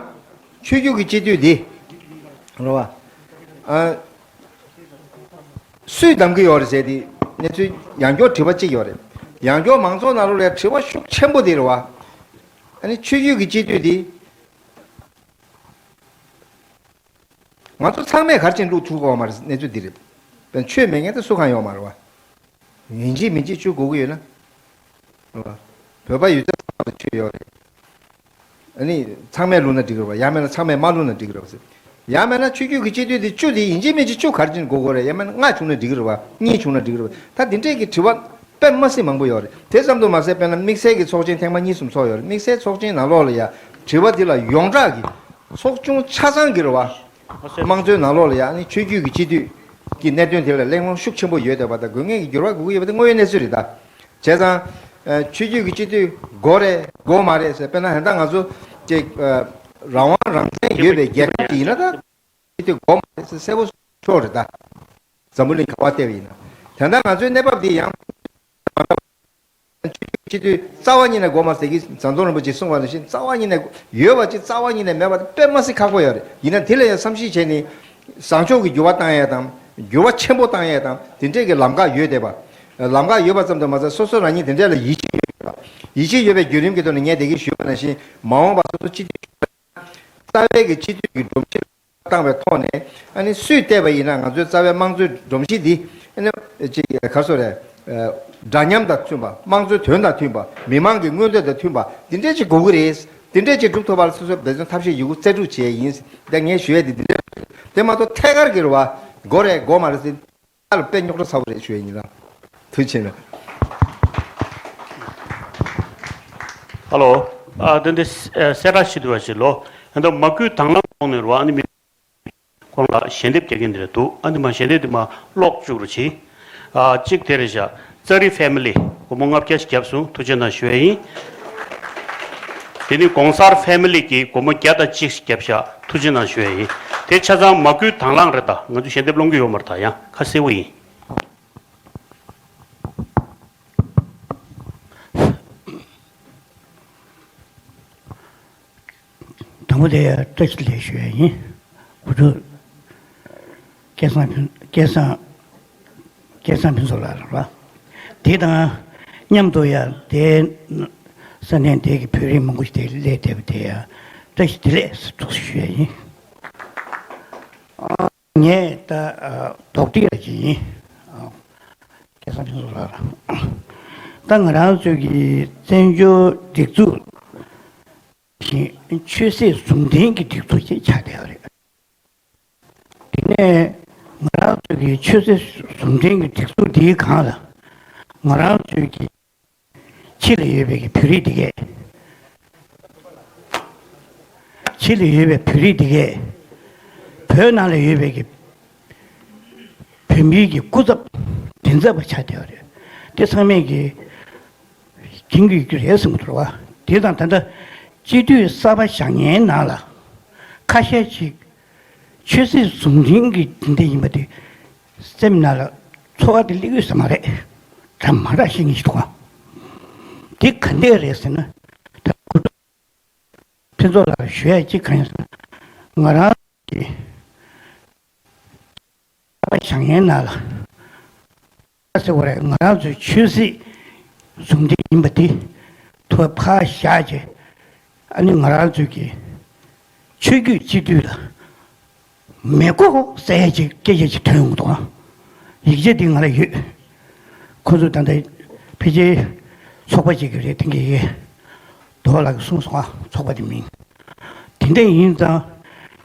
ཆོས་བརྒྱུད་ཀྱི་སྤྱི་འཐུས་འདི་རེད་བ། ཨ། སུས་གདམ་གྱི་ཡོད་རེད་ཟེར་དེ་ གནས་ཚུལ་ཡང་བསྐྱར་དྲི་བ་གཅིག་ཡོད་རེད། ཡང་བསྐྱར་མང་ཚོགས་ནང་ལོགས་ལ་དྲི་བ་ཤུགས་ཆེན་པོ་དེ་རེད་བ། ཨ་ནི་ཆོས་བརྒྱུད་ཀྱི་སྤྱི་འཐུས་དེ། ང་ཚོ་ཚང་མས་ག་རེ་བྱས་ནས་བླུག་ཐུབ་ཀྱི་ཡོད་མ་རེད། གནས་ཚུལ་འདི་རེད། དཔེར་ན་ཆོས་མེད་མཁན་དེ་སུ་གང་ཡོད་མ་རེད་བ། ཡིན་གཅིག་མིན་གཅིག་བཅུག་དགོས་ཀྱི་ཡོད་ན། བོད་པ་ཡུལ་ཚོ་ཚང་མ་ལ་ཆོས་ཡོད་རེད། ཨ་ནི་ཚང་མས་བླུགས་ན་འགྲིག་གི་རེད་བ། ཡང་མིན་ན་ཚང་མས་མ་བླུགས་ན་འགྲིག་གི་རེད་བ། ཡང་མིན་ན་ཆོས་བརྒྱུད་ཀྱི་སྤྱི་འཐུས་དེ་བཅུ་དེ་ཡིན་གཅིག་མིན་གཅིག་བཅུ་ག་རེ་བྱས་ནས་དགོས་ཀྱི་རེད། ཡང་མིན་ན་ལྔ་བྱུང་ན་འགྲིག་གི་རེད་བ། གཉིས་བྱུང་ན་འགྲིག་གི་རེད་བ། ད་འདི་འདྲས་ཀྱི་དྲི་བ་དཔེ་མ་སྲིད་མང་པོ་ཡོད་རེད། དེ་ཙམ་དུ་མ་ཟད་དཔེར་ན་དམིགས་བསལ་གྱི་ཚོགས་ཆེན་ཐེངས་མ་གཉིས་གསུམ་ཚོགས་ཡོད་རེད། དམིགས་བསལ་ཚོགས་ཆེན་ནང་ལོགས་ལ་ཡ་དྲི་བ་འདི་ལ་ཡོངས་གྲགས་ཀྱི་ཚོགས་ཆུང་ཆ་ཚང་གི་རེད་བ། དམངས་གཙོའི་ནང་ལོགས་ལ་ཡང་ནི་ཆོས་བརྒྱུད་ཀྱི་སྤྱི་འཐུས་ཀྱི་གནད་དོན་དེ་ལ་གླེང་སློང་ཤུགས་ཆེན་པོ་ཡོད་བསྡད་པ་དང་། དགོས་ངེས་ཀྱི་འགྱུར་བ་དགོས་ཀྱི་ཡོད་པ་དེ་དངོས་ཡོད་གནས་ཚུལ་རེད་ད། བྱས་ཙང་། ཨ། ཆོས་བརྒྱུད་ཀྱི་སྤྱི་འཐུས་དགོས་རེད་དགོས་མ་རེད་ཟེར། དཔེར་ན་ད་ལྟ་ང་ཚོ་ཅིག་ཨ། རང་དབང་རང་བཙན་ཡོད་པའི་རྒྱལ་ཁབ་ཅིག་ཡིན་ན། ད་སྤྱི་འཐུས་དགོས་མ་རེད་ཟེར་གསལ་པོ་ཤོར་རེད་ད། འཛམ་བུ་གླིང་ག་པར་བལྟས་པ་ཡིན་ན། ད་ལྟ་ང་ཚོའི་གནས་བབ་འདི་ཡང་། སྤྱི་འཐུས་རྩ་བ་ཉིད་ནས་དགོས་མ་རེད་ཟེར་གྱི། ཟམ་གདོང་རིན་པོ་ཆེས་གསུངས་པ་ནང་བཞིན་རྩ་བ་ཉིད་ནས་ཡོད་པ་ཅིག་རྩ་བ་ཉིད་ནས་མེད་པ་དེ་དཔེ་མ་སྲིད་ཁག་པོ་ཡོད་རེད། ཡིན་ན་དེ་ལ་ཡང་བསམ་གཞིག་བྱས་ནས་བཟང་ཕྱོགས་ཀྱི་འགྱུར་བ་བཏང་ཡས་དང་། འགྱུར་བ་ཆེན་པོ་བཏང་ཡས་དང་། དེ་འདྲས་ཀྱི་ལམ་ཁ་ཡོད་བསྡད་པ། ལམ་ཁ་ཡོད་པ་ཙམ་དུ་མ་ཟད་སོ་སོ་རང་ཉིད་དེ་འདྲས་ལ་ཡིད་ཆེས་ཡོད་པ། ཡིད་ཆེས་ཡོད་པའི་བརྒྱུད་རིམ་གྱི་ཐོག་ནས་ངས་དེ་གིན་ཞུས་པ་ནང་བཞིན། མ་འོངས་པ་སོ་སོ་སྤྱི་འཐུས་རྩ་བའི་གི་སྤྱི་འཐུས་ཀྱི་སྒྲོམ་གཞི་བཏང་བའི་ཐོག་ནས། ཨ་ནི་སུས་བལྟས་པ་ཡིན་ན་ང་ཚོའི་རྩ་བའི་དམངས་གཙོའི་སྒྲོམ་གཞི་འདི། ཨ་ནི་ཅིག་ག་རེ་ཟེར་དགོས་རེད། འདྲ་མཉམ་དང་མཐུན་པ། དམངས་གཙོའི་དོན་དང་མཐུན་པ། མི་མང་གི་མངོན་འདོད་དང་མཐུན་པ། འདི་འདྲས་ཅིག་དགོས་ཀྱི་རེད། འདི་འདྲས་ཅིག་སྒྲུབ་ཐུབ་པ་ལ་སོ་སོས་འབད་བརྩོན་ཐབས་ཤེས་ཡོད་རྒུ་རྩལ་སྤྲུགས་བྱས་ཡིན། ད་ངས་ཞུ་ཡས་འདི་འདི་འདྲས་རེད། དེ་མ་གཏོགས་ཐད་ཀར་གྱི་རེད་བ། དགོས་རེད་དགོས་མ་རེད་ཟེར། ལ་དཔེ་རྙོག་དྲ་ཚ་པོ་རེད་ཞུ་ཡ་ཡིན་ལ། ཐུགས་རྗེ་ཆེ་གནང་། ཧ་ལོ། ཨ། དེ་འདི་ཨ། གསལ་བསྒྲགས་ཞུ་འདོད་པ་ཞིག་ལོ། ཨ་ནི་མ་བསྐུལ་དང་བླངས་ཐོག་ནས་རོ། ཨ་ནི་མི་ཁོང་ལ་ཞལ་འདེབས་རྒྱག་མཁན་དེ་རེད་འདུག་ཨ་ནི་མ་ཞལ་འདེབས་དེ་མ་ཀློག་བཅུག་རོགས་གྱིས། ཨ། གཅིག་དེ་རེད་བཞག་ཙ་རི་ཕེ་མི་ལི་སྒོར་མོ་ལྔ་བརྒྱ་ཞིག་བརྒྱབ་སོང་། ཐུགས་རྗེ་གནང་ཞུ་ཡ་ཡིན། དེ་ནི་གོང་གསར་ཕེ་མི་ལི་གིས་སྒོར་མོ་བརྒྱ་དང་གཅིག་ཞིག་བརྒྱབ་བཞག་ཐུགས་རྗེ་གནང་ཞུ་ཡ་ཡིན། དེ་ཆ་ཚང་མ་བསྐུལ་དང་བླངས་རེད། ད་ང་ཚོས་ཞལ་འདེབས་སློང་གི་ཡོད་མ་རེད། ད་ཡང་ཁ་གསལ་པོ་ཡིན། དང་པོ་དེ་བཀྲ་ཤིས་བདེ་ལེགས་ཞུ་ཡ་ཡིན། འུ་ཚོ་སྐལ་བཟང་ཕུན། སྐལ་བཟང་། སྐལ་བཟང་ཕུན་ཚོགས་ལགས་རེད་བ། དེ་དང་མཉམ་དུ་ཡ་དེ་ས་གནས་དེ་གི་བོད་རིགས་མང་པོ་ཞིག་དེ་སླེབས་བསྡད་པ་དེ་ཡ་བཀྲ་ཤིས་བདེ་ལེགས་ཐུགས་སུ་ཞུ་ཡ་ཡིན། ངས་ད་ཨ་དོགས་འདྲི་ཡ་ཅིག་ཡིན། ཨ། སྐལ་བཟང་ཕུན་ཚོགས་ལགས། ད་ང་རང་ཚོའི་གི་བཙན་བྱོལ་སྒྲིག་འཛུགས་ཤིག་ཆོས་སྲིད་ཟུང་འབྲེལ་གྱི་སྒྲིག་འཛུགས་ཅིག་ཆགས་བསྡད་ཡོད་རེད། དེ་ནས་ང་རང་ཚོའི་གི་ཆོས་སྲིད་ཟུང་འབྲེལ་གྱི་སྒྲིག་འཛུགས་འདིའི་སྒང་ལ་ང་རང་ཚོའི་གི་ཕྱི་ལ་ཡོད་པའི་གི་བོད་རིགས་འདི་གས། ཕྱི་ལ་ཡོད་པའི་བོད་རིགས་འདི་གས། བོད་ནང་ལ་ཡོད་པའི་གི་བོད་མིའི་གི་སྐུ་ཚབ་མགྲིན་ཚབ་པ་ཆགས་བསྡད་པ་རེད། དེ་ཚང་མས་གི་མཁྱེན་གྱི་ཡོད་ཀྱི་རེད་བསམ་གྱི་འདུག་བ། དེ་དང་ད་ལྟ་སྤྱི་འཐུས་གསར་པ་བཞེངས་མཁན་ནང་ལ་ཁ་ཤས་ཤིག་ཆོས་སྲིད་ཟུང་འབྲེལ་གྱི་འདི་འདྲ་ཡིན་པ་དེ་སེམས་ནང་ལ་ཚོར་བ་དེ་སླེབས་ཡོད་ས་མ་རེད། ད་མ་རག་ཤེས་ངེས་ཤིག་འདུག་ག་དེ་ག་འདྲས་རེད་ཟེར་ན། ད་ཕུན་ཚོགས་ལགས་ཞུ་ཡ་གཅིག་གང་ཡིན་ཟེར་ན། ང་རང་གི་བཞེངས་མཁན་ནང་ལ་ཟེར་བ་རེད། ང་རང་ཚོའི་ཆོས་སྲིད་ཟུང་འབྲེལ་ཡིན་པ་དེ་ཐོག་ཕར་བཞག་བྱས། ཨ་ནི་ང་རང་ཚོའི་གི་ཆོས་བརྒྱུད་སྤྱི་འཐུས་ལ་མི་གོ་ཟེར་ཡ་ཅིག་སྐད་ཆ་ཅིག་ཐོན་ཡོང་གི་འདུག་ཨང་། ཡིག་ཆ་དེ་ང་ལ་ཡོད། ཁོ་ཚོ་ད་ལྟ་ཕལ་ཆེར་ཚོགས་པ་ཅིག་གི་རེད། དེང་གི་རྡོ་ལགས་ཀྱིས་གསུངས་སོང་ཨ། ཚོགས་པ་དེ་མིང་། དེ་འདྲ་ཡིན་ཙང་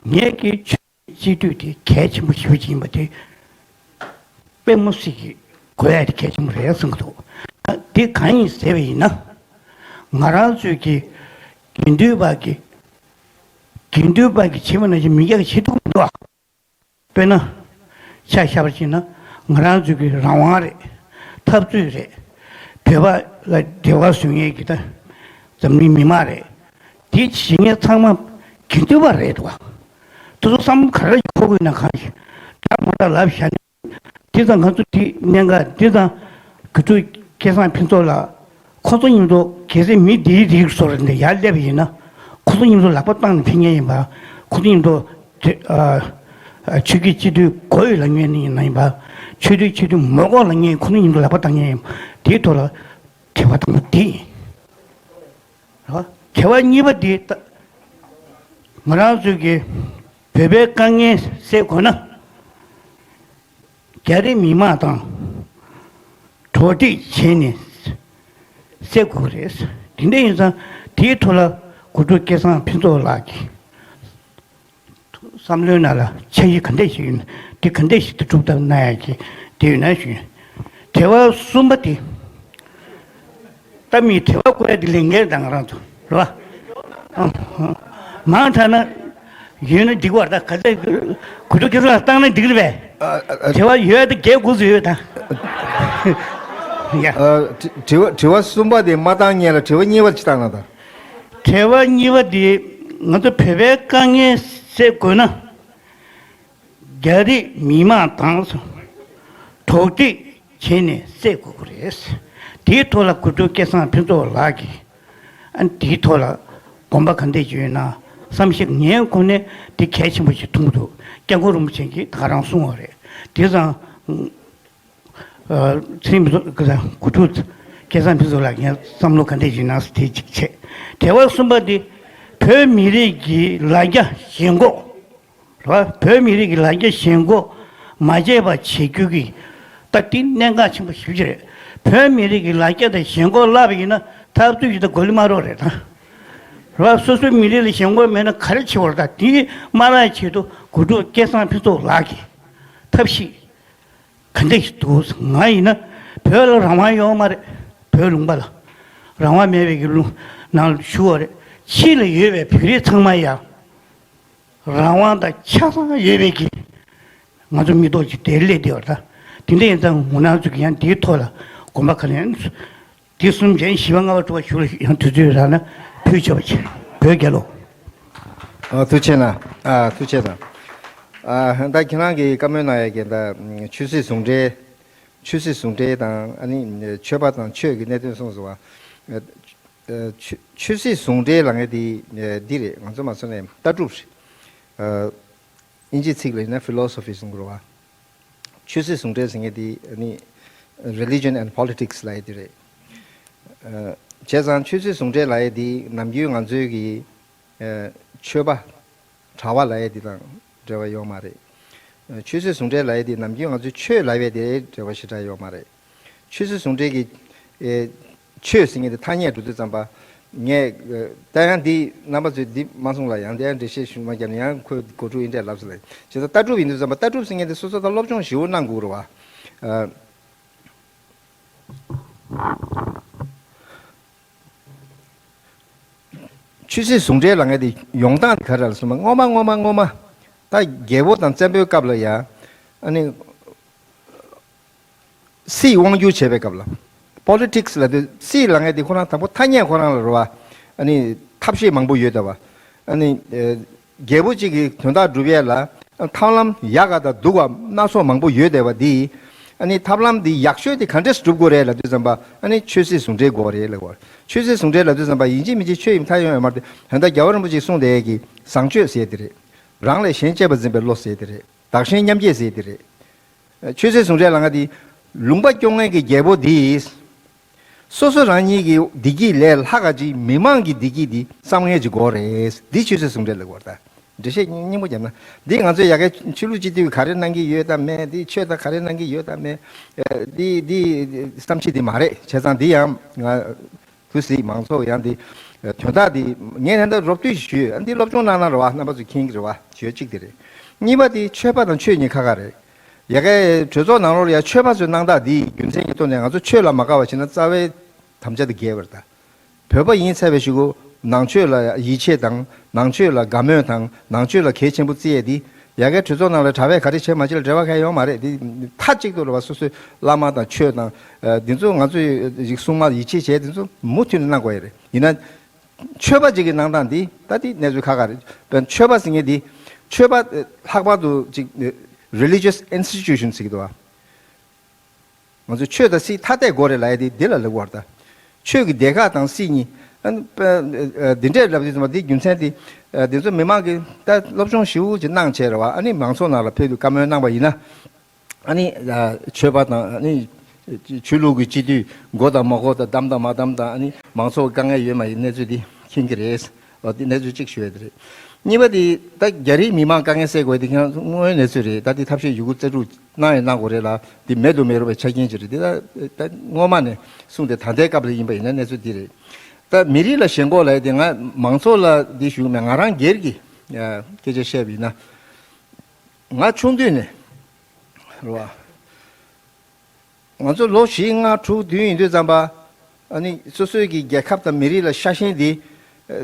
ངས་ཀྱི་ཆོས་སྤྱི་འཐུས་དེ་གལ་ཆེན་པོ་ཞེ་པོ་ཅིག་ཡིན་པ་དེ་དཔེ་མི་སྲིད་ཀྱི་དགོས་ཡ་དེ་གལ་ཆེན་པོ་རེད་བསམ་གྱི་འདུག་དེ་གང་ཡིན་ཟེར་བ་ཡིན་ན། ང་རང་ཚོའི་གི་དགེ་འདུན་པ་གི་དགེ་འདུན་པ་གི་བྱེད་པ་ནང་བཞིན་མི་སྐྱ་གི་བྱེད་ཐུབ་མི་འདུག་ཨ། དཔེར་ན། ཆ་བཞག་པ་བྱས་ན་ང་རང་ཚོའི་གི་རང་དབང་རེད། འཐབ་རྩོད་རེད། བོད་པ་ལ་འབྲེལ་བ་བཟོ་མཁན་གྱི་ད་འཛམ་གླིང་མི་མང་རེད། དེ་བྱེད་མཁན་ཚང་མ་དགེ་འདུན་པ་རེད་འདུག་བ། དེ་ཚོ་བསམ་ག་རེ་འཁོར་དགོས་ན་གང་ཞིག་འདྲ་མ་འདྲ་ལབ་བཞག་ནས། དེ་ཙང་ང་ཚོ་དེ་གནད་འགག་དེ་ཙང་དགེ་ཕྲུག་སྐལ་བཟང་ཕུན་ཚོགས་ལགས། ཁོ་ཚོ་མཉམ་དུ་གལ་སྲིད་མི་འདིའི་རིགས་སོགས་རེད་འདི་ཡར་སླེབས་པ་ཡིན་ན། ཁོ་ཚོ་མཉམ་དུ་ལག་པ་བཏང་ནས་ཕེབས་མཁན་ཡིན་པ། ཁོ་ཚོ་མཉམ་དུ་དེ་ཨ་ཨ་ཆོས་བརྒྱུད་སྤྱི་འཐུས་དགོས་ཡོད་ལབ་མཁན་ཡིན་ན་ཡིན་པ། ཆོས་དུས་ཆོས་དུས་མོ་ལྐོག་ལ་ངས་ཁོ་ན་ཡིན་དུ་ལག་པ་བཏང་མཁན་ཡིན། དེའི་ཐོག་ལ་དྲི་བ་དང་པོ་དེ་ཡིན། རེད་བ། དྲི་བ་གཉིས་པ་དེ་ད་ང་རང་ཚོས་ཀྱི་བོད་པའི་དཀའ་ངལ་སེལ་དགོས་ན། རྒྱ་རིགས་མི་མང་དང་གྲོགས་འདྲིས་བྱས་ནས་སེལ་དགོས་ཀྱི་རེད། དེ་འདྲ་ཡིན་ཙང་དེའི་ཐོག་ལ་གོ་སྒྲུབ་སྐལ་བཟང་ཕུན་ཚོགས་ལགས་ཀྱིས་བསམ་བློའི་ནང་ལ་འཆར་གཞི་ག་འདྲ་ཞིག་ཡོད་ན་དེ་ག་འདྲ་ཞིག་ཏུ་སྒྲུབ་ཐབས་གནང་ཡག་གི་དེ་ཡོད་ན་ཞུ། དྲི་བ་གསུམ་པ་དེ། ད་མི་དྲི་བ་བཀོད་ཡ་དེ་ལས་འགན་དང་ང་རང་ཚོ་རེད་བ། ཨ། མང་དྲགས་ན་ཡོད་ན་འགྲིག་པ་རེད། ད་ག་ཚད་གོ་སྒྲུབ་སྐལ་བཟང་ལ་བཏང་ན་འགྲིག་རེད་པས། ཨ། ཨ། ཨ། དྲི་བ་ཡོད་ད་བརྒྱད་དགུ་ཙམ་ཡོད་ད། ཡ། ཨ། དྲི་དྲི་བ་དྲི་བ་གསུམ་པ་དེ་མ་བཏང་སྔོན་ལ་དྲི་བ་གཉིས་པ་ཅིག་བཏང་ན་ད། དྲི་བ་གཉིས་པ་དེ་ང་ཚོ་བོད་པའི་དཀའ་ངལ་སེལ་དགོས་ན། རྒྱ་རིགས་མི་མང་དང་གྲོགས་འདྲིས་བྱས་ནས་སེལ་དགོས་ཀྱི་རེད། དེའི་ཐོག་ལ་གོ་སྒྲུབ་སྐལ་བཟང་ཕུན་ཚོགས་ལགས་ཀྱིས་ཨ་ནི་དེའི་ཐོག་ལ་དགོངས་པ་ག་འདྲས་ཡོད་ན་བསམ་གཞིག་ངའི་ངོས་ནས་དེ་གལ་ཆེན་པོ་ཞིག་མཐོང་གི་འདུག་སྐྱབས་མགོན་རིན་པོ་ཆེ་གིས་ད་ག་རང་གསུངས་པ་རེད། དེ་ཙང་། ཨ། ཚེ་རིང་ཕུན་ཚོགས་གོ་སྒྲུབ་སྐལ་བཟང་ཕུན་ཚོགས་ལགས་ངས་བསམ་བློ་ག་འདྲས་ཡོད་ན་དེ་གཅིག་བྱས། དྲི་བ་གསུམ་པ་འདི་བོད་མི་རིགས་ཀྱི་ལ་རྒྱ་ཞེན་ཁོག་རེད་བ། བོད་མི་རིགས་ཀྱི་ལ་རྒྱ་ཞེན་ཁོག་མ་བརྗེད་པ་བྱེད་རྒྱུ་གི་ད་འདི་གནད་འགག་ཆེན་པོ་ཞེ་པོ་ཅིག་རེད། བོད་མི་རིགས་ཀྱི་ལ་རྒྱ་དང་ཞེན་ཁོག་བརླག་པ་ཡིན་ན་འཐབ་རྩོད་ཡིན་ད་གོ་ལི་མ་རོགས་རེད་ད། རེད་བ། སོ་སོའི་མི་རིགས་ལ་ཞེན་ཁོག་མེད་ན་ག་རེ་བྱེད་དགོས་རེད། ད་འདི་མ་བརླག་ཆེད་དུ་གོ་སྒྲུབ་སྐལ་བཟང་ཕུན་ཚོགས་ལགས་ཀྱིས་ཐབས་ཤེས་ག་འདྲ་ཞིག་འདུག་ང་ཡིན་ན་བོད་ལ་རང་དབང་ཡོད་མ་རེད། བོད་ལུང་པ་ལ་རང་དབང་མེད་པའི་གི་ལུང་ནང་ལ་བཞུགས་པ་རེད། ཕྱི་ལ་ཡོད་པའི་བོད་རིགས་ཚང་མ་ཡང་རང་དབང་དང་ཆ་ཚང་ཡོད་པའི་གི་ང་ཚོ་མི་ཐོག་ཅིག་དེར་སླེབས་བསྡད་པ་རེད། ད་དེ་འདྲ་ཡིན་ཙང་ང་རང་ཚོ་གི་ཡང་དེའི་ཐོག་ལ་དགོངས་པ་ག་ལེན། དེ་གསུམ་ཅན་བཞི་པ་ལྔ་པ་དྲུག་པ་ཞུ་ལ་ཡང་དུས་ཚོད་རག་ན་ཕུལ་ཆོག་པ་བྱེད། བོད་རྒྱལ་ལོ། ཨ། ཐུགས་རྗེ་གནང་། ཨ། ཐུགས་རྗེ་གནང་། ཨ། ད་ཁྱེད་རང་གིས་བཀའ་མོལ་གནང་ཡ་གི་ད་ཆོས་སྲིད་ཟུང་འབྲེལ། ཆོས་སྲིད་ཟུང་འབྲེལ་དང་ཨ་ནི་ཆོས་པ་དང་ཆོས་ཀྱི་གནད་དོན་གསུངས་སོང་བ། ཨ། ཆོས་ཆོས་སྲིད་ཟུང་འབྲེལ་ལབ་མཁན་དེ་འདི་རེད། ང་ཚོ་མ་སོང་ནས་ལྟ་གྲུབ་རེད། ཨ། ཨིན་ཇི་ཚིག་ལ་ཡིན་ན་ཕི་ལོ་སོ་ཕི་གསུང་གི་རེད་བ། ཆོས་སྲིད་ཟུང་འབྲེལ་ཟེར་མཁན་དེ་ནི་Religion and Politics ལབ་ཡ་དེ་རེད། ཨ། བྱས་ཙང་ཆོས་སྲིད་ཟུང་འབྲེལ་ལབ་ཡ་དེ་ནམ་རྒྱུན་ང་ཚོའི་གི་ཨ་ཆོས་པ་གྲྭ་པ་ལབ་ཡ་དེ་དང་འབྲེལ་བ་ཡོད་མ་རེད། ཨ། ཆོས་སྲིད་ཟུང་འབྲེལ་ལབ་ཡ་དེ་ནམ་རྒྱུན་ང་ཚོའི་ཆོས་ལབ་ཡ་དེ་འབྲེལ་བ་ཞེ་དྲག་ཡོད་མ་རེད། ཆོས་སྲིད་ཟུང་འབྲེལ་གྱི་ཨེ་ཆོས་ཟེར་མཁན་དེ་ཐ་སྙད་འགྲོ་དུས་ཙམ་པ། ངས་ཨེ་ད་ཡང་འདི་རྣམ་པ་ཚོས་འདི་མ་གསུངས་ལ་ཡང་དེ་ཡང་འགྲེལ་བཤད་ཞུ་མ་བརྒྱབ་ན་ཡང་ཁོས་གོ་ཐུག་ཡིན་འདྲ་ལབ་ཟེར་ལ། བྱས་ཙང་ལྟ་གྲུབ་ཡིན་དུས་ཙམ་པ་ལྟ་གྲུབ་ཟེར་མཁན་དེ་སོ་སོ་ད་སློབ་སྦྱོང་ཞེ་པོ་གནང་དགོས་རེད་བ། ཨ། ཆོས་སྲིད་ཟུང་འབྲེལ་ལབ་མཁན་དེ་ཡོང་སྟངས་དེ་ག་རེ་ལ་སོང་ན་སྔོན་མ་སྔོན་མ་སྔོན་མ་ད་རྒྱལ་པོ་དང་བཙན་པོའི་སྐབས་ལ་ཡ། ཨ་ནི་སྲིད་དབང་སྒྱུར་བྱེད་པའི་སྐབས་ལ། Politics ལབ་དུས་སྲིད་ལབ་མཁན་དེ་ཁོ་རང་དང་པོ་ཐ་སྙད་ཁོ་རང་ལ་རེད་བ། ཨ་ནི་ཐབས་ཤེས་མང་པོ་ཡོད་བསྡད་པ། ཨ་ནི་ཨེ་རྒྱལ་པོ་གཅིག་གི་དོན་དག་སྒྲུབ་ཡས་ལ་ཐབས་ལམ་ཡག་ག་དང་སྡུག་ག་སྣ་ཚོགས་མང་པོ་ཡོད་བསྡད་པ་འདི། ཨ་ནི་ཐབས་ལམ་འདི་ཡག་ཤོས་དེ་ག་འདྲས་སྒྲུབ་དགོས་རེད་ལབ་དུས་ཙམ་པ་ཨ་ནི་ཆོས་སྲིད་ཟུང་འབྲེལ་དགོས་རེད་ལབ་དགོས། ཆོས་སྲིད་ཟུང་འབྲེལ་ལབ་དུས་ཙམ་པ་ཡིན་གཅིག་མིན་གཅིག་ཆོས་ཡིན་མཐའ་ཡོང་ཡོད་མ་རེད་དེ། ད་ལྟ་རྒྱལ་བ་རིན་པོ་ཆེས་གསུངས་བསྡད་ཡས་ཀྱི་བཟང་སྤྱོད་ཟེར་ཡས་དེ་རེད། རང་ལས་གཞན་གཅེས་པར་འཛིན་པའི་བློ་ཟེར་ཡས་དེ་རེད། བདག་གཞན་མཉམ་བསྐྱེད་ཟེར་ཡས་དེ་རེད། ཆོས་སྲིད་ཟུང་འབྲེལ་ལབ་མཁན་དེ་ལུང་པ་སྐྱོང་མཁན་གྱི་རྒྱལ་པོ་འདིས་སོ་སོ་རང་ཉིད་ཀྱི་བདེ་སྐྱིད་ལས་ལྷག་ག་ཅིག་མི་མང་གི་བདེ་སྐྱིད་འདི་བསམ་མཁན་ཅིག་དགོས་རེད། འདི་ཆོས་སྲིད་ཟུང་འབྲེལ་ལབ་དགོས་རེད་ད། འགྲེལ་བཤད་སྙིང་པོ་བརྒྱབ་ན། འདི་ང་ཚོས་ཡ་གའི་ཆོས་ལུགས་སྤྱི་འཐུས་ག་རེ་གནང་གི་ཡོད་དམ་མེད། འདི་ཆོས་དང་ག་རེ་གནང་གི་ཡོད་དམ་མེད། ཨ། འདི་འདི་བསམ་ཤེས་འདི་མ་རེད། བྱས་ཙང་འདི་ཡང་ང་དུ་སྲིད་མང་ཚོགས་ཡང་འདི་དོན་དག་འདི་ངས་ད་ལྟ་རོབ་བསྡུས་ཞུས། འདི་སློབ་སྦྱོང་གནང་ན་རེད་བ། རྣམ་པ་ཚོས་མཁྱེན་གྱི་རེད་བ། ཞུ་ཡ་གཅིག་དེ་རེད། གཉིས་པ་དེ་ཆོས་པ་དང་ཆོས་གཉིས་ཁ་ཁ་རེད། ཡ་གའི་གྲོས་ཚོགས་ནང་ལོགས་ལ་ཡ་ཆོས་པ་ཚོའི་གནང་སྟངས་འདི་རྒྱུ་མཚན་གྱི་ཐོག་ནས་ང་ཚོ་ཆོས་ལ་མ་དགའ་བ་བྱས་ན་རྩ་བའི་དམ་བཅའ་དེ་འགལ་བ་རེད་ད། བོད་པ་ཡིན་ཚར་བའི་གཞུག་གུ་ནང་ཆོས་ལ་ཡིད་ཆེས་དང་ནང་ཆོས་ལ་དགའ་མོས་དང་ནང་ཆོས་ལ་གལ་ཆེན་པོ་བརྩི་ཡས་འདི་ཡ་གའི་གྲོས་ཚོགས་ནང་ལ་གྲྭ་པས་ག་རེ་བྱེད་མ་བྱེད་ལ་འབྲེལ་བ་གང་ཡང་ཡོད་མ་རེད། འདི་མཐའ་གཅིག་ཏུ་རེད་བ། སོ་སོའི་བླ་མ་དང་ཆོས་དང་ཨ་འདི་ཚོ་ང་ཚོའི་སྲུང་མ་ཡིད་ཆེས་བྱས་འདི་ཚོ་མུ་མཐུད་ནས་གནང་དགོས་ཡས་རེད། ཡིན་ན་ཆོས་པ་ཅིག་གི་གནང་སྟངས་འདི་ད་འདི་གནས་ཚུལ་ཁག་ཁག་རེད། དཔེར་ན་ཆོས་པ་ཟེར་མཁན་འདི་ཆོས་པ་ལྷག་པར་དུ་ཅིག་religious institution ཟེར་གྱི་འདུག་བ། ང་ཚོས་ཆོས་དང་སྲིད་ཐ་དད་དགོས་རེད་ལབ་ཡ་དེ་འདི་ལ་ལབ་དགོས་རེད་ད། ཆོས་ཀྱི་སྡེ་ཁག་དང་སྲིད་གཉིས། ཨ་ནི་དཔེ་འདི་འདྲས་ལབ་དུས་ཙམ་པ་འདི་རྒྱུ་མཚན་དེ་འདི་ཚོ་མི་མང་གིས་ད་སློབ་སྦྱོང་ཞེ་པོ་ཅིག་གནང་བྱས་རེད་བ། ཨ་ནི་མང་ཚོགས་ནང་ལ་ཕེབས་དུས་བཀའ་མོལ་གནང་པ་ཡིན་ན། ཨ་ནི་ཆོས་པ་དང་ཨ་ནི་ཆོས་ལུགས་ཀྱི་སྤྱི་འཐུས་དགོས་དང་མ་དགོས་དང་བདམས་དང་མ་བདམས་དང་ཨ་ནི་མང་ཚོགས་དཀའ་ངལ་ཡོད་མ་ཡིན་གནས་ཚུལ་འདི་མཁྱེན་གྱི་རེད། འོ་འདི་གནས་ཚུལ་གཅིག་ཞུ་ཡ་དེ་རེད། གཉིས་པ་དེ་ད་རྒྱ་རིགས་མི་མང་དཀའ་ངལ་སེལ་དགོས་དེ་ཁྱེད་རང་དངོས་ཡོད་གནས་ཚུལ་རེད། ད་འདི་ཐབས་ཤེས་ཡོད་རྒུ་རྩལ་སྤྲུགས་གནང་ཡང་གནང་དགོས་རེད་ལ། འདི་མེད་དུ་མི་རུང་བའི་ཆ་རྐྱེན་ཅིག་རེད། འདི་ད་ད་སྔོན་མ་ནས་གསུངས་ཏེ་ད་ལྟའི་སྐབས་ལ་ཡིན་པ་ཡིན་ན་གནས་ཚུལ་འདི་རེད། ད་མི་རིགས་ལ་ཞེན་ཁོག་ལབ་ཡ་དེ་ང་མང་ཚོགས་ལ་འདི་ཞུ་གི་མེད། ང་རང་སྒེར་གྱི་སྐད་ཆ་བཤད་པ་ཡིན་ན། ང་ཆུང་དུས་ནས་རེད་བ། ང་ཚོ་ལོ་བཞི་ལྔ་དྲུག་བདུན་ཡིན་དུས་ཙམ་པ། ཨ་ནི་སོ་སོའི་གི་རྒྱལ་ཁབ་དང་མི་རིགས་ལ་ཤ་ཞེན་འདི། ཨ་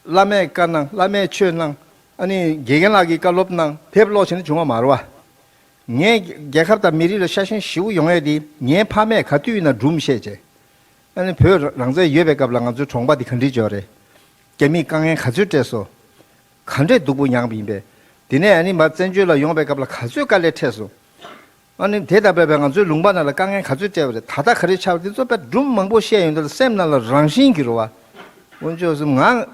བླ་མས་བཀའ་གནང་བླ་མས་ཆོས་གནང་། ཨ་ནི་དགེ་རྒན་ལགས་ཀྱིས་བཀའ་སློབ་གནང་དེབ་ཀློག་བྱས་ནས་བྱུང་བ་མ་རེད་བ། ངས་རྒྱལ་ཁབ་དང་མི་རིགས་ལ་ཤ་ཞེན་ཞེ་པོ་ཡོང་ཡས་འདི་ངའི་ཕ་མས་ག་དུས་ཡིན་ན་སྒྲུང་བཤད་བྱས། ཨ་ནི་བོད་རང་བཙན་ཡོད་པའི་སྐབས་ལ་ང་ཚོའི་གྲོང་པ་འདི་ག་འདྲས་བྱས་རེད། རྒྱ་མིས་དཀའ་ངལ་ག་ཚོད་སྤྲད་སོང་། ག་འདྲས་སྡུག་པོ་མྱངས་པ་ཡིན་པས། དེ་ནས་ཨ་ནི་མར་བཙན་བྱོལ་ལ་ཡོང་པའི་སྐབས་ལ་ག་ཚོད་དཀའ་ལས་འཕྲད་སོང་། ཨ་ནི་དེ་དང་འབྲེལ་བའི་ང་ཚོའི་ལུང་པ་ནང་ལ་དཀའ་ངལ་ག་ཚོད་སྤྲད་པ་རེད། ད་ལྟ་ག་རེ་ཆགས་པ་དེ་ཚོ་དཔེ་སྒྲུང་མང་པོ་བཤད་ཡོང་དུས་ལ་སེམས་ནང་ལ་རང་བཞིན་གྱིས་རེད་བ། དཀོན་མཆོག་གསུམ་ང་།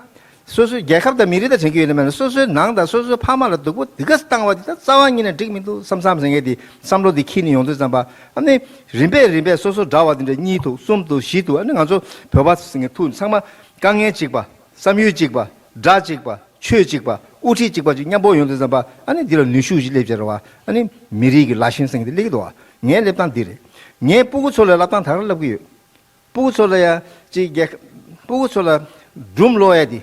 སོ་སོའི་རྒྱལ་ཁབ་དང་མི་རིགས་དང་དྲན་གྱི་ཡོད་ན་མེད་ན་སོ་སོའི་ནང་དང་སོ་སོའི་ཕ་མ་ལ་སྡུག་པོ་འདི་ག་བཏང་བ་དེ་ད་རྩ་བ་ཉིད་ནས་འགྲིག་མི་འདུག་བསམ་བསམ་ཟེར་མཁན་དེ་བསམ་བློ་དེ་འཁྱེར་ནས་ཡོང་དུས་ཙམ་པ། ཨ་ནི་རིམ་པས་རིམ་པས་སོ་སོ་འདྲ་བ་དེ་འདྲ་གཉིས་འདུག་གསུམ་འདུག་བཞི་འདུག་ཨ་ནི་ང་ཚོ་བོད་པ་ཟེར་མཁན་ཐུག་ཚང་མ་དཀའ་ངལ་གཅིག་པ། བསམ་ཡུལ་གཅིག་པ། དགྲ་གཅིག་པ། ཆོས་གཅིག་པ། དབུ་ཁྲིད་གཅིག་པ་ཅིག་མཉམ་པོ་ཡོང་དུས་ཙམ་པ་ཨ་ནི་འདི་ལ་ནུས་ཤུགས་ཤིག་སླེབས་བྱས་རེད་བ། ཨ་ནི་མི་རིགས་ཀྱི་ལ་ཞེན་ཟེར་མཁན་དེ་སླེབས་ཀྱི་འདུག་བ། ངའི་སླེབས་སྟངས་འདི་རེད། ངའི་སྤུ་གུ་ཚོ་ལ་སློབ་སྟངས་ད་ག་རང་སློབ་ཀྱི་ཡོད། སྤུ་གུ་ཚོ་ལ་ཡ་ཅིག་རྒྱལ་ཁ། སྤུ་གུ་ཚོ་ལ་སྒྲུང་ཀློག་ཡ་དེ།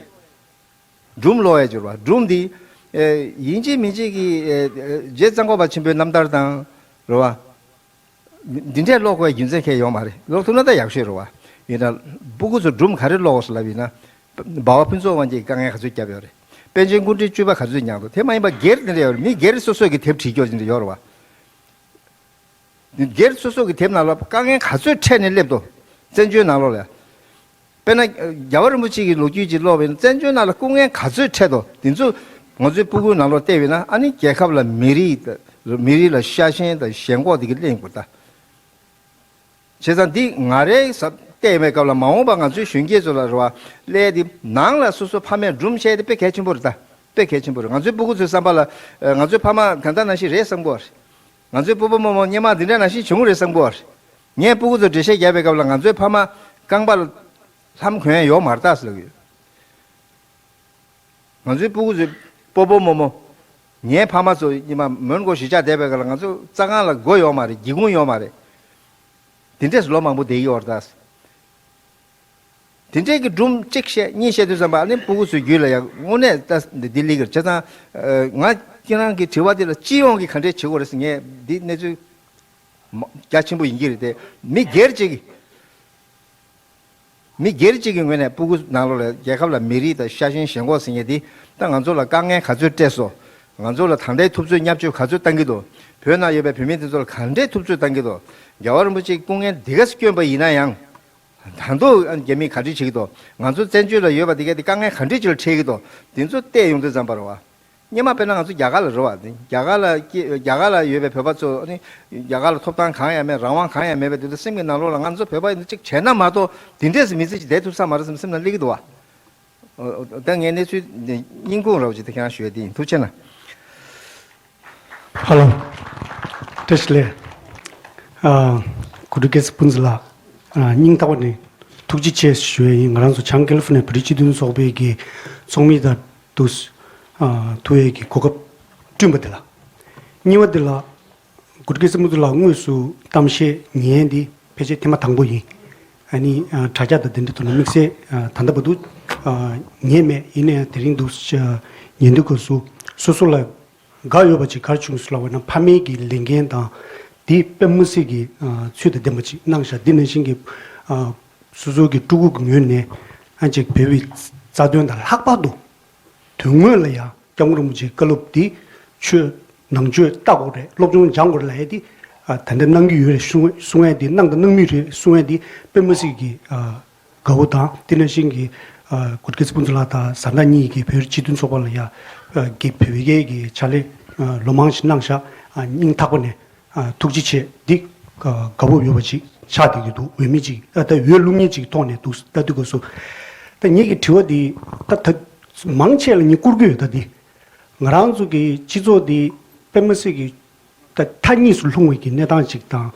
སྒྲུང་ཀློག་ཡ་ཅིག་རེད་བ། སྒྲུང་འདི། ཨེ་ཡིན་གཅིག་མིན་གཅིག་གི་ཨེ་ཨེ་རྗེ་ཙོང་ཁ་པ་ཆེན་པོའི་རྣམ་ཐར་དང་། རེད་བ། འདི་འདྲས་ཀློག་དགོས་རྒྱུ་མཚན་གང་ཡང་ཡོད་མ་རེད། ཀློག་ཐུབ་ན་ད་ཡག་ཤོས་རེད་བ། ཡིན་ན། སྤུ་གུ་ཚོ་སྒྲུང་ག་རེ་ཀློག་དགོས་ཟེར་ལབ་ཡིན་ན། འབའ་བ་ཕུན་ཚོགས་དབང་རྒྱལ་གྱིས་དཀའ་ངལ་ག་ཚོད་བརྒྱབ་ཡོད་རེད། པཎ་ཆེན་སྐུ་ཕྲེང་བཅུ་པ་ག་ཚོད་མྱངས་འདུག་དེ་མ་ཡིན་པ་སྒེར་དེ་འདྲ་ཡོད་རེད། མི་སྒེར་སོ་སོས་ཀྱི་དེབ་བྲིས་རྒྱུ་དེ་འདྲ་ཡོད་རེད་བ། སྒེར་སོ་སོ་གི་དེབ་ནང་ལ་དཀའ་ངལ་ག་ཚོད་འཕྲད་ནས་སླེབས་འདུག་བཙན་བྱོལ་ནང་ལོགས་ལ། དཔེར་ན། རྒྱལ་བ་རིན་པོ་ཆེ་གི་ལོ་རྒྱུས་ཅིག་ཀློག་པ་ཡིན་ན་བཙན་བྱོལ་ནང་ལ་སྐུ་ངལ་ག་ཚོད་འཕྲད་འདུག་དེ་ཚོ་ང་ཚོའི་སྤུ་གུའི་ནང་ལོགས་བལྟས་པ་ཡིན་ན་ཨ་ནི་རྒྱལ་ཁབ་ལ་མི་རིགས་དང་། མི་རིགས་ལ་ཤ་ཞེན་དང་ཞེན་ཁོག་དེ་གི་གླེང་དགོས་ད། བྱས་ཙང་འདི་ང་རའི་ས་བལྟས་པའི་སྐབས་ལ་མ་འོངས་པ་ང་ཚོའི་གཞོན་སྐྱེས་ཚོ་ལ་རེད་བ། སླེབས་ཏེ་ནང་ལ་སོ་སོ་ཕ་མས་སྒྲུང་བཤད་དེ་དཔེ་གལ་ཆེན་པོ་རེད་ད། དཔེ་གལ་ཆེན་པོ་རེད། ང་ཚོའི་སྤུ་གུ་ཚོའི་བསམ་པ་ལ། ཨ་ང་ཚོའི་ཕ་མ་གང་ལྟར་ནང་བཞིན་རེད་བསམ་གྱི་ཡོད་རེད། ང་ཚོའི་སྤོ་བོ་རྨོ་མོ་སྔོན་མ་འདི་འདྲ་ནང་བཞིན་བྱུང་རེད་བསམ་གྱི་ཡོད་རེད། ངས་སྤུ་གུ་ཚོར་འགྲེལ་བཤད་རྒྱག་པའི་སྐབས་ལ་ང་ཚོའི་ཕ་མ་རྐང་པ་ལ་ལྷམ་གོན་ཡ་ཡོད་མ་རེད་ད་ཟེར་ལབ་ཀྱི་ཡོད། ང་ཚོའི་སྤུ་གུ་ཚོའི་སྤོ་བོ་རྨོ་མོ། ངའི་ཕ་མ་ཚོ་ཉི་མ་མོན་གྷོ་གཞིས་ཆགས་བསྡད་པའི་སྐབས་ལ་ང་ཚོ་རྩྭ་ཁང་ལ་སྒོ་ཡོད་མ་རེད། སྒེའུ་ཁུང་ཡོད་མ་རེད། དེ་འདྲས་ལོ་མང་པོ་བསྡད་ཀྱི་ཡོད་རེད་ད། དེ་འདྲའི་གི་སྒྲུང་གཅིག་བཤད་གཉིས་བཤད་དུས་ཙམ་པ་ཨ་ནི་སྤུ་གུ་ཚོའི་རྒྱུད་ལ་ཡང་དངོས་གནས་ད་འདི་ལིག་རེད། བྱས་ཙང་། ཨ་ང་ཁྱེད་རང་གི་དྲི་བ་འདི་ལ་སྤྱི་ཡོངས་ཀྱི་ག་འདྲས་བྱེད་དགོས་རེད་ཟེར་ངས་འདི་གནས་ཚུལ་མ་རྒྱ་ཆེན་པོ་ཡིན་གྱི་རེད་དེ། མི་སྒེར་གཅིག་གི་མི་སྒེར་གཅིག་གི་ངོས་ནས་སྤུ་གུ་ནང་ལོགས་ལ་རྒྱལ་ཁབ་ལ་མི་རིགས་དང་ཤ་ཞེན་ཞེན་ཁོག་ཟེར་མཁན་འདི་ད་ང་ཚོ་ལ་དཀའ་ངལ་ག་ཚོད་སྤྲད་སོང་། ང་ཚོ་ལ་ད་ལྟའི་ཐུབ་ཚོད་བརྙས་བཅོས་ག་ཚོད་བཏང་གི་འདུག་བོད་ནང་ཡོད་པའི་བོད་མི་དེ་ཚོ་ལ་ག་འདྲའི་ཐུབ་ཚོད་བཏང་གི་འདུག་རྒྱལ་བ་རིན་པོ་ཆེའི་སྐུ་ངལ་འདི་ག་སེ་བསྐྱོན་པ་ཡིན་ན་ཡང་། ད་དུང་རྒྱ་མིས་ག་འདྲ་བྱེད་ཀྱི་འདུག་ང་ཚོ་བཙན་བྱོལ་ལ་ཡོད་པ་དེ་གས་དེ་དཀའ་ངལ་ག་འདྲ་ཅིག་ལ་འཕྲད་ཀྱི་འདུག་དེ་ཚོ་བལྟས་ཡོང་དུས་ཙམ་པ་རེད་བ། སྔོན་མ་དཔེར་ན་ང་ཚོ་རྒྱ་གར་ལ་རེད་བ། རྒྱ་གར་ལ་སྐྱེ་རྒྱ་གར་ལ་ཡོད་པའི་བོད་པ་ཚོ་ནི་རྒྱ་གར་ལ་ཐོབ་ཐང་གང་ཡང་མེད། རང་དབང་གང་ཡང་མེད་པའི་དུས་ཚོད་སེམས་ཀྱི་ནང་ལོགས་ལ་ང་ཚོ་བོད་པ་ཡིན་ན་གཅིག་བྱས་ན་མ་གཏོགས་དེ་འདྲས་སུ་མི་ཚེ་ཅིག་བསྡད་ཐུབ་ས་མ་རེད་བསམ་སེམས་ནང་སླེབས་ཀྱི་འདུག་བ། ད་ངས་གནས་ཚུལ་སྙིང་ཁུང་རེད་བ་ཅིག་དེ་ཁྱེད་རང་ཞུ་ཡ་དེ་ཡིན། ཐུགས་རྗེ་ཆེ་གནང་། ཧ་ལོ། བཀྲ་ཤིས་བདེ་ལེགས། ཨ། གུ་ཌུ་ཀེ་སི་ཕུན་ཚོགས་ལགས། ཨ། སྙིང་ཐག་པ་ནས་ཐུགས་རྗེ་ཆེ་ཞུ་ཡ་ཡིན། ང་རང་ཚོ་བྱང་ཀེ་ལི་ཧྥོར་ནི་ཡའི་བོད་རིགས་སྤྱི་མཐུན་ཚོགས་པའི་གི་ཚོགས་མི་དང་དུ། ཨ། ཐུག་ཡས་ཀྱི་གོ་སྐབས་བསྐྲུན་པ་དེ་ལ། གཉིས་པ་དེ་ལ། གུ་ཌུ་ཀེ་སི་ཕུན་ཚོགས་ལགས་དངོས་སུ་གཏམ་བཤད་ཉན་ཡས་འདི་ཕལ་ཆེར་ཐེངས་མ་དང་པོ་ཡིན། ཨ་ནི། ཨ། དྲ་རྒྱ་དང་དེ་འདྲ་ཐོག་ནས་དམིགས་བསལ། ཨ། ད་ལྟ་བར་དུ། ཨ། ཉན་མེད། ཡིན་ནའི་དེ་རིང་འདུག་ཉན་དུས་སྐབས་སུ་སོ་སོ་ལ་དགའ་ཡོད་པ་ཅིག་ག་རེ་བྱུང་སོང་ལབ་པ་ན། ཕ་མའི་གི་ལས་འགན་དང་དེ་དཔེ་མི་སྲིད་ཀྱི། ཨ། ཚུལ་དང་ལྡན་པ་ཅིག་གནང་ཤག་འདི་ནང་བཞིན་གྱི། ཨ། སོ་སོ་གི་ཕྲུ་གུ་གི་ངོས་ནས་ཨ་ཅིག་བོད་པའི་རྩ་དོན་དང་ལྷག་པར་དུ་དོན་དངོས་ལ་ཡང་སྐྱབས་མགོན་རིན་པོ་ཆེའི་བཀའ་སློབ་འདི་ཆོས་ནང་ཆོས་ལྟ་དགོས་རེད། སློབ་སྦྱོང་སྦྱང་དགོས་རེད་ལབ་ཡས་འདི། ཨ། ད་ལྟ་གནང་གི་ཡོད་རེད་གསུང་གསུང་ཡས་འདི། གནང་དང་གནང་མུས་རེད་གསུང་ཡས་འདི་དཔེ་མི་སྲིད་ཀྱི། ཨ། དགའ་བོ་དང་། དེ་ནང་བཞིན་གྱི། ཨ། གུ་ཌུ་ཀེ་སི་ཕུན་ཚོགས་ལགས་དང་བཟའ་ཟླ་གཉིས་ཀྱིས་བོད་རིགས་སྤྱི་མཐུན་ཚོགས་པ་ལ་ཡ། ཨ། གི་བོད་སྐད་ཀྱི་ཕྱག་ལས། ཨ། ལོ་མང་ཞིག་གནང་ཤག་ཨ། སྙིང་ཐག་པ་ནས། ཨ། ཐུགས་རྗེ་ཆེ། འདི། ཨ། དགའ་བོ་ཡོད་པ་ཅིག་ཆགས་བསྡད་ཀྱི་འདུག་འོས་མི་ཅིག་ཨ། ད་འོས་བླུག་མཁན་ཅིག་ཐོག་ནས་འདུག་ལྟ་དུས་སྐབས་སུ། ད་ངེད་ཀྱི་དྲི་བ་འདི་ད་ད་མང་ཆེ་ལ་ངས་བསྐུར་གྱི་ཡོད། ད་འདི་ང་རང་ཚོ་གི་སྤྱི་ཚོགས་འདི་དཔེ་མི་སྲིད་ཀྱི་ ད་མཐའ་གཉིས་སུ་ལྷུང་བའི་གི་གནས་སྟངས་ཅིག་དང་།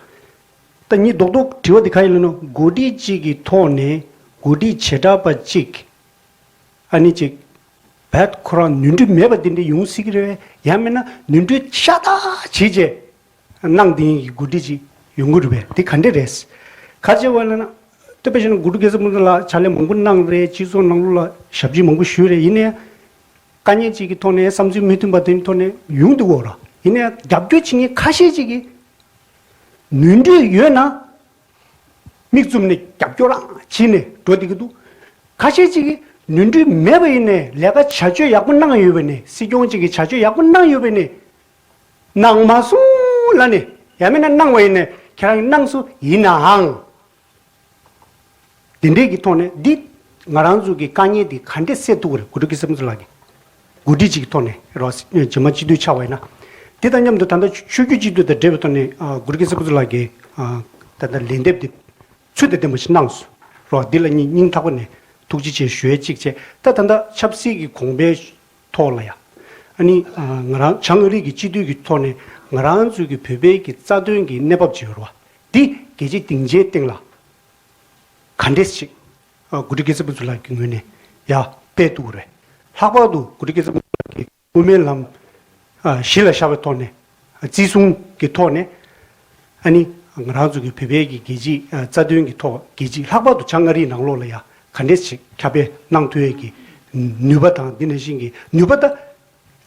ད་ངས་རྡོག་རྡོག་དྲི་བ་འདི་ག་ཡིན་ལབ་ན། འགོ་ཁྲིད་ཅིག་གི་ཐོག་ནས་འགོ་ཁྲིད་བྱེ་བྲག་པ་ཅིག་ཨ་ནི་ཅིག་བད་ཁོ་རང་ནོར་འཁྲུལ་མེད་པ་དེ་འདྲ་ཡོང་སྲིད་ཀྱི་རེད་པས། ཡང་མིན་ན་ནོར་འཁྲུལ་ཤ་སྟག་བྱས་རྗེས་གནང་བསྡད་མཁན་གྱི་འགོ་ཁྲིད་ཅིག་ཡོང་གི་རེད་པས། དེ་ག་འདྲ་རེད། ག་རེ་བྱས་པ་ལབ་ན། ལྟོས་པ་བྱས་ན་འགོ་ཁྲིད་རྒྱལ་ཚབ་དཔོན་སློབ་ལགས་ཕྱག་ལས་མང་པོ་གནང་རེད། སྤྱི་ཚོགས་ནང་ལོགས་ལ་ཞབས་ཕྱི་མང་པོ་ཞུས་རེད། ཡིན་ནའི་དཀའ་ངལ་ཅིག་གི་ཐོག་ནས་བསམ་ཚུལ་མི་མཐུན་པ་དེ་ཐོག་ནས་ཡོང་འདུག་གོ་ར། ཡིན་ནའི་རྒྱབ་སྐྱོར་བྱེད་མཁན་ཁ་ཤས་ཅིག་གིས་ནོར་འཁྲུལ་ཡོད་ན་མིག་བཙུམ་ནས་རྒྱབ་སྐྱོར་རང་བྱས་ནས་འགྲོ་བསྡད་ཀྱི་འདུག། ཁ་ཤས་ཅིག་གིས་ནོར་འཁྲུལ་མེད་པ་ཡིན་ནའི་ལས་ཀ་བྱ་སྤྱོད་ཡག་པོ་གནང་ཡོད་པ་ཡིན་ནའི། སྲིད་སྐྱོང་ཅིག་གིས་བྱ་སྤྱོད་ཡག་པོ་གནང་ཡོད་པ་ཡིན་ནའི། གནང་མ་སོང་ལབ་ནས། ཡང་མིན་ན་གནང་བ་ཡིན་ནའི་ཁྱེད་རང་གིས་གནང་སོང་། ཡིན་ནའང་དེ་འདྲའི་གི་ཐོག་ནས་འདི་ང་རང་ཚོ་གི་དཀའ་ངལ་འདི་ག་འདྲས་སེལ་ཐུབ་ཀྱི་རེད། འགོ་ཁྲིད་རྒྱལ་ཚབ་དཔོན་སློབ་ལགས་ཀྱིས་འགོ་ཁྲིད་ཅིག་གི་ཐོག་ནས་རོགས་རྗེས་མ་སྤྱི་འཐུས་ཆགས་པ་ཡིན་ན། དེ་དང་མཉམ་དུ་ད་ལྟ་ཆོས་བརྒྱུད་སྤྱི་འཐུས་དང་འབྲེལ་བའི་ཐོག་ནས་ཨ་འགོ་ཁྲིད་རྒྱལ་ཚབ་དཔོན་སློབ་ལགས་ཀྱིས་ཨ་ད་ལྟ་ལན་འདེབས་འདི་ཚུལ་དང་ལྡན་པ་ཞིག་གནང་སོང་རོགས། འདི་ལ་སྙིང་སྙིང་ཐག་པ་ནས་ཐུགས་རྗེ་ཆེ་ཞུ་ཡས་གཅིག་བྱས། ད་ད་ལྟ་ཆབ་སྲིད་ཀྱི་གོང་འཕེལ་ཐོག་ལ་ཡ། ཨ་ནི་ཨ་ང་རང་བྱང་ཨ་རི་གི་སྤྱི་འཐུས་ཀྱི་ཐོག་ནས་ང་རང་ཚོའི་གི་བོད་པའི་གི་རྩ་དོན་གྱི་གནས་བབ་ཅིག་ཡོད་རེད་བ། འདི་རྒྱལ་སྤྱིའི་སྡིངས་ཆའི་སྟེང་ལ་ག་འདྲས་ཤིག་ཨ་འགོ་ཁྲིད་རྒྱལ་ཚབ་དཔོན་ཚོ་ལགས་ཀྱི་ངོས་ནས་ཡ་སྤེལ་ཐུབ་ཀྱི་རེད། ལྷག་པར་དུ་འགོ་ཁྲིད་རྒྱལ་ཚབ་དཔོན་ཚོ་ལགས་ཀྱིས་དབུ་མའི་ལམ་ཨ་གཞི་ལ་བཞག་པའི་ཐོག་ནས་བརྩི་སྲུང་གི་ཐོག་ནས། ཨ་ནི་ང་རང་ཚོ་གི་བོད་པའི་གི་རྒྱལ་སྤྱིའི་ཨ་རྩ་དོན་གྱི་ཐོག་རྒྱལ་སྤྱིའི་ལྷག་པར་དུ་བྱང་ཨ་རིའི་ནང་ལོགས་ལ་ཡ་ག་འདྲས་ཤིག་ཁྱབ་སྤེལ་གནང་ཐུབ་ཡས་ཀྱི་ནུས་པ་དང་། འདི་ནང་བཞིན་གྱི་ནུས་པ་ད་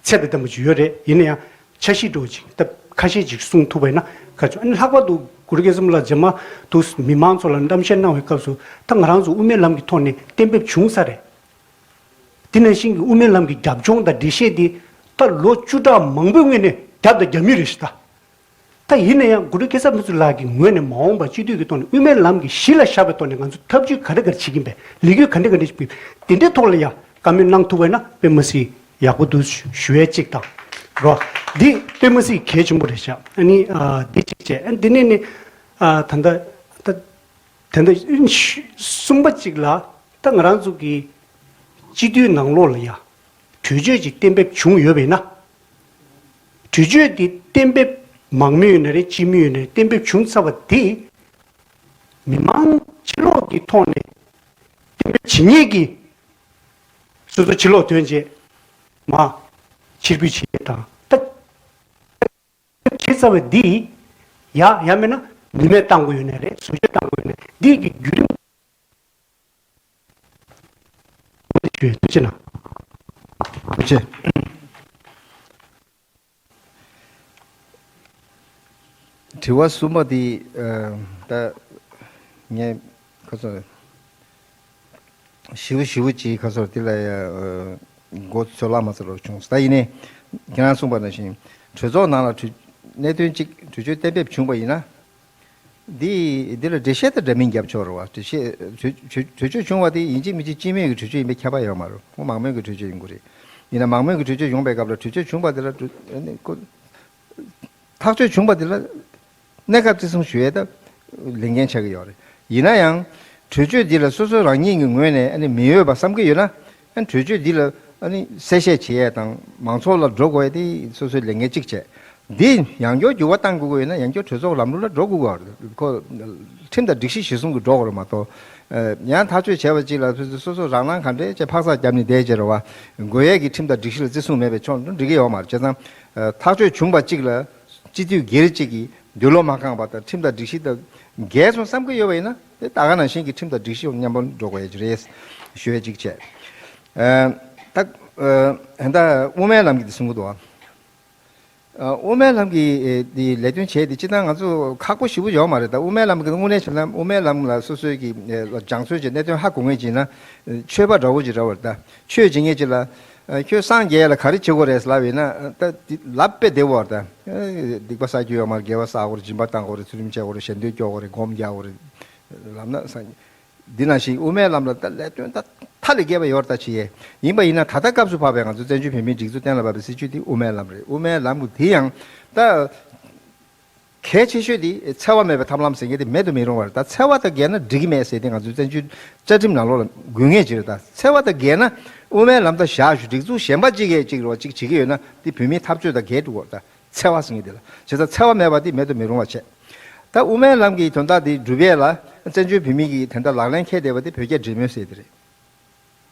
ཚད་དང་ལྡན་པ་ཅིག་ཡོད་རེད། ཡིན་ན་ཡང་འཆར་གཞི་འདྲ་བོ་ཅིག་ད་ཁ་ཤས་ཅིག་གསུངས་ཐུབ་པ་ཡིན་ན་ག་ཚོད། ཨ་ནི་ལྷག་པར་དུ་འགོ་ཁྲིད་རྒྱལ་ཚབ་ལགས་རྗེས་མ་དུ་མི་མང་ཚོ་ལ་གཏམ་བཤད་གནང་བའི་སྐབས་སུ། ད་ང་རང་ཚོ་དབུ་མའི་ལམ་གྱི་ཐོག་ནས་གཏན་འབེབས་བྱུང་ཚར་རེད། དེ་ནང་བཞིན་གྱི་དབུ་མའི་ལམ་གྱི་རྒྱབ་ལྗོངས་དང་འགྲེལ་བཤད་དེ་ད་ལོ་བཅུ་ཕྲག་མང་པོའི་སྔོན་ནས་རྒྱབ་དང་རྒྱབ་མུས་རེད་ཤག་ད། ད་ཡིན་ན་ཡང་འགོ་ཁྲིད་རྒྱལ་ཚབ་དཔོན་ཚོ་ལགས་ཀྱི་ངོས་ནས་མ་འོངས་པར་སྤྱི་འཐུས་ཀྱི་ཐོག་ནས་དབུ་མའི་ལམ་གྱི་གཞི་ལ་བཞག་པའི་ཐོག་ནས་ང་ཚོ་ཐབས་ཇུས་ག་རེ་ག་རེ་བྱེད་ཀྱིན་པས། ལས་འགུལ་ག་འདྲ་ག་འདྲ་བྱེད་ཀྱིན་པས། དེ་འདྲའི་ཐོག་ལ་ཡང་བཀའ་མོལ་གནང་ཐུབ་པ་ཡིན་ན་དཔེ་མི་སྲིད་ཡག་པོ་འདུག་ཞུ་ཡས་གཅིག་དང་། རོ། འདི་དཔེ་མི་སྲིད་གལ་ཆེན་པོ་རེད་ཤག་ཨ་ནི་ཨ་འདི་གཅིག་བྱས། ཨ་འདི་ནས་ནི་ཨ་ད་ལྟ་ད་ད་ལྟ་གསུམ་པ་གཅིག་ལ། ད་ང་རང་ཚོ་གི་སྤྱི་འཐུས་ནང་ལོགས་ལ་ཡ་གྲོས་ཆོད་ཅིག་གཏན་འབེབས་བྱུང་ཡོད་པ་ཡིན་ན། གྲོས་ཆོད་དེ་གཏན་འབེབས་མང་མོས་ཡོད་ན་རེད། སྤྱི་མོས་ཡོད་ན་རེད། གཏན་འབེབས་བྱུང་ཚར་བ་དེ་མི་མང་ཕྱི་ལོགས་ཀྱི་ཐོག་ནས་གཏན་འབེབས་བྱེད་མཁན་གྱི་སོ་སོ་ཕྱི་ལོགས་ཐོན་རྗེས་མར་ཕྱིར་འབུད་བྱེད་ཡས་དང་། ད་བྱས་ཚར་བ་འདི་ཡ་ཡང་མིན་ན་ནུས་མེད་བཏང་དགོས་ཡོད་ན་རེད། ཟུར་བཅད་བཏང་དགོས་ཡོད་ན་རེད། འདི་གི་བརྒྱུད་རིམ། ཞུ་ཡས་ཐུགས་རྗེ་གནང་། ཐུགས་རྗེ། དྲི་བ་གསུམ་པ་དེ་ཨ་ད་ངས་ཁ་སང་ཞིབ་པོ་ཞིབ་པོ་ཅིག་ཁ་སང་དེ་ལ་ཡ་ཨ་མགོ་ཚོད་ལ་མ་ཚོད་རོགས་བྱུང་། ད་ཡིན་ནའི་ཁྱེད་རང་གསུངས་པ་ནང་བཞིན་གྲོས་ཚོགས་ནང་ལ་གྲོས་གནད་དོན་གཅིག་གྲོས་ཆོད་གཏན་འབེབས་བྱུང་བ་ཡིན་ན། འདི་འདི་ལ་འགྲེལ་བཤད་དང་འདྲ་མིན་རྒྱབ་ཆོག་རེད་བ། འགྲེལ་བཤད་གྲོས་གྲོས་གྲོས་ཆོད་བྱུང་བ་དེ་ཡིན་གཅིག་མིན་གཅིག་སྤྱི་མོས་ཀྱི་གྲོས་ཆོད་ཡིན་པའི་ཁྱབ་པ་ཡོད་མ་རེད། ཁོ་མང་མོས་ཀྱི་གྲོས་ཆོད་ཡིན་དགོས་རེད། ཡིན་ན་མང་མོས་ཀྱི་གྲོས་ཆོད་བྱུང་བའི་སྐབས་ལ་གྲོས་ཆོད་བྱུང་བ་དེ་ལ་གྲོས་ཨ་ནི་ཁོ་ཐག་གཅོད་བྱུང་བ་དེ་ལ་གནས་སྐབས་བརྩི་སྲུང་ཞུ་ཡས་ད་ལས་འགན་ཆགས་ཀྱི་ཡོད་རེད། ཡིན་ན་ཡང་གྲོས་ཆོད་འདི་ལ་སོ་སོ་རང་ཉིད་ཀྱི་ངོས་ནས་ཨ་ནི་མི་འོས་པ་བསམ་གྱི་ཡོད་ན། ཨ་ནི་གྲོས་ཆོད་འདི་ལ་ཨ་ནི་གསལ་བཤད་བྱེད་ཡས་དང་མང་ཚོགས་ལ་འགྲོ་དགོས་ཡས་དེ་སོ་སོའི་ལས་འགན་གཅིག་བྱས། འདི་ཡང་བསྐྱར་འགྱུར་བ་གཏང་དགོས་ཀྱི་ཡོད་ན་ཡང་བསྐྱར་གྲོས་ཚོགས་ལམ་ལུགས་ལ་འགྲོ་དགོས་ཀྱི་ཡོད་རེད། ཁོ་ཁྲིམས་དང་སྒྲིག་གཞི་གཞིར་བཟུང་གིས་འགྲོ་དགོས་རེད་མ་གཏོགས། ཡང་ཐག་གཅོད་བྱས་པ་གཅིག་ལ་སོ་སོ་རང་སྣང་ག་འདྲས་བྱས་འཕག་འཚག་བརྒྱབ་ནས་བསྡད་བྱས་རེད་བ། དགོས་ཡས་ཀྱི་ཁྲིམས་དང་སྒྲིག་གཞི་ལ་བརྩི་སྲུང་མེད་པའི་ཕྱོགས་འགྲོ་འགྲིག་གི་ཡོད་མ་རེད། བྱས་ཙང་ཐག་གཅོད་བྱུང་བ་གཅིག་ལ་སྤྱི་འཐུས་སྒེར་གཅིག་གིས་འདོད་བློ་མ་ཁེངས་པ་དང་ཁྲིམས་དང་སྒྲིག་གཞི་དང་འགལ་སོང་བསམ་གྱི་ཡོད་པ་ཡིན་ན་དེ་ད་ག་ནང་བཞིན་གྱི་ཁྲིམས་དང་སྒྲིག་གཞི་མཉམ་པོ་འགྲོ་དགོས་ཡས་ཀྱི་རེད་ཞུ་ཡས་གཅིག་བྱས། ད་ད་དབུ་མའི་ལམ་གྱི་དེ་གསུང་གི་འདུག་བ། ཨ་དབུ་མའི་ལམ་གྱི་ཨེ་དེ་ལས་དོན་བྱས་ཏེ་སྤྱིར་བཏང་ང་ཚོ་ཁག་པོ་ཞེ་པོ་ཡོད་མ་རེད། ད་དབུ་མའི་ལམ་གྱི་དངོས་གནས་བྱས་ན་དབུ་མའི་ལམ་ལ་སོ་སོའི་གི་ཨེ་སྦྱང་ཚུལ་གྱི་གནད་དོན་ཧ་གོ་མཁན་ཅིག་ཡིན་ན། ཨེ་ཆོས་པ་འདྲ་བོ་ཅིག་རེད་བ། ད་ཆོས་བྱེད་མཁན་ཅིག་ལ་ཨེ་ཁྱོད་སངས་རྒྱས་ལ་ག་རེ་བྱེད་དགོས་རེད་ལབ་ཡིན་ན། ཨེ་ད་དེ་ལབ་དཔེ་བདེ་བོ་རེད། ད་ཨེ་སྡིག་པ་བསགས་རྒྱུ་ཡོད་མ་རེད། དགེ་བ་བསགས་དགོས་རེད། སྦྱིན་པ་བཏང་དགོས་རེད། ཚུལ་ཁྲིམས་བཅད་དགོས་རེད། ཞལ་འདོན་སྐྱོར་དགོས་རེད། སྒོམ་རྒྱག་དགོས་རེད་ལབ་ན་སངས་འདི་ནང་བཞིན་དབུ་མའི་ལམ་ལ་ད་ལས་དོན་ད་མཐའ་ལས་བརྒལ་བ་ཡོད་རེད་ད་བྱེད་ཡས། ཡིན་པ་ཡིན་ན་ད་ལྟ་སྐབས་སུ་བབས་པའི་ང་ཚོ་བཙན་བྱོལ་བོད་མིའི་སྒྲིག་འཛུགས་གཏན་ལ་ཕབ་པའི་སྲིད་བྱུས་དེ་དབུ་མའི་ལམ་རེད། དབུ་མའི་ལམ་གྱི་དེ་ཡང་ད་གལ་ཆེ་ཤོས་དེ་འཚེ་བ་མེད་པའི་ཐབས་ལམ་ཟེར་མཁན་དེ་མེད་དུ་མི་རུང་བ་རེད། ད་འཚེ་བ་དང་འགལ་ན་འགྲིག་གི་མེད་ཟེར་དེ་ང་ཚོའི་བཙན་བྱོལ་བཅའ་ཁྲིམས་ནང་ལོགས་ལ་དགོས་ངེས་ཅིག་རེད། ད་འཚེ་བ་དང་འགལ་ན་དབུ་མའི་ལམ་ད་བཞག་ཞུ། སྒྲིག་འཛུགས་གཞན་པ་གཅིག་གིས་གཅིག་རེད་བ་གཅིག་བྱེད་ཀྱི་ཡོད་ན་དེ་བོད་མིའི་འཐབ་རྩོད་དང་འགལ་འགྲོ་གི་རེད། ད་ འཚེ་བ་ཟེར་མཁན་དེ་ལ། བྱས་ཙང་འཚེ་བ་མེད་པ་དེ་མེད་དུ་མི་རུང་བ་བྱས། ད་དབུ་མའི་ལམ་གྱི་དོན་དག་དེ་སྒྲུབ་ཡས་ལ་བཙན་བྱོལ་བོད་མི་གིས་དེ་འདྲ་ལག་ལེན་འཁེལ་བསྡད་པ་དེ་བོད་རྒྱ་འབྲེལ་མོལ་ཟེར་དེ་རེད།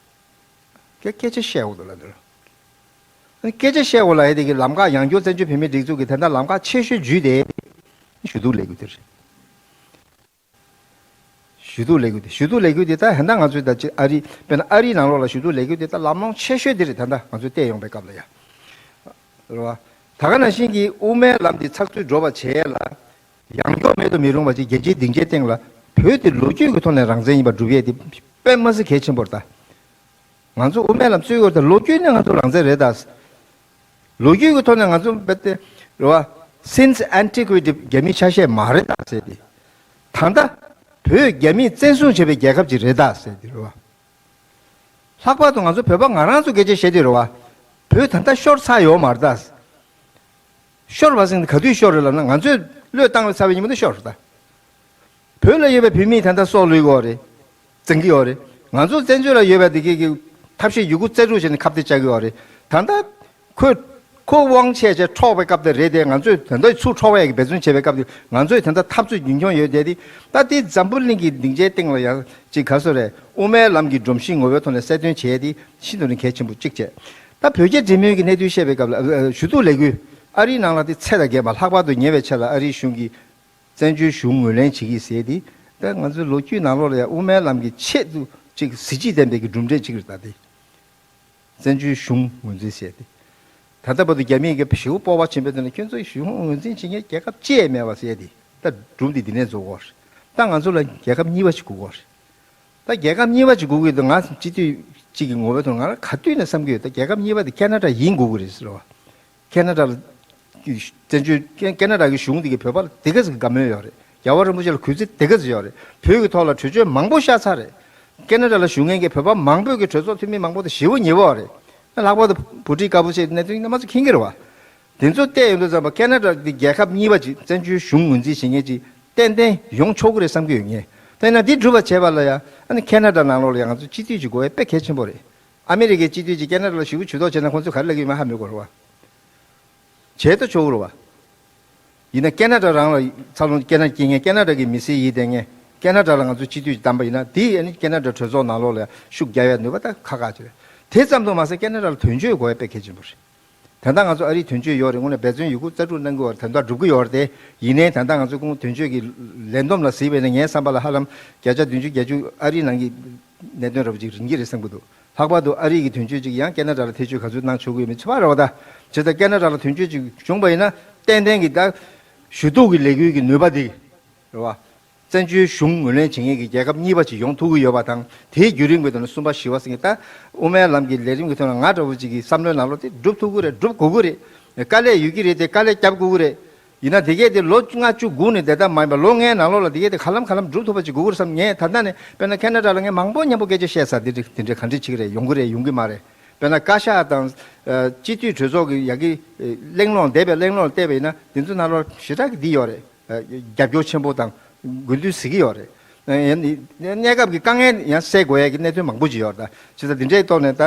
སྐད་སྐད་ཆ་བཤད་འོ་དོ་ལ་འདི་ལ། སྐད་ཆ་བཤད་འོ་ལ་ཡ་དེ་གི་ལམ་ཁ་ཡང་སྐྱོར་བཙན་བྱོལ་བོད་མིའི་སྒྲིག་འཛུགས་ཀྱི་དེ་འདྲ་ལམ་ཁ་ཆེ་ཤོས་བརྒྱུད་དེ་ཞུ་གཏུག་ལས་འགུལ་དེ་རེད། ཞུ་གཏུག་ལས་འགུལ་དེ་ཞུ་གཏུག་ལས་འགུལ་དེ་ད་ཧན་ད་ང་ཚོའི་ད་ཅི་ཨ་རི་དཔེར་ན་ཨ་རིའི་ནང་ལོགས་ལ་ཞུ་གཏུག་ལས་འགུལ་དེ་ད་ལམ་ལྷོང་ཆེ་ཤོས་དེ་རེད། ད་ད་ང་ཚོས་བལྟས་ཡོང་པའི་སྐབས་ལ་ཡ། རེད་བ། ད་ག་ནང་བཞིན་གྱི་དབུ་མའི་ལམ་དེ་ཚགས་ཚུད་འགྲོ་བ་བྱས་ལ། ཡང་སྐྱོར་མེད་དུ་མི་རུང་བ་ཅིག་རྒྱལ་སྤྱིའི་སྡིངས་ཆའི་སྟེང་ལ་བོད་དེ་ལོ་རྒྱུས་ཀྱི་ཐོག་ནས་རང་བཙན་ཡིན་པ་སྒྲུབ་ཡས་དེ་དཔེ་མ་སྲིད་གལ་ཆེན་པོ་རེད་ད། ང་ཚོ་དབུ་མའི་ལམ་རྩོད་ཡོད་ད་ལོ་རྒྱུས་ནས་ང་ཚོ་རང་བཙན་རེད་ད། ལོ་རྒྱུས་ཀྱི་ཐོག་ནས་ང་ཚོ་བེད་དེ་རེད་བ། Since antiquity རྒྱ་མིའི་ཆ་ཤས་མ་རེད་ད་ཟེར་ཏེ། ད་ལྟ་བོད་རྒྱ་མིས་བཙན་བཟུང་བྱས་པའི་རྒྱལ་ཁབ་ཅིག་རེད་ད་ཟེར་ཏེ་རེད་བ། ལྷག་པར་དུ་ང་ཚོ་བོད་པ་ང་རང་ཚོ་སྐད་ཆ་བཤད་དུས་རེད་བ། བོད་ད་ལྟ་ཤོར་ཚར་ཡོད་མ་རེད་ད། ཤོར་བ་ཟེར་ན་ག་དུས་ཤོར་རེད་ལབ་ན་ང་ཚོས་བློས་བཏང་བའི་ཚར་བའི་ཉིན་མོ་དེ་ཤོར་རེད་ད། བོད་ལ་ཡོད་པའི་བོད་མིས་ད་ལྟ་སྲོག་བློས་ཀྱི་ཡོད་རེད། བཙན་གྱི་ཡོད་རེད། ང་ཚོ་བཙན་བྱོལ་ལ་ཡོད་པའི་དེ་གའི་གི་ཐབས་ཤེས་ཡོད་རྒུ་རྩལ་སྤྲུགས་བྱས་ནས་ཁ་གཏད་བཅག་གི་ཡོད་རེད། ད་ལྟ་ཁོས་ཁོ་དབང་ཆད་བྱས་འཕྲོག་པའི་སྐབས་དེ་རེད་དེ། ང་ཚོས་ད་ལྟ་ཚུར་འཕྲོག་པའི་འབད་བརྩོན་བྱས་པའི་སྐབས་དེ་ང་ཚོས་ད་ལྟ་འཐབ་རྩོད་རྒྱུན་འཁྱོངས་ཡོད་དེ། དེ་ད་དེ་འཛམ་བུ་གླིང་གི་སྡིངས་ཆའི་སྟེང་ལ་ཡང་ཅིག་ག་སོ་རེད། དབུ་མའི་ལམ་གྱི་སྒྲོམ་གཞི་ངོ་བོའི་ཐོག་ནས་གསལ་སྟོན་བྱས་དེ་ཤིན་ཏུ་ནས་གལ་ཆེན་པོ་གཅིག་བྱས། ད་བོད་རྒྱ་འབྲེལ་མོལ་གྱི་གནད་དོན་བཤད་པའི་སྐབས་ལ་ཞུ་གཏུག་ལས་འགུལ་ཨ་རིའི་ནང་ལ་དེ་ཚད་དང་བརྒལ་བ་ལྷག་པར་དུ་ཉེ་བའི་ཆར་ལ་ཨ་རིའི་གཞུང་གིས་བཙན་བྱོལ་གཞུང་ངོས་ལེན་བྱེད་ཀྱི་ཟེར་དེ། ད་ང་ཚོའི་ལོ་རྒྱུས་ནང་ལོགས་ལ་ཡང་དབུ་མའི་ལམ་གྱི་ཆེད་དུ་ཅིག་གཟི་བརྗིད་ལྡན་པའི་གི་གྲུབ་འབྲས་ཅིག་རེད་ད་དེ། བཙན་བྱོལ་གཞུང་ངོས་འཛིན་བྱས་ཏེ། ད་ལྟ་བར་དུ་རྒྱ་མིས་ཀྱི་ཞེ་པོ་སྤོབས་པ་ཆེན་པོའི་ཐོག་ནས་ཁྱོད་ཚོའི་གཞུང་ངོས་འཛིན་བྱེད་མཁན་རྒྱལ་ཁབ་ཅི་ཡང་མེད་པ་ཟེར་ཏེ། ད་སྒྲུང་འདི་འདི་ནས་རྫོགས་ཀྱི་ཡོད་རེད། ད་ང་ཚོ་ལ་རྒྱལ་ཁབ་གཉིས་པ་ཞིག་དགོས་ཀྱི་ཡོད་རེད། ད་རྒྱལ་ཁབ་གཉིས་པ་ཞིག་དགོས་ཀྱི་ཡོད་དུས་ང་སྤྱི་འཐུས་གཅིག་གི་ངོ་བོའི་ཐོག་ང་རང་ག་དུས་ནས་བསམ་གྱི་ཡོད། ད་རྒྱལ་ཁབ་གཉིས་པ་དེ་ཁེ་ན་ཌ་ཡིན་དགོས་ཀྱི་རེད་ཟེར་བ། ཁེ་ན་ཌ་ལ་བཙན་བྱོལ་ཁེ་ཁེ་ན་ཌ་གི་གཞུང་འདི་གིས་བོད་པ་ལ་དེ་ག་ཙམ་གྱི་དགའ་མོས་ཡོད་རེད། རྒྱལ་བ་རིན་པོ་ཆེ་ལ་གུས་བརྩི་དེ་ག་ཙམ་ཡོད་རེད། བོད་ཀྱི་ཐོག་ལ་གྲོས་ཆོད་མང་པོ་བཞག་ཚར་རེད། ཁེ་ན་ཌ་ལ་བཞུགས་མཁན་གྱི་བོད་པ་མང་པོས་ཀྱི་གྲོས་ཚོགས་འཐུས་མི་མང་པོ་དང་ཞེ་པོ་ཉེ་པོ་རེད། ལྷག་པར་དུ་བྷུ་ཊི་དཀར་པོ་ཆེ་གནད་དོན་རྣམ་པ་ཚོ་མཁྱེན་གྱི་རེད་བ། དེ་ཚོ་བལྟས་ཡོང་དུས་ཙམ་པ་ཁེ་ན་ཌ་འདི་རྒྱལ་ཁབ་གཉིས་པ་ཅིག་བཙན་བྱོལ་གཞུང་ངོས་འཛིན་བྱེད་མཁན་ཅིག་ཏན་ཏན་ཡོང་ཆོག་གི་རེད་བསམ་གྱི་ཡོད་ངས། དེས་ན་འདི་སྒྲུབ་པ་བྱས་པ་ལ་ཡང་ཨ་ནི་ཁེ་ན་ཌ་ནང་ལོགས་ལ་ཡང་ང་ཚོ་སྤྱི་འཐུས་ཅིག་དགོས་པ་དཔེ་གལ་ཆེན་པོ་རེད། ཨ་མི་རི་ཀའི་སྤྱི་འཐུས་ཅིག་ཁེ་ན་ཌ་ལ་ཞུ་གི་ཇུས་གཏོགས་བྱས་ན་ཁོང་ཚོས་ག་རེ་ལབ་ཀྱི་ཡོད་མེད་ཧ་མི་གོ་རེད་བ། བྱས་ཏེ་ཆོག་གི་རེད་བ། ཡིན་ན་ཁེ་ན་ཌ་རང་ལ་འཚར་ལོངས་ཁེ་ན་ཌ་སྐྱེ་མཁན་ཁེ་ན་ཌ་གི་མི་སེར་ཡིན་བསྡད་མཁན་ཁེ་ན་ཌ་ལ་ང་ཚོ་སྤྱི་འཐུས་ཅིག་བདམས་པ་ཡིན་ན་དེ་ཨ་ནི་ཁེ་ན་ཌ་གྲོས་ཚོགས་ནང་ལོགས་ལ་ཤུགས་རྒྱག་ཡ་ནུས་པ་ད་ཁག་ཁག་ཅིག་རེད། དེ་ཙམ་དུ་མ་ཟད་ཁེ་ན་ཌ་ལ་དོན་གཅོད་དགོས་ཡ་དཔེ་གལ་ཆེན་པོ་རེད། ད་ལྟ་ང་ཚོ་ཨ་རིའི་དོན་གཅོད་ཡོད་རེད། དངོས་གནས་འབད་བརྩོན་ཡོད་རྒུ་རྩལ་སྤྲུགས་གནང་གི་ཡོད་རེད། དོན་དག་སྒྲུབ་ཀྱི་ཡོད་རེད་དེ། ཡིན་ནའི་ད་ལྟ་ང་ཚོ་ཁོང་དོན་གཅོད་ཀྱི་ལས་བསྡོམས་ལ་གཟིགས་པ་ཡིན་ན་ངའི་བསམ་པ་ལ་ཧ་ལམ་བརྒྱ་ཆ་བདུན་ཅུ་བརྒྱད་ཅུ་ཨ་རིའི་ནང་གི་གནད་དོན་འདྲ་པོ་ཅིག་རིག་གི་རེད་བསམ་གྱི་འདུག་ལྷག་པར་དུ་ཨ་རི་གི་དོན་གཅོད་ཅིག་ཡང་ཁེ་ན་ཌ་ལ་ཐེ་བྱུས་ག་ཚོད་གནང་ཆོག་གི་ཡོད་མེད་ཚོད་དཔག་རེད་བ་ད། བྱས་ཙང་ཁེ་ན་ཌ་ལ་དོན་གཅོད་ཅིག་བྱུང་བ་ཡིན་ན་ཏན་ཏན་གྱི་ད་ཞུ་གཏུག་གི་ལས་འགུལ་གྱི་ནུས་པ་དེ་རེད་བ། བཙན་བྱོལ་གཞུང་ངོས་ལེན་བྱེད་མཁན་གྱི་རྒྱལ་ཁབ་གཉིས་པ་ཅིག་ཡོང་ཐུབ་ཀྱི་ཡོད་པ་དང་། དེའི་བརྒྱུད་རིམ་གྱི་ཐོག་ནས་གསུམ་པ་བཞི་པ་ཟེར་མཁན་ད་དབུ་མའི་ལམ་གྱི་ལས་རིམ་གྱི་ཐོག་ནས་ང་འདྲ་བོ་ཅིག་གི་བསམ་བློའི་ནང་ལོགས་དེ་སྒྲུབ་ཐུབ་ཀྱི་རེད། སྒྲུབ་དགོས་ཀྱི་རེད། དཀའ་ལས་ཡོད་ཀྱི་རེད་དེ་དཀའ་ལས་རྒྱབ་དགོས་ཀྱི་རེད། ཡིན་ན་དེ་གས་དེ་ལོ་ལྔ་བཅུ་སྒུག་ནས་བསྡད་ཐབས་མ་ཡིན་པ་ལོ་ལྔའི་ནང་ལོགས་ལ་དེ་གས་དེ་གང་ལ་གང་འཚམ་སྒྲུབ་ཐུབ་པ་ཅིག་དགོས་ཀྱི་རེད་བསམ། ངས་ད་ལྟ་ནས་དཔེར་ན་ཁེ་ན་ཌ་ལ་ངས་མང་པོ་མཉམ་པོ་སྐད་ཆ་བཤད་ཚར། དེ་འདྲ་དེ་འདྲ་ག་འདྲ་ཅིག་རེད། ཡོང་གི་རེད་ཡོང་གི་མ་རེད། དཔེར་ན་བཀའ་ཤག་དང་ཨ་སྤྱི་འཐུས་གྲོས་ཚོགས་ཀྱི་ཡ་གི་ཨ་གླེང་སློང་འདས་པའི་གླེང་སློང་བལྟས་པ་ཡིན་ན་དེ་ཚོ་ནང་ལོགས་ཞེ་དྲག་གི་འདི་ཡོད་རེད། ཨ་རྒྱབ་སྐྱོར་ཆེན་པོ་དང་དགོས་འདུན་གཟིགས་ཀྱི་ཡོད་རེད། ཨ་ཡང་གནས་སྐབས་ཀྱི་དཀའ་ངལ་ཡང་སེལ་དགོས་ཡ་གི་གནད་དོན་མང་པོ་ཅིག་ཡོད་རེད། ད་བྱས་ཙང་དེ་འདྲའི་ཐོག་ནས་ད་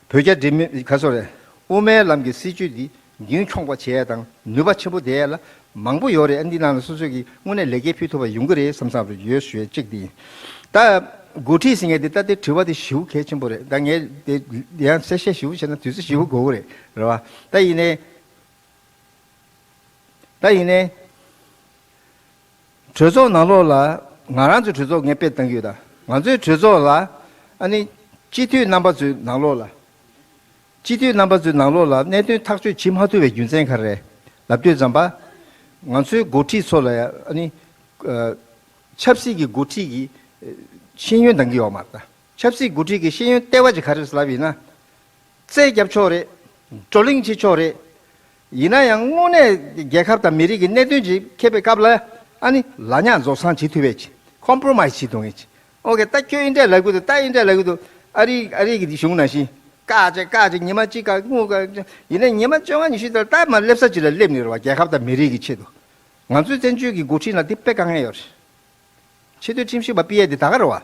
བོད་རྒྱ་འབྲེལ་མོལ་ག་ཚོད་རེད། དབུ་མའི་ལམ་གྱི་སྲིད་བྱུས་འདི་རྒྱུན་འཁྱོངས་པ་བྱེད་ཡ་དང་ནུས་པ་ཆེན་པོ་ལྡན་ཡ་ལ་མང་པོ་ཡོད་རེད། ཨ་འདི་ནང་ལ་སོ་སོ་གི་དངོས་གནས་ལེགས་སྐྱེས་ཕུལ་ཐུབ་པ་ཡོང་གི་རེད་བསམ་བསམ་རེད་ཡོད་ཞུ་ཡ་གཅིག་འདི་ཡིན། ད་འགོ་ཁྲིད་ཟེར་མཁན་འདི་ད་དེ་དྲི་བ་དེ་ཞེ་པོ་གལ་ཆེན་པོ་རེད། ད་ངས་དེ་ཡང་གསལ་བཤད་ཞེ་པོ་བྱས་ན་དུས་ཚོད་ཞེ་པོ་འགོར་གི་རེད། རེད་བ། ད་ཡིན་ནའི། ད་ཡིན་ནའི། གྲོས་ཚོགས་ནང་ལོགས་ལ་ང་རང་ཚོའི་གྲོས་ཚོགས་ངས་དཔེ་བཏང་གི་ཡོད། ད་ང་ཚོའི་གྲོས་ཚོགས་ལ་ཨ་ནི་སྤྱི་འཐུས་རྣམ་པ་ཚོའི་ནང་ལོགས་ལ། སྤྱི་འཐུས་རྣམ་པ་ཚོའི་ནང་ལོགས་ལ་གནད་དོན་ཐག་གཅོད་བྱེད་མ་ཐུབ་པའི་རྒྱུ་མཚན་ག་རེ་རེད་ལབ་དུས་ཙམ་པ། ང་ཚོའི་འགོ་ཁྲིད་ཚོ་ལ་ཡ་ཨ་ནི་ཨ་ཆབ་སྲིད་ཀྱི་འགོ་ཁྲིད་ཀྱི་ཨ་ཤེས་ཡོན་འདང་གི་ཡོད་མ་རེད། ད་ཆབ་སྲིད་འགོ་ཁྲིད་ཀྱི་ཤེས་ཡོན་ལྟེ་བ་ཅིག་ག་རེ་རེད་ལབ་ཡིན་ན། རྩོད་རྒྱབ་ཆོག་རེད། བགྲོ་གླེང་བྱེད་ཆོག་རེད། ཡིན་ན་ཡང་དངོས་གནས་རྒྱལ་ཁབ་དང་མི་རིགས་ཀྱི་གནད་དོན་ཅིག་འཁེལ་བའི་སྐབས་ལ་ཨ་ནི་ལ་ཉག་རྫོགས་སངས་བྱེད་ཐུབ་པའི་ཅིག་ཀོམ་པོ་རོ་མའི་སི་བྱེད་ཐུབ་མཁན་ཅིག་ཨོ་ཀེ་ད་ཁྱོད་ཨིན་འདྲ་ལབ་གི་འདུག་ད་ཨིན་འདྲ་ལབ་གི་འདུག་ཨ་རི་ཨ་རི་གི་གཞུང་ནང་བཞིན་བཀག་བྱས་བཀག་བྱས་ཉི་མ་གཅིག་བཀག་དངུལ་བཀག་ཡིན་ན་ཉི་མ་བཅོ་ལྔ་ཉི་ཤུ་ལྟར་ད་མ་སླེབས་ས་ཅིག་ལ་སླེབས་ནས་རེད་བ། རྒྱལ་ཁབ་དང་མི་རིགས་ཀྱི་ཆེད་དུ་ང་ཚོའི་བཙན་བྱོལ་གྱི་འགོ་ཁྲིད་ལ་འདི་དཔེ་དཀའ་ངལ་ཡོད་རེད། ཆེས་མཐོའི་ཁྲིམས་ཞིབ་པ་ཕུད་ཡས་དེ་ད་ག་རེད་བ།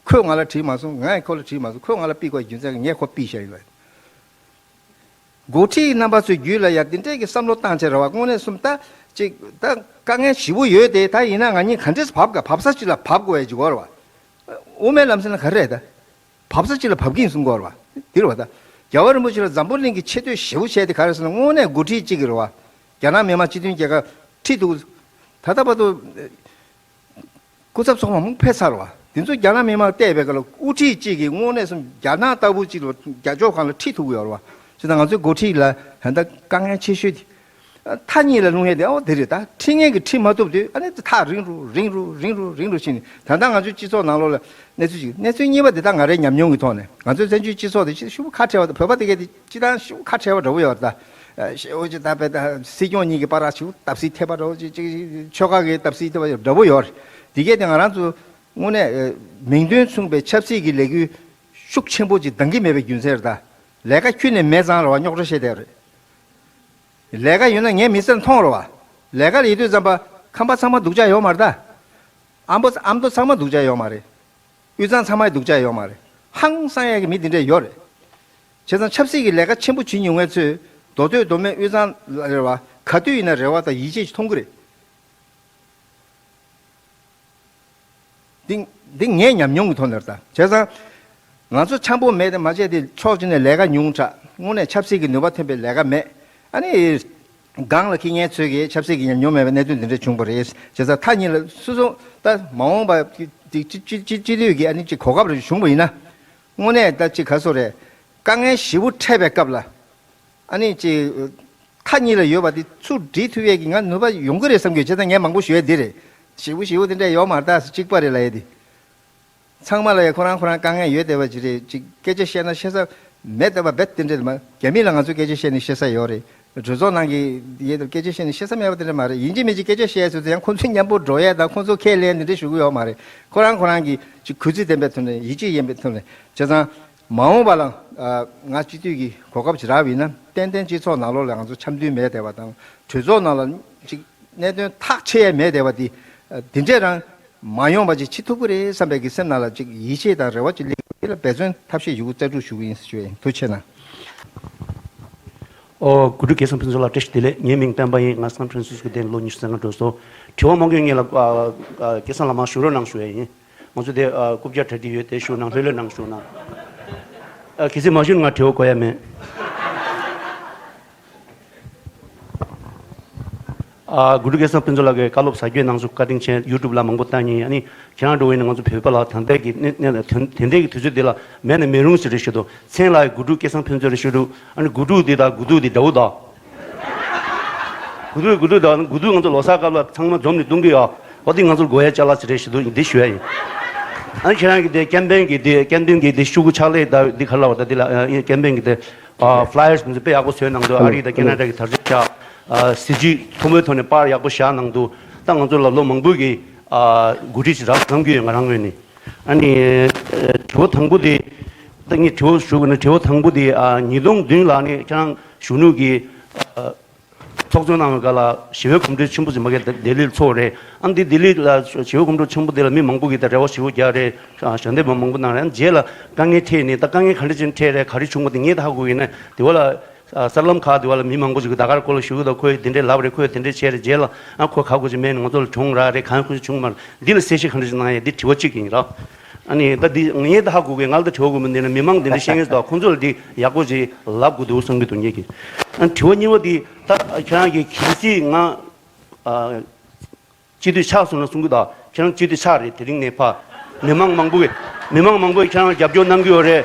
ཁོས་ང་ལ་དྲིས་མ་སོང་། ངས་ཁོ་ལ་དྲིས་མ་སོང་། ཁོས་ང་ལ་ཕུད་དགོས་རྒྱུ་མཚན་ངས་ཁོ་ཕུད་བཞག་ཡིན་པ། འགོ་ཁྲིད་རྣམ་པ་ཚོའི་རྒྱུད་ལ་ཡང་འདི་འདྲས་ཀྱི་བསམ་བློ་བཏང་བྱས་རེད་བ། དངོས་གནས་སོམ་ད་ཅིག་ད་དཀའ་ངལ་ཞེ་པོ་ཡོད་དེ། ད་ཡིན་ན་ང་གཉིས་ག་འདྲས་བབ་ག་བབ་ས་ཅིག་ལ་བབ་དགོས་ཡ་ཅིག་ཡོད་རེད་བ། དབུ་མའི་ལམ་སེང་ལ་ག་རེ་རེད་ད། བབ་ས་ཅིག་ལ་བབ་ཀྱིན་གསུང་གི་ཡོད་རེད་བ། འདི་རེད་བ་ད། རྒྱལ་བ་རིན་པོ་ཆེ་ལ་འཛམ་བུ་གླིང་གི་ཆེ་བསྟོད་ཞེ་པོ་བྱས་དེ་ག་རེ་ཟེར་ན། དངོས་གནས་འགོ་ཁྲིད་ཅིག་གི་རེད་བ། རྒྱ་ནག་མི་དམངས་སྤྱི་མཐུན་རྒྱལ་ཁབ་ཁྲིད་ཐུབ། ད་ལྟ་བར་དུ་སྐུ་ཚབ་ཚོགས་མང་པོ་ཕེབས་ཚར་བ། དེ་ཚོ་རྒྱ་ནག་མི་མང་བལྟས་པའི་སྐབས་ལ་དབུ་ཁྲིད་གཅིག་གིས་དངོས་གནས་སུ་རྒྱ་ནག་ལྟ་བུ་གཅིག་ལ་རྒྱབ་སྐྱོར་སྒང་ལ་ཁྲིད་ཐུབ་ཀྱི་ཡོད་རེད་བ། བྱས་ཙང་ང་ཚོའི་འགོ་ཁྲིད་ལ་ད་ལྟ་དཀའ་ངལ་ཆེ་ཤོས་དེ། མཐའ་གཉིས་ལ་ལྷུང་ཡས་དེ་ཨོ་དེ་རེད། ད་ཁྲིད་མཁན་གྱིས་ཁྲིད་མ་ཐུབ་དུས་ཨ་ནི་ཐག་རིང་རུ་རིང་རུ་རིང་རུ་རིང་རུ་ཕྱིན་ནས། ད་ལྟ་ང་ཚོའི་སྤྱི་ཚོགས་ནང་ལོགས་ལ་གནས་ཚུལ་ཅིག་གནས་ཚུལ་གཉིས་པ་དེ་ད་ང་རའི་ཉམས་མྱོང་གི་ཐོག་ནས། ང་ཚོའི་བཙན་བྱོལ་སྤྱི་ཚོགས་དེ་ཤུགས་ཁ་བྲལ་བ་དང་། བོད་པ་དེ་གས་དེ་སྤྱི་བཏང་ཤུགས་ཁ་བྲལ་བ་འདྲ་པོ་ཡོད་རེད་ད། ཞེ་པོ་ཅིག་ད་དཔེ་ད་སྲིད་སྐྱོང་གཉིས་ཀྱི་བར་ལ་ཞེ་པོ་སྟབས་གསེག་ཐེབས་པ་འདྲ་པོ་ཅིག་ཅིག་ཆོལ་ཁ་གི་སྟབས་གསེག་ཐེབས་པ་འདྲ་པོ་ཡོད་རེད། དེ་གས་དེ་ང་རང་ཚོ་དངོས་གནས་མིང་དོན་མཚུངས་པའི་ཆབ་སྲིད་ཀྱི་ལས་འགུལ་ཤུགས་ཆེན་པོ་ཅིག་འདང་གི་མེད་པའི་རྒྱུ་མཚན་རེད་ད། ལས་ཀ་ཁྱོན་ནས་མེད་ཙང་རེད་བ། རྙོག་དྲ་བཤད་བསྡད་རེད། ལས་ཀ་ཡོད་ན་ངའི་མི་ཚེར་མཐོང་རེད་བ། ལས་ཀ་ལ་ཡོད་དུས་ཙམ་པ་ཁང་པ་ཚང་མ་སྡུག་ཅག་ཡོད་མ་རེད་ད། ཨ་མདོ་ཨ་མདོ་ཚང་མ་སྡུག་ཅག་ཡོད་མ་རེད། དབུས་གཙང་ཚང་མ་སྡུག་ཅག་ཡོད་མ་རེད། ཧང་སང་ཡས་ཀྱི་མི་འདི་འདྲས་ཡོད་རེད། བྱས་ཙང་ཆབ་སྲིད་ཀྱི་ལས་ཀ་ཆེན་པོ་བྱེད་མྱོང་མཁན་ཚོས་མདོ་སྟོད་མདོ་སྨད་དབུས་གཙང་ལ་རེད་བ། ག་དུས་ཡིན་ན་རེ་བ་དང་ཡིད་ཆེས་ཤིག་མཐོང་གི་རེད། འདི་འདི་ངའི་ཉམས་མྱོང་གི་ཐོག་ནས་རེད་ད། བྱས་ཙང་ང་ཚོ་འཆམ་པོ་མེད་དེ་མ་བྱས་ཏེ་ཕྱོགས་གཅིག་ནས་ལས་ཀ་ཉུང་དྲགས། དངོས་གནས་ཆབ་སྲིད་ཀྱི་ནུས་པ་ཐོན་པའི་ལས་ཀ་མེད། ཨ་ནི་སྒང་ལ་འཁྱེར་མཁན་ཚོས་ཀྱིས་ཆབ་སྲིད་ཀྱི་ཉམས་མྱོང་མེད་པའི་གནད་དོན་འདི་འདྲ་བྱུང་བ་རེད། བྱས་ཙང་མཐའ་གཉིས་ལ་སོ་སོ་ད་མ་འོངས་པ་གི་སྤྱི་སྤྱི་སྤྱི་སྤྱི་འཐུས་ཀྱི་ཨ་ནི་ཅིག་གོ་སྐབས་རེ་བྱུང་བ་ཡིན་ན། དངོས་གནས་ད་ཅིག་ག་སོ་རེད། དཀའ་ངལ་ཞེ་པོ་འཕྲད་པའི་སྐབས་ལ། ཨ་ནི་ཅིག་མཐའ་གཉིས་ལ་ཡོད་པ་དེ་ཚུར་སྒྲིལ་ཐུབ་ཡས་ཀྱི་ང་ནུས་པ་ཡོང་གི་རེད་བསམ་གྱི་ཡོད། བྱས་ཙང་ངས་མང་པོ་ཞུ་ཡས་འདི་རེད། ཞེ་པོ་ཞེ་པོ་དེ་འདྲས་ཡོད་མ་རེད་ད། གཅིག་པ་རེད་ལབ་ཡས་དེ། ཚང་མ་ལ་ཡ་ཁོ་རང་ཁོ་རང་དཀའ་ངལ་ཡོད་བསྡད་པ་ཅིག་རེད། ཅིག་སྐད་ཆ་བཤད་ན་བཤད་ས་མེད་བསྡད་པ་རྦད་དེ་འདྲས་རེད་མ། རྒྱ་མི་ལ་ང་ཚོས་སྐད་ཆ་བཤད་ནས་བཤད་ས་ཡོད་རེད། གྲོས་ཚོགས་ནང་གི་ཡས་དང་སྐད་ཆ་བཤད་ནས་བཤད་ས་མེད་པ་དེ་འདྲས་མ་རེད། ཡིན་གཅིག་མིན་གཅིག་སྐད་ཆ་བཤད་ཚོད་ཚོད་ཡང་ཁོང་ཚོའི་མཉམ་པོ་འགྲོ་ཡས་དང་ཁོང་ཚོ་ཁས་ལེན་དེ་འདྲས་ཞུ་གི་ཡོད་མ་རེད། ཁོ་རང་ཁོ་རང་གི་ཅིག་གུས་བརྩི་ལྡན་པའི་ཐོག་ནས། ཡིད་ཆེས་ཡིན་པའི་ཐོག་ནས། བྱས་ཙང་མ་འོངས་པ་ལ་ང་སྤྱི་འཐུས་ཀྱི་གོ་སྐབས་ཅིག་རག་པ་ཡིན་ན། ཏན་ཏན་སྤྱི་ཚོགས་ནང་ལོགས་ལ་ང་ཚོ་འཆམ་མཐུན་མེད་བསྡད་པ་དང་། གྲོས་ཚོགས་ནང་ལ་ཅིག་གནད་དོན་ཐག་ཆོད་ཡས་མེད་བསྡད་པ་འདི། དེ་འདྲས་རང་མ་ཡོང་བ་ཅིག་བྱེད་ཐུབ་ཀྱི་རེད་བསམ་པའི་གི་སེམས་ནང་ལ་ཅིག་ཡིད་ཆེས་དང་རེ་བ་ཅིག་སླེབས་ཡོད། དེ་ལ་འབད་བརྩོན་ཐབས་ཤེས་ཞུ་རྩལ་སྤྲུགས་ཞུ་གི་ཡིན་ཞུ་ཡ་ཡིན། ཐུགས་རྗེ་གནང་། ཨོ། དགུ་ཕྲུག་སྐལ་བཟང་ཕུན་ཚོགས་ལགས་བཀྲ་ཤིས་བདེ་ལེགས། ངའི་མིང་སྤེན་པ་ཡིན། ང་སན་ཧྥ་རན་སིས་ཀོ་གཏན་ལོ་ཉི་ཤུ་རྩ་ལྔ་འགྲོ་སོང་། དྲི་བ་མང་པོ་ཡོད་ངེས་ལ། ཨ། ཨ། སྐལ་བཟང་ལགས་མར་བཞུགས་རོགས་གནང་ཞུ་ཡ་ཡིན། ང་ཚོ་དེ། ཨ། རྐུབ་བཀྱག་གྲ་སྒྲིག་ཡོད་དེ་བཞུགས་གནང་། ལྷོད་ལྷོད་གནང་བཞུགས་གནང་། ཨ། གལ་སྲིད་མ་བཞུགས་ན་ང་དྲི་བ་གོ་ཡ་མེད། ཨ། དགུ་ཕྲུག་སྐལ་བཟང་ཕུན་ཚོགས་ལགས་ཀྱིས་བཀའ་སློབ་ཟབ་རྒྱས་གནང་སོང་། བཀའ་དྲིན་ཆེ། ཡུ་ཊུབ་ལ་མང་པོ་ལྟ་མཁན་ཡིན། ཨ་ནི་ཁྱེད་རང་འདྲ་བོ་ཡིན་ན་ང་ཚོ་བོད་པ་ལ་ད་ལྟའི་གི་གནས་གནས་ལ་དོན་དེ་འདྲའི་གི་དུས་ཚོད་འདི་ལ་མེད་ན་མེད་རུང་ཟེར་རེ་ཞུ་འདུག་མཚན་ལ་དགུ་ཕྲུག་སྐལ་བཟང་ཕུན་ཚོགས་རེ་ཞུ་འདུག་ཨ་ནི་དགུ་ཕྲུག་འདི་དང་དགུ་ཐུག་འདི་འདྲ་བོ་དང་། དགུ་ཐུག་དགུ་ཐུག་དང་དགུ་ཐུག་ང་ཚོ་ལོ་གསར་སྐབས་ལ་ཚང་མ་འཛོམས་ནས་གཏོང་གི་ཡོད། འོ་འདི་ང་ཚོར་དགོས་ཡ་ཅ་ལག་ཟེར་རེ་ཞུ་འདུག་འདི་ཞུ་ཡ་ཡིན། ཨ་ནི་ཁྱེད་རང་གི་དེ་ཀེམ་པེན་གི་དེ་ཀེམ་པེན་གི་དེ་ཤོག་གུ་ཕྱག་ལས་ད་འདི་ག་ལ་བ་ད་འདི་ལ་ཀེམ་པེན་གི་དེ། ཨ། ཕ་ལ་ཡར་སི་དཔེ་ཡག་པོ་བཟོས་གནང་འདུག་ཨ་རི་དང་ཁེ་ན་ཌ་གི་དར་ཆ་བཞག་ཨ། གཟི་བརྗིད་མཐོན་པོའི་ཐོག་ནས་པར་ཡག་པོ་བཞག་གནང་འདུག་ད་ང་ཚོ་ལ་ལོ་མང་པོའི་གི། ཨ། འགོ་ཁྲིད་ཅིག་རག་བསམ་གྱི་ཡོད་ང་རང་ངོས་ནས། ཨ་ནི། ཨ། དྲི་བ་དང་པོ་དེ། ད་ངས་དྲི་བ་ཞུ་དགོས་ན་དྲི་བ་དང་པོ་དེ། ཨ། ཉིས་སྟོང་བདུན་ལ་ནི་ཁྱེད་རང་གཞོན་ནུ་གི། ཨ། ཚོགས་གཙོ་གནང་བའི་སྐབས་ལ་ཞི་བའི་གོམ་བགྲོད་ཆེན་པོ་ཞིག་མ་གི་ལྡི་ལིར་ཚོགས་རེད། ཨ་ནི་ལྡི་ལི་ལ་ཞི་བའི་གོམ་བགྲོད་ཆེན་པོ་དེ་ལ་མི་མང་པོ་གིས་ད་རེ་བ་ཞེ་པོ་རྒྱག་རེད། ཞལ་འདེབས་མང་པོ་གནང་རེད། ཨ་ནི་རྗེས་ལ་དཀའ་ངལ་འཕྲད་ནས། ད་དཀའ་ངལ་ག་འདྲ་ཅིག་འཕྲད་རེད། ག་རེ་བྱུང་བ་དེ་ངས་ད་ཧ་གོ་གི་ཡིན་ན། དེ་བ་ལ་གསར་ལམ་ཁག་དེ་བ་ལ་མི་མང་པོ་ཞིག་གིས་ད་ག་རེ་ཁོ་ལ་ཞུ་གི་འདུག་ཁོས་དེ་འདྲས་ལབ་རེད། ཁོས་དེ་འདྲས་བྱས་རེད། རྗེས་ལ་ཨ་ཁོ་ཁག་པོ་ཅིག་མེད་ནས་ང་ཚོ་ལ་གྱོང་རག་རེད། གང་ཁོ་ཅིག་བྱུང་མ་རེད། འདི་ལ་གསལ་བཤད་ག་འདྲ་ཅིག་གནང་ཡ་འདི་དྲི་བ་གཅིག་ཡིན་ར། ཨ་ནི་ད་འདི་ངས་ད་ཧ་གོ་གི། ང་ལ་ད་དྲི་བ་དགོས་མི་འདི་ན་མི་མང་འདི་འདྲ་བཤད་མཁན་ཚོ་ཁོང་ཚོ་ལ་འདི་ཡག་པོ་ཅིག་ལབ་དགོས་འདུག་བསམ་གྱི་འདུག་ངེད་ཀྱིས། ཨ་ནི་དྲི་བ་གཉིས་པ་འདི་ད་ཁྱེད་རང་གིས་གལ་སྲིད་ང་ཨ། སྤྱི་འཐུས་ཆགས་སོང་ན་གསུང་གི་ད། ཁྱེད་རང་སྤྱི་འཐུས་ཆགས་རེད། དེ་རིང་ནས་ཕར་མི་མང་མང་པོ་གིས། མི་མང་མང་པོས་ཁྱེད་རང་རྒྱབ་སྐྱོར་གནང་གི་ཡོད་རེད།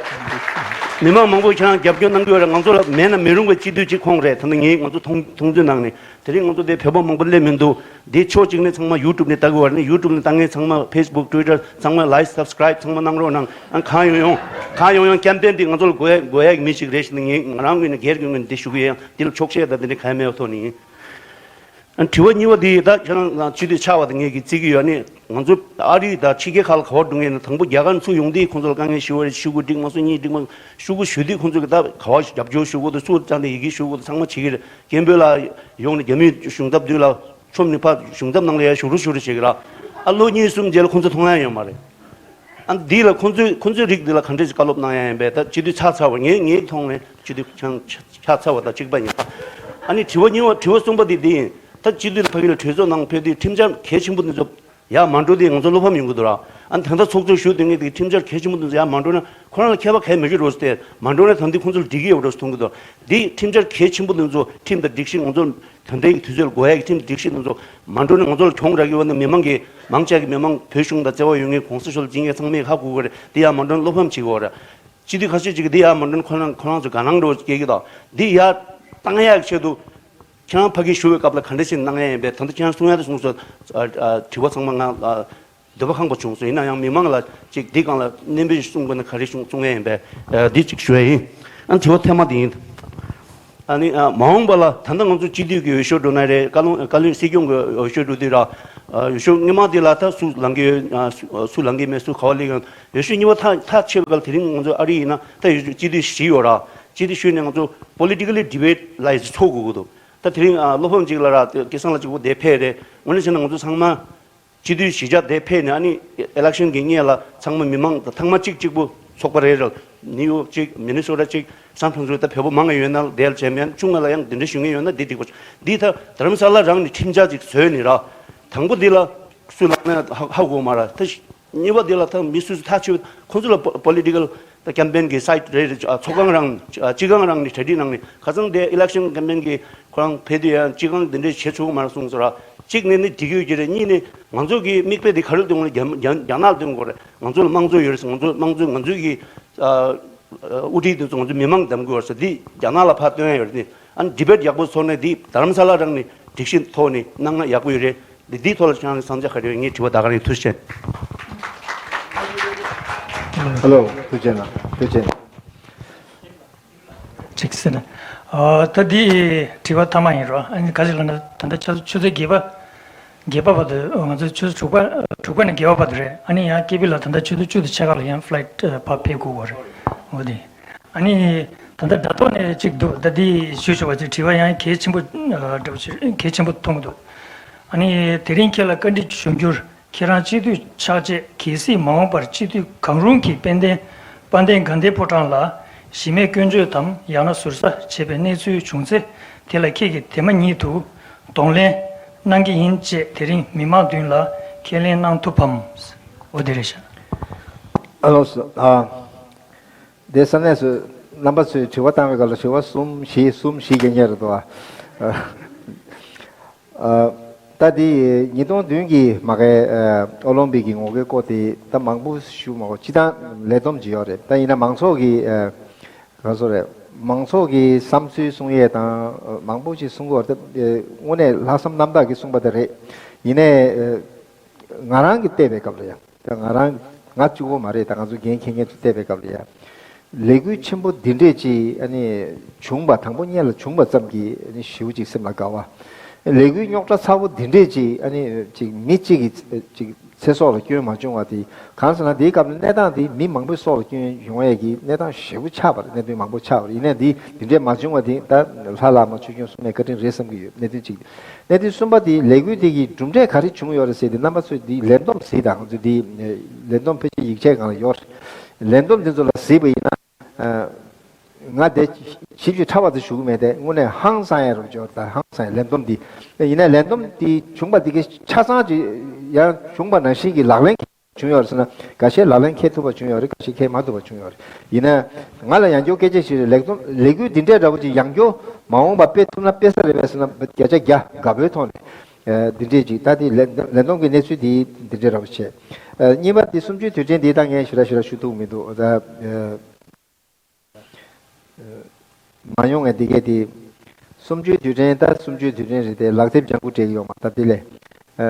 མི་མང་མང་པོས་ཁྱེད་རང་རྒྱབ་སྐྱོར་གནང་གི་ཡོད་རེད། ང་ཚོ་ལ་མེད་ན་མི་རུང་བའི་སྤྱི་འཐུས་གཅིག་ཁོང་རེད། ད་ནི་ངས་ང་ཚོ་མཐོང་མཐོང་ཚུལ་ནང་ནས་དེ་རིང་ང་ཚོ་དེ་བོད་པ་མང་པོ་སླེབས་མི་འདུག་འདི་ཕྱོགས་གཅིག་ནས་ཚང་མ་ཡུ་ཊུབ་ནས་ལྟ་གི་ཡོད་རེད། ནི་ཡུ་ཊུབ་ནས་ལྟ་མཁན་ཚང་མ། ཕེ་སི་བུག་ཊུ་ཝི་ཊར་ཚང་མ་ལའིཀ་སབ་སི་ཀ་རའིབ་ཚང་མ་གནང་རོགས་གནང་། ཨ། གང་ཡོང་ཡོང་། གང་ཡོང་ཡོང་། ཀེམ་པེན་འདི་ང་ཚོ་ལ་དགོས་ཡ་དགོས་ཡ་གི་མི་ཞིག་རེད་ཟེར་ནས་ངས་ང་རང་ངོས་ནས་སྒེར་གྱི་ངོས་ནས་འདི་ཞུ་གི་ཡོད། ཡང་འདི་ལ་འཁྱོག་བཤད་དང་འདི་འདྲ་གང་ཡང་མེད་པའི་ཐོག་ནས་ཡིན། ཨ། དྲི་བ་གཉིས་པ་འདི་ད་ཁྱེད་རང་ལ་སྤྱི་འཐུས་ཆགས་པ་དང་ངས་ཀྱིས་བརྩི་གི་ཡོད། ནི་ང་ཚོ་ཨ་རི་དང་ཕྱི་རྒྱལ་ཁག་ལ་ག་པར་འགྲོ་མཁན་ན་དང་པོ་རྒྱ་གར་ཚུར་ཡོང་དུས་ཁོང་ཚོ་ལ་དཀའ་ངལ་ཞུ་བ་རེད། ཤོག་གུ་སྒྲིག་མ་སོང་། གཉིས་སྒྲིག་མ་སོང་། ཤོག་གུ་ཞུ་དུས་ཁོང་ཚོ་གིས་ད་ག་པར་རྒྱབ་སྐྱོར་ཞུ་དགོས་འདུག་སུར་བཅར་ནས་ཡི་གེ་ཞུ་དགོས་འདུག་ཚང་མ་བྱེད་ཀྱི་རེད། སྐད་འབོད་ལ་ཡོང་ནས་རྒྱ་མིའི་གཞུང་ཚབ་དུས་ལ་མཆོངས་ནས་ཕར་གཞུང་ཚབ་ནང་ལ་ཡར་ཞུ་རོགས་ཞུ་རོགས་བྱེད་ཀྱི་ར། ཨ། ལོ་གཉིས་གསུམ་རྗེས་ལ་ཁོང་ཚོ་མཐོང་ཡ་ཡོད་མ་རེད། ཨ་འདི་ལ་ཁོང་ཚོའི་ཁོང་ཚོའི་རིགས་འདི་ལ་ག་འདྲས་ཀྱི་བཀའ་སློབ་གནང་ཡ་ཡིན་པས། ད་སྤྱི་འཐུས་ཆགས་ཚར་བ། ངའི་ངའི་མཐོང་ནས་སྤྱི་འཐུས་ཆགས་ཆགས་ཚར་བ་དང་གཅིག་པ་ཡིན་པ། ཨ་ནི་དྲི་བ་གཉིས་པ། དྲི་བ་གསུམ་པ་འདི་འདི་ཡིན། ད་སྤྱི་འཐུས་ལ་ཕ་གི་ལ་གྲོས་ཚོགས་ནང་ཕེབས་དུས་ཁྲིམས་འཆར་གལ་ཆེན་པོ་འདི་ཚོ་ཡར་མ་འགྲོ་དུས་ང་ཚོ་བློ་ཕམ་ཡོང་གི་འདུག་ར། ཨ་ནི་ད་ལྟ་ཚོགས་གཙོ་ཞུ་སྡོད་མཁན་དེ་ཁྲིམས་འཆར་གལ་ཆེན་པོ་འདི་ཚོ་ཡར་མ་འགྲོ་ན་ཁོ་རང་ལ་ཁྱད་པར་གང་ཡང་མེད་ཀྱི་རེད་ཟེར། མ་འགྲོ་ན་ད་འདི་ཁོང་ཚོ་ལ་འགྲིག་གི་ཡོད་པ་འདྲ་མཐོང་གི་འདུག་འདི་ཁྲིམས་འཆར་གལ་ཆེན་པོ་འདི་ཚོ་ཁྲིམས་དང་སྒྲིག་གཞི་ང་ཚོ་ད་ལྟའི་དུས་ཚོད་ལ་དགོས་ཡ་གི་ཁྲིམས་སྒྲིག་གཞི་དེ་ཚོ་མ་འགྲོ་ན། ང་ཚོ་ལ་གྱོང་རག་གི་ཡོད་ན་མི་མང་གི་མང་ཆེ་གི་མི་མང་བོད་གཞུང་དང་བརྩེ་བ་ཡོད་མཁན་གོང་ས་མཆོག་ལ་སྦྱིན་མཁན་ཚང་མས་ཧ་གོ་གི་རེད། འདི་ཡར་མ་འགྲོ་ན་བློ་ཕམ་བྱེད་ཀྱི་ཡོད་རེད། སྤྱི་འཐུས་ཁ་ཤས་ཅིག་གིས་འདི་ཡར་མ་འགྲོ་ན་ཁོ་རང་ཁོ་རང་ཚོ་དགའ་སྣང་འདྲ་བོ་སྐྱེ་གི་འདུག་འདི་ཡར་བཏང་ཡ་གི་ཆེད་དུ་ཁྱེད་རང་ཕ་གི་ཞུ་བའི་སྐབས་ལ་ག་འདྲ་ཞིག་གནང་ཡ་ཡིན་པས། ད་ལྟ་ཁྱེད་རང་གསུང་ཡ་དེ་གསུངས་སོང་། ཨ་ཨ་དྲི་བ་ཚང་མ་ང་ཨ་འདོད་པ་ཁེངས་པོ་བྱུང་སོང་། ཡིན་ན་ཡང་མི་མང་ལ་ཅིག་འདི་སྒང་ལ་སྙན་འབུལ་གསུང་དགོས་ན་ག་རེ་གསུང་གསུང་ཡ་ཡིན་པས། ཨ་འདི་ཅིག་ཞུ་ཡ་ཡིན། ཨ་དྲི་བ་ཐེངས་མ་འདི་ཡིན། ཨ་ནི་ཨ་མ་འོངས་པ་ལ་ད་ལྟ་ང་ཚོ་སྤྱི་འཐུས་ཀྱི་འོས་ཤོག་འགྲོ་ན་རེད། བཀའ་བློན་བཀའ་བློན་སྲིད་སྐྱོང་གི་འོས་ཤོག་འགྲོ་དུས་ར། ཨ་འོས་ཤོག་སྔོན་མ་འདི་ལ་ད་སུ་ལངས་ཀྱི་ཡོད། ཨ་སུ་ཨ་སུ་ལངས་ཀྱི་མེད། སུ་ག་བ་སླེབས་ཡོད། འོས་ཤོག་གཉིས་པ་ཐག་ཐག་ཆོད་པའི་སྐབས་དེ་རིང་ང་ཚོ་ཨ་རི་ཡིན་ན་ད་འོས་ཤོག་སྤྱི་འཐུས་བཞི་ཡོད་ར། སྤྱི་འཐུས་བཞི་ནས་ང་ཚོ་politically debate ལ་ཡི་ཚོགས་དགོས་ཀྱི་འདུག་ད་དེ་རིང་ཨ་བློ་ཕམ་ཅིག་ལ་ར་སྐལ་བཟང་ལགས་གཅིག་པོ་དེ་ཕེབས་རེད། དངོས་གནས་བྱས་ན་ང་ཚོ་ཚང་མ་སྤྱི་འཐུས་གཞིས་ཆགས་དེ་ཕེབས་ནས་ཨ་ནི་election གི་སྔོན་ལ་ཚང་མ་མི་མང་དང་ཐེངས་མ་གཅིག་གཅིག་པུ་ཚོགས་པ་རེ་རེ་ལ་ནིའུ་ཡོག་གཅིག་མི་ནི་སོ་ཊ་གཅིག་སན་ཕྲན་སིསྐོ། ད་བོད་པ་མང་བ་ཡོད་ན་དེ་ལ་བྱས་མེད་ན་ཆུང་བ་ལ་ཡང་དེ་འདྲ་ཞུ་མཁན་ཡོད་ན་འདི་འགྲིག་པ། འདི་ད་རྡ་རམ་ས་ལ་རང་ནས་ཁྲིམས་འཆར་ཅིག་བཟོས་ནས་ར། དང་པོ་འདི་ལ་སུ་ལངས་ན་ཧ་ཧ་གོ་མ་ར། ད་གཉིས་པ་འདི་ལ་ད་མི་སུ་སུ་ཐག་ཆོད། ཁོང་ཚོ་ལ་པོ་political ད་campaign གི་site རེ་རེ། ཨ་ཚོགས་ཁང་རང་ཨ་སྤྱི་ཁང་རང་ནས་གྲ་སྒྲིག་གནང་ནས་ཁ་སང་དེ་election campaign གི་ཁོ་རང་ཕེབས་དུས་ཡང་སྤྱི་ཁང་འདི་འདྲས་བྱེད་ཆོག་གི་མ་རེད་གསུངས་སོང་ར། གཅིག་ནས་ནི་འགྲིག་ཡོད་ཀྱི་རེད། གཉིས་ནས་ང་ཚོ་གི་མིག་དཔེ་འདི་ག་རེ་སྟོན་དགོས་རེད། རྒྱ་རྒྱ་རྒྱ་ནག་ལ་སྟོན་དགོས་རེད། ང་ཚོ་ལ་དམངས་གཙོ་ཡོད་རེད་ཟེར། ང་ཚོ་དམངས་གཙོ་ང་ཚོའི་གི་ཨ་ཨ་དབུ་ཁྲིད་འདི་ཚོ་ང་ཚོའི་མི་མང་གདམ་དགོས་རེད་ཟེར། འདི་རྒྱ་ནག་ལ་ཕར་སྟོན་ཡ་ཡོད་རེད། ཨ་ནི་debate ཡག་པོ་ཚོགས་ནས་འདི་རྡ་རམ་ས་ལ་རང་ནས་སྒྲིག་གཞི་ཐོག་ནས་གནང་ན་ཡག་པོ་ཡོད་རེད། འདི་འདིའི་ཐོག་ལ་ཁྱེད་རང་གི་བསམ་འཆར་ག་རེ་ཡོད། ངས་དྲི་བ་ད་ག་རང་ཡིན། ཐུགས་རྗེ་ཆེ། ཧེ་ལོ། ཐུགས་རྗེ་གནང་། ཐུགས་རྗེ་གནང་། གཅིག་ཟེར་ན། ཨ་ད་འདི་དྲི་བ་ཐ་མ་ཡིན་རོ། ཨ་ནི་ག་ཅིག་ལབ་ན་ད་ལྟ་ཆུ་ཚོད་བརྒྱད་པ། བརྒྱད་པ་བར་དུ་ང་ཚོ་ཆུ་ཚོད་དྲུག་པ་དྲུག་པ་ནས་བརྒྱད་པ་བར་དུ་རེད། ཨ་ནི་ཡང་ཀེ་པི་ལ་ད་ལྟ་ཆུ་ཚོད་བཅུ་དང་ཕྱེད་ཀ་ལ་ཡང་flight ཕར་ཕེབས་དགོས་པ་རེད། འོ་དེ། ཨ་ནི་ད་ལྟ་དྲ་ཐོག་ནས་གཅིག་འདུག་ད་འདི་ཞུ་ཆོག་པ་ཅིག་དྲི་བ་ཡང་གལ་ཆེན་པོ་འདྲ་པོ་ཅིག་གལ་ཆེན་པོ་མཐོང་གི་འདུག་ཨ་ནི་དེ་རིང་ཁྱེད་ལ་བཀའ་འདྲི་ཞུ་རྒྱུར། ཁྱེད་རང་སྤྱི་འཐུས་ཆགས་རྗེས་གལ་སྲིད་མ་འོངས་པར་སྤྱི་འཐུས་གང་རུང་གིས་དཔལ་ལྡན་དཔལ་ལྡན་དགའ་ལྡན་ཕོ་བྲང་ལ་གཞི་མེད་སྐྱོན་བརྗོད་དམ་ཡང་ན་ཟུར་ཟ་བྱས་པའི་གནས་ཚུལ་བྱུང་ཚེ། དེ་ལ་ཁྱེད་ཀྱིས་དེ་མ་ཉིད་དུ་གདོང་ལེན་གནང་གི་ཡིན་ཅེས་དེ་རིང་མི་མང་མདུན་ལ་ཁས་ལེན་གནང་ཐུབ་བམ། འོ་དེ་རེད་ཤག་ཨ་ལོ། ཨ། དེ་ས་གནས་སུ་རྣམ་པ་ཚོས་དྲི་བ་བཏང་བའི་སྐབས་ལ་དྲི་བ་གསུམ་བཞི་གསུམ་བཞི་རྒྱག་མཁན་རེད་འདུག་ཨ། ཨ། ད་དེ་ཉིས་སྟོང་བདུན་གྱི་མ་གའི་ཨ་ཨོ་ལིམ་པིག་གི་ངོ་རྒོལ་སྐོར་དེ་ད་མང་པོ་ཞུ་མ་དགོས། སྤྱི་བཏང་ལས་བསྡོམས་ཅིག་ཡོད་རེད། ད་ཡིན་ན་མང་ཚོགས་ཀྱི་ཨ་ག་ཚོད་རེད། མང་ཚོགས་ཀྱི་བསམ་ཚུལ་གསུང་ཡས་དང་མང་པོ་ཅིག་གསུང་གི་ཡོད་རེད། ད་དངོས་གནས་ལྷག་བསམ་རྣམ་དག་གིས་གསུངས་པ་དེ་རེད། ཡིན་ནའི་ཨ་ང་རང་གིས་བལྟས་པའི་སྐབས་ལ་ཡང་། ད་ང་རང་ང་གཅིག་པོ་མ་རེད། ད་ང་ཚོ་འགན་འཁྱེར་མཁན་ཚོས་བལྟས་པའི་སྐབས་ལ་ཡ། ལས་འགུལ་ཆེན་པོ་འདི་འདྲས་ཅིག་ཨ་ནི་བྱུང་བ། དང་པོ་ཉིད་ལ་བྱུང་བ་ཙམ་གྱིས་ཨ་ནི་ཞེ་པོ་ཅིག་སེམས་ལ་དགའ་བ། ལས་འགུལ་རྙོག་དྲ་ཚ་པོ་འདི་འདྲས་ཅིག་ཨ་ནི་ཅིག་མི་གཅིག་གི་ཅིག་ཚེ་སྲོག་ལ་སྐྱོན་མ་བྱུང་བ་དེ། གང་ཟེར་ན་དེའི་སྐབས་ལ་གནས་སྟངས་དེ་མི་མང་པོའི་སྲོག་ལ་སྐྱོན་ཡོང་ཡས་ཀྱི་གནས་སྟངས་ཞེ་པོ་ཆགས་པ་རེད། གནད་དོན་མང་པོ་ཆགས་པ་རེད། ཡིན་ནའི་འདི་འདི་འདྲས་མ་བྱུང་བ་དེ་ད་ལྷ་བླ་མ་ཆོས་སྐྱོང་སྲུང་མའི་བཀའ་དྲིན་རེད་བསམ་གྱི་ཡོད། གནད་དོན་གཅིག་གནད་དོན་གསུམ་པ་དེ་ལས་འགུལ་དེ་གི་གྲུབ་འབྲས་ག་རེ་བྱུང་ཡོད་རེད་ཟེར་དེ། རྣམ་པ་ཚོས་འདི་ལས་བསྡོམས་གཟིགས་དང་། ང་ཚོས་འདི་ལས་བསྡོམས་ཕལ་ཆེར་ཡིག་ཆའི་སྒང་ལ་ཡོད་རེད། ལས་བསྡོམས་འདི་ཚོ་ལ་གཟིགས་པ་ཡིན་ན། ང་དེ་ཞིབ་ཅིག་ཕྲ་བ་དེ་ཞུ་གི་མེད་དེ། དངོས་གནས་ཧང་སང་ཡ་རུ་འབྱོར། ད་ཧང་སང་ཡ་ལས་བསྡོམས་འདི་ཡིན་ན་ལས་བསྡོམས་འདི་བྱུང་བ་འདི་གི་ཆ་ཚང་ཅིག་ཡང་བྱུང་བ་ནང་བཞིན་གྱི་ལག་ལེན་བྱུང་ཡོད་རེད་ཟེར་ན། འགའ་ཤས་ལག་ལེན་འཁེལ་ཐུབ་པ་བྱུང་ཡོད་རེད། འགའ་ཤས་འཁེལ་མ་ཐུབ་པ་བྱུང་ཡོད་རེད། ཡིན་ན་ང་ལ་ཡང་བསྐྱར་སྐད་ཆ་ཞིག་རེད། ལས་བསྡོམས་ལས་འགུལ་འདི་འདྲའི་འདྲ་པོ་ཅིག་ཡང་བསྐྱར་མ་འོངས་པ་སྤེལ་ཐུབ་ན་སྤེལ་ས་རེད་པས་ཟེར་ན། བརྒྱ་ཆ་བརྒྱ་དགའ་པོའི་ཐོག་ནས་ཨ་འདི་འདྲས་ཅིག་ད་དེ་ལས་ལས་བསྡོམས་ཀྱི་གནས་ཚུལ་འདི་འདི་འདྲའི་འདྲ་པོ་བྱས། ཨ་གཉིས་པ་དེ་གསུམ་བཅུའི་དུས་དྲན་འདི་ད་ངས་ཞེ་དྲག་ཞེ་དྲག་ཞུ་ཐུབ་མི་འདུག་ད་ཨ་མ་ཡོང་ངས་འདི་གས་དེ། གསུམ་བཅུའི་དུས་དྲན། ད་གསུམ་བཅུའི་དུས་དྲན་རེད་དེ། ལག་དེབ་ལྗང་ཁུ་སྤྲད་ཀྱི་ཡོད་མ་རེད། ད་དེ་ལས་ཨ།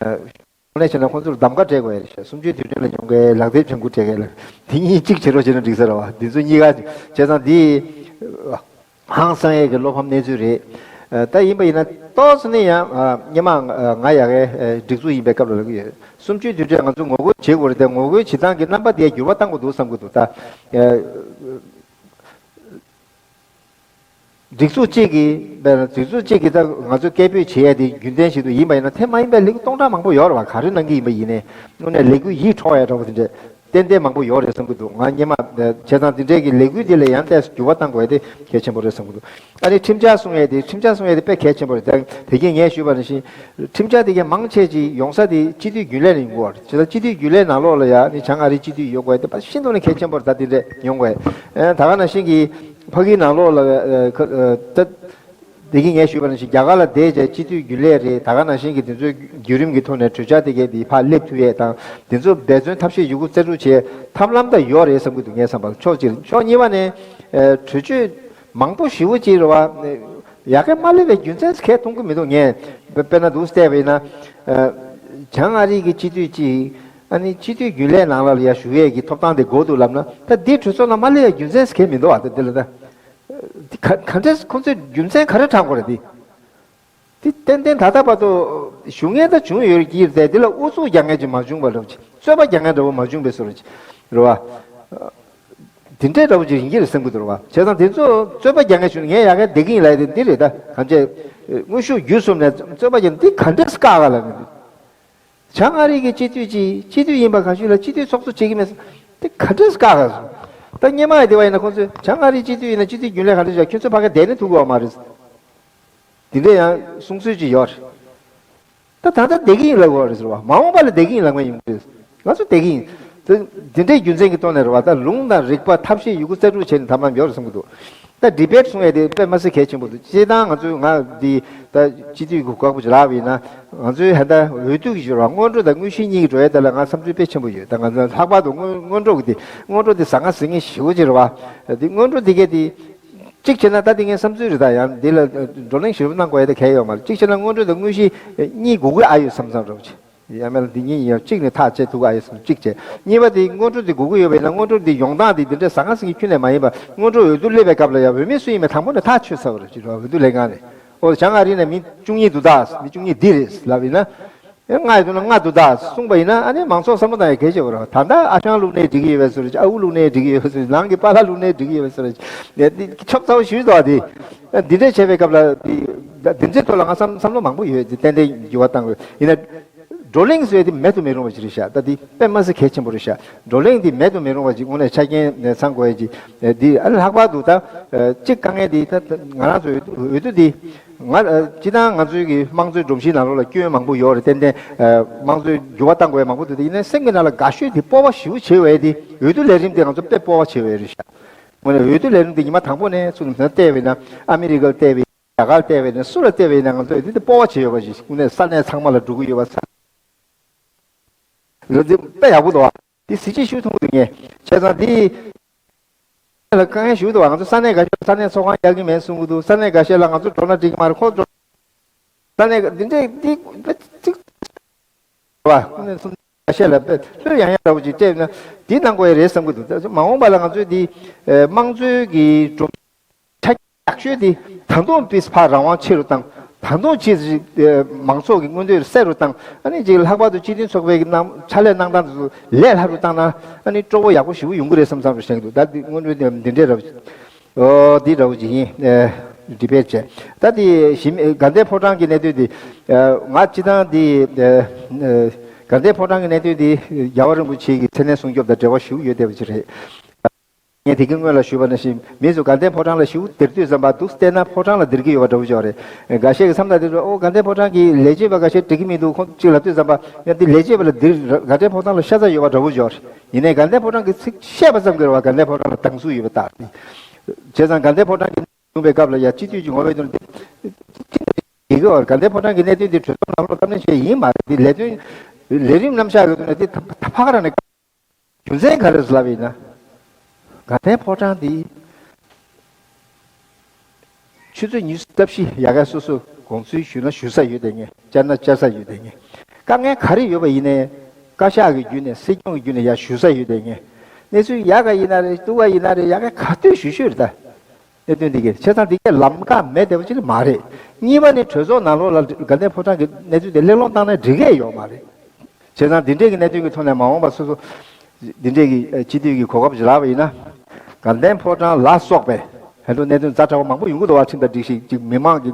དངོས་གནས་བྱས་ན་ཁོང་ཚོར་གདམ་ག་སྤྲད་དགོས་ཡ་རེད་ཤག་གསུམ་བཅུའི་དུས་དྲན་ལ་ཡོང་མཁན་ལག་དེབ་ལྗང་ཁུ་སྤྲད་མཁན་ལ་དེ་གཉིས་གཅིག་བྱེད་རོགས་བྱས་ན་འགྲིག་ས་རེད་བ། འདི་ཚོ་གཉིས་ཀ་བྱས་ཙང་འདི་ཧང་སང་ཡས་ཀྱི་བློ་ཕམ་གནས་ཚུལ་རེད། ཨ་ད་ཡིན་པ་ཡིན་ན་ཏོག་ཙམ་ནས་ཡང་ཨ་སྔོན་མ་ཨ་ང་ཡ་གའི་ཨ་སྒྲིག་འཛུགས་ཡིན་པའི་སྐབས་ལ་ལབ་ཀྱི་ཡོད། གསུམ་བཅུའི་དུས་དྲན་ང་ཚོ་ངོ་རྒོལ་བྱེད་དགོས་རེད་དེ། ངོ་རྒོལ་བྱེད་སྟངས་ཀྱི་རྣམ་པ་དེ་འགྱུར་བ་གཏང་དགོས་འདུག་བསམ་གྱི་འདུག་ད་ཨ། སྒྲིག་འཛུགས་གཅིག་གིས་དཔེར་ན་སྒྲིག་འཛུགས་གཅིག་གིས་ད་ང་ཚོ་སྐད་འབོད་བྱེད་ཡ་དེ་རྒྱུན་ལྡན་ཞིག་ཏུ་ཡིན་པ་ཡིན་ན། དེ་མ་ཡིན་པའི་ལས་འགུལ་སྟོང་ཕྲག་མང་པོ་ཡོད་རེད་བ། ག་རེ་གནང་གི་ཡིན་པ་ཡིན་ནའི་དངོས་གནས་ལས་འགུལ་ཡིད་འཕྲོག་ཡ་འདྲ་པོ་དེ་འདྲས། ཏན་ཏན་མང་པོ་ཡོད་རེད་བསམ་གྱི་འདུག་ང་སྔོན་མ་བྱས་ཙང་དེ་འདྲའི་གི་ལས་འགུལ་དེ་ལ་ཡང་ཏོག་ཙམ་འགྱུར་བ་གཏང་དགོས་དེ་གལ་ཆེན་པོ་རེད་བསམ་གྱི་འདུག་ཨ་ནི་ཁྲིམས་འཆར་གསུང་ཡས་དེ་ཁྲིམས་འཆར་གསུང་ཡས་དེ་དཔེ་གལ་ཆེན་པོ་རེད། ད་དེ་གིན་ངས་ཞུས་པ་ནང་བཞིན་ཁྲིམས་འཆར་དེ་གའི་མང་ཆེ་ཅིག་ཡོང་ས་དེ་སྤྱི་འཐུས་རྒྱུན་ལས་ནས་ཡོང་གི་ཡོད་རེད། བྱས་ཙང་སྤྱི་འཐུས་རྒྱུན་ལས་ནང་ལོགས་ལ་ཡ་ནི་བྱང་ཨ་རིའི་སྤྱི་འཐུས་ཡོང་དགོས་དེ་ཤིན་ཏུ་ནས་གལ་ཆེན་པོ་རེད། ད་དེ་འདྲས་ཡོང་དགོས། ཨ་ད་ག་ནང་བཞིན་གྱི་ཕ་གིའི་ནང་ལོགས་ལ་ཨ་ཁ་ཨ་ད། དེ་གིན་ངས་ཞུས་པ་ནང་བཞིན་རྒྱ་གར་ལ་བསྡད་བྱས་སྤྱི་འཐུས་རྒྱུན་ལས་རེད། ད་ག་ནང་བཞིན་གྱི་དེ་ཚོའི་བརྒྱུད་རིམ་གྱི་ཐོག་ནས་གྲོས་འཆར་དེ་གའི་དེ་ཕར་སླེབས་ཐུབ་ཡས་དང་དེ་ཚོ་འབད་བརྩོན་ཐབས་ཤེས་ཡོད་རྒུ་རྩལ་སྤྲུགས་བྱས་ཐབས་ལམ་ད་ཡོད་རེད་བསམ་གྱི་འདུག་ངས་བསམ་པ་ཕྱོགས་གཅིག་ཕྱོགས་གཉིས་པ་ནས་ཨ་གྲོས་ཆོད་མང་པོ་ཞེ་པོ་ཅིག་རེད་བ། ཡ་གི་མ་སླེབས་པའི་རྒྱུ་མཚན་གས་མཐོང་གི་མི་འདུག་ངས་དཔེ་དཔེར་ན་འདུག་བལྟས་པ་ཡིན་ན་ཨ་བྱང་ཨ་རི་གི་སྤྱི་འཐུས་ཅིག་ཨ་ནི་སྤྱི་འཐུས་རྒྱུན་ལས་ནང་ལ་ཡ་ཞུགས་ཡས་ཀྱི་ཐོབ་ཐང་དེ་དགོས་འདུག་ལབ་ན་ད་འདི་གྲོས་ཚོགས་ནང་མ་སླེབས་ཡས་རྒྱུ་མཚན་གས་མི་འདུག་ཨ་ད་འདི་ལ་ད། འདི་ག་ག་འདྲས་ཁོང་ཚོས་རྒྱུ་མཚན་ག་རེ་དྲངས་དགོས་རེད་འདི། འདི་ཏན་ཏན་ད་ལྟ་བར་དུ་ཞུ་མཁན་ད་བྱུང་ཡོད་ཀྱི་རེད་དེ་འདི་ལ་ཨུ་ཚུགས་རྒྱག་མཁན་ཅིག་མ་བྱུང་བ་འདྲ་བོ་ཅིག་རྩོད་པ་རྒྱག་མཁན་འདྲ་བོ་མ་བྱུང་བས་བཟོ་འདྲ་ཅིག་རེད་བ། འདི་འདྲའི་འདྲ་བོ་ཅིག་ཡིན་གྱི་རེད་བསམ་གྱི་འདུག་རེད་བ། བྱས་ཙང་འདི་ཚོ་རྩོད་པ་རྒྱག་མཁན་བྱུང་ན་ངས་ཡ་གི་བསྡད་ཀྱི་ཡིན་ལབ་ཡ་དེ་འདི་རེད། ད་གང་བྱས་དངོས་ཤུགས་བརྒྱུད་གསུམ་ནས་རྩོད་པ་རྒྱག་འདི་ག་འདྲས་བཀག་ག་ལབ་ནས། བྱང་ཨ་རི་གི་སྤྱི་འཐུས་ཀྱིས་སྤྱི་འཐུས་ཡིན་པ་ག་ཞིག་ལ་སྤྱི་འཐུས་ཚོགས་གཙོ་བྱེད་ཀྱི་མེད་ཟེར། དེ་ག་འདྲས་བཀག་ག་སོང་། ད་སྔོན་མ་ཡི་དེ་བ་ཡིན་ན་ཁོང་ཚོས་བྱང་ཨ་རིའི་སྤྱི་འཐུས་ཡིན་ན་སྤྱི་འཐུས་རྒྱུན་ལས་ག་འདྲས་བྱ་ཁྱོད་ཚོ་ཕ་གི་བསྡད་ནས་ཐུག་གི་ཡོད་མ་རེད། དེ་འདྲས་ཡང་གསུང་སྲོལ་ཅིག་ཡོད་རེད། ད་ད་ལྟ་བསྡད་ཀྱི་ཡིན་ལབ་དགོས་རེད་ཟེར་བ། མ་འོངས་པ་ལ་བསྡད་ཀྱི་ཡིན་ལབ་མཁན་ཡིན་གྱི་རེད། ང་ཚོ་བསྡད་ཀྱི་ཡིན། དེ་དེ་འདྲའི་རྒྱུ་མཚན་གྱི་ཐོག་ནས་རེད་བ། ད་ལུང་དང་རིགས་པ་ཐབས་ཤེས་ཡོད་རྒུ་རྩལ་སྤྲུགས་བྱས་ནས་ཐབས་ལམ་ཡོད་རེད་བསམ་གྱི་འདུག་ད་ཌི་བེ་ཊི་གསུང་ཡས་དེ་དཔེ་མ་སྲིད་གལ་ཆེན་པོ་འདུག་སྤྱིར་བཏང་ང་ཚོས་ང་འདི་ད་སྤྱི་འཐུས་ཀྱི་གོ་སྐབས་ཅིག་རག་པ་ཡིན་ན་ང་ཚོའི་ཧན་ད་འོས་བསྡུ་གི་ཞོར་བ་སྔོན་འགྲོ་དང་དངོས་གཞི་གཉིས་ཀྱི་འགྲོ་ཡས་དེ་ལ་ང་བསམ་ཚུལ་དཔེ་ཆེན་པོ་ཡོད། ད་ང་ཚོ་ལྷག་པར་དུ་སྔོན་སྔོན་འགྲོ་གི་དེ་སྔོན་འགྲོ་དེ་ཟང་ངེ་ཟིང་ངེ་ཞེ་པོ་ཅིག་རེད་བ། དེ་སྔོན་འགྲོ་དེ་གས་དེ་གཅིག་བྱས་ན་ད་དེ་ངའི་བསམ་ཚུལ་རེད། ད་ཡང་འདི་ལ་བགྲོ་གླེང་ཞིབ་གནང་དགོས་ཡས་དེ་གལ་ཡོད་མ་རེད། གཅིག་བྱས་ན་སྔོན་འགྲོ་དང་དངོས་གཞི་གཉིས་དགོས་ཀྱི་ཨ་ཡོད་བསམ་བསམ་རེད་བ། ཡང་མིན་ལ་འདི་གཉིས་ཡིན་ཡང་གཅིག་ནས་ཐག་བཅད་ཐུབ་ཀྱི་ཨ་ཡོད་བསམ་གཅིག་བྱས། གཉིས་པ་དེ་སྔོན་འགྲོ་དེ་དགོས་ཀྱི་ཡོད་པ་ཡིན་ན་སྔོན་འགྲོ་དེ་ཡོང་སྟངས་དེ་འདི་འདྲ་ཟང་ངེ་ཟིང་ངེ་ཁྱོན་ནས་མ་ཡིན་པ། སྔོན་འགྲོ་འོས་བསྡུ་སླེབས་པའི་སྐབས་ལ་ཡང་འོས་མི་སུ་ཡིན་མིན་དང་པོ་ནས་ཐག་ཆོད་ཚར་བ་རེད་ཅེས་འོས་བསྡུ་ལས་ཁང་ནས། ཨོ་བྱང་ཨ་རི་ནས་མི་བཅུ་གཉིས་འདུག་ད། མི་བཅུ་གཉིས་འདི་རེད་ལབ་ཡིན་ན། ལྔ་ཡོད་དུས་ན་ལྔ་འདུག་ད་གསུངས་པ་ཡིན་ན་ཨ་ནི་མང་ཚོགས་བསམ་བློ་བཏང་ཡ་གལ་ཆེ་བ་རེད། ད་ལྟ་ཨ་ཞང་བླུགས་ནའི་འགྲིག་གི་ཡོད་པའི་བཟོ་འདྲ་ཅིག་ཨ་འུ་བླུགས་ནའི་འགྲིག་གི་ཡོད་པའི་བཟོ་འདྲ་ཅིག་ནང་གི་པཱ་ལགས་བླུགས་ནའི་འགྲིག་གི་ཡོད་པའི་བཟོ་འདྲ་ཅིག་འདི་ཆོབ་ཚ་བོ་ཞིག་འདུག་ཨ། འདི་འདི་འདྲས་བྱས་པའི་སྐབས་ལ་འདི་འདི་འདྲའི་ཐོག་ལ་ང་བསམ་བསམ་བློ་མང་པོ་ཡོད། འདི་ཏན་ཏན་འགྱུར་བ་བཏང་དགོས་ཡིན་ན། བགྲོ་གླེང་ཟེར་དེ་མེད་དུ་མི་རུང་བ་ཞིག་རེད་ཤག་ད་འདི་དཔེ་མ་སྲིད་གལ་ཆེན་པོ་རེད་ཤག་བགྲོ་གླེང་འདི་མེད་དུ་མི་རུང་བ་ཅིག་དངོས་གནས་ཆ་རྐྱེན་ཚང་དགོས་ཡ་ཅིག་འདི་ཨ་ནི་ལྷག་པར་དུ་ད་གཅིག་དཀའ་ངལ་འདི་ད་ང་རང་ཚོ་འོས་བསྡུ་འདི་ང་སྤྱི་བཏང་ང་ཚོའི་གི་དམངས་གཙོའི་སྒྲོམ་གཞིའི་ནང་ལོགས་ལ་སྐྱོན་མང་པོ་ཡོད་རེད། ཏན་ཏན་དམངས་གཙོའི་འགྱུར་བ་གཏང་དགོས་ཡ་མང་པོ་འདུག་དེ་ཡིན་ནའི་སེམས་ཀྱི་ནང་ལ་དགའ་ཤོས་དེ་སྤོབས་པ་ཞེ་པོ་ཆེ་བས་དེ་འོས་བསྡུ་ལས་རིམ་དེ་ང་ཚོ་དཔེ་སྤོབས་པ་ཆེ་བས་རེད་ཤག་དངོས་གནས་འོས་བསྡུ་ལས་རིམ་དེ་ཉི་མ་དང་པོ་ནས་ཚུར་ནས་བལྟས་པས་ན་ཨ་མི་རི་ཀར་བལྟས་པས། རྒྱ་གར་བལྟས་པས་ན་སུ་ལ་བལྟས་པས་ན་ང་ཚོས་འདི་དེ་སྤོབས་པ་བྱེད་ཡོད་པ་ཞིག་དངོས་གནས་ས་གནས་ཚང་མ་ལ་འགྲོ་གི་ཡོད་པ་ས་ལ་འདི་དཔེ་ཡག་པོ་འདུག་ཨ། འདི་གཟི་བརྗིད་ཞུ་ཐུབ་ཀྱི་འདུག་ངས་བྱས་ཙང་འདི་ལ་དཀའ་ངལ་ཞུ་འདུག་ཨ། ང་ཚོ་ས་གནས་འགའ་ཤས་ས་གནས་ཚོགས་ཁང་རྒྱག་གི་མེད་གསུང་གི་འདུག་ས་གནས་འགའ་ཤས་ལ་ང་ཚོ་འགྲོ་ན་འགྲིག་གི་མ་རེད། ཁོ་འགྲོ་ས་གནས་འདི་འདྲས་འདི་དཔེ་ཚིག་བ་ཁོ་ནས་གསུང་འགའ་ཤས་ལ་དཔེ་ལྷོད་ཡང་ཡང་འདྲ་བོ་ཅིག་སྤྲད་ན་འདི་གནང་དགོས་ཡ་རེད་བསམ་གི་འདུག་མ་འོངས་པ་ལ་ང་ཚོས་འདི་དམངས་གཙོའི་གི་སྒྲོམ་ཆ་རྒྱ་ཤོས་དེ་ད་དུང་པིས་ཕར་རང་དབང་ཆེ་རུ་བཏང་། ད་དུང་ཅིག་མང་ཚོགས་ཀྱི་མངོན་འདོད་གསལ་རུ་བཏང་། ཨ་ནི་ཅིག་ལྷག་པར་དུ་སྤྱི་མཐུན་ཚོགས་པའི་གནང་ཕྱག་ལས་གནང་སྟངས་དེ་ཚོ་ལས་སླ་རུ་བཏང་ན་ཨ་ནི་སྤྲོ་བོ་ཡག་པོ་ཞེ་པོ་ཡོང་གི་རེད་བསམ་བསམ་རུ་བཞེངས་འདུག་ད་འདི་སྔོན་འགྲོའི་འདི་འདྲའི་རབ་ཨོ་འདི་རབ་ཅིག་ཡིན། ཌི་བེ་ཊི་བྱས་ད་འདི་ཞིམ་དགའ་ལྡན་ཕོ་བྲང་གི་གནད་དོན་འདི་ང་སྤྱི་བཏང་འདི་དགའ་ལྡན་ཕོ་བྲང་གི་གནད་དོན་འདི་རྒྱལ་བ་རིན་པོ་ཆེ་གི་མཚན་གནས་སྲུང་སྐྱོབ་དང་འབྲེལ་བ་ཞེ་པོ་ཡོད་བསྡད་པ་ཅིག་རེད། ངས་དེ་གི་སྔོན་ལ་ཞུས་པ་ནང་བཞིན་མི་ཚོ་དགའ་ལྡན་ཕོ་བྲང་ལ་ཞེ་པོ་སྡིར་དུས་ཙམ་པ་འདུག་བལྟས་ན་ཕོ་བྲང་ལ་སྡིར་གི་ཡོད་པ་འདྲ་བོ་ཅིག་རེད། འགའ་ཤས་ཀྱི་བསམ་ན་དེ་ཚོ་ཨོ་དགའ་ལྡན་ཕོ་བྲང་གི་ལས་བྱེད་པ་འགའ་ཤས་འགྲིག་གི་མི་འདུག་ཁོང་གཅིག་ལབ་དུས་ཙམ་པ་ཡང་དེ་ལས་བྱེད་པ་ལ་སྡིར་དགའ་ལྡན་ཕོ་བྲང་ལ་ཤ་ཚ་ཡོད་པ་འདྲ་བོ་ཅིག་རེད། ཡིན་ནའི་དགའ་ལྡན་ཕོ་བྲང་གི་ཚིག་བཤད་པ་ཙམ་གྱིས་རེད་བ་དགའ་ལྡན་ཕོ་བྲང་ལ་སྡང་ཟུག་ཡོད་པ་རྟགས་རེད། བྱས་ཙང་དགའ་ལྡན་ཕོ་བྲང་གི་ཡོང་པའི་སྐབས་ལ་ཡ་སྤྱི་འཐུས་ཀྱི་ངོ་བོའི་དོན་དེ་ཡི་གེ་བར་དགའ་ལྡན་ཕོ་བྲང་གི་གནད་དོན་དེ་གྲོས་ཚོགས་ནང་ལོགས་གཏམ་གླེང་བྱས་ཡིན་མ་རེད། དེ་ལས་དོན་ལས་རིམ་རྣམ་གཞག་གི་ཐོག་ནས་དེ་ད་ཕ་ག་རང་ནས་རྒྱུ་མཚན་ག་རེ་རེད་ལབ་ཡིན་ན། དགའ་ལྡན་ཕོ་བྲང་དེ་ཆུ་ཚོད་ཉི་ཤུ་རྩ་བཞི་ཡ་ག་སོ་སོ་དགོངས་ཚུལ་ཞུས་ན་ཞུ་ས་ཡོད་དེ་ངས་བཅར་ན་བཅར་ས་ཡོད་དེ་ངས་དཀའ་ངལ་ག་རེ་ཡོད་པ་ཡིན་ནའི་བཀའ་ཤག་གི་བརྒྱུད་ནས་སྲིད་སྐྱོང་གི་བརྒྱུད་ནས་ཡ་ཞུ་ས་ཡོད་དེ་ངས་གནས་ཚུལ་ཡག་ག་ཡིན་ན་རེད་སྡུག་ག་ཡིན་ན་རེད་ཡ་ག་ག་དུས་ཞུ་ཞུ་རེད་ད། གནད་དོན་འདི་གས་བྱས་ཙང་འདི་གས་ལམ་ཁ་མེད་བསྡད་པ་ཅིག་མ་རེད། གཉིས་པ་ནི་གྲོས་ཚོགས་ནང་ལོགས་ལ་དགའ་ལྡན་ཕོ་བྲང་གི་གནས་ཚུལ་དེ་གླེང་སློང་བཏང་ན་འགྲིག་གི་ཡོད་མ་རེད། བྱས་ཙང་འདི་འདྲས་ཀྱི་གནད་དོན་གྱི་ཐོག་ནས་མ་འོངས་པ་སོ་སོ་འདི་འདྲས་ཀྱི་སྤྱི་འཐུས་ཀྱི་གོ་སྐབས་ཅིག་རག་པ་ཡིན་ན་དགའ་ལྡན་ཕོ་བྲང་ལ་སོགས་པའི་ ད་དུང་གནད་དོན་ཛ་དྲག་པོ་མང་པོ་ཡོང་གི་འདུག་བ། ཁྲིམས་དང་སྒྲིག་གཞི་ཅིག་མི་མང་གི་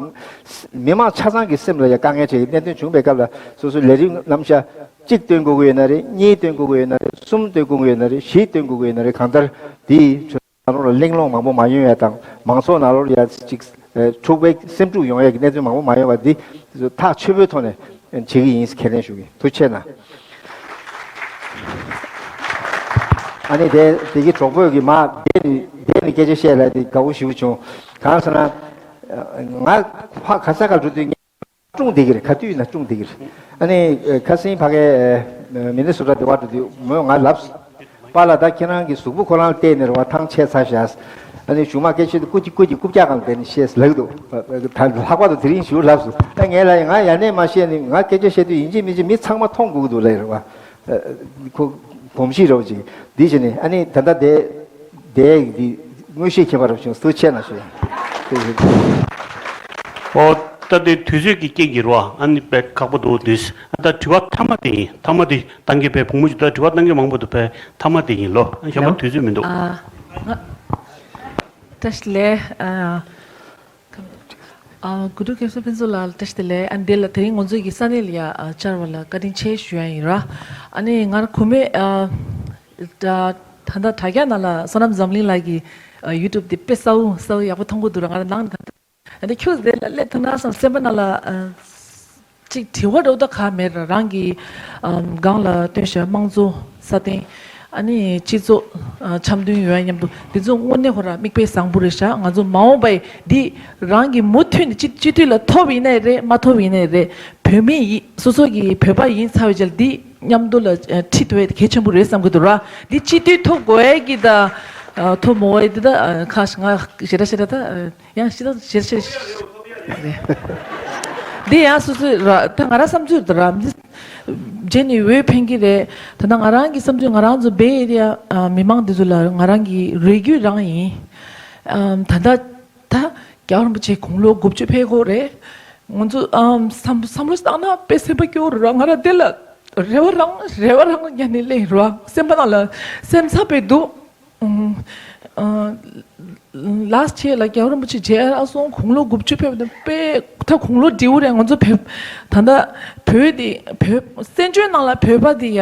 མི་མང་ཆ་ཚང་གི་སེམས་ལ་ཡང་དཀའ་ངལ་འཕྲད་ཀྱི་གནད་དོན་བྱུང་བའི་སྐབས་ལ་སོ་སོའི་ལས་རིམ་རྣམ་གཞག་གཅིག་སྟོན་དགོས་ཀྱི་ཡོད་ན་རེད། གཉིས་སྟོན་དགོས་ཀྱི་ཡོད་ན་རེད། གསུམ་སྟོན་དགོས་ཀྱི་ཡོད་ན་རེད། བཞི་སྟོན་དགོས་ཀྱི་ཡོད་ན་རེད། གང་ལྟར་དེ་ནང་ལོགས་ལ་གླེང་སློང་མང་པོ་མ་ཡོང་ཡ་དང་། མང་ཚོགས་ནང་ལོགས་ལ་ཡ་ཅིག་ཨ་འཁྲུག་པའི་སེམས་འཁྲུག་ཡོང་ཡ་གི་གནད་དོན་མང་པོ་མ་ཡོང་བ་འདི་ཐག་ཆོད་པོའི་ཐོག་ནས་བྱེད་ཀྱི་ཡིན་ཁས་ལེན་ཞུ་གི། ཐུགས་རྗེ་ཆེ་གནང་། ཨ་ནི་དེ་དེ་གི་གྲོགས་པོས་ཀྱི་མ་བསྡད་ནས་བསྡད་ནས་སྐད་ཆ་བཤད་ལ་དེ་དགའ་བོ་ཞེ་པོ་བྱུང་། གང་ཟེར་ན་ང་ཕ་ག་ས་ག་འགྲོ་དུས་ཀྲུང་བསྡད་ཀྱི་རེད། ག་དུས་ཡིན་ན་ཀྲུང་བསྡད་ཀྱི་རེད། ཨ་ནི་ཁ་སང་ཕ་གའི་མི་ནི་སོ་ཊ་དེ་བར་དུ་དུས་མོས་ང་ལབས་སོང་། པཱ་ལགས་ད་ཁྱེད་རང་གི་གཟུགས་པོ་ཁོ་རང་ལ་བལྟས་ནས་རེད་བ། ཐང་ཆད་ཚར་ཤག་ཨ་ནི་གཞུག་མ་སྐད་ཆ་དེ་སྐུ་གཅིག་སྐུ་གཅིག་རྐུབ་བཀྱག་སྒང་ལ་བསྡད་ནས་བཤད་ལབ་འདུག་ད་ལྷག་པར་དུ་དེ་རིང་ཞུ་ལབས་སོང་། ཨ་ངས་ལབ་ཡིན། ང་ཡ་ནས་མ་བཤད་ནས་ང་སྐད་ཆ་བཤད་དུས་ཡིན་གཅིག་མིན་གཅིག་མི་ཚང་མ་མཐོང་དགོས་ཀྱི་འདུག་ལབ་ཡིན་རེད་བ། ཁོ་གོམས་གཤིས་རོགས་ཅིག་འདི་བྱས་ནས་ཨ་ནི་ད་ལྟ་དེ་དེ་འདི་དངོས་གཞི་ཁྱད་པར་རོགས་བྱུང་། ཐུགས་རྗེ་ཆེ་གནང་ཞུ། ཨོ། ད་དེ་དུས་ཚོད་ཀྱི་རྐྱེན་གྱིས་རོ། ཨ་ནི་དཔེ་ཁག་པོ་འདུག་དུས། ད་དྲི་བ་མཐའ་མ་དེ་ཡིན། མཐའ་མ་དེ་བཏང་གི་དཔེ་བུ་མོ་ཅིག་ད་དྲི་བ་བཏང་གི་མང་པོ་འདུག་དཔེ་མཐའ་མ་དེ་ཡིན་ལོ། ཨ་གཞན་པ་དུས་ཚོད་མི་འདུག་ཨ་ང་བཀྲ་ཤིས་བདེ་ལེགས། ཨ་ཨ་དགུ་ཕྲུག་སྐལ་བཟང་ཕུན་ཚོགས་ལགས་བཀྲ་ཤིས་བདེ་ལེགས། ཨ་འདི་ལ་དེ་རིང་ང་ཚོ་གི་ས་གནས་ལ་ཡ་ཨ་བཅར་བ་ལ་བཀའ་དྲིན་ཆེ་ཞུ་ཡ་ཡིན་ར། ཨ་ནི་ང་རང་གོང་མའི་ཨ་ད་ད་ལྟ་དྲ་རྒྱ་ནང་ལ་བསོད་ནམས་འཛམ་གླིང་ལགས་ཀྱི་ཨ་ཡུ་ཊུབ་དེ་དཔེ་གསལ་པོ་གསལ་པོ་ཡག་པོ་མཐོང་གི་འདུག་ར། ང་རང་ནང་ད་ད་ཁྱོད་དེ་ལ་སླེབས་ཐུབ་ན་བསམ་སེམས་པ་ནང་ལ་ཨ་ཅིག་དྲི་བ་འདྲ་བོ་ད་ག་མེད་ར། རང་གི་ཨ་སྒང་ལ་སྟོན་བྱ་དམངས་གཙོ་སྲ་བརྟན། ཨ་ནི་སྤྱི་ཚོགས་ཨ་འཆམ་མཐུན་ཡོང་ཡ་མཉམ་དུ་འདི་ཚོ་དངོས་གནས་ཧོ་ར་མིག་དཔེ་བཟང་པོ་རེད་ཤག་ང་ཚོ་མ་འོངས་པ་ཡི་འདི་རང་གི་མུ་མཐུད་ནས་སྤྱི་སྤྱི་འཐུས་ལ་ཐོབ་ཡིན་ནའི་རེད། མ་ཐོབ་ཡིན་ནའི་རེད། བོད་མི་ཡི་སོ་སོ་གི་བོད་པ་ཡིན་ཚར་བའི་རྗེས་ལ་འདི་མཉམ་དུ་ལ་ཨ་ཁྲིད་ཐུབ་ཡ་དེ་གལ་ཆེན་པོ་རེད་བསམ་གི་འདུག་ར། འདི་སྤྱི་འཐུས་ཐོབ་དགོས་ཡ་གི་ད་ཨ་ཐོབ་མ་དགོས་ཡ་འདི་ད་ཨ་ཁ་ཤས་ང་ཞེ་དྲག་ཞེ་དྲག་ད་ཨ། ཡང་ཤི་ད་ཤེར་ཤེར་རེད། འདི་ཡང་སོ་སོའི་ར་ད་ང་རང་བསམ་ཚུལ་དུ་ར་འདི་རྗེས་ནས་འོས་འཕེན་གྱི་རེད། ད་ལྟ་ང་རང་གི་བསམ་ཚུལ། ང་རང་ཚོ་བེ་ཨེ་རི་ཡ་མི་མང་འདི་ཚོ་ལ་ང་རང་གི་རེ་སྐུལ་རང་ཡིན། ད་ལྟ་ད་རྒྱལ་བ་རིན་པོ་ཆེ་དགུང་ལོ་དགུ་བཅུ་ཕེབས་གོ་རེད། ང་ཚོ་བསམ་བསམ་བློ་བཏང་ན་དཔེ་སེམས་པ་སྐྱོ་བོ་ར། ང་རང་འདི་ལ་རེ་བ་རང་རེ་བ་རང་ཉན་ནས་སླེབས་ར། སེམས་པ་ནང་ལ་སེམས་འཚབ་པའི་འདུག་ལཱསི་ཊི་ཡར་ལ་རྒྱལ་བ་རིན་པོ་ཆེ་མཇལ་ཡག་སོང་། དགུང་ལོ་དགུ་བཅུ་ཕེབས་པ་དང་དཔེ་ད་དགུང་ལོ་བགྲེས་པོ་རེད། ང་ཚོ་བོད་ད་ལྟ་བོད་དེ་བོད་བཙན་བྱོལ་ནང་ལ་བོད་པ་དེ་ཡ་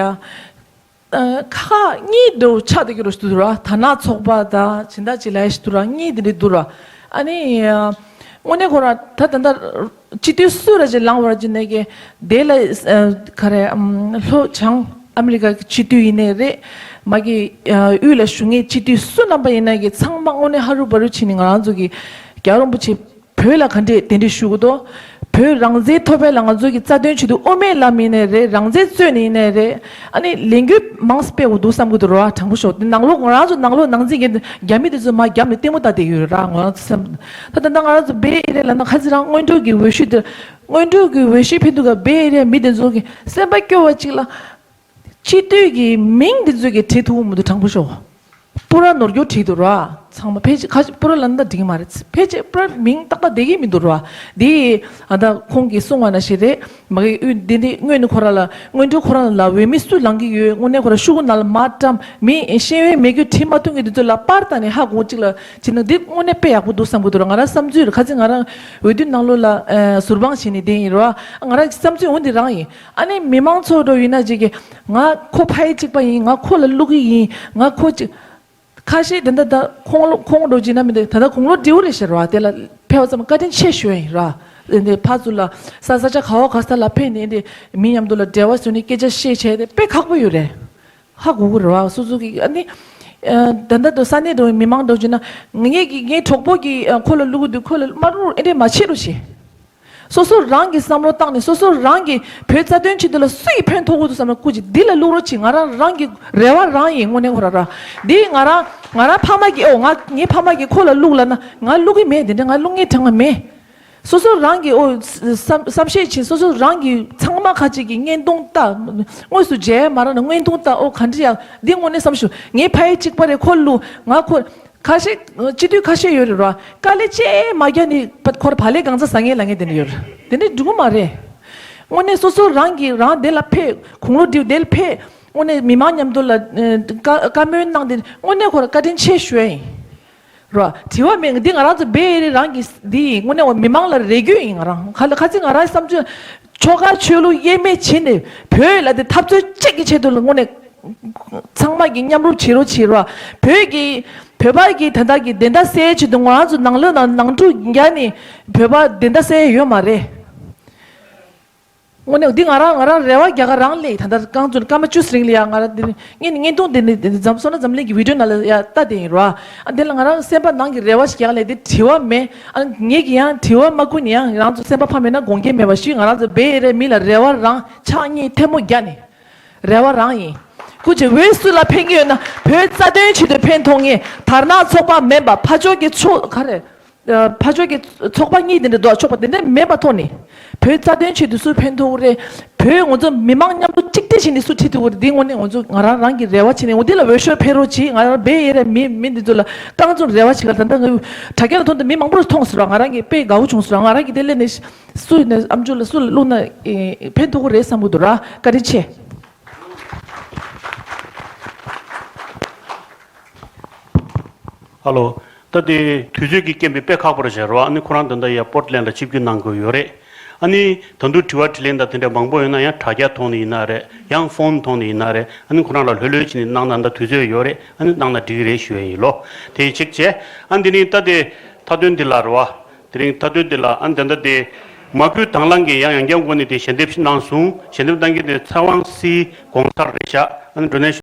ཁག་གཉིས་འདྲ་བོ་ཆགས་བསྡད་ཀྱི་རེད་ཞུ་འདུག་ར། དར་ནག་ཚོགས་པ་དང་སྦྱིན་བདག་ཅིག་ལ་ཞུ་འདུག་ར། གཉིས་དེ་འདྲ་འདུག་ར། ཨ་ནི་དངོས་གནས་ཁོ་རང་ད་ད་ལྟ་སྤྱི་འཐུས་སུ་ར་ཅིག་ལངས་པ་ར་ཅིག་ནས་ཀྱི་དེ་ལ་ག་རེ་ལྷོ་བྱང་ཨ་མི་རི་ཀ་གི་སྤྱི་འཐུས་ཡིན་ནའི་རེད། མ་གི་དབུས་ལ་བཞུགས་མཁན་སྤྱི་འཐུས་སུ་རྣམ་པ་ཡིན་ན་གི་ཚང་མ་དངོས་གནས་ཧ་རུ་བ་རུ་བྱས་ནས་ང་རང་ཚོ་གི་རྒྱལ་བ་རིན་པོ་ཆེ་བོད་ལ་ག་འདྲས་གདན་འདྲེན་ཞུ་གི་འདུག་བོད་རང་བཙན་ཐོབ་པ་ལ་ང་ཚོ་གི་རྩ་དོན་ཆེད་དུ་དབུ་མའི་ལམ་ཡིན་ནའི་རེད། རང་བཙན་རྩོད་ནས་ཡིན་ནའི་རེད། ཨ་ནི་ལས་འགུལ་མང་ཙམ་སྤེལ་དགོས་འདུག་བསམ་གི་འདུག་ར། དྲང་པོ་ཤོད་དེ་ནང་ལོགས་ང་རང་ཚོ་ནང་ལོགས་ནང་འཛིང་གི་རྒྱ་མི་དེ་ཚོ་མ་རྒྱབ་ནས་ལྟད་མོ་ལྟ་བསྡད་ཡོད་ར། ང་རང་ཚོ་སེམས་ད་ད་ལྟ་ང་རང་ཚོ་བེ་ཨེ་རི་ཡ་ལ་ན་ཁ་ཚི་རང་སྔོན་འགྲོ་གི་འོས་ཤོག་དེ་སྔོན་འགྲོ་གི་འོས་ཤོག་ཕུལ་འདུག་ག་བེ་ཨེ་རི་ཡ་མི་དེ་ཚོ་གི་སེམས་པ་སྐྱོ་བ་ཅིག་ལ། སྤྱི་འཐུས་ཀྱི་མིང་འདི་ཚོས་ཀྱི་བྲིས་ཐུབ་མི་འདུག་དྲང་པོ་ཤོད། སྤུ་ར་ནོར་རྒྱུ་བྲིས་འདུག་ར། ཚང་མ་ཕལ་ཆེར་ཁ་ཤས་སྤུ་ར་ལབ་ན་འགྲིག་གི་མ་རེད། ཕལ་ཆེར་སྤུ་ར་མིང་ཏག་ཏག་བསྡད་ཀྱི་མི་འདུག་ར། འདི་ཨ་ད་ཁོང་གིས་གསུངས་པ་ནང་བཞིན་རེད། མ་གི་དབུས་འདི་འདི་སྔོན་ནས་ཁོ་ར་ལ་སྔོན་འགྲོ་ཁོ་ར་ལ་འོས་མི་སུ་ལངས་ཀྱི་ཡོད། དངོས་གནས་ཁོ་ར་ཤོག་གུ་ནང་ལ་མ་བཀྲམ། མི་ཤེས་ཡོན་མེད་རྒྱུ་བྲིས་མ་ཐུབ་མཁན་འདི་ཚོ་ལ་པར་བཏང་ནས་ཧ་གོ་གཅིག་ལ་བྱས་ན་འདི་དངོས་གནས་དཔེ་ཡག་པོ་འདུག་བསམ་གྱི་འདུག་ར། ང་རང་བསམ་ཚུལ་རེད། ཁ་ཚིག་ང་རང་འོས་བསྡུ་ནང་ལོགས་ལ་ཨ་ཟུར་དཔང་བྱས་ནས་བསྡད་ཡིན་ར། ང་རང་བསམ་ཚུལ་འོ་འདི་རང་ཡིན། ཨ་ནི་མི་མང་ཚོ་འགྲོ་ཡིན་ན་ཅིག་གི་ང་ཁོ་ཕ་ཡུལ་གཅིག་པ་ཡིན། ང་ཁོ་ལ་བླུག་གི་ཡིན། ང་ཁོ་ཅིག་ཁ་ཤས་དེ་འདྲ་ད་ཁོང་ལོ་ཁོང་འགྲོ་གྱི་ན་མི་འདུག་ད་ལྟ་དགུང་ལོ་བགྲེས་པོ་རེད་ཤག་ར། དེ་ལ་ཕེབས་པ་ཙམ་བཀའ་དྲིན་ཆེ་ཞུ་ཡ་ཡིན་ར། འདི་ཕར་ཚུར་ལ་ས་ས་ཆ་ག་བ་ག་ས་ལ་ཕེབས་ནས་འདི་མི་མཉམ་དུ་ལ་འབྲེལ་བ་བཟོས་ནས་སྐད་ཆ་བཤད་བྱས་ཏེ་དཔེ་ཁག་པོ་ཡོད་རེད། ཧ་གོ་གི་རེད་བ། སོ་སོ་གི་ཨ་ནི་ད་ལྟ་དུ་ས་གནས་དུ་མི་མང་འགྲོ་གྱི་ན་ངེད་ཀྱི་ངའི་གྲོགས་པོ་གི་ཁོ་ལ་བླུག་གི་འདུག་ཁོ་ལ་མ་རུ་ཨེ་འདྲས་མ་བྱེད་རོགས་བྱེད། སོ་སོ་རང་གི་བསམ་བློ་བཏང་ནས་སོ་སོ་རང་གི་བོད་རྩ་དོན་ཆེད་དུ་ལ་སུ་ཡིས་ཕན་ཐོགས་དགོས་འདུག་བསམ་ན་སྐུ་མཁྱེན་འདི་ལ་བླུག་རོགས་གྱིས། ང་རང་རང་གི་རེ་བ་རང་ཡིན། དངོས་གནས་ཁོ་ར་ར་འདི་ང་རང་ང་རང་ཕ་མ་གི་ཨོ་ང་ངའི་ཕ་མ་གི་ཁོ་ལ་བླུག་ལབ་ན་ང་བླུག་གི་མེད། དེ་འདྲ་ང་བླུག་མཁན་དྲན་གི་མེད། སོ་སོ་རང་གི་ཨོ་བསམ་བསམ་ཤེས་བྱེད། སོ་སོ་རང་གི་ཚང་མ་ཁ་ཅིག་གི་བརྙན་ཐུང་ལྟ། དངོས་སུ་མཇལ་མ་རག་ན་བརྙན་ཐུང་ལྟ། ཨོ་ག་འདྲ་ཡ་འདི་དངོས་གནས་བསམ་ཞུ། ངའི་ཕ་ཡུལ་གཅིག་པ་རེད། ཁོ་ལ་བླུག་ང་ཁོ། ཁ་ཤས་སྤྱི་འཐུས་ཁ་ཤས་ཡོད་རེད་ར། དཀའ་ལས་ཅི་མ་རྒྱག་ནི་ཁོར་བག་ལེབ་གང་ཚ་ཟ་ངེས་ལ་ངེས་དེ་འདྲ་ཡོད་རེད། དེ་འདྲ་འགྲིག་གི་མ་རེད། དངོས་གནས་སོ་སོ་རང་གིས་རང་དེ་ལ་ཕེབས། དགུང་ལོ་བགྲེས་པོ་དེ་ལ་ཕེབས། དངོས་གནས་མི་མང་མཉམ་དུ་ལ་ཨ་བཀའ་བཀའ་མོལ་གནང་དེ་དངོས་གནས་ཁོར་བཀའ་དྲིན་ཆེ་ཞུ་ཡ་ཡིན། ར། དྲི་བ་མེད། འདི་ང་རང་ཚོ་བེ་ཨེ་རི་ཡ་རང་གི་འདི་ཡིན། དངོས་གནས་མི་མང་ལ་རེ་སྐུལ་ཡིན། ང་རང་ཁ་ལ་ཁ་ཚིག་ང་རང་བསམ་ཚུལ། ཆོལ་ཁ་ཆོས་ལུགས་དབྱེར་མེད་བྱས་ནས་བོད་ལ་དེ་འཐབ་རྩོད་གཅིག་གི་ཆེད་དུ་ལ་དངོས་གནས་ཚང་མ་གི་མཉམ་རུབ་བྱེད་རོགས་བྱེད་རོགས། བོད་ཀྱི་བོད་པ་གི་དེ་དག་གི་བདེན་མཐའ་གསལ་ཆེད་དུ་ང་རང་ཚོ་ནང་ལོགས་ནང་ནང་འཁྲུག་རྒྱག་ནས་བོད་པ་བདེན་མཐའ་གསལ་ཡ་ཡོད་མ་རེད། དངོས་གནས་འདི་ང་རང་ང་རང་རེ་བ་རྒྱག་ག་རང་ལས། ད་ལྟ་རྐང་བཙུན་སྐར་མ་བཅུ་ཙམ་རིང་ལ་ཡ་ང་རང་འདི་བརྙན་བརྙན་ཐུང་འདི་ནི་འདི་འཛམ་བཟོ་ན་འཛམ་གླིང་གི་བི་ཌིའོ་ནང་ལ་ཡ་ལྟ་དེ་ཡིན་རོ། ཨ་འདི་ལ་ང་རང་སེམས་པ་ནང་གི་རེ་བ་ཞིག་རྒྱག་ལས། འདི་དྲི་བ་མེད། ཨ་ངེད་ཀྱི་ཡང་དྲི་བ་མ་བསྐུར་ནས་ཡང་རང་ཚོ་སེམས་པ་ཕམ་མེད་ན་དགོངས་འགལ་མེད་པ་ཞིག་ང་རང་ཚོ་བེ་ཨེ་རི་ཡའི་མི་ལ་རེ་བ་རང་ཕྱག་གཉིས་ཐལ་མོ་རྒྱག་ནས་རེ་བ་རང་ཡིན། སྐུ་མཁྱེན། འོས་སུ་ལ་ཕན་གྱི་ཡོད་ན་བོད་རྩ་དོན་ཆེད་དུ་ཕན་ཐོགས་ངེས། དར་ནག་ཚོགས་པ་མིན་པ་ཕ་ཕྱོགས་ཀྱི་ཕྱོགས་ག་རེ། ཕ་ཕྱོགས་ཀྱི་ཚོགས་པ་གཉིས་དེ་འདྲ་འདུག་ཆོག་པ་དེ་འདྲ་མེད་པ་ཐོག་ནས་བོད་རྩ་དོན་ཆེད་དུ་སུ་ཕན་ཐོགས་རེད། བོད་ང་ཚོ་མི་མང་མཉམ་དུ་གཅིག་སྒྲིལ་བྱས་ནས་སུ་ཁྲིད་ཐུབ་རེད། འདི་དངོས་གནས་ང་ཚོ་ང་རང་རང་གི་རེ་བ་བྱས་ནས་འོ་འདི་ལ་འོས་ཤོག་འཕེན་རོགས་གྱིས། ང་རང་བེ་ཨེ་རི་ཡའི་མི་མི་འདི་ཚོ་ལ་རྐང་བཙུན་རེ་བ་བྱེད་ག་ད་ལྟ་ང་དྲ་རྒྱ་ལ་ཐོན་དུས་མི་མང་པོ་ལ་མཐོང་སོང་ར། ང་རང་གི་དཔེ་དགའ་བོ་བྱུང་སོང་ར། ང་རང་གི་དེ་ལས་ནས་སུ་ནས་ཨམ་ཅོག་ལ་སུ་ལ་བླུགས་ན་ཕན་ཐོགས་རེད་བསམ་གི་འདུག་ར། བཀའ་དྲིན་ཆེ། ཧ་ལོ། ད་དེ་དུས་ཚོད་ཀྱི་རྐྱེན་པས་དཔེ་ཁག་པོ་རེད་བྱས་རོ། ཨ་ནི་ཁོ་རང་ད་ལྟ་ཡ་པོར་ཊི་ལེན་ཌ་ལ་ཆིབས་བསྒྱུར་གནང་དགོས་ཡོད་རེད། ཨ་ནི་ད་དུང་དྲི་བ་དྲིས་ལན་དང་དེ་འདྲ་མང་པོ་ཡོད་ན་ཡང་དྲ་རྒྱ་ཐོག་ནས་ཡིན་ན་རེད། ཡང་ཕོན་ཐོག་ནས་ཡིན་ན་རེད། ཨ་ནི་ཁོ་རང་ལ་ལྷོད་ལྷོད་བྱས་ནས་གནང་ན་ད་དུས་ཚོད་ཡོད་རེད། ཨ་ནི་གནང་ན་འགྲིག་གི་རེད་ཞུ་ཡ་ཡིན་ལོ། དེ་གཅིག་བྱས། ཨ་འདི་ནི་ད་དེ་མཐའ་དོན་འདི་ལ་རོ། དེ་རིང་མཐའ་དོན་འདི་ལ་ཨ་ནི་ད་ལྟ་དེ་མ་བསྐུལ་དང་བླངས་ཀྱིས་ཡང་ཡང་བསྐྱར་སྒོ་ནས་དེ་ཞལ་འདེབས་ཤིག་གནང་སོང་། ཞལ་འདེབས་གནང་མཁན་དེ་ཚེ་དབང་སྲིད་གོང་སར་རེད་ཤག་ཨ་ནི་ཌོ་ནེ་ཤན་